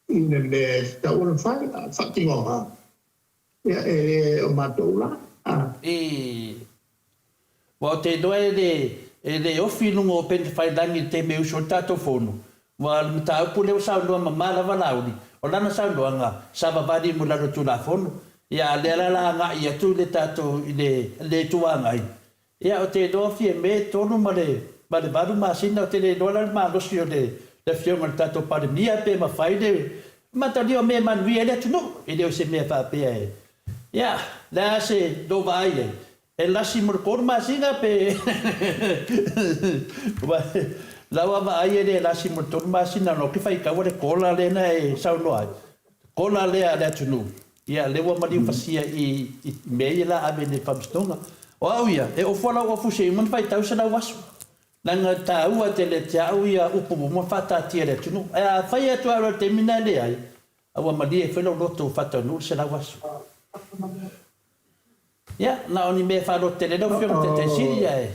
D: i le mea e tatau ona fai, a o le faatinoga, ia, e le o matou la.
B: Ii. Aua ou te iloa e le, e le ofi i luga o upegatafailagi i le taimi e usu ai le tatou fono. Aua o le mataupu lea ua saunoa mama lava Laauli, o lana saunoaga, sa vavali mo lalo o le Tulafono. Ia a o lea la o le a agai atu le tatou i le, le Itu Agai. Ia ou te iloa Fiame tolu ma le, ma le valu masina, ou te le iloa la le malosi o le, le Afioga i le tatou Palemia pe mafai le matalia o mea e manuia ai le atunuu. E le o se mea faapea e, ia, le a se lou vaai ai, E lasi mo le tolu masina pe lau vaavaai e le lasi mo le tolu masina ona ou te faitaua le kola lea na e saunoa ai, kola lea a le atunuu, ia lea ua maliu fasia i mea ia la ave nei i le faamasinoga. O au ia, e ofu a lau ofu se i uma ona faitau 100 aso. Leaga e taua tele ia te au ia upu ua uma ona faataatia e le atunuu. Ae a fai atu lava i le taimi lena e leai, a ua malie ai foi lou loto ua faataunuu le 100 aso. Ia, na o ni mea e faalototele ai lau Afioga i le Taitai Sili, ae.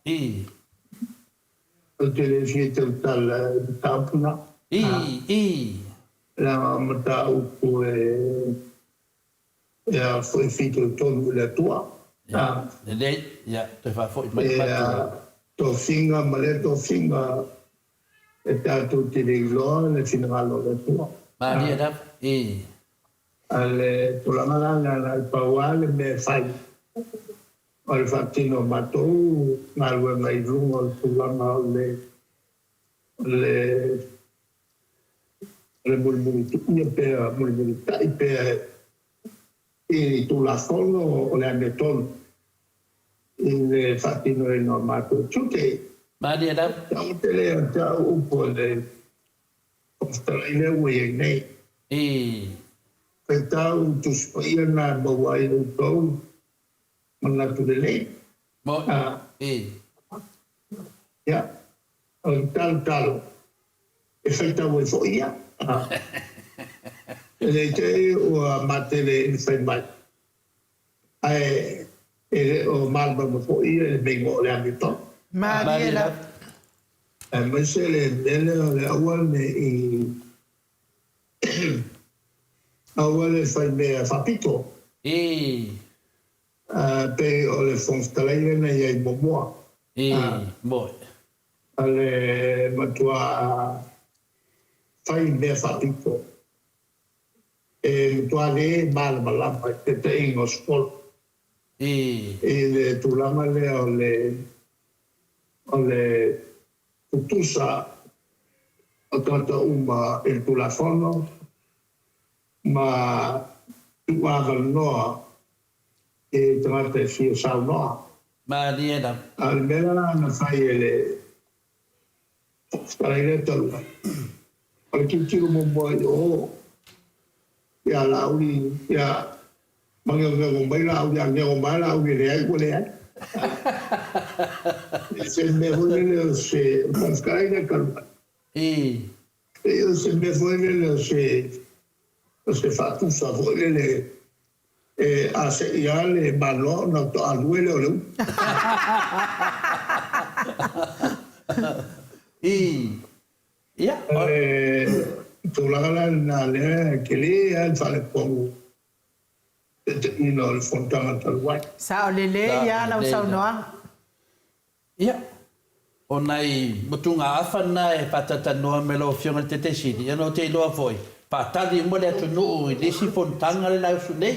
B: I.
D: Ou te le fia tautala i le mataupu na.
B: I, i.
D: Leaga o mataupu e, e a foi fitoitonu i le Atua.
B: Ia, lelei, ia, toe faafoi mai le matou.
D: Ia, tofiga ma lea tofiga e tatou te le iloa le finagalo o le Atua.
B: Malie lava, i.
D: A le tulaga la lena, e pau lava le mea e fai, o le faatino o matou galuega i luga o le tulaga o le o le mulimulituia pea, mulimulitai pea i Tulafono o le amiotonu i le faatinoina o matou tiute.
B: Malie lava.
D: Tautele ia te au upu a le Fofoga Fetalai lea ua i ai nei.
B: I.
D: Faitau Tusi Paia na e maua ai outou manatu lelei.
B: Mo. I.
D: Ia, o le talotalo, e faitau ai foi ia. E le te i ua matele i le fai mai, ae e le o malamalama foi ia i le meiga o le amiotonu.
A: Malie lava.
D: Aemaise le mea lea o le aua ne i aua le fai mea faapito.
B: I.
D: Pei o le Fofoga Fetalai lea na i ai muamua.
B: I, moe.
D: A le matua fai mea faapito. E matua le malamalama i le taitaiga o Sukolo.
B: I.
D: I le tulaga lea o le o le tutusa o tagata uma i le Tulafono ma tuu avanoa i tagata e fia saunoa.
B: Malie lava.
D: A o le mea la na fai e le Fofoga Fetalai lea talu ai, o le tilotilo muamua i o ia Laauli, ia mageogego mai Laauli, a gego mai Laauli e leai ua leai. Se mea foi lele o se Fofoga Fetalai lea talu ai. Pei o se mea foi lele o se o se faatusa foi lele e a seʻi lava le manoa ona faatoa lue lea o le upu.
B: I, ia,
D: O le tulaga la lena lea e tele lava le faaletonu taitaiina o le fonotaga talu ai.
A: Sao lelei lava lau saunoaga.
B: Ia, o nai motugaafa na e faatalatanoa me lau Afioga i le Taitai Sili, ia ona ou te iloa foi, faatali uma le atunuu i le isi fonotaga le la e usu nei,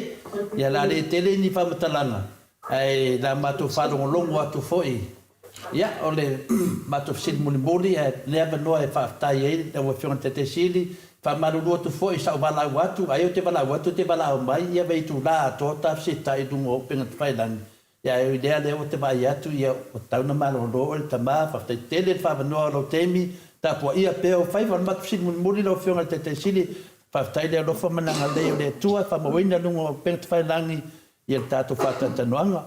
B: ia o le a le tele ni faamatalaga, ae o le a matou faalogologo atu foi, ia, o le matou fesili mulimuli, ae lenei avanoa e faafetai ai lau Afioga i le Taitai Sili, faamalulu atu foi i sau valaau atu, ai ou te valaau atu e te valaau mai, ia ma itula atoa o ta fesilitai i luga o upega tafailagi, Ia e ui lea, lea ua te vaai atu, ia ua tatau ona malolo oe le tama, faafetai tele le faavanoa o lou taimi, tapuaia pea ou faiva. O le matou fesili mulimuli lau Afioga i le Taitai Sili, faafetai le alofa ma le agalelei o le Atua e faamauina i luga o upega tafailagi ia le tatou faatalatalanoaga.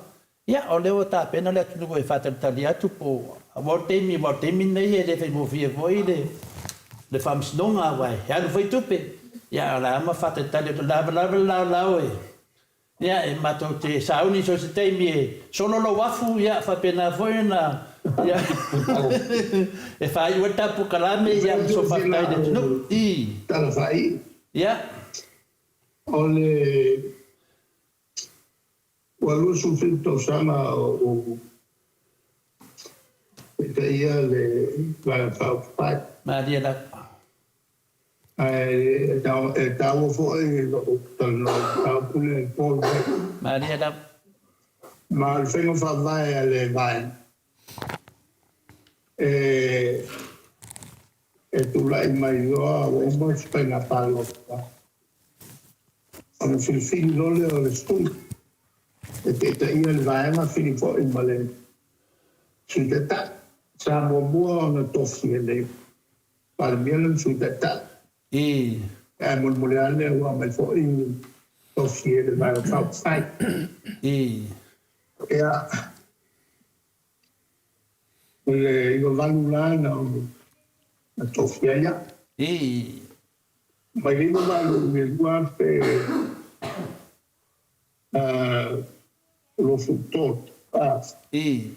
B: Ia o lea ua tapena le atunuu e faatalitali atu po o. Aua o le taimi, aua o le taimi lenei e le faigofie foi le le faamasinoga aua e alu foi tupe. Ia a o le a ma faatalitali atu, lava lava le laolao e ia e matou te sauni i so o se taimi e solo lou afu, ia faapena foi ona ia e faaiu ai le ta polokalame ia ma so faafetai i le atunuu. I.
D: Tala faaiu.
B: Ia.
D: O le Ua 27 tausaga o taitaia le Vaega Faaupufai.
B: Malie lava.
D: Ae e taua foi lou talanoa i le mataupu lea i le po lenei.
B: Malie lava.
D: Ma o le faiga faavae a le Vaega, e tulai mai loa ua uma se faiga palota, Ona filifili loa lea o le sui e taitaia le vaega fili foi ma le Sui Taitai. Sa muamua ona tofi e le Palemia lana Sui Taitai. Ae mulimuli ane ua aumai foi tofi e le Vaega Faaupufai. Ia, o le 98 la na tofi ai au. Mai le 98 i le 2023,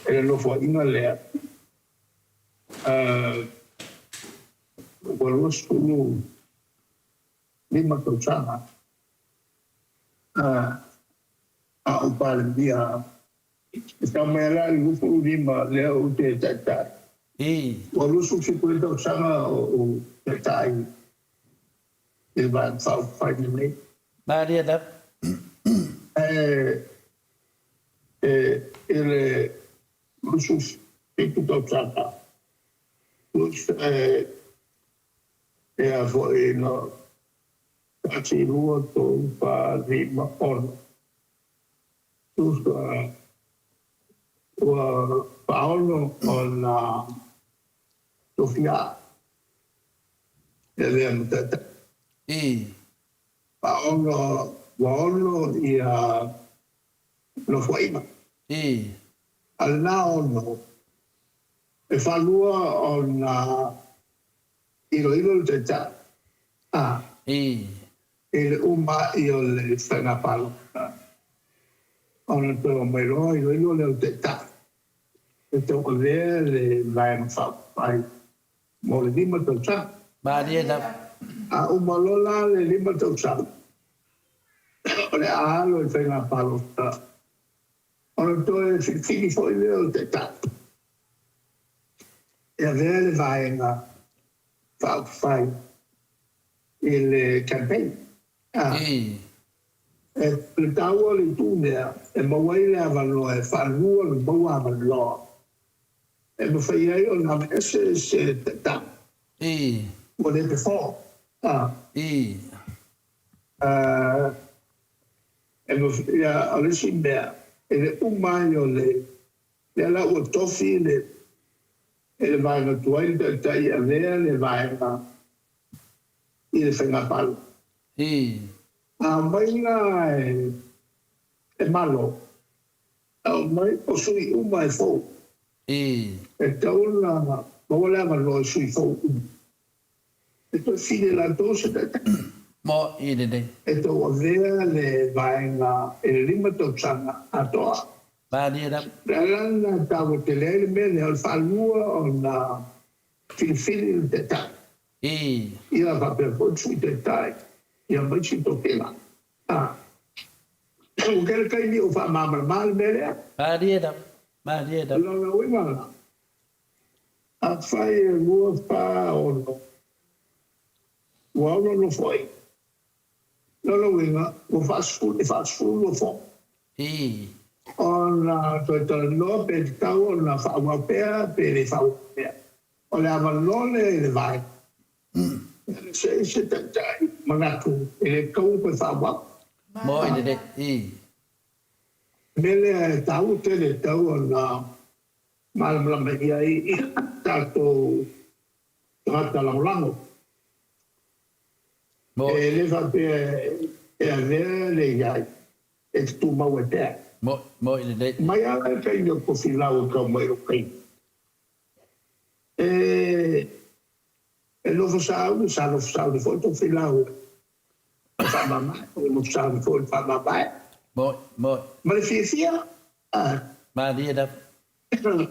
D: i le nofoaiga lea, ua 25 tausaga a o Palemia. E tau mai la i le 25 lea ou te taitai. Ua 27 ai tausaga o ou taitai i le Vaega Faaupufai lenei.
B: Malie lava.
D: Ae i le 27 tausaga, e a foi na 1, 2, 3, 4, 5, 6. Tusa ua faaono ona tofia e avea ma taitai. Faaono, ua ono ia nofoaiga. A o lena ono, e faalua ona iloilo le taitai. A. I le uma a'i o le faiga palota, ona toe omai loa iloilo lea o le Taitai e tauavea le Vaega Faaupufai mo le 5 tausaga.
B: Malie lava.
D: A uma loa la le 5 tausaga, o le a alo i le faiga palota, ona toe filifili foi lea o le Taitai e avea le Vaega Faaupufai i le campaign. E le taua o le itu lea e maua ai le avanoa e faalua ona maua avanoa e mafai ai ona aveese se taitai ua le perform. O le isi mea, i le uma ai o le lea la ua tofi le e le vaega tuai le taitai e avea le vaega i le faiga palota. A aumai la e Malo, aumai o sui uma e fou. E tatau ona maua le avanoa i sui fou uma. E toe fili e latou se taitai.
B: Mo'i lelei.
D: E tauavea le vaega i le 5 tausaga atoa.
B: Malie lava.
D: O le ala lena e taua tele ai le mea lea, o le faalua ona filifili le taitai. Ia faapea foi le Sui Taitai, ia ma isi tofiga. Ua kele taimi o faamalamalama le mea lea.
B: Malie lava. Malie lava.
D: O lona uiga la, afai e 2, 4, 6, ua ono nofoaiga. Lona uiga, ua faasefulu, e faasefulu nofoa. Ona toe talanoa pe tatau ona faaauau pea pe le faaauau pea. O le avanoa lea i le vaega. E se i se taitai manatu e le tatau ona toe faaauau.
B: Moe lelei.
D: O le mea lea e taua tele e tatau ona malamalama i ai tatou tagata lagolago. E le faapea e avea le iai e te tumau ai pea.
B: Mo'i lelei.
D: Mai lava le taimi o Tofilau e tau mai lou taimi. E e nofo sauni, sa nofo sauni foi Tofilau e faamamae, o nofo sauni foi le faamamae.
B: Mo'i, mo'i.
D: Ma le fiafia, a.
B: Malie lava.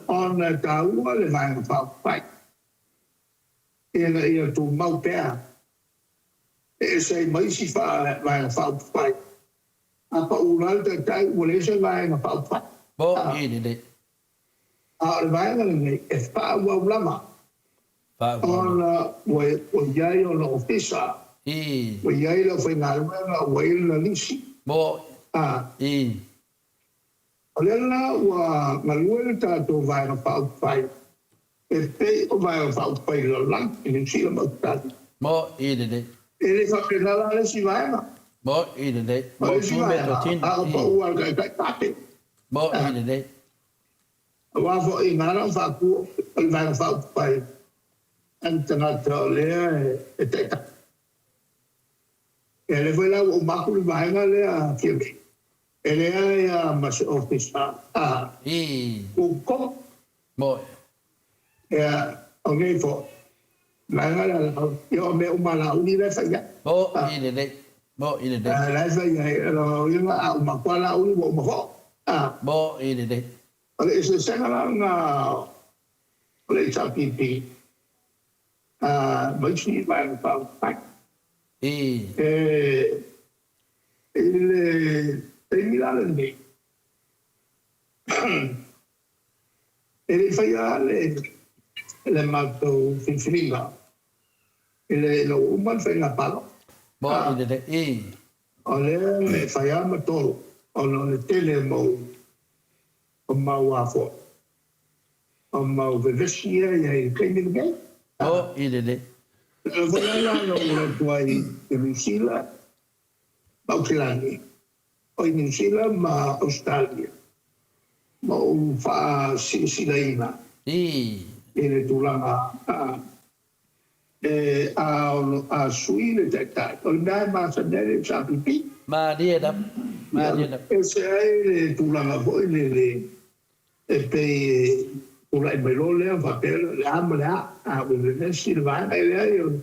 D: Ona e taua le Vaega Faaupufai ina ia tumau pea e ese ai ma isi Vaega Faaupufai. A pau la le Taitai ua leai se Vaega Faaupufai.
B: Mo'i lelei.
D: A o le Vaega lenei e faaauau lava ona ua i ai ona ofisa, ua i ai le aufaigaluega, ua i ai lona lisi.
B: Mo'i.
D: O lea la ua galue le tatou Vaega Faaupufai e pei o Vaega Faaupufai lalolagi i Niu Sila ma Ausetalia.
B: Mo'i lelei.
D: E le faapena la le isi vaega.
B: Mo'i lelei.
D: O le isi vaega, a o pau lava i le taitai pate.
B: Mo'i lelei.
D: Aua foi na ala ona faatu o le Vaega Faaupufai a ni tagata o lea e taitai. Ia lea foi la ua uma atu le vaega lea Fiame, e leai lava ma se ofisa a Google.
B: Moe.
D: Ia, o nei foi, vaega lea la, ia o mea uma a Laauli la e fai ai.
B: Moe lelei, moe lelei.
D: La e fai ai, o lona uiga a uma atu lava Laauli ua uma foi.
B: Moe lelei.
D: O le eseesega la lena o le HRPP ma isi vaega faaupufai. I le taimi la lenei, e le i faia le matou filifiliga ina ua uma le faiga palota. O lea e fai lava ma tolu ona o le tele o mau a foi, o mau vevesi ia e i ai i le taimi lenei.
B: Mo'i lelei.
D: O le ala foi lea na ou alu atu ai i Niu Sila ma Aoselani, oi Niu Sila ma Ausetalia ma ou faasilasilaina i le tulaga E a ono a sui le taitai, o le mea e masani ai le HRPP.
B: Malie lava, malie lava.
D: Ia, ese ai le tulaga foi lele e pei e tulai mai loa lea faapea lea o le a ma le a, a ua vevesi le vaega, e leai o le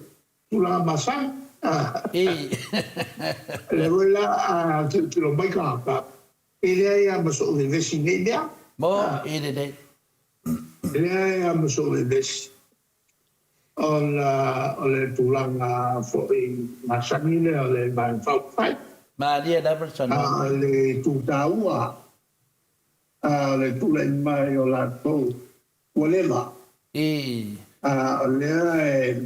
D: tulaga masani. O lea foi la a tilotilo mai tagata, e leai lava ma sou vevesi i nei mea.
B: Mo'i lelei.
D: E leai lava ma sou vevesi. Ona o le tulaga foi masani lea o le Vaega Faaupufai.
B: Malie lava le saunoaga.
D: A o le itu taua o le tulai mai o latou ua leva.
B: I.
D: A o lea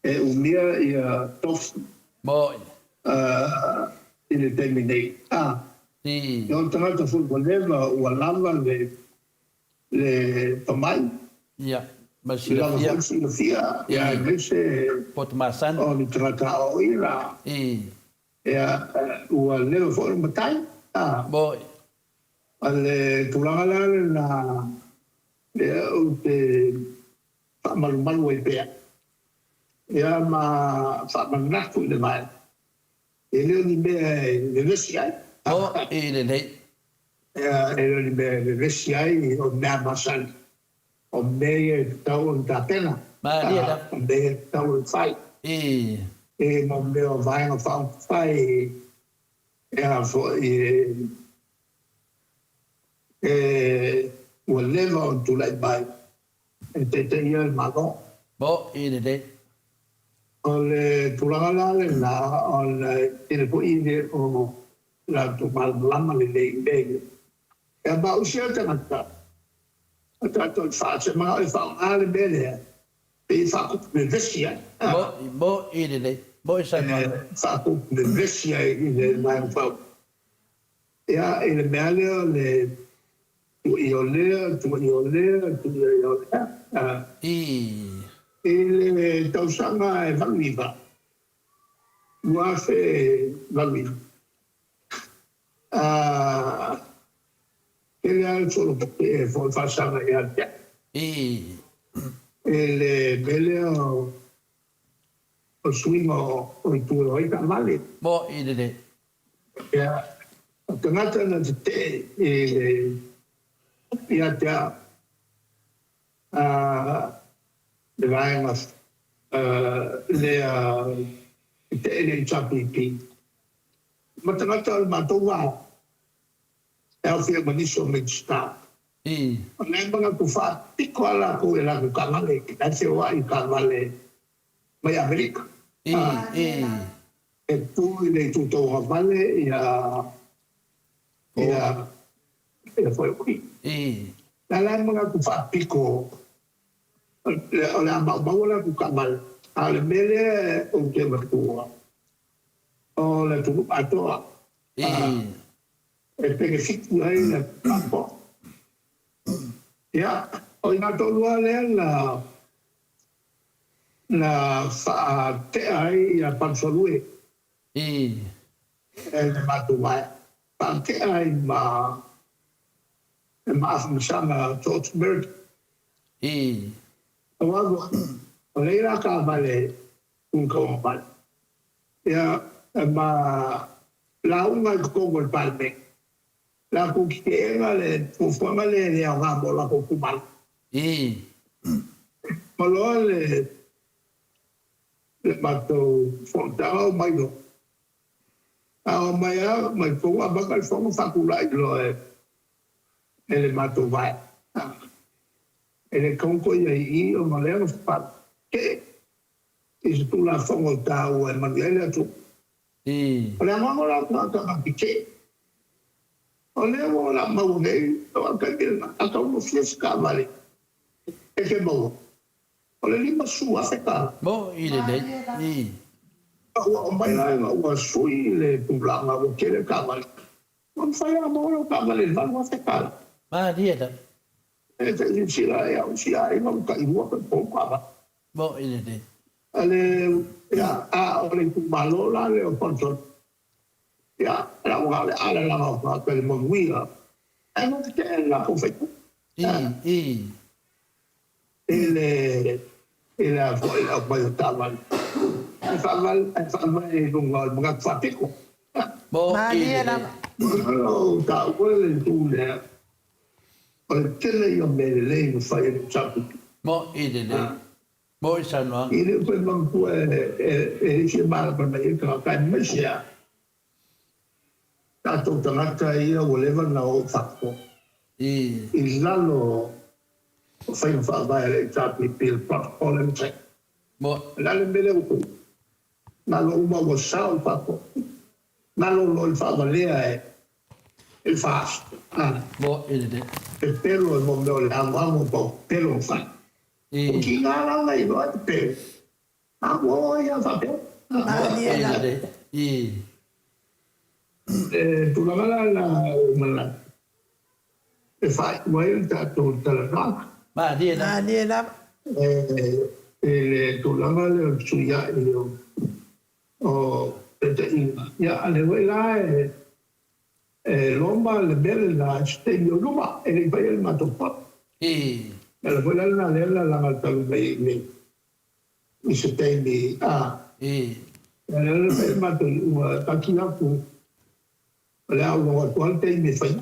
D: e umia ia tofi.
B: Mo'i.
D: I le taimi nei. A.
B: I.
D: O le tagata foi ua leva ua lava le le tomai.
B: Ia, ma le silafia.
D: Lava foi le silafia, ia aemaise
B: Poto masani.
D: O ni tagata aoaoina.
B: I.
D: Ia, ua leva foi le matai. A.
B: Moi.
D: O le tulaga la lena lea ou te faamalumalu ai pea, ia ma faamanatu i le vaega. E le o ni mea e vevesi ai.
B: Mo'i lelei.
D: E le o ni mea e vevesi ai, o mea masani. O mea ia e tatau ona tapena.
B: Malie lava.
D: O mea ia e tatau ona fai.
B: I.
D: E mau mea o Vaega Faaupufai e a foi e ua leva ona tulai mai e taitaia le Malo.
B: Mo'i lelei.
D: O le tulaga la lena ona e tele foi e le o latou malamalama lelei i mea ia. Ia ma usi lava tagata o tatou i faasemaga e faaaoga le mea lea pei e faakupu vevesi ai.
B: Mo'i, mo'i lelei. Mo'i saunoaga.
D: E faakupu vevesi ai i le Vaega Faaupufai. Ia, i le mea lea o le tuuaia o lea, tuuaia o lea, tuuaia o lea. I le tausaga e 89, 2089, tele lava le solotetee foi faasaga ia te au. I le mea lea o le suiga o itu e o ai taavale.
B: Mo'i lelei.
D: Ia. O tagata na tetee i le ia te au le vaega lea tetee i le HRPP ma tagata o le matou vaega e aofia ma nisi o Minisita. O lea e manatu faapito lava latou i a latou taavale, la e feoai i taavale mai Amerika. E tu i le itu tauagavale ia ia ia Foeuli. O la e manatu faapito o le a maumau a latou taavale, a o le mea lea ou te avatua, o le atunuu atoa e penefiti ai le atunuu atoa. Ia, o i ina tonu lava lea na na faatea ai ia Palusalue e le matou vaega, faatea ai ma le maafamasana George Merrick. Aua foi, o lea la taavale tu tauagavale. Ia, ma lauga i totonu o le Palemene, latou te teena le fuafuaga lea e le aoga mo latou itumalo. Ma loa le le matou fonotaga omai loa. A omai lava mai totonu amata le fono faatulai loa e le matou vaega. E le tatau ona toe i ai i i ona o lea na faatee i se Tulafono taua e manuia ai le atunuu. O le anoano la o tagata na tetee. O lea ua o le a maua nei, o le taimi lena, a taugofie se taavale e te maua, o le $50,000 tala.
B: Moi lelei.
D: Ua aumai la ina ua sui le tulaga ua tele taavale, ua mafai lava ona maua lau taavale i le $8,000 tala.
B: Malie lava.
D: E te silasila e au isi aiga ua tailua pe tolu taavale.
B: Moi lelei.
D: Ale, ia, a o le itumalo la lea o Palusolu, ia, la ua na o le alalaga o tagata i le manuia, ae ua tetee le latou faipule. I le i le a foi le aumai o taavale, ae faavae ae faavae i luga o le manatu faapito.
B: Moi
A: Malie
B: lelei.
A: lava.
D: O ou taua le itu lea, o le tele ia o mea lelei na fai e le HRPP.
B: Moi lelei. Moi saunoaga.
D: E le o toe manatua e e isi e malamalama i ai tagata aemaise lava tatou tagata ia ua leva ona o i fafo i lalo o faiga faavae a le HRPP, le protocol and check.
B: Moi.
D: O le a le mea lea ua tupu? Galo uma ua sao i fafo, galo loa i le faavalea e le FAST.
B: Moi lelei.
D: Pepelo e mo mea o le amoamo ma pepelo ma fai. Ua tiga la ona iloa e pepelo, a ua o ai lava faapea.
A: Malie lava.
D: Le tulaga la la ua manatu e faaiu ai le tatou talanoaga.
B: Malie lava.
A: Malie lava.
D: I le tulaga lea o le fesuiai o taitaiga, ia a lea foi la e E loma le mea lena i se taimi o luma, e le i faia le matou papa. O le ala foi la lena lea na laga talu mai ai nei i se taimi, a. O lea na fai le matou iuga, e tati atu, o le a ou logo atu lava le taimi e fai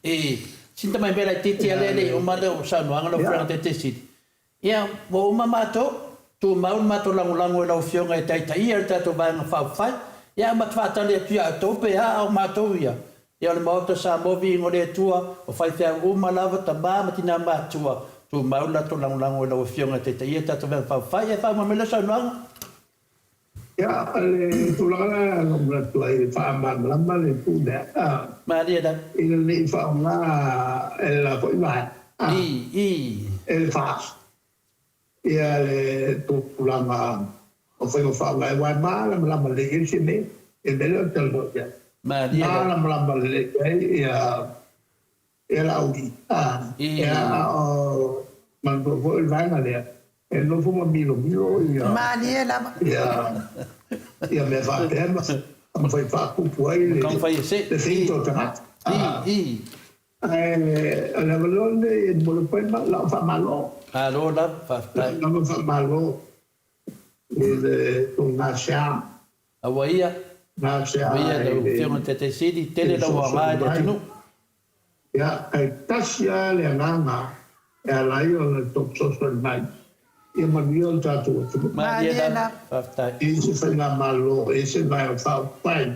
D: ai.
B: Sina tamai mea laitiiti lea e le i uma lau saunoaga lau Afioga Taitaisili. Ia, ua uma matou, tumau le matou lagolago i lau Afioga e taitaia le tatou Vaega Faaupufai. Ia, ma te faatali atu ia outou pe a, a o matou ia, ia o le Maota o Samoa, viiga o le Atua, o faifeau uma lava, tama ma tina matutua, tumau le latou lagolago i lau Afioga e taitaia le tatou Vaega Faaupufai. Ia, faauma mai lau saunoaga.
D: Ia, o le tulaga la na ou manatu ai e faamalamalama le itu lea,
B: Malie lava.
D: Ina ne i faaaoga e le la foi vaega, e le FAST, ia le tulaga o faiga faavae, aua e malamalama lelei i ai le Senate, i le mea lea ou te talanoa i ai.
B: Malie lava.
D: Malamalama lelei i ai ia Ia Laauli, a, ia a o manatua foi o le vaega lea, e nofo ma milomilo ia.
A: Malie lava.
D: Ia, ia mea faapea ma taumafai e faatupu ai le, le feita o tagata. Ae o le avanoa lenei e momoli atu ai lau faamalo.
B: Malo lava, faafetai.
D: Lau faamalo i le tou gasea.
B: Aua ia.
D: Gasea
B: Maia
D: i
B: lau
D: le
B: Afioga i le Taitai Sili, tele lau aoga i
D: fesoasoani
B: le
D: mai.
B: atunuu.
D: Ia, e tasi lava le agaga e ala ai ona tou fesoasoani mai, ia manuia lo tatou atunuu.
B: Malie
A: Malie
B: lava,
A: lava.
B: faafetai.
D: E i ai se faigamalo, e i ai se Vaega Faaupufai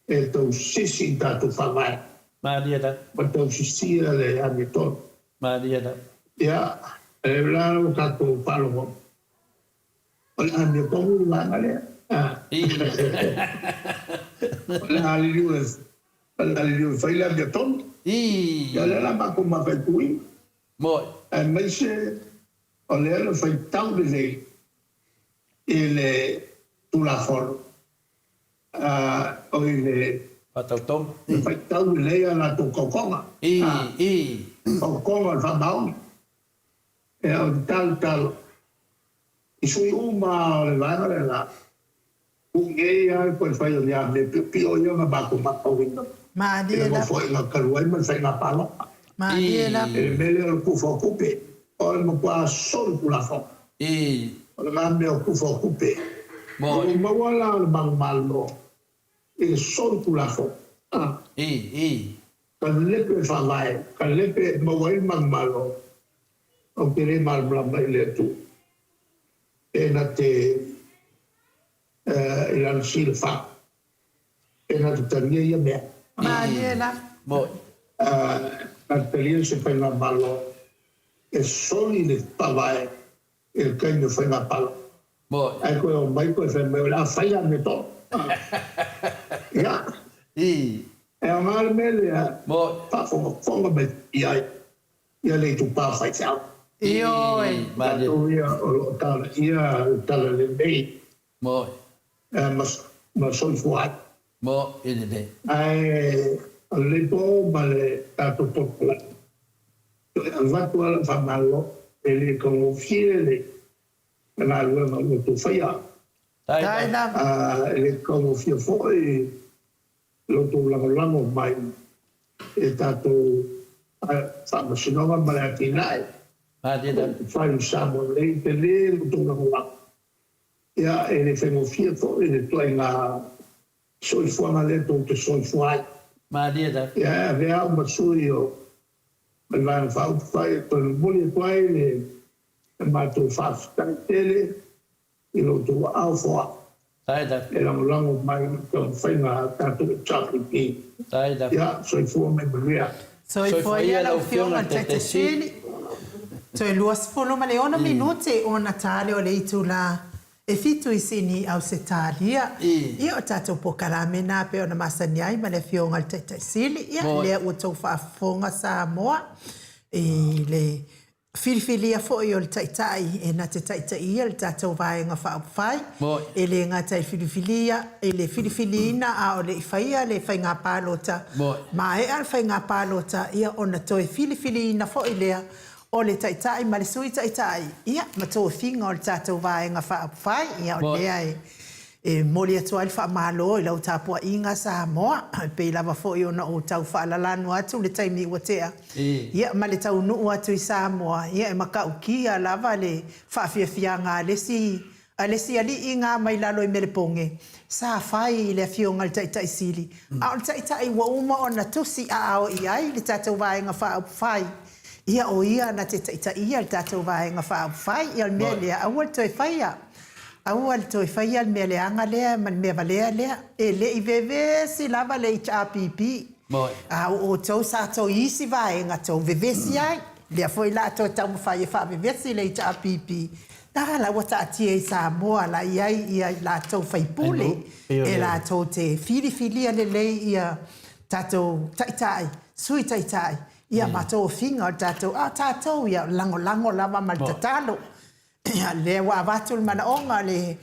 D: e tausisi i tatou Faavae
B: Malie lava.
D: ma tausisia le amiotonu.
B: Malie lava.
D: Ia, o lea la ua tatou faalogo, o le amiotonu le vaega lea. O le a liliu e, o le a liliu e fai le amiotonu. Ia, o lea la matou mataituina,
B: Moi.
D: aemaise o lea na faitau lelei i le Tulafono, o i le
B: Faatautoga.
D: Na faitau lelei a latou kaokaoga, kaokaoga o le faamaoni. Ia, o le talotalo i sui uma lava o le vaega lea la, tuu nei lava le toe fai o ni a mea piopio ia na matou matauina i le Nofoaiga talu ai ma le faiga palota. I le mea lea o le tufa o tupe, o le matua solitulafono. O lena mea o tufa o tupe. Ua ou maua la o le manumalo i le solitulafono. Ka lepe e faavae, ka lepe e maua ai le manumalo, ou te le malamalama i le Atua. Pe na te i lana silafau, pe na te talia ia mea.
A: Malie la.
D: Na te talia se faigamalo e soli le faavae i le taimi o faiga palota. Ae toe omai toe fai mai o le a fai la mea tonu. Ia. E aoga le mea lea, faafogafoga mai i ai ia le itupa faifeau.
A: Ioe.
D: Tatou ia o lo o talaia le talalelei ma soifua ai. Ae o lenei po ma le tatou polokalame, toe avatu lava lau faamalo, e le taugofie le galuega o lo o outou faia. E le taugofie foi lo outou lagolago mai i tatou Faamasinoga ma le atinae o fai i Samoa nei, tele lo outou lagolago. Ia, e le faigofie foi le ituaiga soifuaga lea tou te soifua ai. Ia, e avea au ma sui o le Vaega Faaupufai e toe momoli atu ai le matou faafetai tele i lo outou aao foai e lagolago mai i taumafaiga a tatou HRPP. Ia, soifua ma ia manuia.
A: Soifua ia lau Afioga i le Taitai Sili. Toe 26 minute ona ta lea o le itula e fitu i Sini, Ausetalia. Ia o tatou polokalame na pei ona masani ai ma le Afioga i le Taitai Sili. Ia lea ua outou faafofoga Samoa i le filifilia foi o le Taitai e na te taitaia le tatou Vaega Faaupufai, e le gata i filifilia, i le filifiliina a o le i faia le faiga palota, maea le faiga palota, ia ona toe filifiliina foi lea o le Taitai ma le Sui Taitai, ia ma tofiga o le tatou Vaega Faaupufai. Ia o lea e E momoli atu ai le faamalo i lau tapuaiga Samoa, e pei lava foi ona ou tau faalalanu atu le taimi ua tea, ia ma le taunuu atu i Samoa, ia e matautia lava le faafiafiaga a le isi a le isi alii ga mai lalo i Melepoge, sa fai i le Afioga i le Taitai Sili, a o le Taitai ua uma ona tusi aao i ai le tatou Vaega Faaupufai, ia o ia na te taitaia le tatou Vaega Faaupufai. Ia o le mea lea, aua le toe faia. Aua le toe faia le mea leaga lea ma le mea valea lea. E le i vevesi lava le HRPP. A o outou sa tou i isi vaega tou vevesi ai. Lea foi la a toe taumafai e faavevesi le HRPP. A la ua taatia i Samoa la i ai ia latou faipule e latou te filifilia lelei ia tatou taitai, sui taitai ia ma tofiga o le tatou, a o tatou ia lagolago lava ma le tatalo. Lea ua avatu le manaoga o le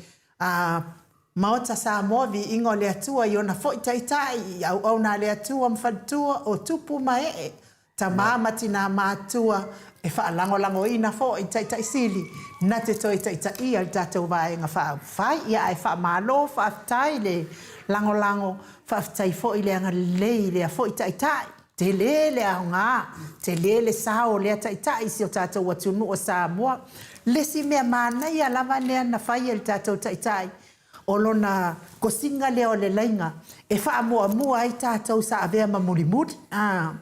A: Maota Samoa, viiga o le Atua i ona foi taitai, i auauna a le Atua ma faletua o tupu ma ee, tama ma tina matutua, e faalagolagoina foi Taitai Sili na te toe taitaia le tatou Vaega Faaupufai. Ia ae faamalo, faafetai le lagolago, faafetai foi le agalelei i lea foi Taitai. Tele le aoga, tele le sao o lea Taitai i si o tatou atunuu o Samoa. Le isi mea manaia lava lea na fai e le tatou Taitai, O lona kosiga lea o le laiga e faamuamua ai tatou sa avea ma mulimuli. A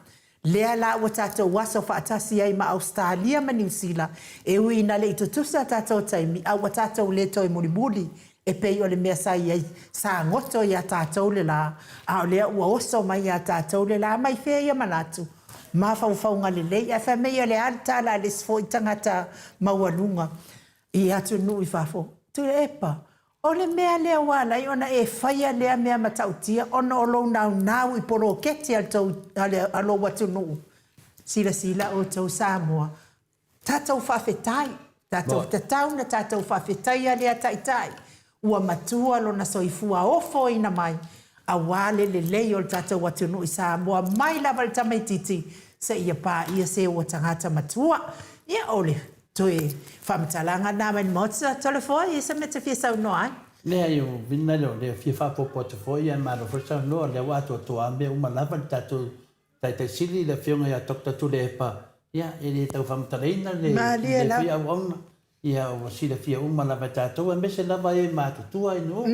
A: lea la ua tatou aso faatasi ai ma Ausetalia ma Niu Sila, e ui ina le i tutusa tatou taimi, a ua tatou le toe mulimuli e pei o le mea sa i ai, sa goto iā tatou le la, a o lea ua oso mai iā tatou le la. Mai fea ia manatu? Mafaufauga lelei. Ae fai mai o le a le tala a le isi foi tagata maualuga i atunuu i fafo? Tuilaepa, o le mea lea ua ala ai ona e faia lea mea matautia ona o lou naunau i poloketi a le tou, a lou atunuu. Silasila outou Samoa, Tatou faafetai, tatou tatau na tatou faafetaia lea Taitai ua matua lona soifua ofoina mai aua le lelei o le tatou atunuu i Samoa mai lava i le tamaititi seia paia se ua tagata matua. Ia o le toe faamatalaga lena mai le Maota Toleafoa, i se mea e te fia saunoa ai?
B: Leai, o uiga lea o lea fia faaopoopo atu foi ae malo foi le saunoa, o lea ua atoatoa lava mea uma lava le tatou Taitai Sili, le Afioga ia Doctor Tuilaepa, ia, e le tau faamatalaina le
A: Malie
B: lea foi
A: lava.
B: auauna, ia, ua silafia uma lava e tatou, aemaise lava e matutua i nuu,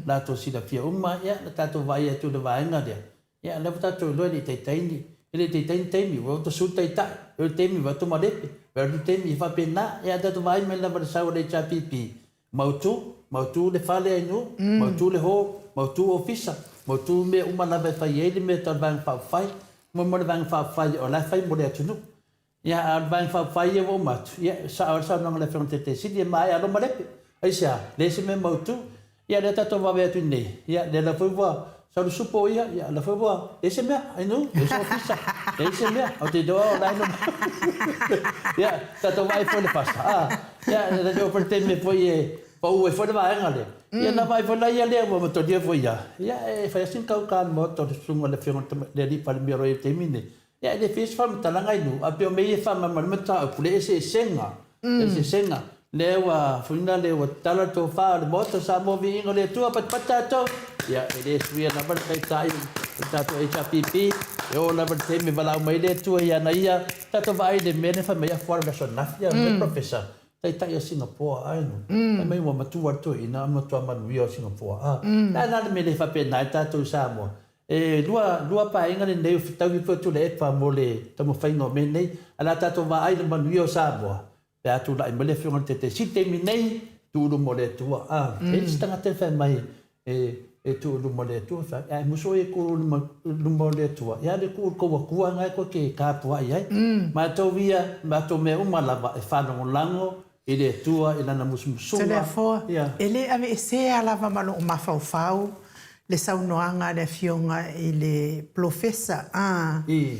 B: latou silafia uma, ia, na tatou vaai atu i le vaega lea, ia, lea ua tatou iloa e le i taitai ni, e le i taitai ni taimi, ua ota sui le taitai, e o le taimi ua atu malepe, ua atu le taimi, e faapena, ia, a tatou vaai mai lava i le sau a le HRPP, Mautu, mautu le fale a inu, mautu le hall, mautu ofisa, mautu mea uma lava e fai ai le mea tau le Vaega Faaupufai. Mo mo le Vaega Faaupufai o la e fai mo le atunuu. Ia, a o le Vaega Faaupufai ia ua uma atu, ia, e sao ai le saunoaga a le Afioga i le Taitaifono Sili, e maea loa malepe. Aisea? Leai se mea mautu. Ia, lea tatou vave atu nei, ia, lea lava foi ua sau le supo ia, ia, lea foi ua leai se mea, inu, leai se ofisa, leai se mea. Ou te iloa o la e Ia, tatou vaai foi i le fasa, a. Ia, e oo foi i le taimi foi e pau ai foi le vaega lea, ia ona vaai foi laia lea ua matolia foi ia, ia e fai lava sina kauka a le Maota o le susuga i le Afioga i le Alii Palemia o lo o i ai i le taimi lenei. Ia e le fia se faamatalaga i nuu, ae pei o mea ia e faamalamalama le mataupu, le eseesega, le eseesega. Lea ua fuina lea ua tatala le tofa o le Maota o Samoa Viiga o le Atua, patupatu tatou. Ia e le suia lava le taitai o le tatou HRPP, e oo lava i le taimi e valaau mai ai le Atua i ana ia, tatou vaai i le mea lea fai mai Afualo i le aso ananafi, fai mai le Professor, Taitai o Singapore, ai no. Fai mai ua matua le toeaina a matua manuia o Singapore. A, le a la le mea le faapena ai tatou i Samoa? E lua, lua paeaiga lenei o fetaui foi Tuilaepa mo le taumafaiga o mea nei. Ae o le a tatou vaai i le manuia o Samoa pe a tulai mai le Afioga i le Taitai Sili. Taimi nei, tuu i luma o le Atua. A, e i ai se tagata e fai mai e, e tuu i luma o le Atua, fai, ae musu oe e tuu i luma, luma o le Atua, ia le tuu i le tou Atua na e tou te tapuai ai. Matou ia, matou mea uma lava e faalagolago i le Atua i Lana musumusuga.
A: Toleafoa,
B: Ia.
A: E le aveesea lava ma lou mafaufau le saunoaga a le Afioga i le Polofesa, a,
B: I.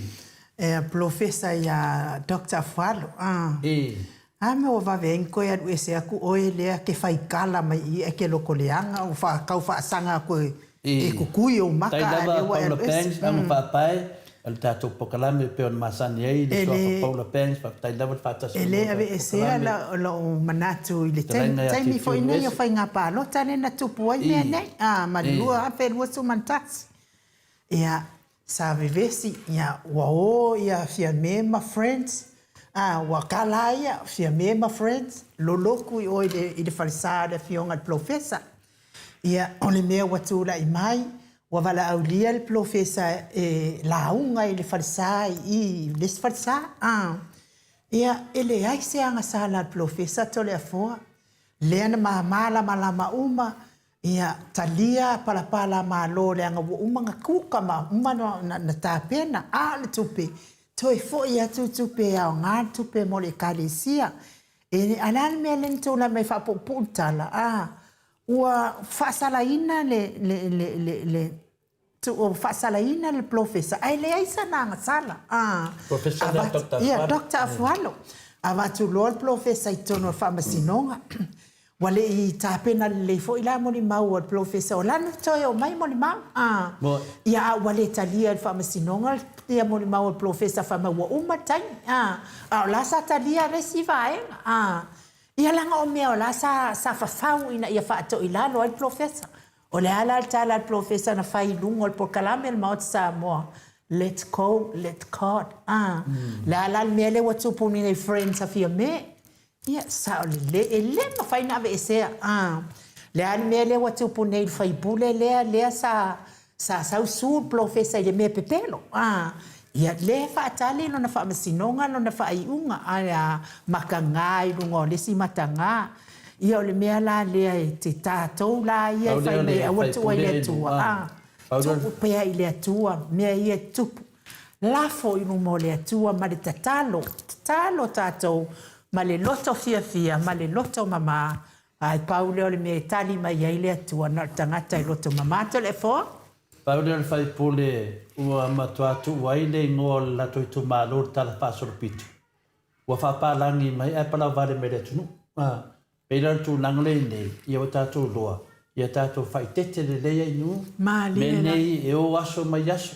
A: Polofesa ia Doctor Afualo, a.
B: I.
A: A mea ua vave ai ona toe alu ese atu oe lea ke faikala mai i i ae ke loto leaga ua fa tau faasaga atu e
B: I.
A: e kukui ou maka
B: Faafetai
A: a
B: lava
A: lea ua e
B: Paula
A: alu ese.
B: Banks, Auga Faapae, o le tatou polokalame e pei ona masani ai le
A: E
B: suafa
A: le
B: Paula Banks, faafetai lava le faatasi
A: E
B: mai
A: le
B: mo le tatou
A: aveesea
B: polokalame.
A: lou manatu i le
B: Fetalaiga ia
A: taimi foi
B: Tilutilu
A: nei o
B: Ese.
A: faiga palota lea na tupu ai mea
B: I.
A: nei, a, ma le
B: I.
A: 2021. Ia, sa vevesi, ia, ua o ia Fiame ma friends, a, ua kala ia Fiame ma friends, lolotu i o i le, i le falesa o le afioga i le polofesa. Ia, o le mea ua tulai mai, ua valaaulia le polofesa e lauga i le falesa i i, i le isi falesa, a. Ia, e leai se agasala a le polofesa Toleafoa, lea na mamalamalama uma, Ia talia palapala malo leaga ua uma ona kuka ma uma ona tapena, a o le tupe, toe foi atu tupe e aoga le tupe mo le Ekalesia. E, a o le a le mea lea na tulai mai e faapuupuu le tala, a, ua faasalaina le, le, le, le, le, ua faasalaina le polofesa ae leai sana agasala. A,
B: Polofesa lea Doctor
A: Ia,
B: Afualo.
A: Doctor Afualo. Avatu loa le polofesa i totonu o le faamasinoga. Ua le i tapena lelei foi la molimau a le polofesa o lana toe omai molimau. A, ia, a ua le talia e le faamasinoga ia molimau a le polofesa fai mai ua uma le taimi. A, a o la sa talia le isi vaega. A, ia leaga o mea o la sa, sa fafau ina ia faatoilalo ai le polofesa. O le a la le tala a le polofesa na fai i luga o le polokalame a le Maota Samoa, Let go, let God. A, le a la le mea lea ua tupu nei friends a Fiame? Ia, sao lelei, e le mafai ona aveesea. A, Le a le mea lea ua tupu nei i le faipule lea, lea sa sa sau su le polofesa i le mea pepelo, a, ia, lea e faatali lona faamasinoga lona faaiuga, ae a mataga i luga o le isi mataga. Ia o le mea la lea e te tatou la ia e fai mai aua le tuua i le Atua, a, tuu pea i le Atua mea ia e tutupu. Lafo i luma o le Atua ma le tatalo, tatalo tatou ma le loto fiafia ma le loto mama, ae pau lea o le mea e tali mai ai le Atua, na o le tagata e loto mama. Toleafoa.
B: Pau lea o le faipule ua matua tuu ai le igoa o le latou itumalo i le Tala Faasolopito. Ua faapalagi mai ae palauvale mai le atunuu. A pei la o le tulaga lea i nei, ia ua tatou iloa, ia tatou faaitete lelei ai nuu, mea nei e o aso mai aso.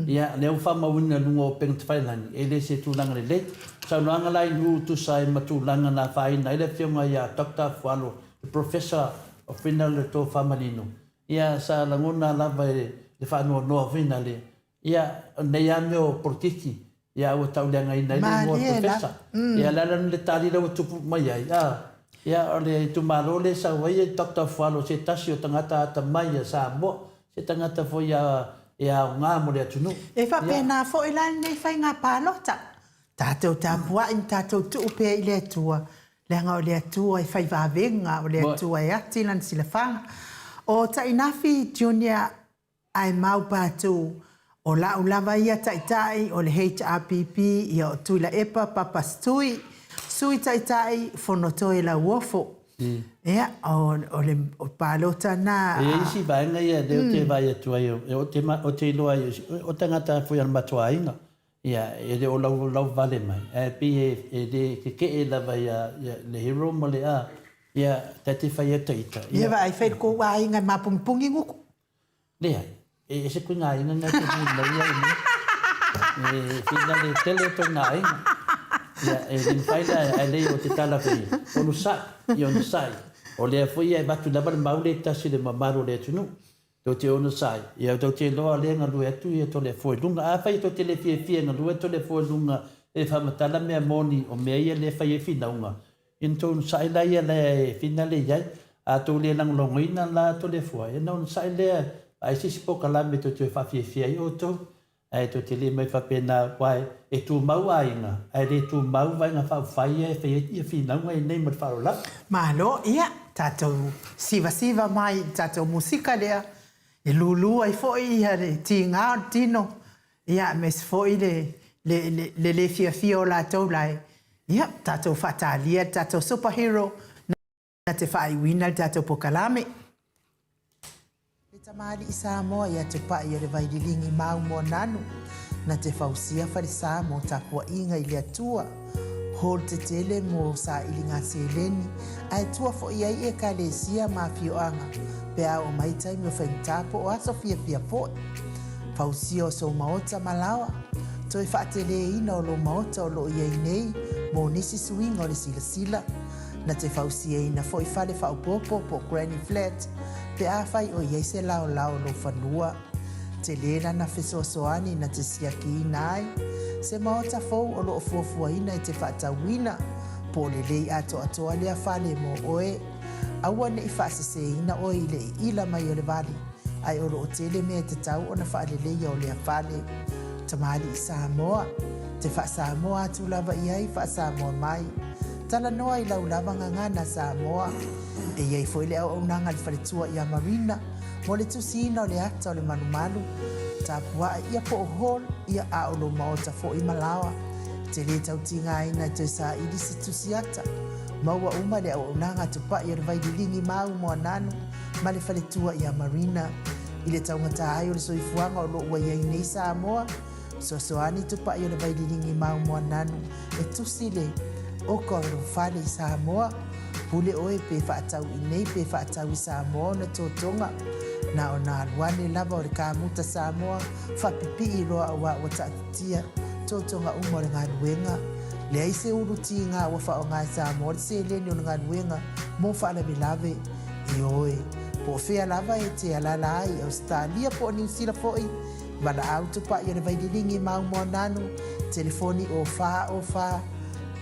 B: Ia, lea ua faamauina i luga o upega tafailagi, e le se tulaga lelei. Saunoaga la i nuu tusa ai ma tulaga na afaina ai le afioga ia Doctor Afualo, le Professor of Fina le Tofa Manino, ia sa lagona lava e le faanoanoa foi na le, Ia, o nei lava mea o polokiki, ia ua tauleagaina ai le igoa o le Professor. Ia, o le a la le tali lea ua tupu mai ai, a? Ia, o le itumalo lea e sau ai Doctor Fualo, se tasi o tagata atamai a Samoa, se tagata foi e aoga mo le atunuu.
A: E faapena foi la lenei faiga palota. Tatou tapuai ma tatou tuu pea i le Atua, leaga o le Atua e fai vavega, o le Atua e ati lana silafaga. O Tainafi Junior Ae mau patu, o la'u lava ia Taitai o le HRPP ia o Tuilaepa Papas Tui, Sui Taitai Fonotoe Lauofo. Ia, o le palota na.
B: E i ai isi vaega ia lea ou te vaai atu ai, ou te iloa ai, o tagata foi a le matou aiga, ia, e le o lauvale mai, ae pei e le keke'e lava ia le hero ma le a, ia, ta te fai ata ita.
A: Ia vaai, fai le kou aiga e mapungipungi guku.
B: Leai, e ese koe ngā aiga nā te hui mai ai nei. E whina le tele o tō ngā aiga. Ia, e le mawhai la, ai lei o te tala koe, onu sai, i onu sai. O lea foi e avatu lava le mau le tasi le mamalu o le atunuu. Tō te onu sai, ia tō te loa lea ngalue atu ia tō le foe lunga. A whai tō te le fiafia ngalue tō le foe lunga e whamatala mea moni o mea ia le whai e whinaunga. Ina tou onosai la ia lea e finale i ai, a tou le lagolagoina la Toleafoa, ia ona onosai lea vaai se isi polokalame tou te faafiafia ai outou, ae tou te le mai faapena, aua e tumau aiga, ae le tumau vaega faaupufai ia e fai ai ia finauga i nei ma le faaaloalo lava.
A: Malo, ia, tatou sivasiva mai i le tatou musika lea, e lulu ai foi ia le tiga o le tino, Ia, aemaise foi le, le, le, le le fiafia o latou la e, ia, tatou faatalia le tatou super hero na te faaiuina le tatou pokalame. Le tamalii Samoa ia Tupai o le Vaililigi mau Moananu na te fausia falesa mo tapuaiga i le Atua, hall tetele mo sailiga seleni ae tua foi ai ekalesia ma afioaga pe a oo mai taimi o faigata po o aso fiafia foi. Fausia o sou maota ma laoa, toe faateleina o lou maota o loo iai nei mo nisi suiga o le silasila, na te fausiaina foi fale faaopoopo po o granny flat pe afai o iai se laolao o lou fanua. Tele lana fesoasoani na te siakiina ai se maota fou o loo fuafuaina e te faatauina po o lelei atoatoa lea fale mo oe. Aua ne i faaseseina oe i le iila mai o le vale, ae o loo tele mea e tatau ona faaleleia o lea fale. Tamalii Samoa, te faa-Samoa atu lava i ai faa-Samoa mai. Talanoa i lau lava gagana Samoa. E i ai foi le auaunaga a le faletua ia Marina mo le tusiina o le ata o le malumalu, tapua'i ia po o hall ia a o lou maota foi ma laoa. E te le tau tigaina e toe saili se tusi ata. Maua uma le auaunaga a Tupai o le Vaililigi mau Moananu ma le faletua ia Marina. I le taugata ai o le soifuaga o lo o ua i ai nei Samoa, fesoasoani Tupai o le Vaililigi mau Moananu e tusi le oka o lou fale i Samoa. Pule oe pe faatau i nei pe faatau i Samoa ona totoga. Na ona alu ane lava o le kamuta Samoa faapipii loa aua ua taatitia totoga uma o le galuega. Leai se ulu tiga ua faaaoga e Samoa le seleni o le galuega mo faalavelave. Ioe, po o fea lava e te alala ai i Ausetalia po o Niu Sila foi, valaau tupai o le Vaililigi mau Moananu, telefoni o 4 o 4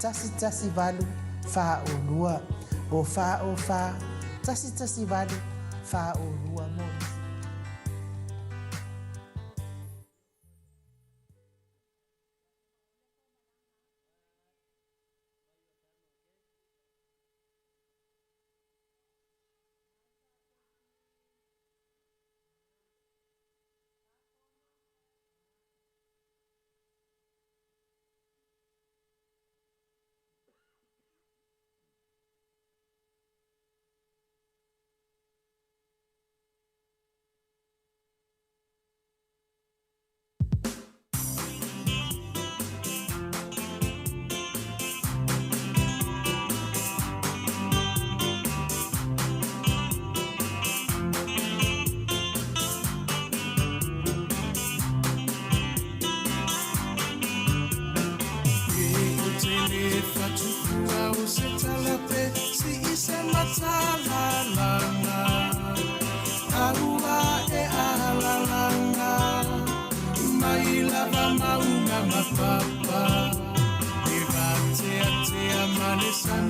A: 1 1 8 4 o 2, o 4 o 4. 1 1 8 4 0 2 mo nisi.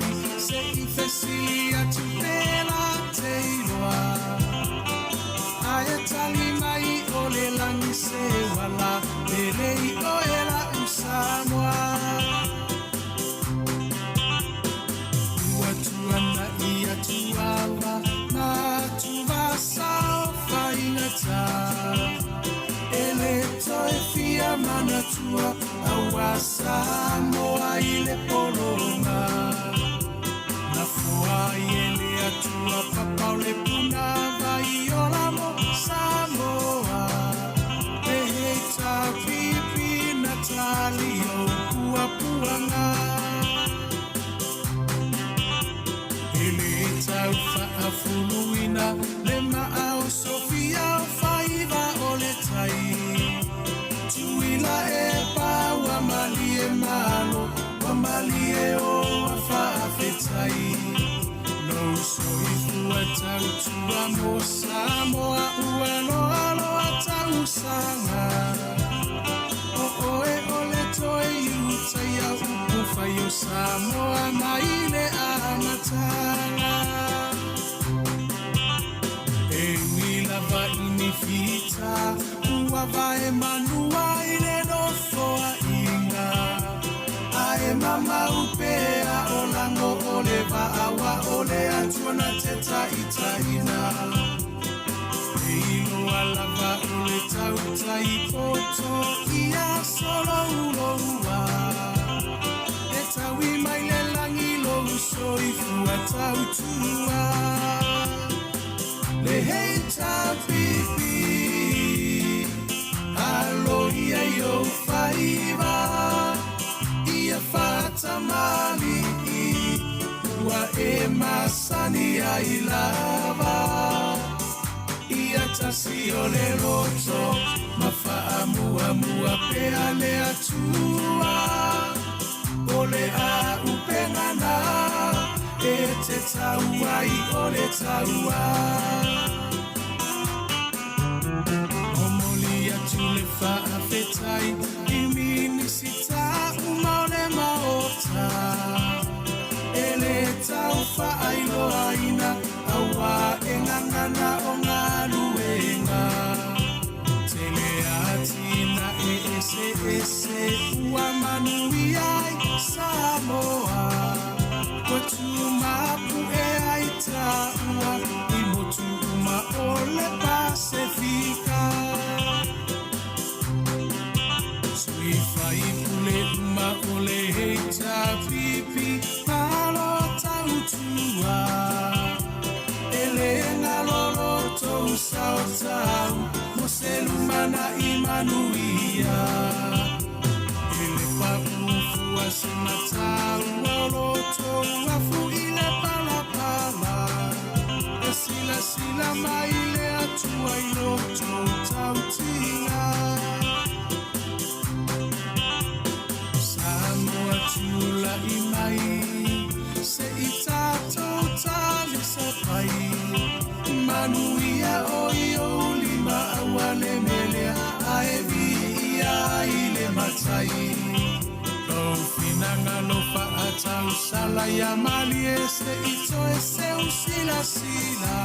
E: silasila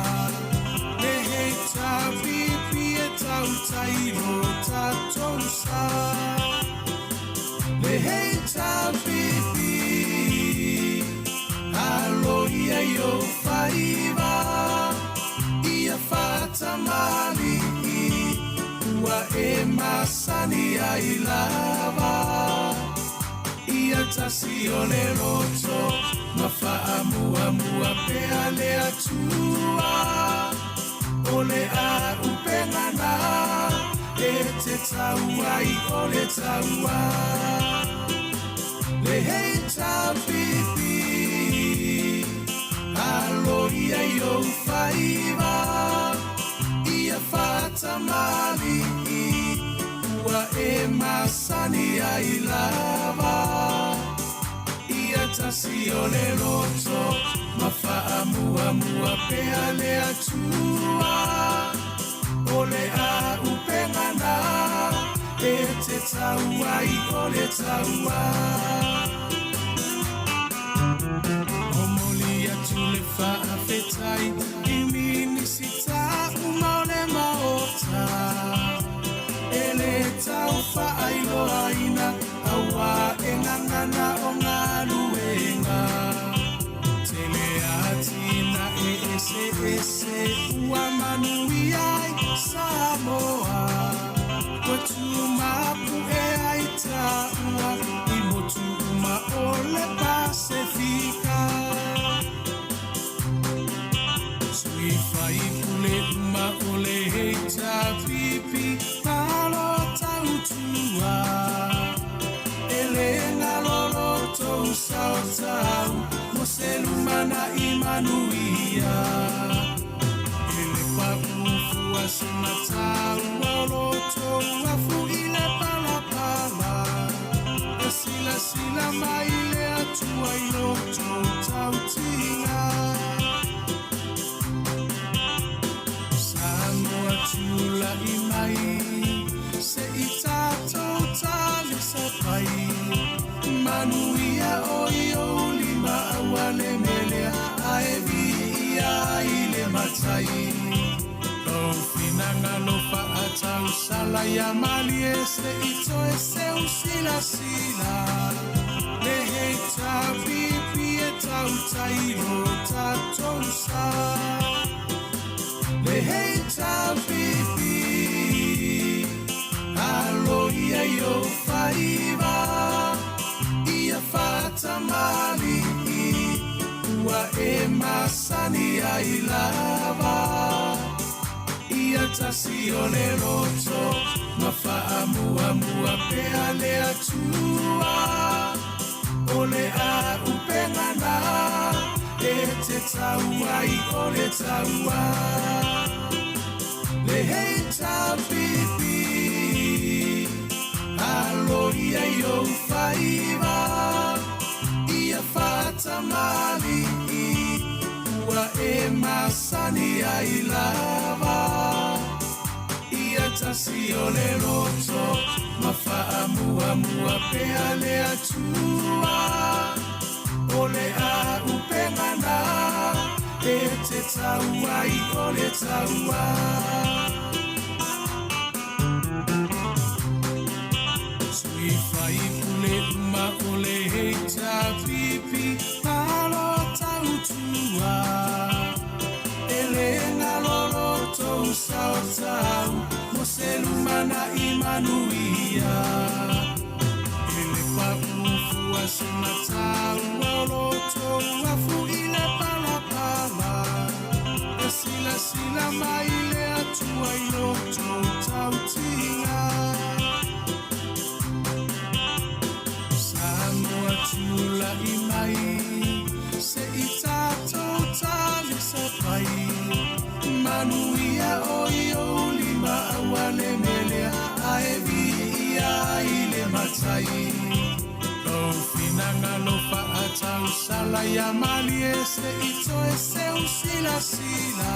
E: Le HRPP e tautai lo tatou sa Le HRPP Alo ia i ou faiva Ia faatamalii Ua e masani ai lava Ia tasi o le loto Ma faamuamua pea le Atua O le auupega na E te tau ai o le taua Le HRPP Alo ia i ou faiva Ia faatamalii Ua e masani ai lava Ia tasi o le loto Ma faamuamua pea le Atua O le auupega na E te tau ai o le taua Momoli atu le faafetai i Minisita uma o le Maota E le tau faailoaina auā e gagana o galuega Tele atinae eseese ua manuia ai Samoa Ua tumapu'e ai taua i motu uma o le Pasefika Sui faipule uma o le HRPP malo tautua E le galo lo tou sao tau mo se lumanai manuia E le paʻu fua se mataua o lo tou afu i le palapala E silasila mai le Atua i lo tou tautiga Samoa tulai mai se i tatou talisapai Manuia o i ou lima aua le melea ae viia ai le Matai Lou finagalo faatausala ia malie se i toe seu silasila Le HRPP e tautai lo tatou sa Le HRPP Alo ia i ou faiva Ia faatamalii Ua e masani ai lava Ia tasi o le loto Ma faamuamua pea le Atua O le auupega na E te tau ai o le taua Le HRPP Alo ia i ou faiva Ia faatamalii Ua e masani ai lava Ia tasi o le loto Ma faamuamua pea le Atua O le auupega na E te tau ai o le taua Sui faipule uma o le HRPP malo tautua E le galo lo tou sao tau mo se lumanai manuia E le paʻu fua se mataua o lo tou afu i le palapala E silasila mai le Atua i lo tou tautiga Samoa tulai mai se i tatou talisapai Manuia o i ou lima aua le melea ae viia ai le Matai Lou finagalo faatausala ia malie se i toe seu silasila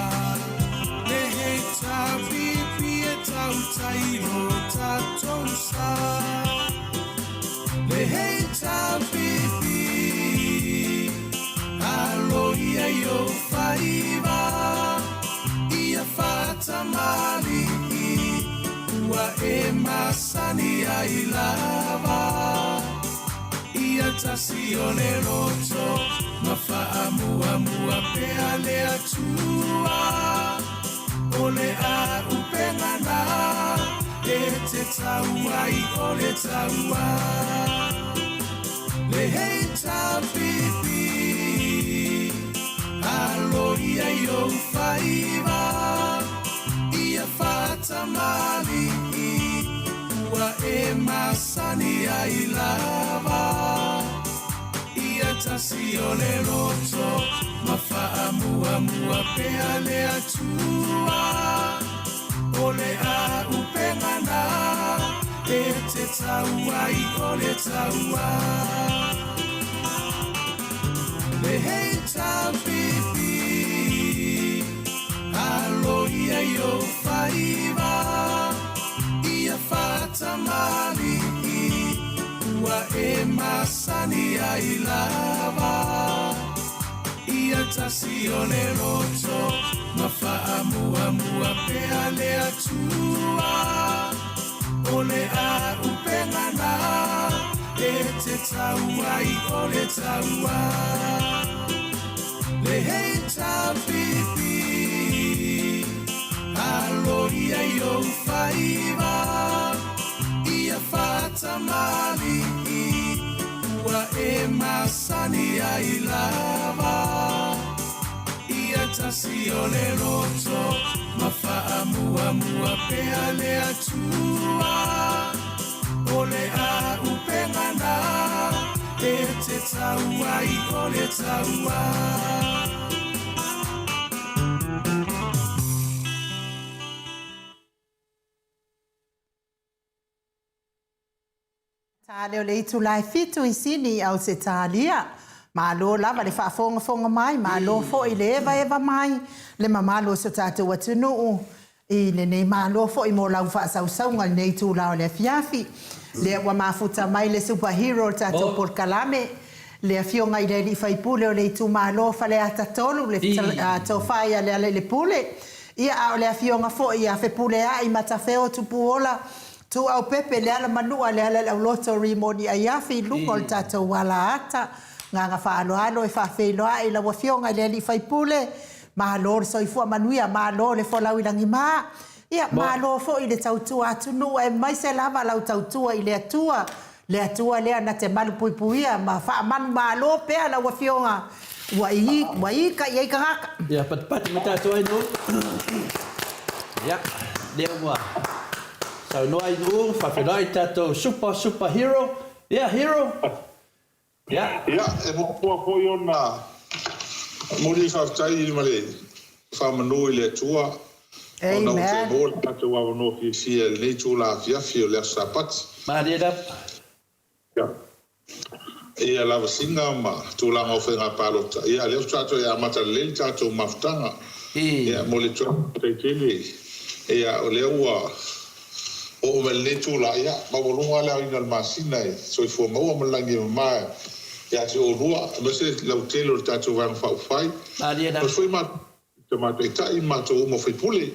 E: Le HRPP e tautai lo tatou sa Le HRPP Alo ia i ou faiva. e masani ai lava. Ia tasi o le loto ma faamuamua pea le Atua. O le auupega na e te tau ai o le taua. Le HRPP, alo ia i ou faiva, ia faatamalii, ua e masani ai lava. Ia tasi o le loto, ma faamuamua pea le Atua. O le auupega na e te tau ai o le taua. Le HRPP, alo ia i ou faiva, ia faatamalii, ua e masani ai lava. Ia tasi o le loto, ma faamuamua pea le Atua. O le auupega na e te tau ai o le taua. Le HRPP, alo ia i ou faiva, ia faatamalii, ua e masani ai lava. Ia tasi o le loto, ma faamuamua pea le Atua. O le auupega na e te tau ai o le taua.
A: Ta lea o le itula e fitu i Sini, Ausetalia. Malo lava le faafogafoga mai, malo foi le evaeva mai, le mamalu o so tatou atunuu i lenei malo foi mo lau faasausauga i lenei itula o le afiafi. Lea ua mafuta mai le super hero o le tatou polokalame, le Afioga i le Alii Faipule o le itumalo o Faleata 3, le Tofa ia Lealailepule, ia a o le Afioga foi ia Fepuleai Matafeo Tupuola Tuuaupepe, Leala Manua, Leala le Auloto, Rimoni Aiafi i luga o le tatou alaata. Agaga faaaloalo e faafeiloai i lau Afioga i le Alii Faipule, malo le soifua manuia, malo le folau i lagima, ia malo foi le tautua atunuu aemaise lava lau tautua i le Atua, Le Atua lea na te malupuipuia ma faamanumalo pea lau Afioga ua i ua ika i ai tagata.
B: Ia patupatu mai tatou ai nuu. Ia, lea ua saunoa i nuu, faafeiloai tatou super super hero. Ia hero. Ia.
D: Ia, e muamua foi ona momoli le faafetai ma le faamanu i le Atua ona ua toe maua le tatou avanoa fiafia i lenei itula afiafi o le Aso Sapati.
B: Malie lava.
D: Ia, ia lavasiga ma tulaga o faiga palota, ia lea faatoa toe amata lelei le tatou mafutaga. Ia, e momoli atu ai le faafetai tele, ia o lea ua Oo mai lenei itula, ia, maualuga le aoina o le masina e soifua maua ma le lagi e mama ia te oulua, aemaise le lautele o le tatou Vaega Faaupufai, aemaise foi matou Taitai ma matou uma o faipule.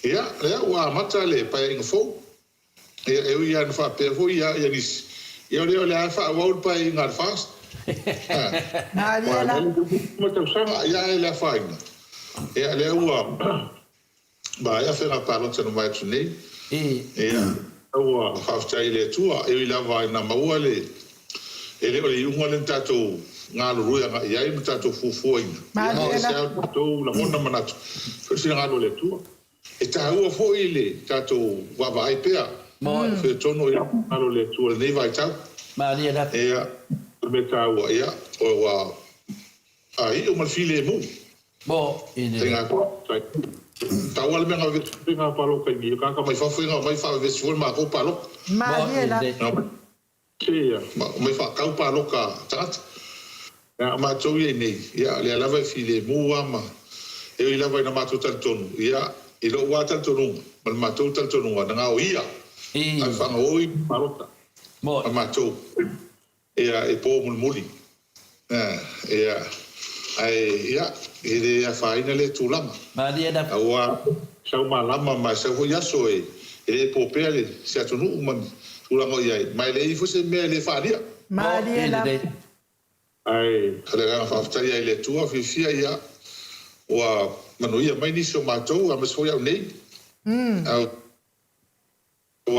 D: Ia, lea ua amata le Paeaiga fou. Ia, e ui lava ina faapea foi ia nisi, ia o lea o le a faaauau le Paeaiga a le FAST. Aua o lea ua uma tausaga, ia ae le afaina. Ia, lea ua. Maea faiga palota na mavae atu nei. Ia, ua faafetai i le Atua, e ui lava ina maua le, e le o le iuga lea na tatou galulue agai i ai ma tatou fuafuaina. Ia, e ese lava o tatou lagona ma manatu, foi le finagalo o le Atua. E taua foi le tatou vaavaai pea, o fea tonu o i ai le finagalo o le Atua i lenei vaitau. Ia, o le mea taua, ia, ua iu ma le filemu.
B: Mo i le.
D: Faiga Tau a le mea na vevesi faiga palota i ni tagata mai fafo ia na omai faavevesi foi le matou palota.
A: Malie la.
D: Na omai faatau palota a tagata. A o matou ia i nei, ia lea lava e filemu a ma e ui lava ina matou talitonu, ia i lou a talitonuga ma le matou talitonuga na gao ia ae faagaoi palota a matou. Ia, e po mulimuli. Ia, ae, ia, e le afaina lea tulaga.
B: Malie lava.
D: Aua e sau malama ma e sau foi aso e
F: E le popea le se atunuu ma ni tulaga o i ai, ma e leai foi se mea e le faaalia.
A: Malie lava.
F: Ae o le agaga faafetai ai i le Atua, fiafia ia ua manuia mai nisi o matou, aemaise foi au nei. Aua o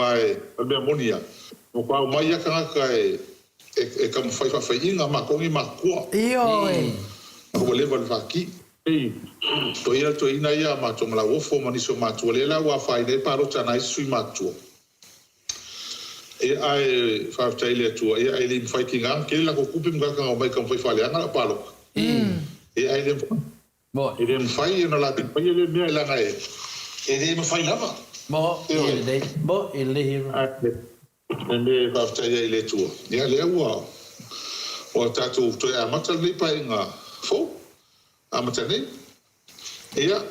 F: le mea moni ia, ua matua omai ia tagata e taumafai faafaiiga matou nei matutua.
A: Ioe.
F: Ua leva le fati. Toeaina toeaina ia a matou ma Lauofo ma nisi o matua lea la ua afaina ai palota a nai isi sui matutua. Ia ae faafetai i le Atua ia e le i mafai tiga ona tele latou tupe ma tagata na omai e taumafai faaleaga lau palota. Ia ae le E le mafai ona latou faia lea mea leaga e le mafai lava. Ioe. Ae o le mea e faafetai ai i le Atua, ia lea ua ua tatou toe amata lenei paeaiga fou, amata nei. Ia,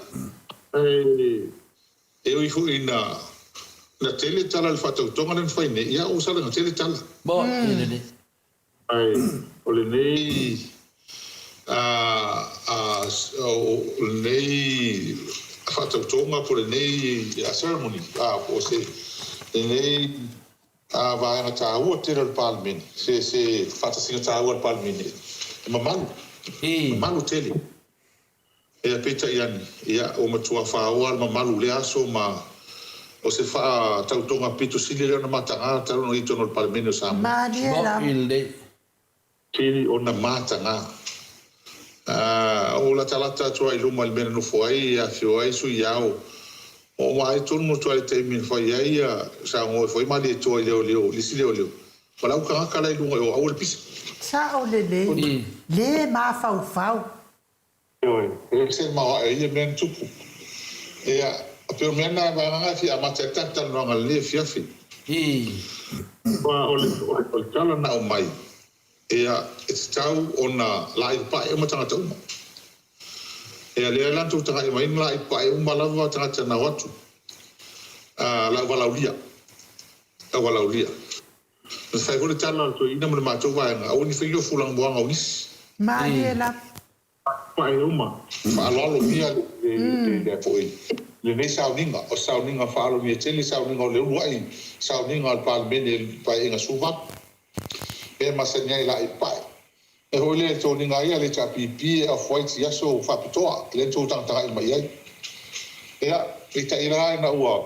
F: e ui foi ina na tele tala i le faatautoga lea na fai nei, ia ua sala ina tele tala. Ae o lenei o lenei faatautoga po o lenei ceremony po o se lenei vaega taua tele o le Palemene, se faatasiga taua a le Palemene, e mamalu, mamalu tele. Ia, peitai ane, ia, ua matua faoa le mamalu i lea aso ma o se faatautoga pito sili lea ona mataga talu ona i totonu o le Palemene o Samoa.
A: Malie lava.
F: Sili ona mataga. Ā, ou latalata atu lava i luma i le mea na nofo ai e afifio ai Sui Ao, oo mai tonu atu lava i le taimi na fai ai ia saunoa ifo ai Malietoa i leoleo, i le isi leoleo, ma le au tagata la i luga i o, aua le pisa.
A: Sao lelei, le mafaufau.
F: Ioe, e ese le maoae o ia mea na tupu. Ia, pei o mea na vaega na e fia amata ai le tatou talanoaga i lenei afiafi. Aua o le, o le tala na aumai, ia, e tatau ona laei papae uma tagata uma. Ia, lea la na tou tagai mai na laei papae uma lava tagata na o atu, a, le au valaaulia, au valaaulia. Na fai foi le tala a le toeaina ma le matou vaega, aua ne i faia fulaga moaga o nisi.
A: Malie lava.
F: Pae uma. Faaaloalogia le foi lenei sauniga, o se sauniga faaaloalogia tele, sauniga o le uluai sauniga a le Palemene i le Paeaiga 18. Mea e masani ai laei pae. Mea foi lea i le toniga ai a le HRPP e off-white i aso faapitoa, lea na tou tagatagai mai ai. Ia, peitai la ina ua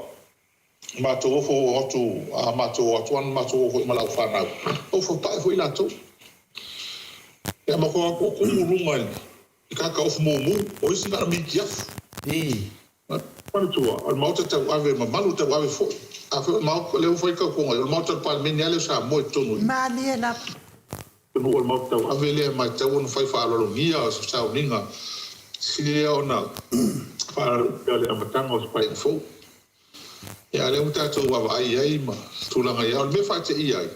F: matou ofo oo atu a matou o atu ana matou o foi ma lau fanau, ofo pae foi latou. Ia ma ko ko kumu luga i kaka ofu mumu, o isi na o mitiafu. Manatua, o le Maota tauave, mamalu tauave foi. Afai o le Maota, lea ua fai le tautoga, o le Maota o le Palemene lava lea o Samoa i totonu i i.
A: Malie lava.
F: Atunuu o le Maota tauave lea ma e tatau ona fai faaaloalogia o se sauniga sili lea ona faaaloalogia le amataga o se paeaiga fou. Ia, a lea ua tatou vaavaai i ai ma tulaga i ai. O le mea faateia ai,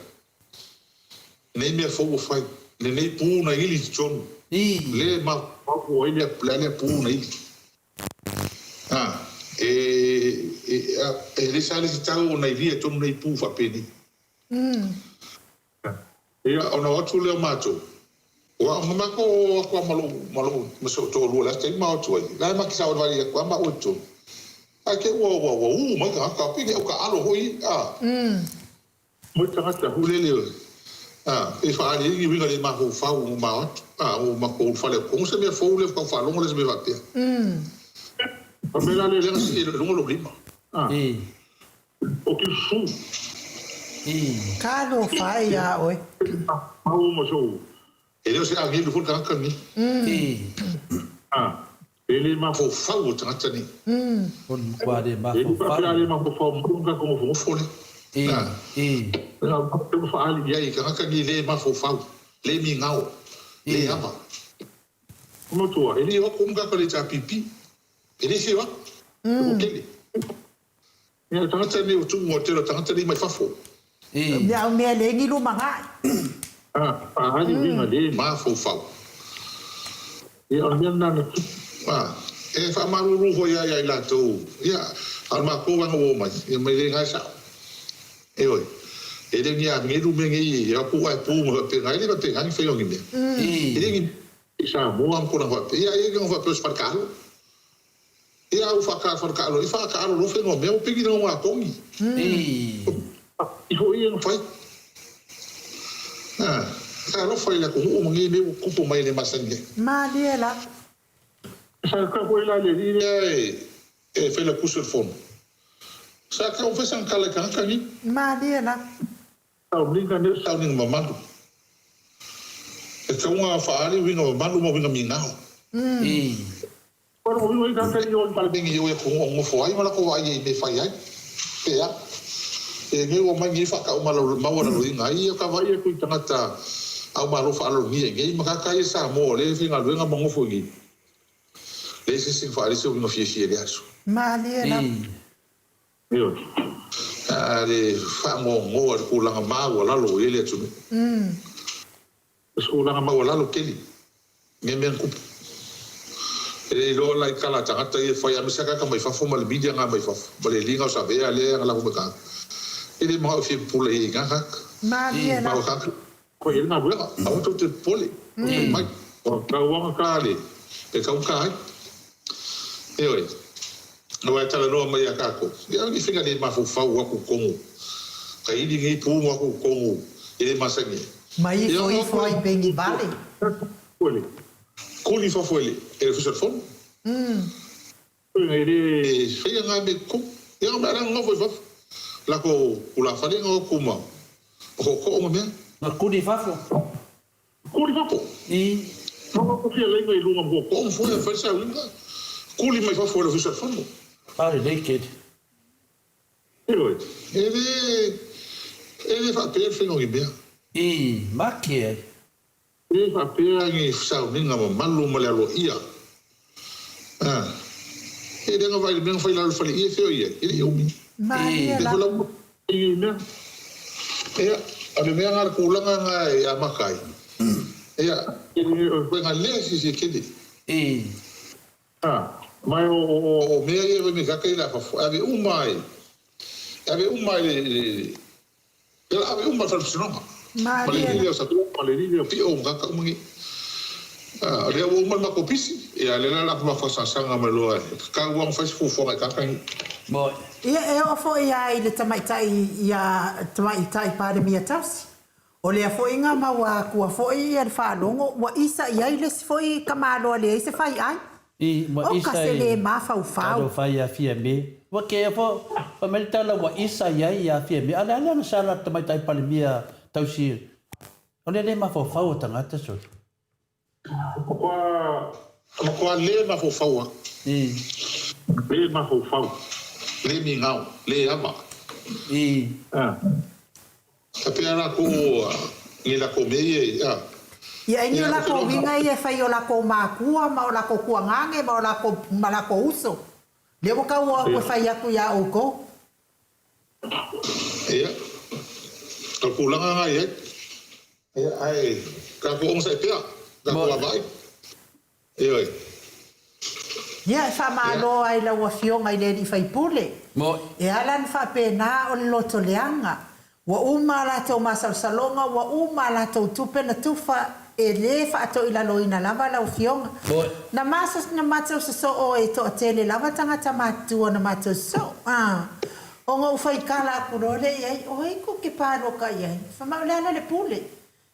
F: lenei mea fou ua fai, lenei pu na ili i totonu, lea e mafaufau ai lea, lea pu na ili. A, e, e, e le sa le tatau ona ilia i totonu nei pu faapenei. Ia, ona o atu lea o matou, aua na matou o atu lava ma lou, ma lou, ma si ou toalua i le aso taimi ma o atu ai, la e ma te savalivali atu lava maua i totonu. Ae te i ua, ua, ua ū mai tagata, pei ni au taaalo foi, a. Mai tagata foi lele, a, pei faaali ai ni uiga le mafaufau ua ma o atu, a, ua matou ulufale atu tonu se mea fou lea faatoa ou faalogo lea se mea faapea. O le mea la lea, lea na sii ai loa i luga lou lima, a. O ke fu.
A: Talofa e iā ʻoe.
F: Mau ma sou. E le o se agelu foi le tagata lenei. A, e le mafaufau o le tagata lenei.
B: O le matua le
F: E le faapea a
B: mafaufau.
F: le mafaufau mai ona tatou nofonofo lea. A, e ua faaali i ai i tagata nei le mafaufau, le migao, le ava. Matua, e le o atu uma tatou i le HRPP. E le afio atu. E toatele. Ia, o tagata nei ua tuu o le tele o tagata nei mai fafo.
A: Mea au mea le ni lumanai.
F: A, faaali uiga le mafaufau. Ia, o le mea lena na tupu. A, e faamalulu foi lava ia i latou, ia, a o le matou vaega ua omai, ia mai le gae sao. Ioe, e le o ni agelu mea nei e o atu ae pu ma faapena, e le faapena ni faiga o ni mea. E le ni i Samoa ma tulaga faapea. Ia, e le faapea o se faletaalo. Ia au whakawharakaalo, i whakaalo lo whenua mea o piki na ngā kongi. I ho ia whai. Ah, ka alofa i la ko huu mangi me kupu mai le masani.
A: Malie la.
F: Sa ka ko ila le li lea e e fai la kusu le fono. Sa ka o fai kala ka ka ni.
A: Malie la.
F: Sauniga nei o sauniga mamalu. E taunga whaari winga mamalu ma winga mingao. Koe o i kaka i o i palemenge i o e ko ngofo ai ma la ko ai e me whai ai. Pe a. E nge o mai nge whaka o malo maua lalo inga ai o ka vai e kui tangata au malo whaalalo ngia nge ma kaka i sa mo le whinga luenga ma ngofo ngi. Le se sing whaari se o winga fie fie le aso.
A: Malie la.
F: Ioe. A le whaango le kūlanga maua lalo i ele atunu. Se kūlanga maua lalo keli. Nge mea kupu. E iloa la i kala tangata ia whai a misa kaka mai fafo ma le media ngā mai fafo. Ma le linga o sa vea lea nga lako me kaka. E le maha o fie pula i ngā kaka.
A: Malie la.
F: Maua kaka. Ko i ngā ruenga. Awa tau te pole. O mai. O kauanga ka le. E kau ka ai. Ioe. No e tala noa mai a kako. Ia ni whinga le mawhauwhau aku kongu. Ka ili ngi pūngu aku kongu. E le masangi.
A: Mai ifo ifo ai pengi vale.
F: Kuli. Kuli fafo ele. E le fusa fono. E le whinga ngā me ku. Ia ngā mea ranga ngofo i fafo. Lako kula wharenga o kuma. O ko ko o mea.
B: Na kuli fafo.
F: Kuli fafo.
B: I.
F: Mama ko fia lenga i lunga mo ko mo e whaisa winga. Kuli mai fafo e le fusa fono.
B: Pare naked.
F: Ioe. E le e le whapea whenga i mea.
B: I maki ai.
F: E whapea ngi sauniga mamalu ma le aloaia. Ah. E le nga vai le mea whai lalo whale ia whio ia. E le umi.
A: Malie
F: E
A: la.
F: whala i mea. Ia, a le mea ngā kūlanga ngā e a makai. Ia, e le ngā lea si si kele.
B: I.
F: Ah, mai o o o mea ia me kaka i la fafo. Ave uma ai. Ave uma ai le le le ave uma whalfisinoga. Ma le
A: Malie la.
F: lile o sa ma le lile o pio ngaka umangi. Ah, le o uma ma kopisi. Ia le la la ma whasasanga ma loa. Ka uang whais fufuanga i kakangi.
B: Mo.
A: Ia e o fo ia i le tamaitai ia tamaitai Palemia tausi. O lea foi ngā maua kua foi ia le whaalongo, ua isa i ai le si foi ka malo le ai se whai ai.
B: I wa
A: O
B: isa
A: ka se
B: i
A: le mawhauwhau.
B: Talo whai a fia me. Wa ke fo fa mai tala wa isa i ai a fia me. Ale ale na sala tamaitai Palemia tausi. O le le mawhauwhau o tangata so.
F: Kwa ma kwa le mawhauwhau.
B: I.
F: Le mawhauwhau. Le mi ngau, le ama.
B: I.
F: Ah. Ka pea la ko ngi la ko me ia. Ah.
A: Ia e ni o lako winga ia whai o lako mākua, ma o lako kuangange, ma o lako, ma lako uso. Le waka ua ua whai aku ia oukou.
F: Ia. Ka kūlanga ngā ia. Ia, ai, ka ko onga sa e pea. Ka ko abai. Ia oi.
A: Ia, e whamalo ai lau afioga i le alii faipule.
B: Mo.
A: E ala na faapena o le loto leaga. Ua uma a latou masalosaloga, ua uma a latou tupe na tufa e lē faatoilaloina lava lau afioga.
B: Mo.
A: Na maso na matou sosoo e toatele lava tagata matutua na matou sosoo. A ona ou faikala aku loa lea i ai, o ai ko ke paloka i ai? Fai mai o le ala le pule.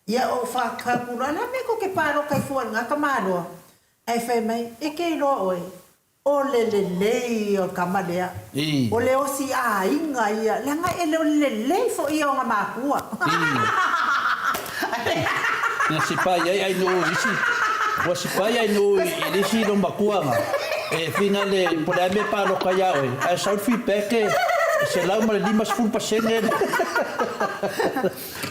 A: Ia ou faaku loa, le a mea ko ke paloka i fua i le gaka maloa? Ae fai mai, e ke iloa oe, o le lelei o le kama lea.
B: I.
A: O le osi aiga ia, leaga e le o le lelei foi ia o nga makua.
B: I. Na sipai ai ai no isi. Ua sipai ai no i le isi no makuanga. E whina le po le a mea paloka ia oe. Ae sau le feedback e 150%.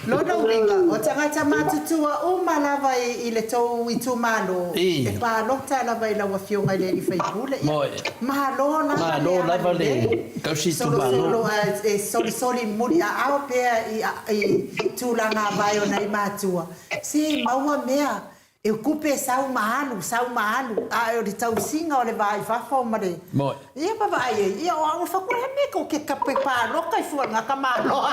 A: Lona uiga, o tagata matutua uma lava i le tou itumalo,
B: I.
A: e palota lava i lau afioga i le alii faipule. Ia,
B: Mo.
A: malo lava le
B: Malo lava le
A: agalelei.
B: tausi itumalo.
A: Solosolo, e solisoli muli aao pea i, i tulaga avae o nai matua. Se maua mea, e kupe sau ma alu, sau ma alu, a o le tausiga o le va i fafo ma le.
B: Mo.
A: Ia ma vaai ai, ia o au e whakura he mea ko ke kape pāloka i fua ngā ka malo.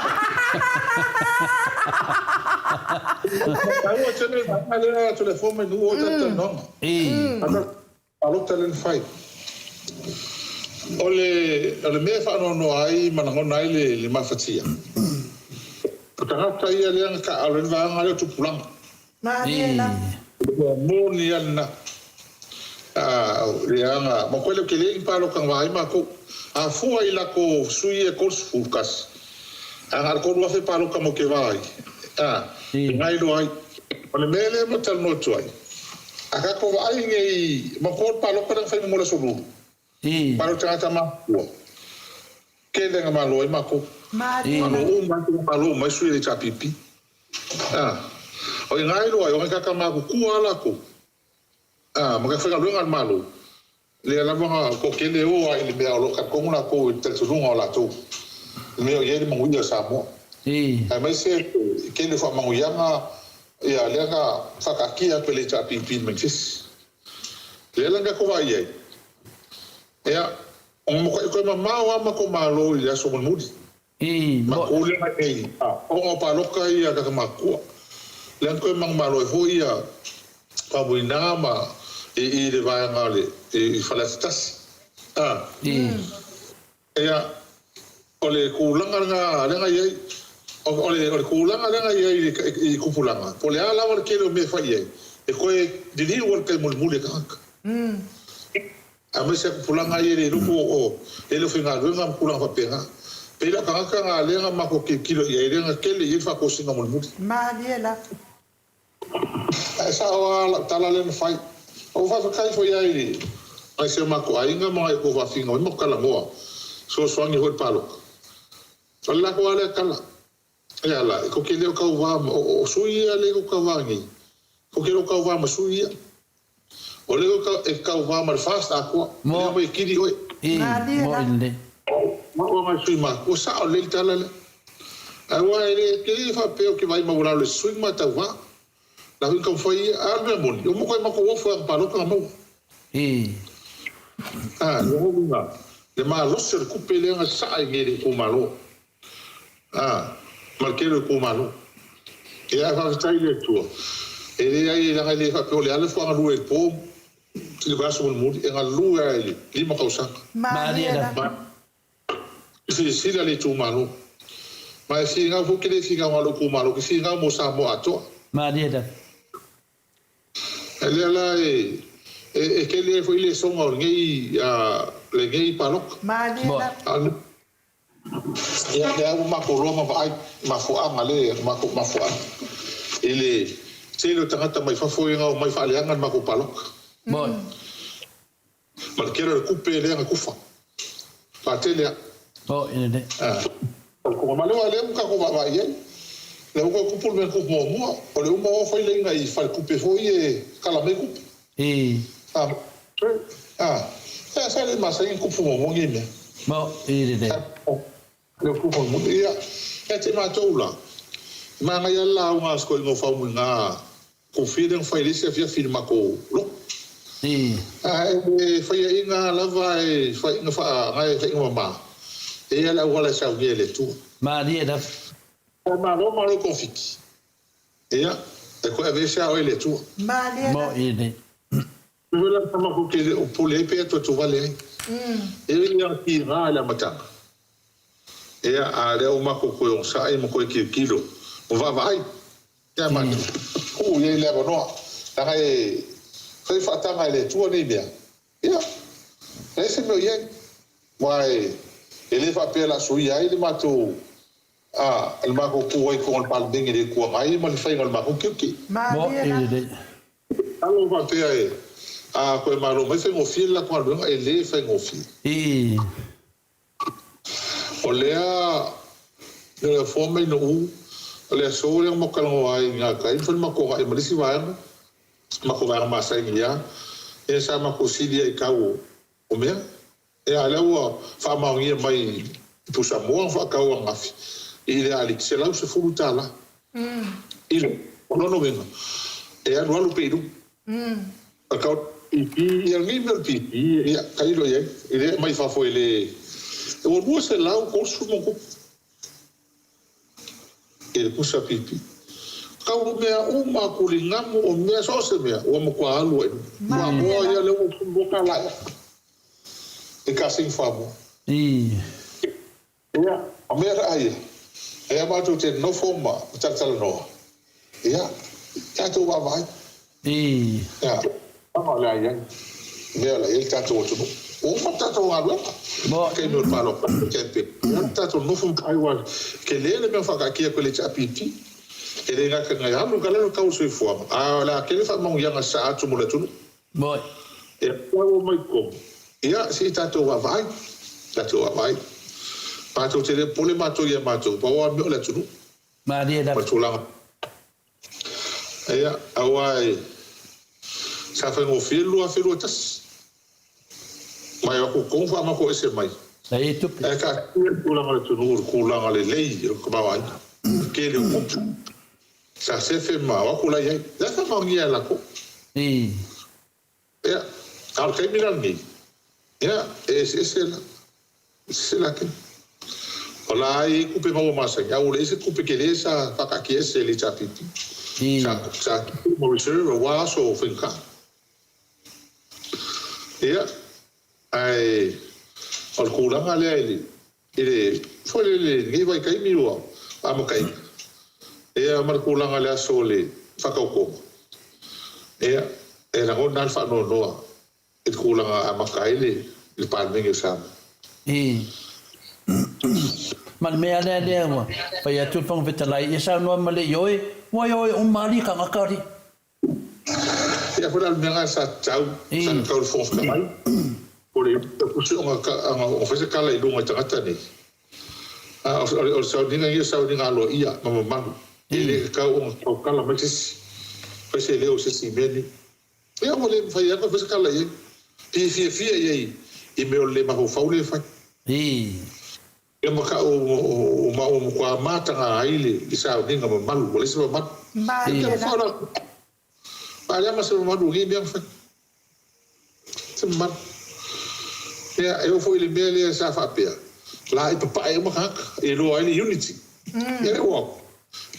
F: Taua tele na le a telefone mai nu o tata nonga.
B: I.
F: Ata alota le whai. O le, o le mea e faanoanoa ai ma lagona ai le, le mafatia, o tagata ia lea na taaalo ai le vaega lea o tupulaga.
A: Malie la.
F: O le mea moni lava lena. A, o leaga, ma koe le tele ni paloka na vaai matou. A fua i lako sui ia e 31, a na o le 3,000 paloka mo te vaai, a, e gailo ai. O le mea lea ma talanoa atu ai, a tatou vaai nei, ma koe o le paloka lea na fai mo le aso Lulu, paloka tagata matutua, tele na malo ai matou. Malo uma ai, malo uma ai sui o le HRPP. A, o i gailo ai, o nai tagata matutua lava latou. A, ma ka faigaluega a le Malo, lea lava na toatele e o lava i le mea o lo o talitonu latou i le talitonuga o latou, i le mea o i ai le manuia o Samoa. Aemaise le tele o faamanuiaga ia lea na faataatia atu e le HRPP i le Manifesi. Lea la na tatou vaai ai, ia, ona matuai toe mamao lava matou Malo i le aso mulimuli. Matou lea na i ai, ona o palota ia a tagata matutua. Lea na toe manumalo ai foi ia Faumuina ma i le vaega o le i Faleata Tasi. A. Ia, o le tulaga lena lea na i ai, o le o le tulaga lea na i ai i tupulaga, po o le a lava le tele o mea e fai i ai, e toe liliu lava le tai mulimuli a tagata. Aemaise a tupulaga ia e le iloa po o le le faigaluega ma tulaga faapena. Pei la o tagata na lea na matou tilotilo i ai lea na tele i ai le faatosina mulimuli.
A: Malie la.
F: Ae sao lava lau tala lea na fai. Ua faafetai foi lava i nai si o matou aiga ma nai outou faafiga mai ma talanoa fesoasoani foi i le palota. O le latou lava lea tala. E ala, e tou te le o tauva ma, o, o sui ia lea e tou tauva nei, tou te le o tauva ma sui ia. O lea tou e tauva ma le FAST atoa, e le omai e kili oe.
B: Ii,
A: Moʻi lelei.
F: O au a nai sui matua, sao lelei le tala lea. Ae ua e le tele faapea ou te vaai maualalo i se sui ma tauva. La foi na taumafai ia, a o le mea moni, ua matua matou ofo i ana palota na maua.
B: Ii.
F: A, lona uiga, le malosi o le tupe lea na sasaa i nei i le itumalo. A, ma le tele o itumalo. Ia, ae faafetai i le Atua, e leai, leaga e le faapea o le a le fagalue i le po i le vaiaso mulimuli, e galue lava i le 5 tausaga.
B: Malie lava.
F: E silasila le itumalo. Ma e finau foi, ou te le finau na o lou itumalo, ou te finau mo Samoa atoa.
B: Malie lava.
F: E lea la e e tele ai foi lesona o lenei lenei palota.
A: Malie lava.
F: Ia, lea ua matou loa ma vaai mafuaaga le matou mafuaaga i le tele o tagata mai fafo ia na omai faaleaga le matou palota.
B: Moi.
F: Ma le tele o le tupe lea na tufa. Faatele a.
B: Moi lelei.
F: Ma lea lea ua tatou vaavaai i ai. Lea ua toe tupu le mea na tupu muamua, o le uma o fai laina i faletupe foi e kala mai tupe.
B: Ii.
F: A, a, e sa le masani ona tupu muamua nei mea.
B: Mo, i lelei.
F: Lea ua tupu muamua. Ia, ia te matou la, e manaia le lauga a si toeaina o Faumuina Kofi lea na fai i le isi afiafi i le matou lotu.
B: Ii.
F: A e faiaina lava e faiaina faa, e faiaina mama, e i ai le auala e saunia e le Atua.
B: Malie lava.
F: Malo malo togafiti. Ia, e toe aveese a oe e le Atua.
A: Malie
B: Mo i lelei.
F: Pei la tama kou te le o pule ai pe atuatuvale ai. E ui ia tiga i le amataga, ia, a lea ua matou toe onosai ma toe tilotilo ma vaavaai ia matou, tuu i ai le avanoa, leaga e fai faataga e le Atua nei mea, ia, leai se mea o i ai. Aua e le faapea o le a suia ai le matou A, le matou tu ai i totonu o le Palemene i le Itu Agai ma le faiga o le matou tiute.
A: Malie la.
F: Alo faapea e, a toe malo mai faigofie le latou galuega, e le faigofie.
B: Ii.
F: O lea, o le afoa mai Nuu, o le aso lea na matou talanoa ai i gatai, mafai ona matou agai ma le isi vaega, matou vaega masani lava, ia sa matou sili ai i tau o mea. Ia, a lea ua faamaonia mai i Pusamoa na faatau ananafi i le aliki $110 i le O lona uiga, e alualu pea i luga. O le tau pipi, ia lenei mea o le pipi, ia, tailo i ai, e le aumai fafo e le, ua 230 ma tupu. I le pusa pipi. Kau mea uma kuligamu o mea so o se mea ua matua alu ai i luga. Fuamoa ia lea ua $12 ea. I kasing faamuamua.
B: Ii.
F: Ia, o mea la ia, e a matou te nofo ma talatalanoa, ia, tatou vaavaai.
B: Ii.
F: Ia, ama o le a i ai, mea o le a i ai le tatou atunuu. Ua uma le tatou galuega.
B: Mo.
F: Taimi o le palota, le campaign. Ia, tatou nofo ma vaai, ua tele le mea faakaatia atu e le HRPP. E le gata ina alu ka lalo tau o le soifuaga, a o le a tele faamanuiaga sa atu mo le atunuu.
B: Moi.
F: Ia, ua mai totonu. Ia, se i tatou vaavaai, tatou vaavaai. Matou te le popole matou ia matou, pau lava le mea o le atunuu.
B: Malie
F: lava. Ma le tulaga. Ia, aua e, sa faigofie le 2021. Mai o atu totonu faamatou ese mai.
B: Sa i ai tupe.
F: Ae taatia le tulaga o le atunuu i le tulaga lelei o le tamaoaiga. Tele o tupe. Sa sefe ma o atu la i ai. La e faamaonia e latou.
B: Ii.
F: Ia, a o le taimi la lenei, ia, e eseese la, eseese la taimi. O la e i ai tupe maua masani, a ua leai se tupe tele sa faataatiaese e le HRPP.
B: Ii.
F: Sa, sa keep ma reserve aua aso faigata. Ia, ae o le tulaga lea i le, I le foi lele i lenei vaitaimi ua amataina, ia ma le tulaga i le aso o le faatautoga, ia, e lagona lava le faanoanoa i le tulaga e amata ai le Palemene o Samoa.
B: I. Ma le mea lea lea ua fai atu le Fofoga Fetalai, ia saunoa ma le ioe, ua ioe uma alii tagata alii.
F: Ia foi la le mea lena sa tatau, sa tatau i le Fofoga Fetalai, o le pusi ona fai se tala i luga i tagata nei. A o le sauniga ia o le sauniga aloaia ma mamalu, e le tatau ona tautala mai se isi, fai se leo i se isi i mea nei. Ia ua le mafai lava ona fai se tala i ai. Pe fiafia i ai i mea o le le mafaufau lea e fai. Ia ma ka o maua matua mataga ai le sauniga mamalu, ua leai se mamalu.
A: Malie la.
F: A leaga se mamalu o nei mea na fai. Se mamalu. Ia, e oo foi i le mea lea sa faapea, la e papae uma tagata, e iloa ai le unity. Ia lea ua,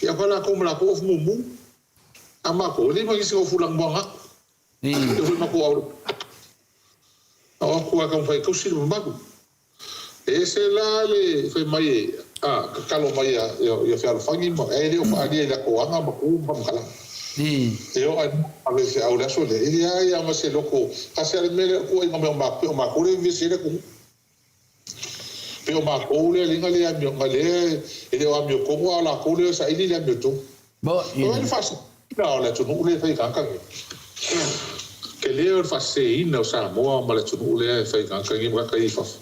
F: ia fa lakou ma lakou ofu mumu. A makou, e leai ma nisi na ofu lanumoana atu. E foi matou au. Na o atu lava e taumafai e tausi le mamalu. E ese la le fai mai e, a, tatalo mai ia fealofani ma, ae le o faaalia i latou aga ma tu ma faamatalaga. E oo lava i le feau i le aso lea, e leai lava ma se loto, tasi lava le mea lea o tuuaiga mai o matou, pei o matou lea e vevesi ai le atunuu. Pei o matou lea lea na le amio, na lea e le o amiotonu a o latou lea e saili le amiotonu. O ai le faaseseina o le atunuu lea e fai e tagata nei? Tele o le faaseseina o Samoa ma le atunuu lea e fai e tagata nei ma tagata ia i fafo.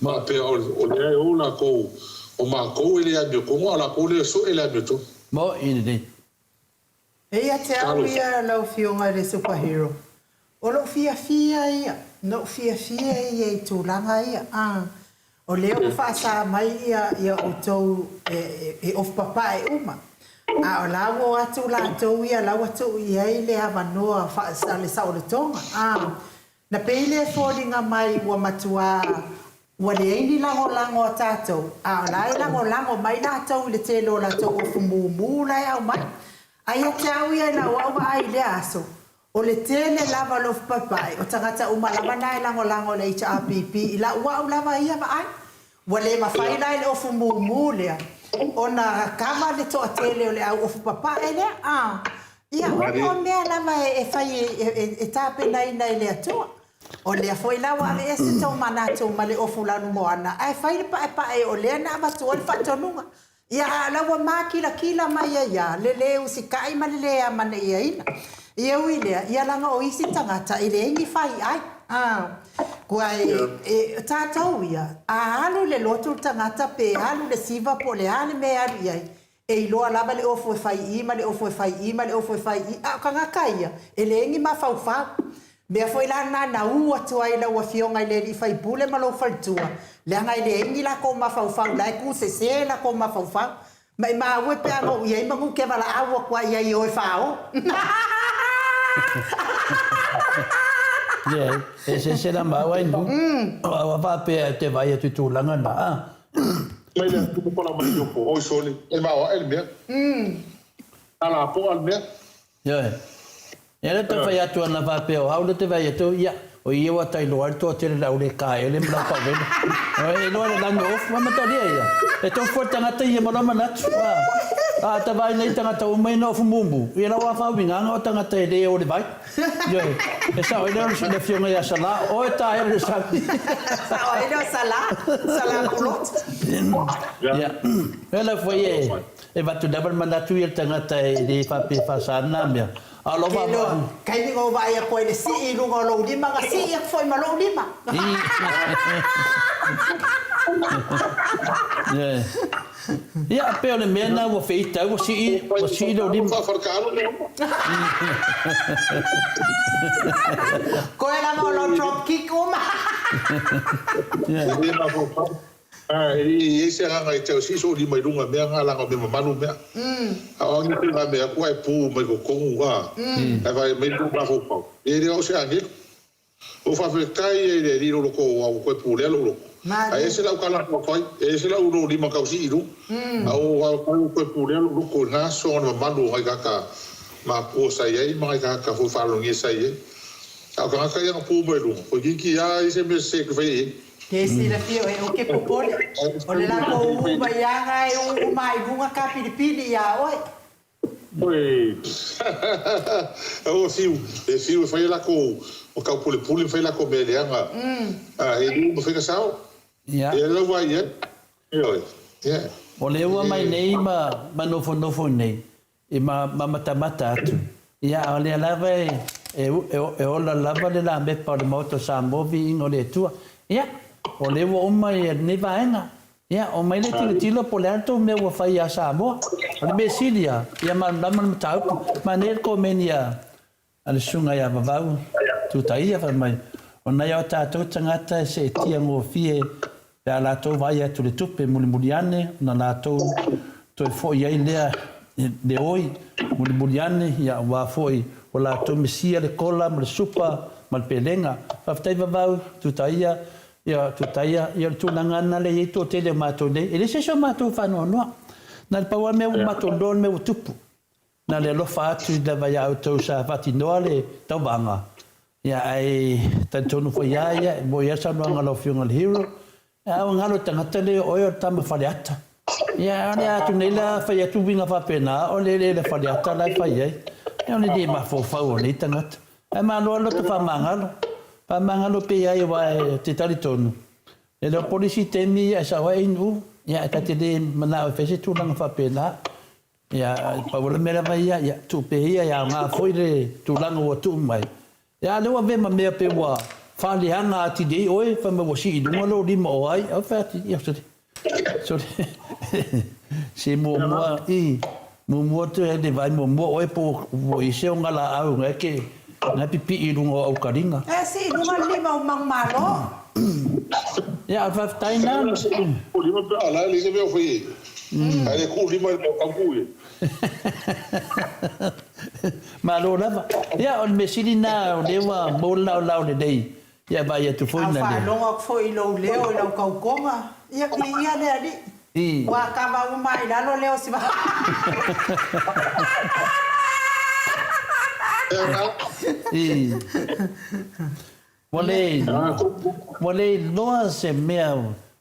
F: Faapea o lea e o latou, o matou e le amiotonu a o latou lea e sue le amiotonu.
A: E ia te au ia lau Afioga i le Super Hero, o lou fiafia ia, na ou fiafia ia i tulaga ia, a, o lea ua faasa mai ia ia outou e, e ofu papae uma, a o la ua o atu latou ia, la ua tuu i ai le avanoa faa, le saolotoga, a, Na pei lea e foliga mai ua matuā ua leai ni lagolago a tatou, a o la e lagolago mai latou i le tele o latou ofu mumu la e aumai. A ia te au ia i lau au vaai i lea aso, o le tele lava o le ofu paepae, o tagata uma lava na e lagolago i le HRPP i lau au lava ia vaai. Ua le mafai la e le ofu mumu lea ona kava le toatele o le au ofu papae lea, a, ia, ona o mea lava e fai e tapenaina e le Atua. O lea foi la ua aveese tou manatu ma le ofu lanumoana, ae fai le paepae o lea na avatua le faatonuga. Ia, a o la ua makilatila mai ai lava le lē usitai ma le lē amanaiaina. Ia ui lea, ia leaga o isi tagata e leai ni faiai. A, kua e, e, tatou ia, a alu i le lotu le tagata pe alu i le siva po o le a le mea e alu i ai, e iloa lava le ofu e fai i ma le ofu e fai i ma le ofu e fai i, a o tagata ia, e leai ni mafaufau. Mea foi la lena na u atu ai lau Afioga i le alii faipule ma lou faletua, leaga e leai ni lakou mafaufau, la e ku sese lakou mafaufau. Maimau e pe a na ou i ai manu ke valaau atu ai ai e o e fao.
B: Leai, e eseese la maua i nu. O au a faapea e te vaai atu i tulaga na, a.
F: Mai le atu mo pala mai iopo, oi sole, e maoae le mea. A lapoa le mea.
B: Ioe. Ia lea tau fai atu ana faapea o au lea te vaai atu, ia, O ia ua tailoa ai le toatele o le au le kaele ma lau pauvela. E iloa le lagi o ofu, a mataulia ia. E tofu foi le tagata ia ma lou manatu. A ta vaai nei tagata uma ia na ofu mumu, ia lau a faauigaga o tagata e le o le vai. Ioe, e sao ai lea o le afioga ia Salā, oe taea le sami.
A: Sao ai lea o Salā, Salā Pulotu.
B: Ia, o lea foi e avatu lava le manatu ia le tagata e le faapea e faasa lena mea. A o lau
A: Ke loa, taimi na ou vaai atu ai i le sii i luga o lou lima, na sii atu foi ma lou lima.
B: Ia, pei o le mea lena ua feita ai, ua sii, ua sii lou lima.
A: Koe lava o lau drop kick uma.
F: A, e le i i ai se agaga e tau sii sou lima i luga mea nga laga o mea mamalu mea. A o agi tela mea aku ae pu mai totonu a, ae vae mai lou mafaufau, e le o se agelu. Ua faafetai ai i le Alii lou loto aua ua toe pulea lou loto. Ae ese lau tala taufai, e ese lau lou lima tau sii i luga. A ua faafetai ua toe pulea lou loto i lena aso ona mamalu o nai tagata matua sa i ai ma nai tagata foi faalogia sa i ai. A o tagata ia na pu mai luga, toeitiiti lava i se mea sese e toe faia i ai.
A: Ke silafia oe, ou ke popole, o le lakou uu mai aga e uu uma ai luga kapilipili iā oe.
F: Oi, aua fiu, e fiu e fai a lakou taupulepule ma fai a lakou mea leaga, a e le mafai ona sao.
B: Ia.
F: Ia lau vaai i ai. Ioe, ia.
B: O lea ua mai nei ma nofonofo nei, I ma matamata atu, ia, a o lea lava e, e, e ola lava le lamepa o le Maota o Samoa, viiga o le Atua. Ia, o lea ua uma ia lenei vaega. Ia, omai lea tilotilo po o le a le tou mea ua fai ia Samoa. O le mea sili lava, ia malamalama le mataupu. Manaia le komeni a, A le susuga ia Vavau Tutaia fai mai, o nai a tatou tagata e seetia gofie pe a latou vaai atu i le tupe mulimuli ane ona latou toe foi ai lea i le oi mulimuli ane, ia aua foi ua latou misia le kola ma le supa ma le pelega. Faafetai Vavau Tutaia, ia Tutaia, ia o le tulaga lena lea e i ai toatele o matou nei, e le se isi o matou e faanoanoa. Na o le pau lava le mea ua matou iloa o le mea ua tupu. Na le alofa atu lava ia outou sa faatinoa le tauvaga, ia ae talitonu foi ia ia, e moi lava le saunoaga a lau Afioga i le Hero, a ua galo i le tagata lea o oe o le tama Faleata. Ia o le a atu nei la fai atu uiga faapena, o le eleele Faleata la e fai ai. Ia o le le mafaufau o nei tagata. Ae malo lava le loto faamagalo. Faamagalo pea ai aua ou te talitonu, e le o polisi taimi ia e sao ai Inu, ia ae ta te le manao e fai se tulaga faapena. Ia, pau o le mea lava ia, ia, tuu pea ia, e aoga foi le tulaga ua tuu mai. Ia, a o lea ua avea ma mea pei ua faaleaga atili ai oe, fai mai ua sii i luga lou lima o ai, au fai atu, ia, sole, sole, se muamua, i, muamua atu e le vaai muamua oe po ua i ai se ogalaau na e ke, na e pipii i luga o aukaliga.
A: E sii i luga le lima o Manumalo.
B: Ia, o le faafetai lena.
F: Lima pe a la e leai se mea o fai ai. Ae le kuu lima i le mau tau ie.
B: Malo lava. Ia, o le mea sili lena o lea ua maua le laolao lelei, ia e vaai atu foi
A: na le. A o faalogo atu foi i lou leo i lau tautoga, ia viia le Alii. Ua kava uma ai i lalo leo o si
B: Ua le, ua le iloa se mea,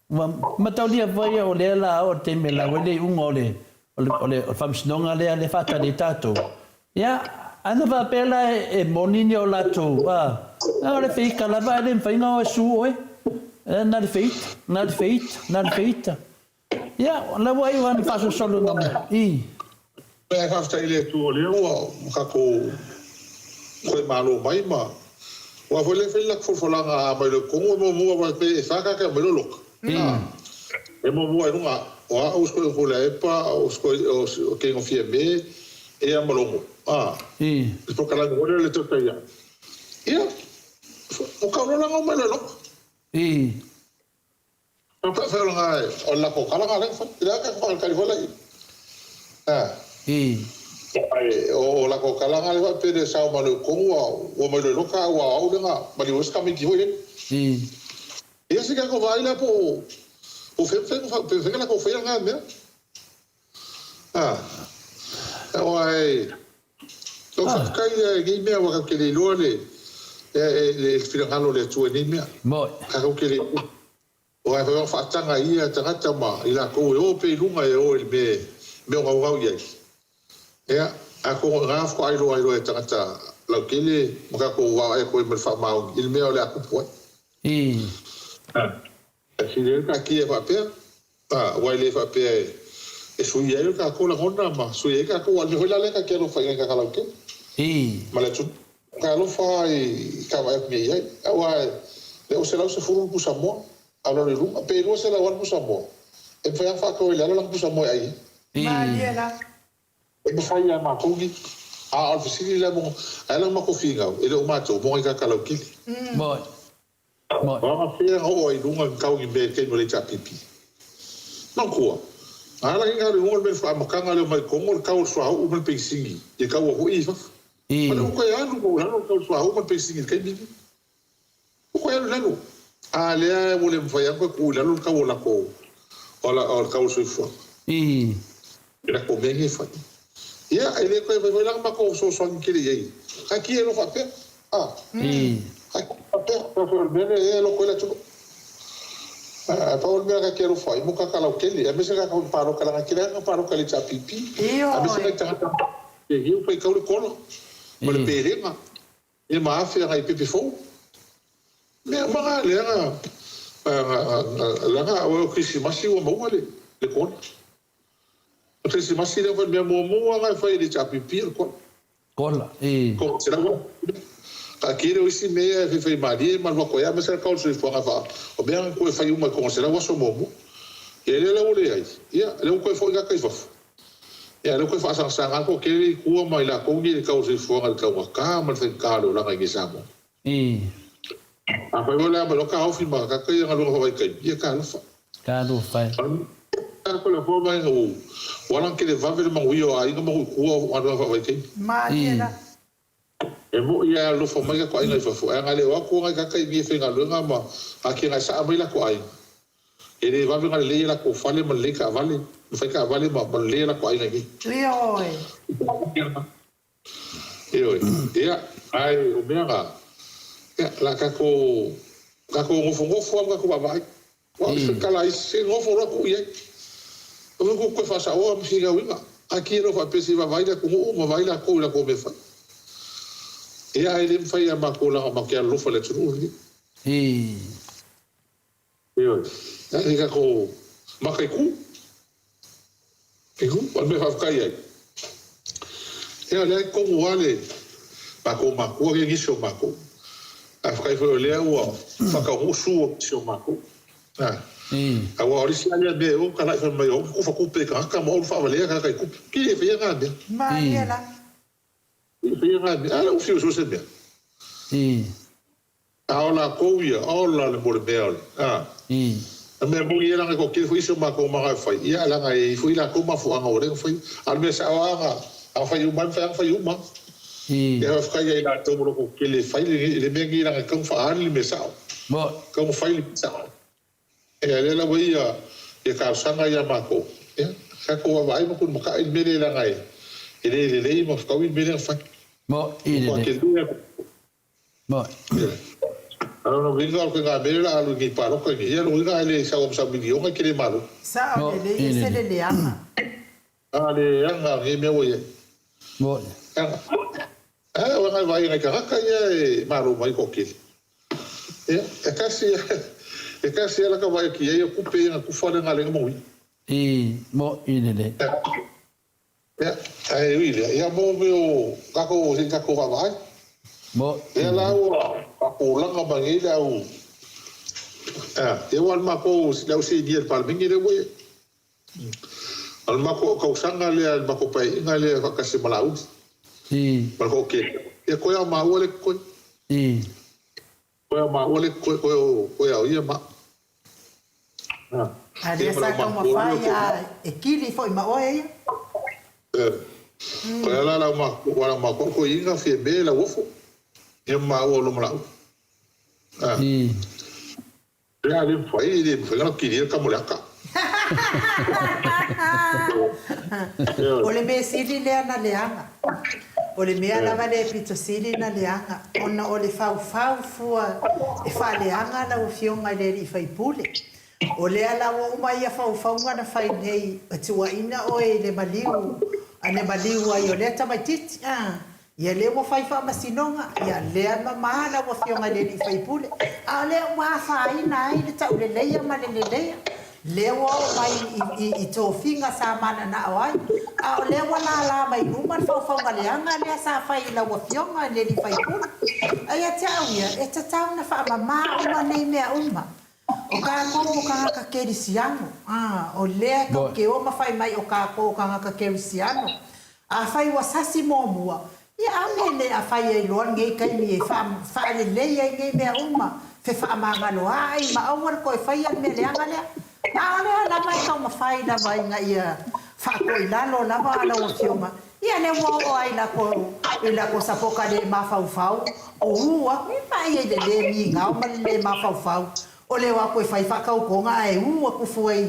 B: ua mataulia foi o lea la oo le taimi e lau ai le iuga o le, o le, o le faamasinoga lea lea e faatali ai tatou. Ia, ana faapea la e moni ni o latou, a, o le feita lava ae le mafai ona o e sue oe. Na o le feita, na o le feita, na o le feita. Ia, o la ua iu lava ina faasolosolo ina mai i.
F: Ae faafetai i le Atua o lea ua tatou toe malo mai ma aua foi lea e fai le latou folafolaga a aumai loa i totonu e muamua aua e e fa tagata e aumai loa loka e muamua i luga o au uso i Tuilaepa o uso o King Fiame ia ma Logo a le polokalame foi lea o le Tautai ia o kau loa la na omai loa i loka. O le latou tala na lea na fai. O le a tatou faatalitali foi la i i. O latou tala na lea faapea le sao mai loa i totonu ua omai loa i loka a ua au lea na maliu ai si tamaiti foi lele. Ia se tatou vaai la po o fea pe mafai ona latou faia lena mea. Aua e, lau faafetai ia i nei mea aua tatou te le iloa le. E, le finagalo o le Atua i nei mea.
B: Moni.
F: Tatou te le iloa. Aua e fai faataga i ia tagata ma i latou e o pea i luga e o i le mea mea o gaugau i ai. Ia, atonu o i ina faatoa iloa ai loa e tagata lautele ma tatou vaavaai atu ai ma le faamaoni i le mea o le a tupu ai. E sili ai le taatia faapea, aua e le faapea e suia ai o tatou lagona ma suia ai tatou, aua o le mea foi la lea ta te alofa i nai tagata lautele ma le atunuu. Ta alofa i ka vaai atu nei i ai, aua lea ua 110 le pusamoa, alu alu i luga, pe 200 lava le pusamoa, e mafai lava ona faatau ai i le ala lana pusamoa e ai ai.
A: Malie la.
F: E mafai ia matou ni, a o le fesili la mo, ai la matou finau, e le o matou, mo nai tagata lautele.
B: Moni. Moni.
F: O aga fea na oo ai i luga ni tau ni mea i le taimi o le HRPP? Manatua, na ala ai na alu i luga le mea i le faaamataga lea o mai totonu o le tau o le suauu ma le penisini i le taua foi i fafo. Ma le ua toe alu ma ua i lalo le tau o le suauu ma le penisini i le taimi lenei. Ua toe alu i lalo. A lea ua le mafai lava ona toe tuu i lalo le tau o latou, o le tau o le soifuaga. I latou mea nei e fai. Ia, e le toe fai foi la matou fesoasoani tele i ai. Taatia loa faapea. A. Taatia faapea. Pei foi o le mea lea e loto ai le atunuu. Ae pau o le mea ta te alofa ai, mo tagata lautele, aemaise tagata foi palota, leaga e tele lava palota i le HRPP, aemaise nai tagata e faitau le kola ma le pelega. Ia ma afe agai i pepe fou. Mea uma na lea na leaga o Kerisimasi ua maua le le kola. O Kerisimasi lea foi le mea muamua na e fai e le HRPP o le kola.
B: Kola, e.
F: Kola $100,000. Taatia lea o isi mea e faifai malie ma alu atu ai aemaise le tau o le soifuaga faa o mea na toe fai uma i 100 aso muamua. Ia lea la ua leai, ia lea ua toe foi gata i fafo. Ia, lea ua toe faasagasaga atu tele i tua ma i latou nei i le tau o le soifuaga i le taugata ma le faigata o le olaga i inei i Samoa. Afai foi o le a aumai loa taofi ma tagata ia galuega faavaitaimi, ia talofa.
B: Talofa e.
F: O le fua mai ua ala ona televave le manuia o aiga ma nuu i tua o galuega faavaitaimi.
A: Malie la.
F: E moi a alofa mai latou aiga i fafo, ae ana le o atu nai tagata i mea e faigaluega ma atiaga e saa mai latou aiga, e le vave ona lelei a latou fale ma lelei taavale, ma fai taavale ma lelei a latou aiga i
A: nei. Ioe.
F: Ioe. Ia, ae o mea na, ia, o le a tatou, tatou nofonofo lava ma tatou vaavaai. Aua o se tala a isi, se nofo loa tuu i ai. Aua tou te toe faasaoa ma finauina. Taatia loa faapea se i vaavaai le atunuu ma vaai latou i latou mea fai. Ia ae le mafai ia matou leaga matou te alolofa i le atunuu lenei. Ioe. Ae tatou mataitu. O le mea e faafetai ai, ia o lea e tonu lava le matou makua ia nisi o matou. Faafetai foi o lea ua faataunuu sue o nisi o matou. Aua o le isi lava lea mea e ono talai fai mai o au ou te tufa tupe i tagata ma ou faavalea tagata i tupe. Ki e faia na mea.
A: Malie la.
F: Ki e faia na mea. A lea ua fiu e sue se mea. A o latou ia, ola le mo le mea o le, a. O le mea moni ia leaga e toatele foi isi o matou maga e fai, ia leaga e i ai foi latou mafuaaga ua leva ona fai. A o le mea sao lava ana fai uma lava, e mafai lava ona fai uma. Ia faafetai ia i latou o lo o toatele e fai le mea lenei leaga e tatau ona faaali le mea sao. E tatau ona fai le mea sao. Ia lea lava ia ia talosaga ia matou, ia tatou vaavaai ma tulimatai le mea lea leaga e le lelei ma fetaui le mea lea na fai. Matua tele atu. A o lona uiga o le faigamea lea o le a alu i nei palota nei, ia o lona uiga a le sau ma sau miliona e te le malo.
A: Sao lelei ese le leaga.
F: A le leaga o lenei mea ua i ai. Leaga. A o nai vaai nai tagata ia e malo mai toatele. Ia, e tasi e tasi lava lata vaai atu i ai o tupe ia na tufa lea na ala ai ona manuia. Ia, ae ui i lea, ia mo mea o tatou, se i tatou vaavaai. Lea la ua faatulaga mai nei le au, ia ua o le matou, le au sinia i le Palemene lea ua i ai. O le matou tausaga lea, le matou paeaiga lea faatasi ma Laauli ma le toatele, ia toe lava o maua lea e totoe. Toe a o maua lea e totoe, toe o, toe a o ia ma au.
A: A lea sa taumafai a e kili foi ma oe ia.
F: Koe ala lau matua, lau matua koe ina fia me lau ofo. Ia maua o loma lau. Lea le mafai, le mafai ona kili le tama o le aka.
A: O le mea sili lea na leaga. O le mea lava lea e pito sili ona leaga, ona o le faufau fua e faaleaga lau Afioga i le alii faipule. O lea la ua uma ia faufauga na fai nei e tuuaina oe i le maliu na maliu ai o lea tamaititi a. Ia lea ua fai faamasinoga, ia lea mama lau Afioga i le alii faipule, a o lea ua afaina ai le tauleleia ma le leleia. Lea ua oo mai i tofiga sa mananao ai, a o lea ua lala mai luma le faufauga leaga lea sa fai i lau Afioga i le alii faipule. A ia te au ia, e tatau ona faamama uma nei mea uma. O kākou o kānaka Kerisiano, ā, o lea e tou te o ma fai mai o kākou o kānaka Kerisiano. Afai ua sasi muamua, ia a mea le a fai ai loa lenei taimi e faalelei ai nei mea uma, fefaamagaloaʻi ma aua le toe faia le mea leaga lea. A o lea lava e taumafai lava ina ia faatoilalo lava lau Afioga, ia lea ua oo ai latou i latou sapota le mafaufau, o ū atu, ia vaai ai i le lē migao ma le lē mafaufau o le o atu e fai faatautoga ae ū atu fua i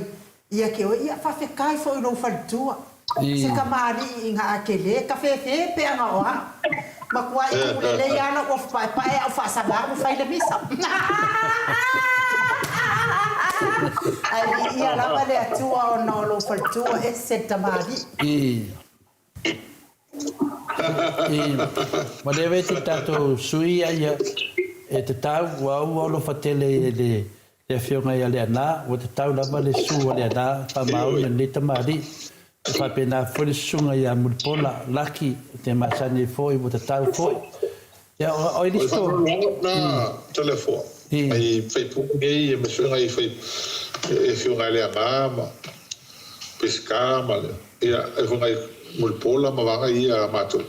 A: Ia te oe, ia faafetai foi i lou faletua, se kamali'i ina a tele, tafefe pe ana o a'u. Matuai tuu lelei lava lau ofu paepae a'u faasaga atu fai le misa. Ae viia lava le Atua ona o lou faletua, ese le tamalii.
B: Ua le weti tatou sui ia ia e tatau ua ua alofa tele i le le afioga ia Leaana ua tatau lava le su a Leaana faamaoni o lenei tamalii e faapena foi le susuga ia Mulipola Lucky te masani ai foi ua tatau foi ia o
F: O le faanoanoaga lena Toleafoa i faipule nei ma suega i afioga ia Leaana ma Peseta ma le Ia, e fai mai Mulipola ma vaega ia a matou.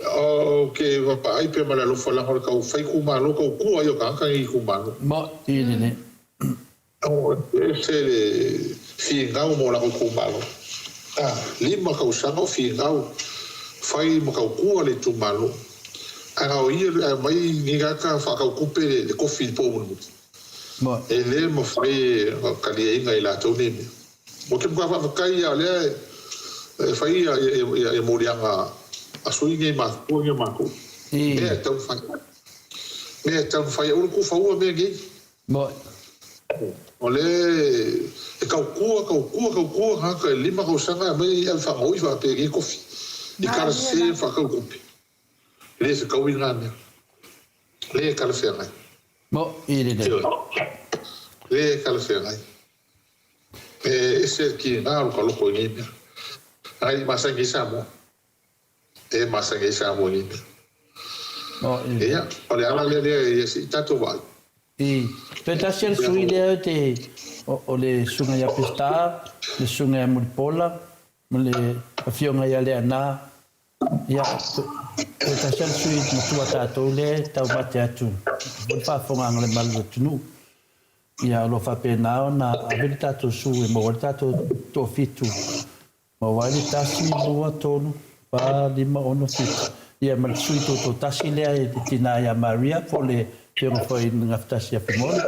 F: Ou te vaavaai pea ma le alofa leaga o le tau fai itumalo, tau tua ia o tagata nei i itumalo.
B: Ma i lelei.
F: E ese le finau mo latou itumalo. A, 5 tausaga o finau, fai ma tautua le itumalo. Ae na o ia ae aumai ni tagata faatautupe le tofi i le po mulimuli.
B: Ma.
F: E le mafai ona taliaina e latou nei mea. Ou te matua faafetai ia o lea e fai ia moliaga a sui nei matutua nei o matou. Mea e tatau ona fai. Mea e tatau ona fai aua le tuufaua mea nei. O lea e tautua, tautua, tautua tagata i le 5 tausaga e aumai ave faagaoi faapea nei tofi. I kala sese ma faatau tupe. E le fetaui lena mea. Le talafeagai. Le talafeagai. E ese le tiga o ka loko i nei mea. Ai i masani ai Samoa. E masani ai Samoa i nei mea. Ia, o le ala lea lea ia se i tatou vaai.
B: I toe tasi a le sui lea te o le susuga ia Peseta, le susuga ia Mulipola ma le afioga ia Leaana. Ia, toe tasi a le sui matua tatou lea e taumate atu i le faafofogaaga a le malu o le atunuu. Ia, o lo o faapena ona ave le tatou su e maua ai le tatou toafitu, maua ai le 1, 2, 3, 4, 5, 6, 7, ia ma le sui toatasi lea i le tina ia Maria po o le afioga foi i le Gafatasi ia Fuimaono.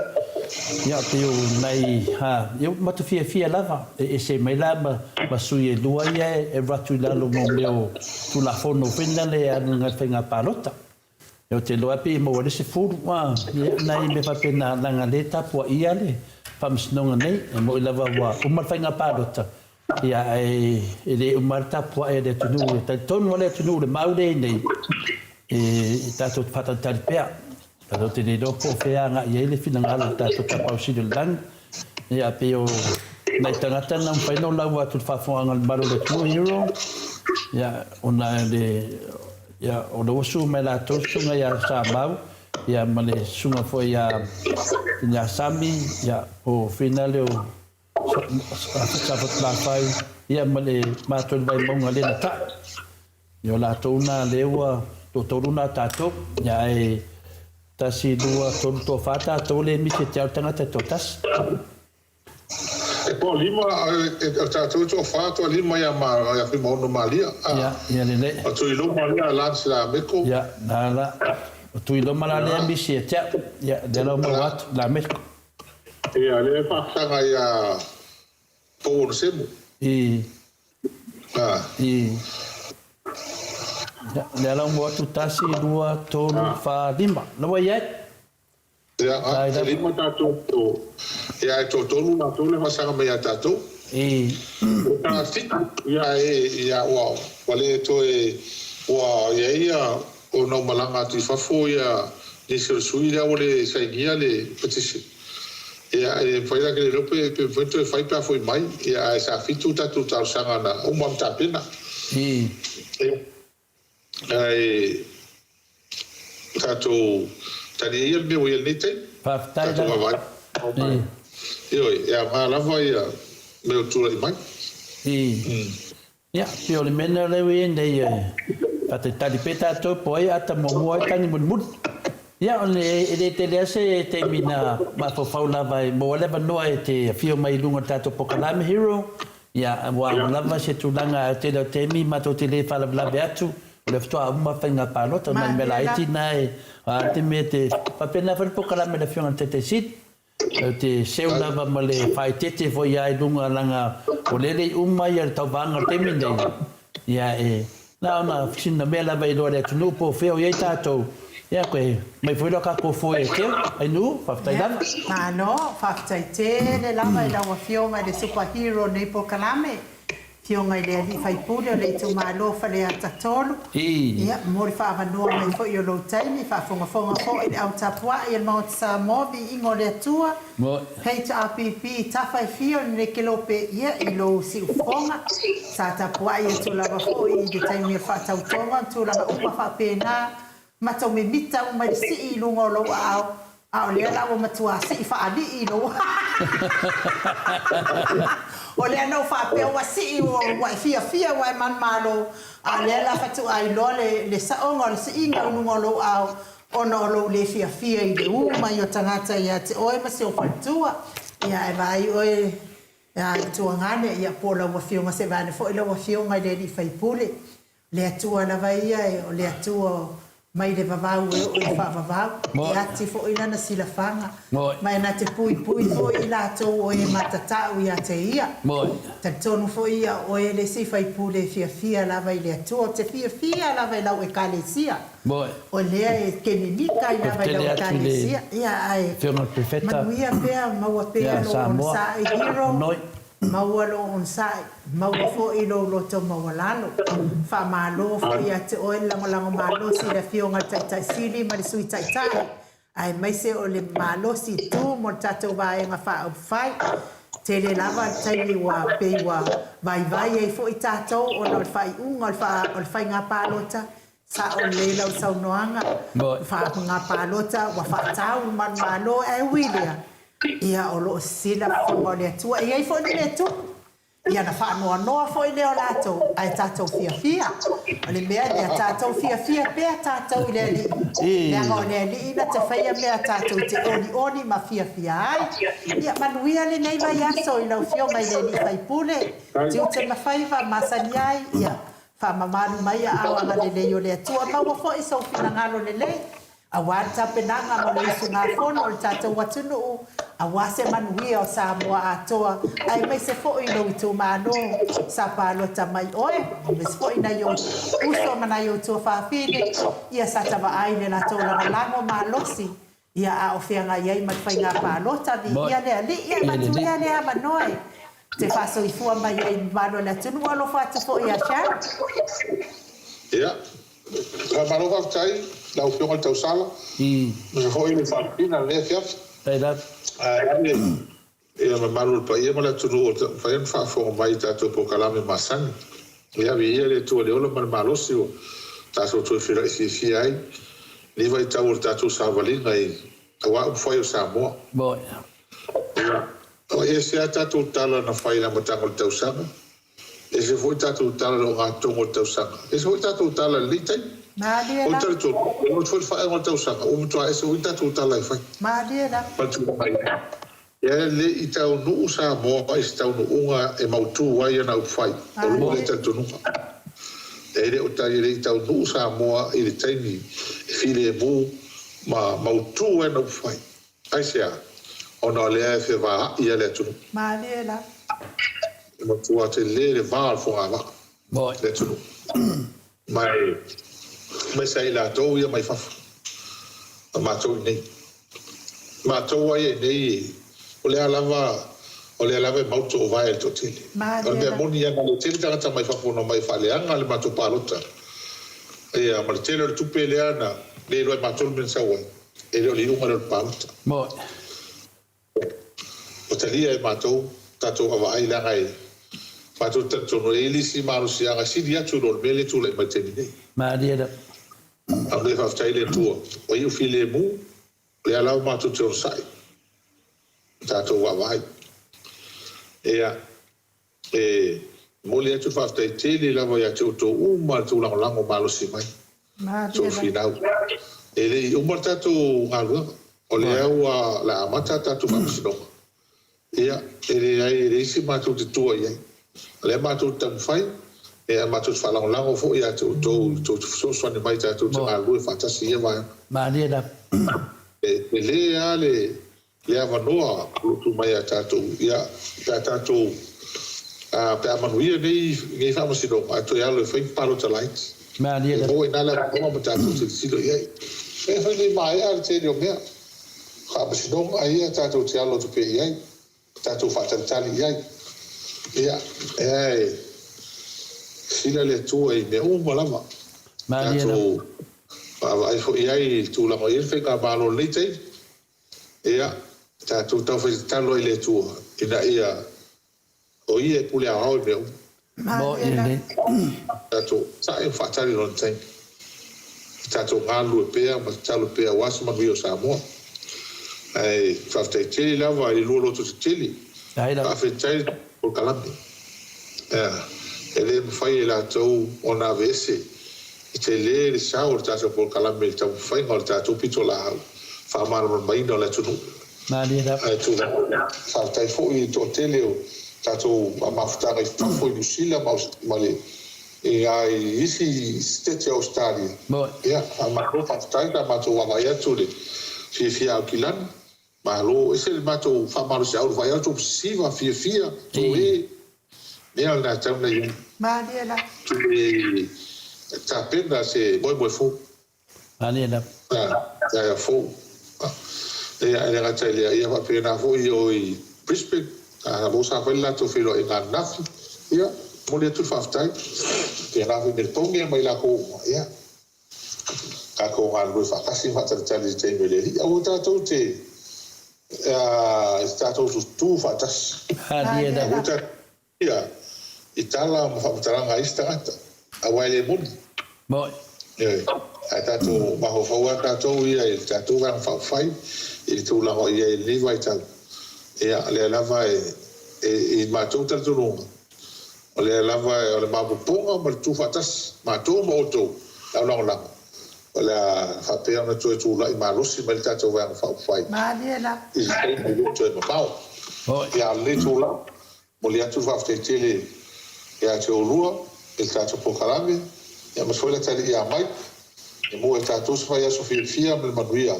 B: Ia, pei o nai, ha, ia ua matou fiafia lava e ese mai la ma, ma sui e lua ia e alu atu i lalo mo mea o Tulafono foi lale e alu i le faiga palota. Ou te iloa pe maua ai le 10 a, ia nai mea faapena leaga lea e tapuaia le faamasinoga nei. E moni lava ua uma le faiga palota, ia ae e le uma lava le tapuai a le atunuu. E talitonu lava le atunuu i le mau lea e i ai nei, e tatou te faatalitali pea. Tatou te le iloa po o fea e agai i ai le finagalo o le tatou Tapaau Sili o le Lagi. Ia pei o nai tagata na mafai ona lauga atu i le faafofogaaga a le mamalu o le atunuu, Hero, ia ona le Ia, o lea ua susu mai latou le susuga ia Samau, ia ma le susuga foi ia ia Sami, ia po o Fina lea o Safotulafai, ia ma le matou i le Vaimauga lea na ta'i. Ia o latou na lea ua toatolu na tatou, ia ae tasi, lua, tolu, toafa tatou lea e misi e te au le tagata e toatasi.
F: E toalima, o tatou e toafa, toalima ia Fuimaono Malia.
B: Ia, ia lelei.
F: O Tuiloma lea Lance Lameko.
B: Ia, la la. O Tuiloma la lea misi ia te au. Ia, lea la ua maua atu, Lameko.
F: Ia, lea e faasaga ia Pou Onesemo.
B: I.
F: A.
B: I. Ia, lea la ua maua atu tasi, lua, tolu, fa, lima. La ua i ai?
F: Ia, e lima tatou, ia ae toatolu latou le faasaga mai ia tatou. O ta fitu, ia e, ia ua, ua le toe, ua i ai ia, ona ua malaga atu i fafo ia nisi o le sui lea ua le sainia le petition. Ia, e le mafai la ke le iloa pe, pe mafai ona toe fai pe a foi mai, ia ae sa fitu tatou talosaga na uma ona tapena. Ia. Ae tatou talia ia le mea ua i ai i lenei taimi.
B: Faafetai
F: Tatou
B: lava.
F: vaavaai. Ioe, e aoga lava ia mea o tulai mai.
B: Ia, pei o le mea lena lea ua i ai nei, faatalitali pea tatou po o ai ata muamua ai tagi mulimuli. Ia, o le, e le tele lava se taimi na mafaufau lava e maua ai le avanoa e te afio mai i luga o le tatou polokalame Hero, Ia, ua ao lava se tulaga ae o le tele o taimi matou te le faalavelave atu, o lea faatoa uma faiga palota, nai mea laiti na e, a te mea te faapena foi le polokalame a le Afioga i le Taitai Sili, ou te seu lava ma le faaeteete foi lava i luga leaga o lea e le i uma le tauvaga o le taimi lenei, ia e Na ona sina mea lava i iloa le atunuu po o fea o i ai tatou, ia koe mai foi lea o tatou foe e teu, Ainuu, faafetai lava.
A: Malo, faafetai tele lava i lau Afioga i le Super Hero o lenei polokalame, Afioga i le Alii Faipule o le Itumalo o Faleata 3. Ia, mo le faaavanoa mai foi o lou taimi, faafogafoga foi le au tapuai a le Maota Samoa, viiga o le Atua. HRPP, Tafa e fia o lenei kelope ia i lou siufofoga. Sa tapuai atu lava foi i le taimi o le faatautoga ma tulaga uma faapena, matou mimita uma i le sii i luga o lou aao, a o lea la ua matua sii faalii i lou O lea na ou faapea ua sii ua e fiafia ua e manumalo, a o lea la faatoa iloa le saoga o le siiga i luga o lou aao Ona o lou le fiafia i le ū mai o tagata ia te oe ma si ou faletua, ia ae vaai oe i le tuagane, ia po o lau afioga se vaeane foi lau afioga i le alii faipule. O le Atua lava ia e, o le Atua mai le vavau e oo i le faavavau, e ati foi lana silafaga, ma e na te puipui foi i latou o e matatau ia te ia. Talitonu foi ia o oe le isi faipule e fiafia lava i le Atua, ou te fiafia lava i lau Ekalesia. O lea e te mimita ai lava i lau Ekalesia. Ia, ae manuia pea, maua pea lou onosai, Hero, maua lou onosai, maua foi lou loto maualalo. Faamalo foi ia te oe le lagolago malosi i le Afioga i le Taitai Sili ma le Sui Taitai, aemaise o le malosi tu mo le tatou Vaega Faaupufai. Tele lava le taimi ua pei ua vaivai ai foi tatou ona o le faaiuga o le faiga palota, Sao lelei lau saunoaga, faiga palota ua faatau le manumalo ae ui lea, ia o lo o sisila fofoga o le Atua. E i ai foi le mea tupu, ia na faanoanoa foi lea o latou, ae tatou fiafia. O le mea lea, tatou fiafia pea tatou i le Alii, leaga o le Alii na te faia mea tatou te olioli ma fiafia ai. Ia manuia lenei vaiaso i lau Afioga i le Alii Faipule, tiute ma faiva masani ai, ia Faamamalu mai aao agalelei o le Atua, maua foi sou finagalo lelei, aua le tapenaga mo le usugafono o le tatou atunuu, aua se manuia o Samoa atoa, aemaise foi lou itumalo sa palota mai oe, aemaise foi nai ou uso ma nai ou tuafafine, ia sa ta vaai le latou lagolago malosi Ia, a o feagai ai ma le faiga palota, viia le Alii, e avatu pea lea avanoa e te faasoifua mai ai i mamalu o le atunuu. Alofa atu foi ia Sharon.
F: Ia, faamalo faafetai i lau Afioga i le Tausala, aemaise foi le faaletina i lenei afiafi. Ae Ia mamalu o le paia ma le atunuu o mafai ona faafofoga mai i tatou polokalame masani. Ia viia le Atua i le ola ma le malosi ua tatou toe feiloai fiafia ai lenei vaitau o le tatou savaliga i aua upufai o Samoa. Ia, e ese lava tatou tala na fai i le amataga o le tausaga, Ese foi tatou tala i le ogatotonu o le tausaga. Ese foi tatou tala i lenei taimi.
A: Malie
F: Ou
A: la.
F: te talitonu, e oo atu foi le faaiuga o le tausaga, ua matua ese foi tatou tala e fai.
A: Malie la.
F: Ma le tulaga i ai. E le i taunuu Samoa i se taunuuga e mautū ai ana upufai. O lou lea
A: Malie.
F: talitonuga. E le o e le i taunuu Samoa i le taimi e filemu ma mautū ai ana upufai. Aisea? Ona o lea e fevaai lava le atunuu.
A: Malie la.
F: E matua tele le va o le fogavaa i le atunuu. Ma e Aemaise ai latou ia mai fafo ma matou i inei. Matou lava ia i inei, o lea lava, o lea lava e mau le toovae a le toatele. O le mea moni ia, na le tele tagata mai fafo na omai e faaleaga le matou palota, ia, ma le tele o le tupe lea na le iloa e matou le mea na sau ai, e le o le iuga lea o le palota. Ua talia e matou tatou vaavaai leaga e matou te talitonu e i ai le isi malosiaga e sili atu i lo le mea lea e tulai mai i le taimi nei.
B: Malie lava.
F: A o lea faafetai i le Atua ua iu filemu, o lea lava matou te onosai ma tatou vaavaai. Ia, e momoli atu le faafetai tele lava ia te outou uma le tou lagolago malosi mai. Tou finau. E le i uma le tatou galuega, o lea ua le a amata a tatou faamasinoga. Ia, e leai, e leai se matou te tua i ai. O lea matou te taumafai, ia, matou te faalagolago foi ia te outou i le tou fesoasoani mai tatou te galulue faatasi i ia vaega.
B: Malie lava.
F: E tele lava le le avanoa o lo o tuu mai ia tatou, ia, pe a tatou, a, pe a manuia nei, nei faamasinoga, ae toe alo e fai ni palota laiti.
B: Malie
F: E maua i ina le avanoa ma tatou tilotilo i ai. E fai le maea le tele o mea. Faamasinoga ia tatou te alo atu pea i ai, tatou faatalitali i ai. Ia, e sila le Atua i mea uma lava.
B: Malie
F: Tatou vaavaai foi i ai i le tulaga o i ai le faigamalo i lenei taimi. Ia, tatou taufai tatalo ai i le Atua, ina ia o Ia e pule aoao i mea uma.
B: Moni lelei.
F: Tatou sae ma faatali i Lona taimi. Ia tatou galulue pea ma tatalo pea aua se manuia o Samoa. Ae faafetai tele lava i le lua loto tetele. Faafetai le polokalame. E le mafai e latou ona aveese E tele le sao o le tatou polokalame i le taumafaiga o le tatou pitolaau faamalamalamaina o le atunuu.
B: Malie lava.
F: Ae tulaga faafetai foi i le toatele o tatou mafutaga i fafo i Niu Sila ma le i isi Setete o Ausetalia. Ia, faamalo faafetai pe a matou vaavaai atu i le fiafia Aukilani. Malo, ese le matou faamalosiau i le vaai atu o sisiva, fiafia, toe, mea lena e tatau ona i ai.
A: Malie la.
F: Toe tapena se moemoe fou.
B: Malie la.
F: Taeao fou. Ia, e le gata i lea, ia faapena foi i o i Brisbane, a mo sa fai le latou feiloaiga ananafi, ia, momoli atu le faafetai. Faapena foi i Melbourne ma i lakou uma, ia. Tatou galulue faatasi ma faatalitali i le taimi o le Alii. Aua tatou te i tatou tutu faatasi. Aua tatou te i tala ma faamatalaga a isi tagata, aua e le moni. Ioe. Ae tatou mafaufau lava tatou ia i le tatou Vaega Faaupufai i le tulaga o i ai i lenei vaitau. Ia, o lea lava e i matou talitonuga, O lea lava o le maopoopoga ma le tuufaatasi, matou ma outou, le au lagolago, o le a faapea ona toe tulai malosi mai le tatou Vaega Faaupufai
A: Malie la.
F: i le taimi e le toe mamao. Ia, a o lenei itula, momoli atu le faafetai tele ia te oulua i le tatou polokalame, ia aemaise foi le atalii ia Mike, e maua e tatou se vaiaso fiafia ma le manuia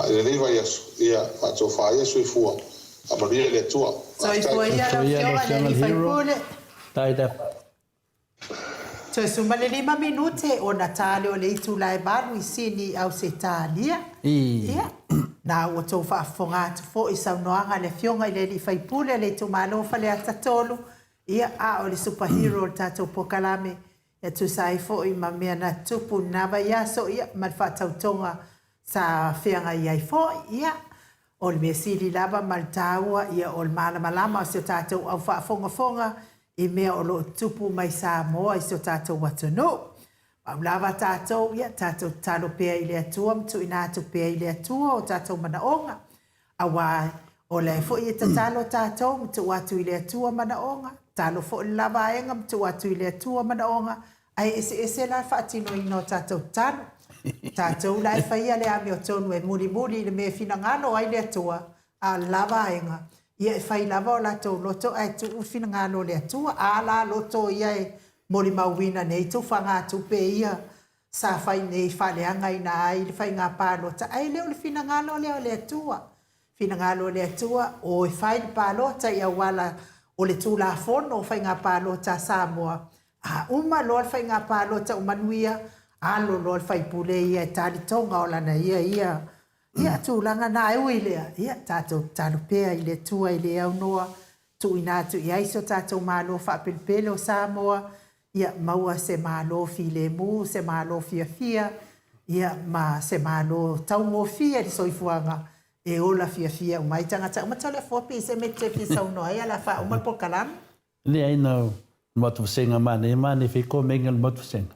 F: i lenei vaiaso. Ia faatofa ia soifua. Faamanuia le Atua.
A: Soifua ia lau Afioga i le Alii Faipule. Toe 15 minute ona ta lea o le itula e 8 i Sini, Ausetalia. Ia, na ua outou faafofoga atu foi i saunoaga a le Afioga i le Alii Faipule o le itumalo o Faleata 3, ia, a o le super hero o le tatou polokalame, ia tusa ai foi ma mea na tutupu i lena vaiaso, ia, ma le faatautoga sa feagai ai foi. Ia, o le mea sili lava ma le taua, ia, o le malamalama o si o tatou au faafogafoga i mea o lo o tutupu mai Samoa i si o tatou atunuu. Pau lava tatou, ia, tatou tatalo pea i le Atua ma tuuina atu pea i le Atua o tatou manaoga, Aua o la e foi e tatalo tatou ma tuu atu i le Atua manaoga, tatalo foi le la vaega ma tuu atu i le Atua manaoga, ae eseese la le faatinoina o tatou tatalo. O tatou la e faia le amiotonu e mulimuli i le mea e finagalo ai le Atua, a o le la vaega, ia e fai lava o latou loto ae tuu le finagalo o le Atua. A la loto ia e molimauina nei tufagatupe ia sa fai nei faaleagaina ai le faiga palota, ae le o le finagalo lea o le Atua. Finagalo o le Atua, o e fai le palota i auala o le Tulafono o Faiga Palota a Samoa, a uma loa le faiga palota ua manuia, Alo loa le faipule ia e talitoga o lana ia ia ia tulaga na ae ui lea ia tatou tatalo pea i le Atua e le aunoa tuuina atu i ai so tatou Malo faapelepele o Samoa ia maua se Malo filemu se Malo fiafia ia ma se Malo taugofie le soifuaga e ola fiafia uma ai tagata uma. Toleafoa pe i se mea e te fia saunoa ai a o le a faauma le polokalame.
B: Leai na o le matou vasega manaia manaia foi komege o le matou vasega.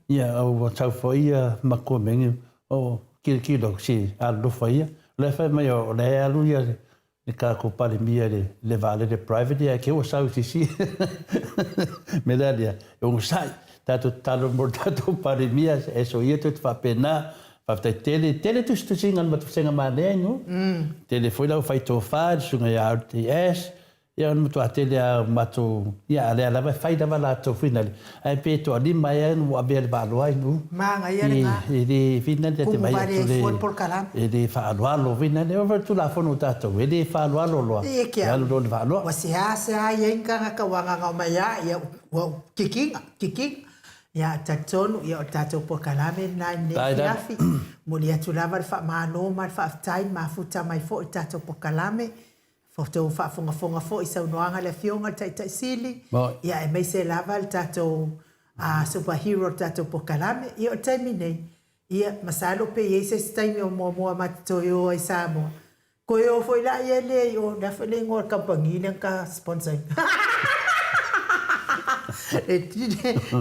B: Ia a ua sau foi ia matou komege o kilokilo si alolofa ia. O la e fai mai o la e alu ia le tatou Palemia i le vaalele private ia ae te i ua sau i se isi mea la lea e onosai. Tatou tatalo mo le tatou Palemia e soia toe te faapena. Faafetai tele, tele tusitusiga a le matou vasega manaia inu. Tele foi le aufai tofa i le susuga ia RTS, Ia o le matua tele lava o matou, ia a o lea lava e fai lava latou finale, ae pe toalima ea ua avea le vaa loa inu.
A: Manaia lena.
B: E le finale te
A: Kumu
B: vai
A: vale
B: atu
A: ai
B: le,
A: fua le polokalame.
B: e le faaaloalo finale. O le Tulafono a tatou, e le faaaloalo loa,
A: E
B: e alu loa le vaa loa.
A: Ua seasea i ai ni tagata ua agaga mai lava, ia ua kikiga, kikiga. Ia talitonu, ia o le tatou polokalame lena i lenei afiafi. Momoli atu lava le faamalo ma le faafetai, mafuta mai foi le tatou polokalame. Ua outou faafogafoga foi i saunoaga a le Afioga i le Taitai Sili, ia aemaise lava le tatou Super Hero o le tatou polokalame. Ia o le taimi nei, ia masalo pe i ai se isi taimi o muamua ma te toe o ai i Samoa, toe o foi laia lea i o, le a foi le igoa o le kamupani lea na ta sponsor ina?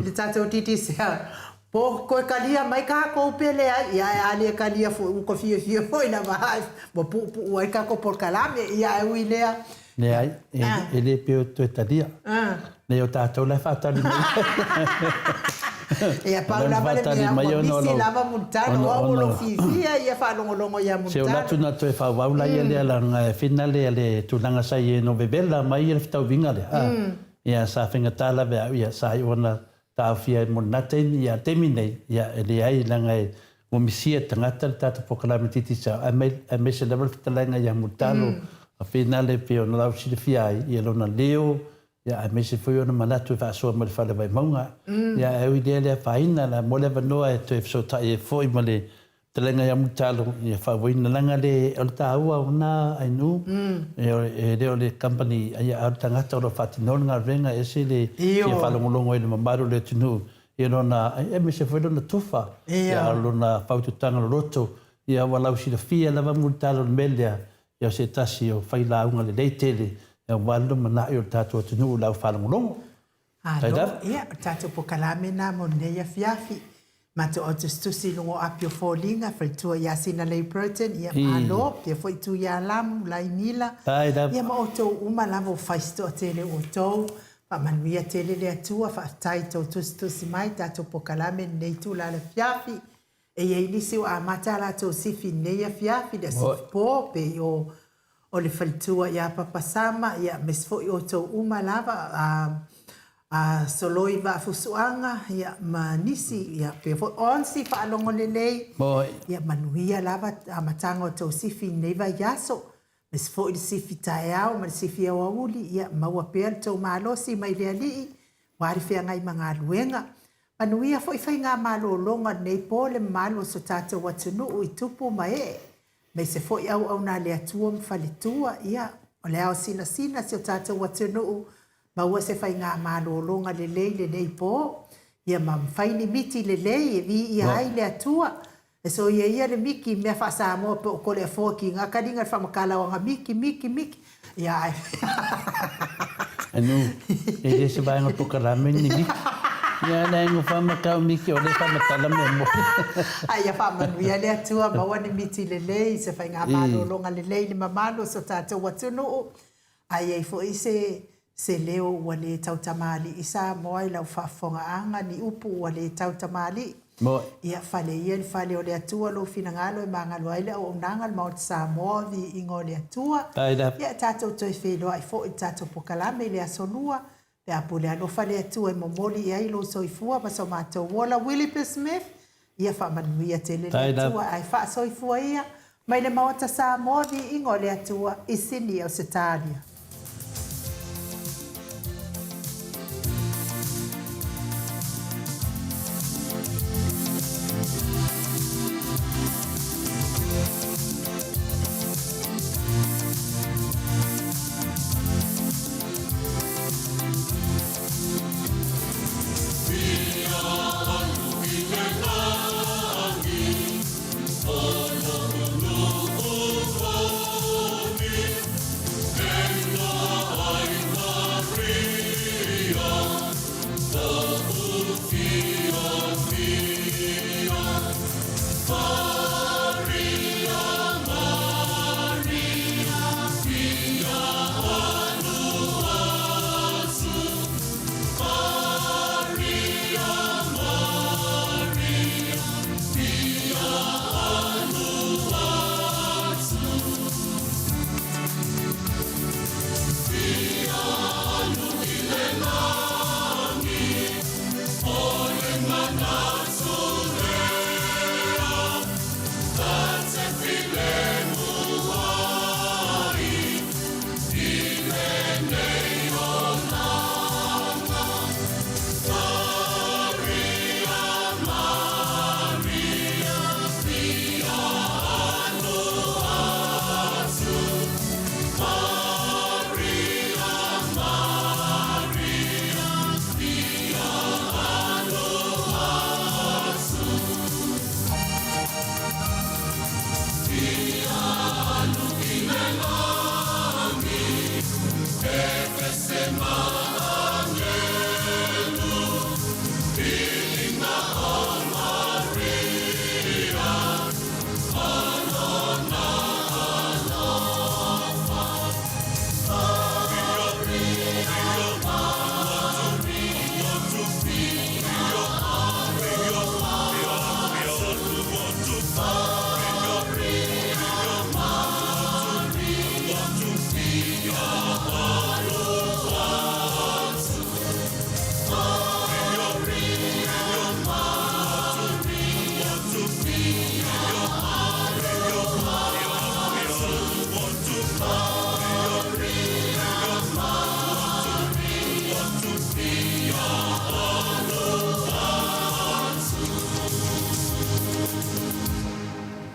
A: Le tatou Digicel. Po toe talia mai tatou pe leai, ia ae a le talia foi ua ta fiafia foi lava ae ua puupuu ai le tatou polokalame, ia ae ui i lea.
B: Leai, e le pei o toe talia. Leai o tatou la e faatali mai.
A: Ia pau lava le mea ua misi lava Mulitalo, o au o lou fiafia ia faalogologo ia
B: Mulitalo. Se o latu na toe faaauau laia lea leaga e finale le tulaga sa i ai no vevela mai le fetauiga lea. Ia sa faigata lava e au ia sa iu ona taofia ai mo lena taimi, ia a le taimi nei, ia e leai leaga e ua misia e tagata le tatou polokalame Digicel aemaise lava le fetalaiga ia Mulitalo a finale pei ona lau silafia ai ia lona leo ia aemaise foi ona manatu e faasoa mai le Fale Vaimauga. Ia ae ui lea le afaina la mo le avanoa e toe fesootai ai foi ma le Fetalaiga ia Mulitalo, ia faaauauina leaga le o le taua o na ainu e le o le company ia a o le tagata o lo o faatinoa le galuega e ese le fia faalogologo ai i le mamalu o le atunuu i lona aemaise foi lona tufa ia lona faaututaga loloto ia ua lausilafia lava Mulitalo i le mea lea ia o se tasi o failauga lelei tele aua le lumanai o le tatou atunuu i lau faalogologo.
A: Alo, ia, o le tatou polokalame lena mo lenei afiafi. Matou autusitusi i luga o api o foliga, faletua ia Sinalei Burton, ia malo, pea foi itu ia Lamu, Lainila, ia ma outou uma lava ua fai se toatele o outou. Faamanuia tele le Atua, faafetai i tou tusitusi mai i tatou polokalame i lenei itula o le afiafi. E i ai nisi ua amata a latou sifi i lenei afiafi, le aso po, pei o o le faletua ia Papa Sama, ia aemaise foi outou uma lava, a a Soloi Vaafusuaga, ia ma nisi, ia pea foi Onsi Faalogo Lelei, ia manuia lava amataga o tou sifi i lenei vaiaso, aemaise foi le sifi taeao ma le sifi aoauli, ia maua pea le tou malosi mai le Alii, aua le feagai ma galuega. Manuia foi faigamalologa o lenei po le mamalu o so tatou atunuu i tupu ma ee, aemaise foi auauna a le Atua ma faletua, ia, o le ao sinasina si o tatou atunuu, maua se faigamalologa lelei lenei po, ia ma fai ni miti lelei e viia ai le Atua. E soia ia le miki i mea faa-Samoa pe o Koleafoa ki nga kaliga le faamakalaoga miki, miki, miki, ia ae.
B: Anu, e le se vaega pokalame ni miki. Ia na ingo whamatau miki o le whamatala mea mo.
A: Ai ia faamanuia le Atua, maua ni miti lelei, se faigamalologa lelei le mamalu o so tatou atunuu. A i ai foi se se leo ua le tautamalii Samoa i lau faafofogaaga, ni upu ua le tautamalii, ia fale ia i le fale o le Atua lou finagalo e magalo ai le auaunaga a le Maota Samoa o Viiga o le Atua. Ia tatou toe feiloai foi i le tatou pokalame i le Aso Lua, pe a pule alofa le Atua e momoli i ai lou soifua ma so matou ola. Willie Smith, Ia faamanuia tele le Atua ae faasoifua ia mai le Maota Samoa viiga o le Atua i Sini Ausetalia.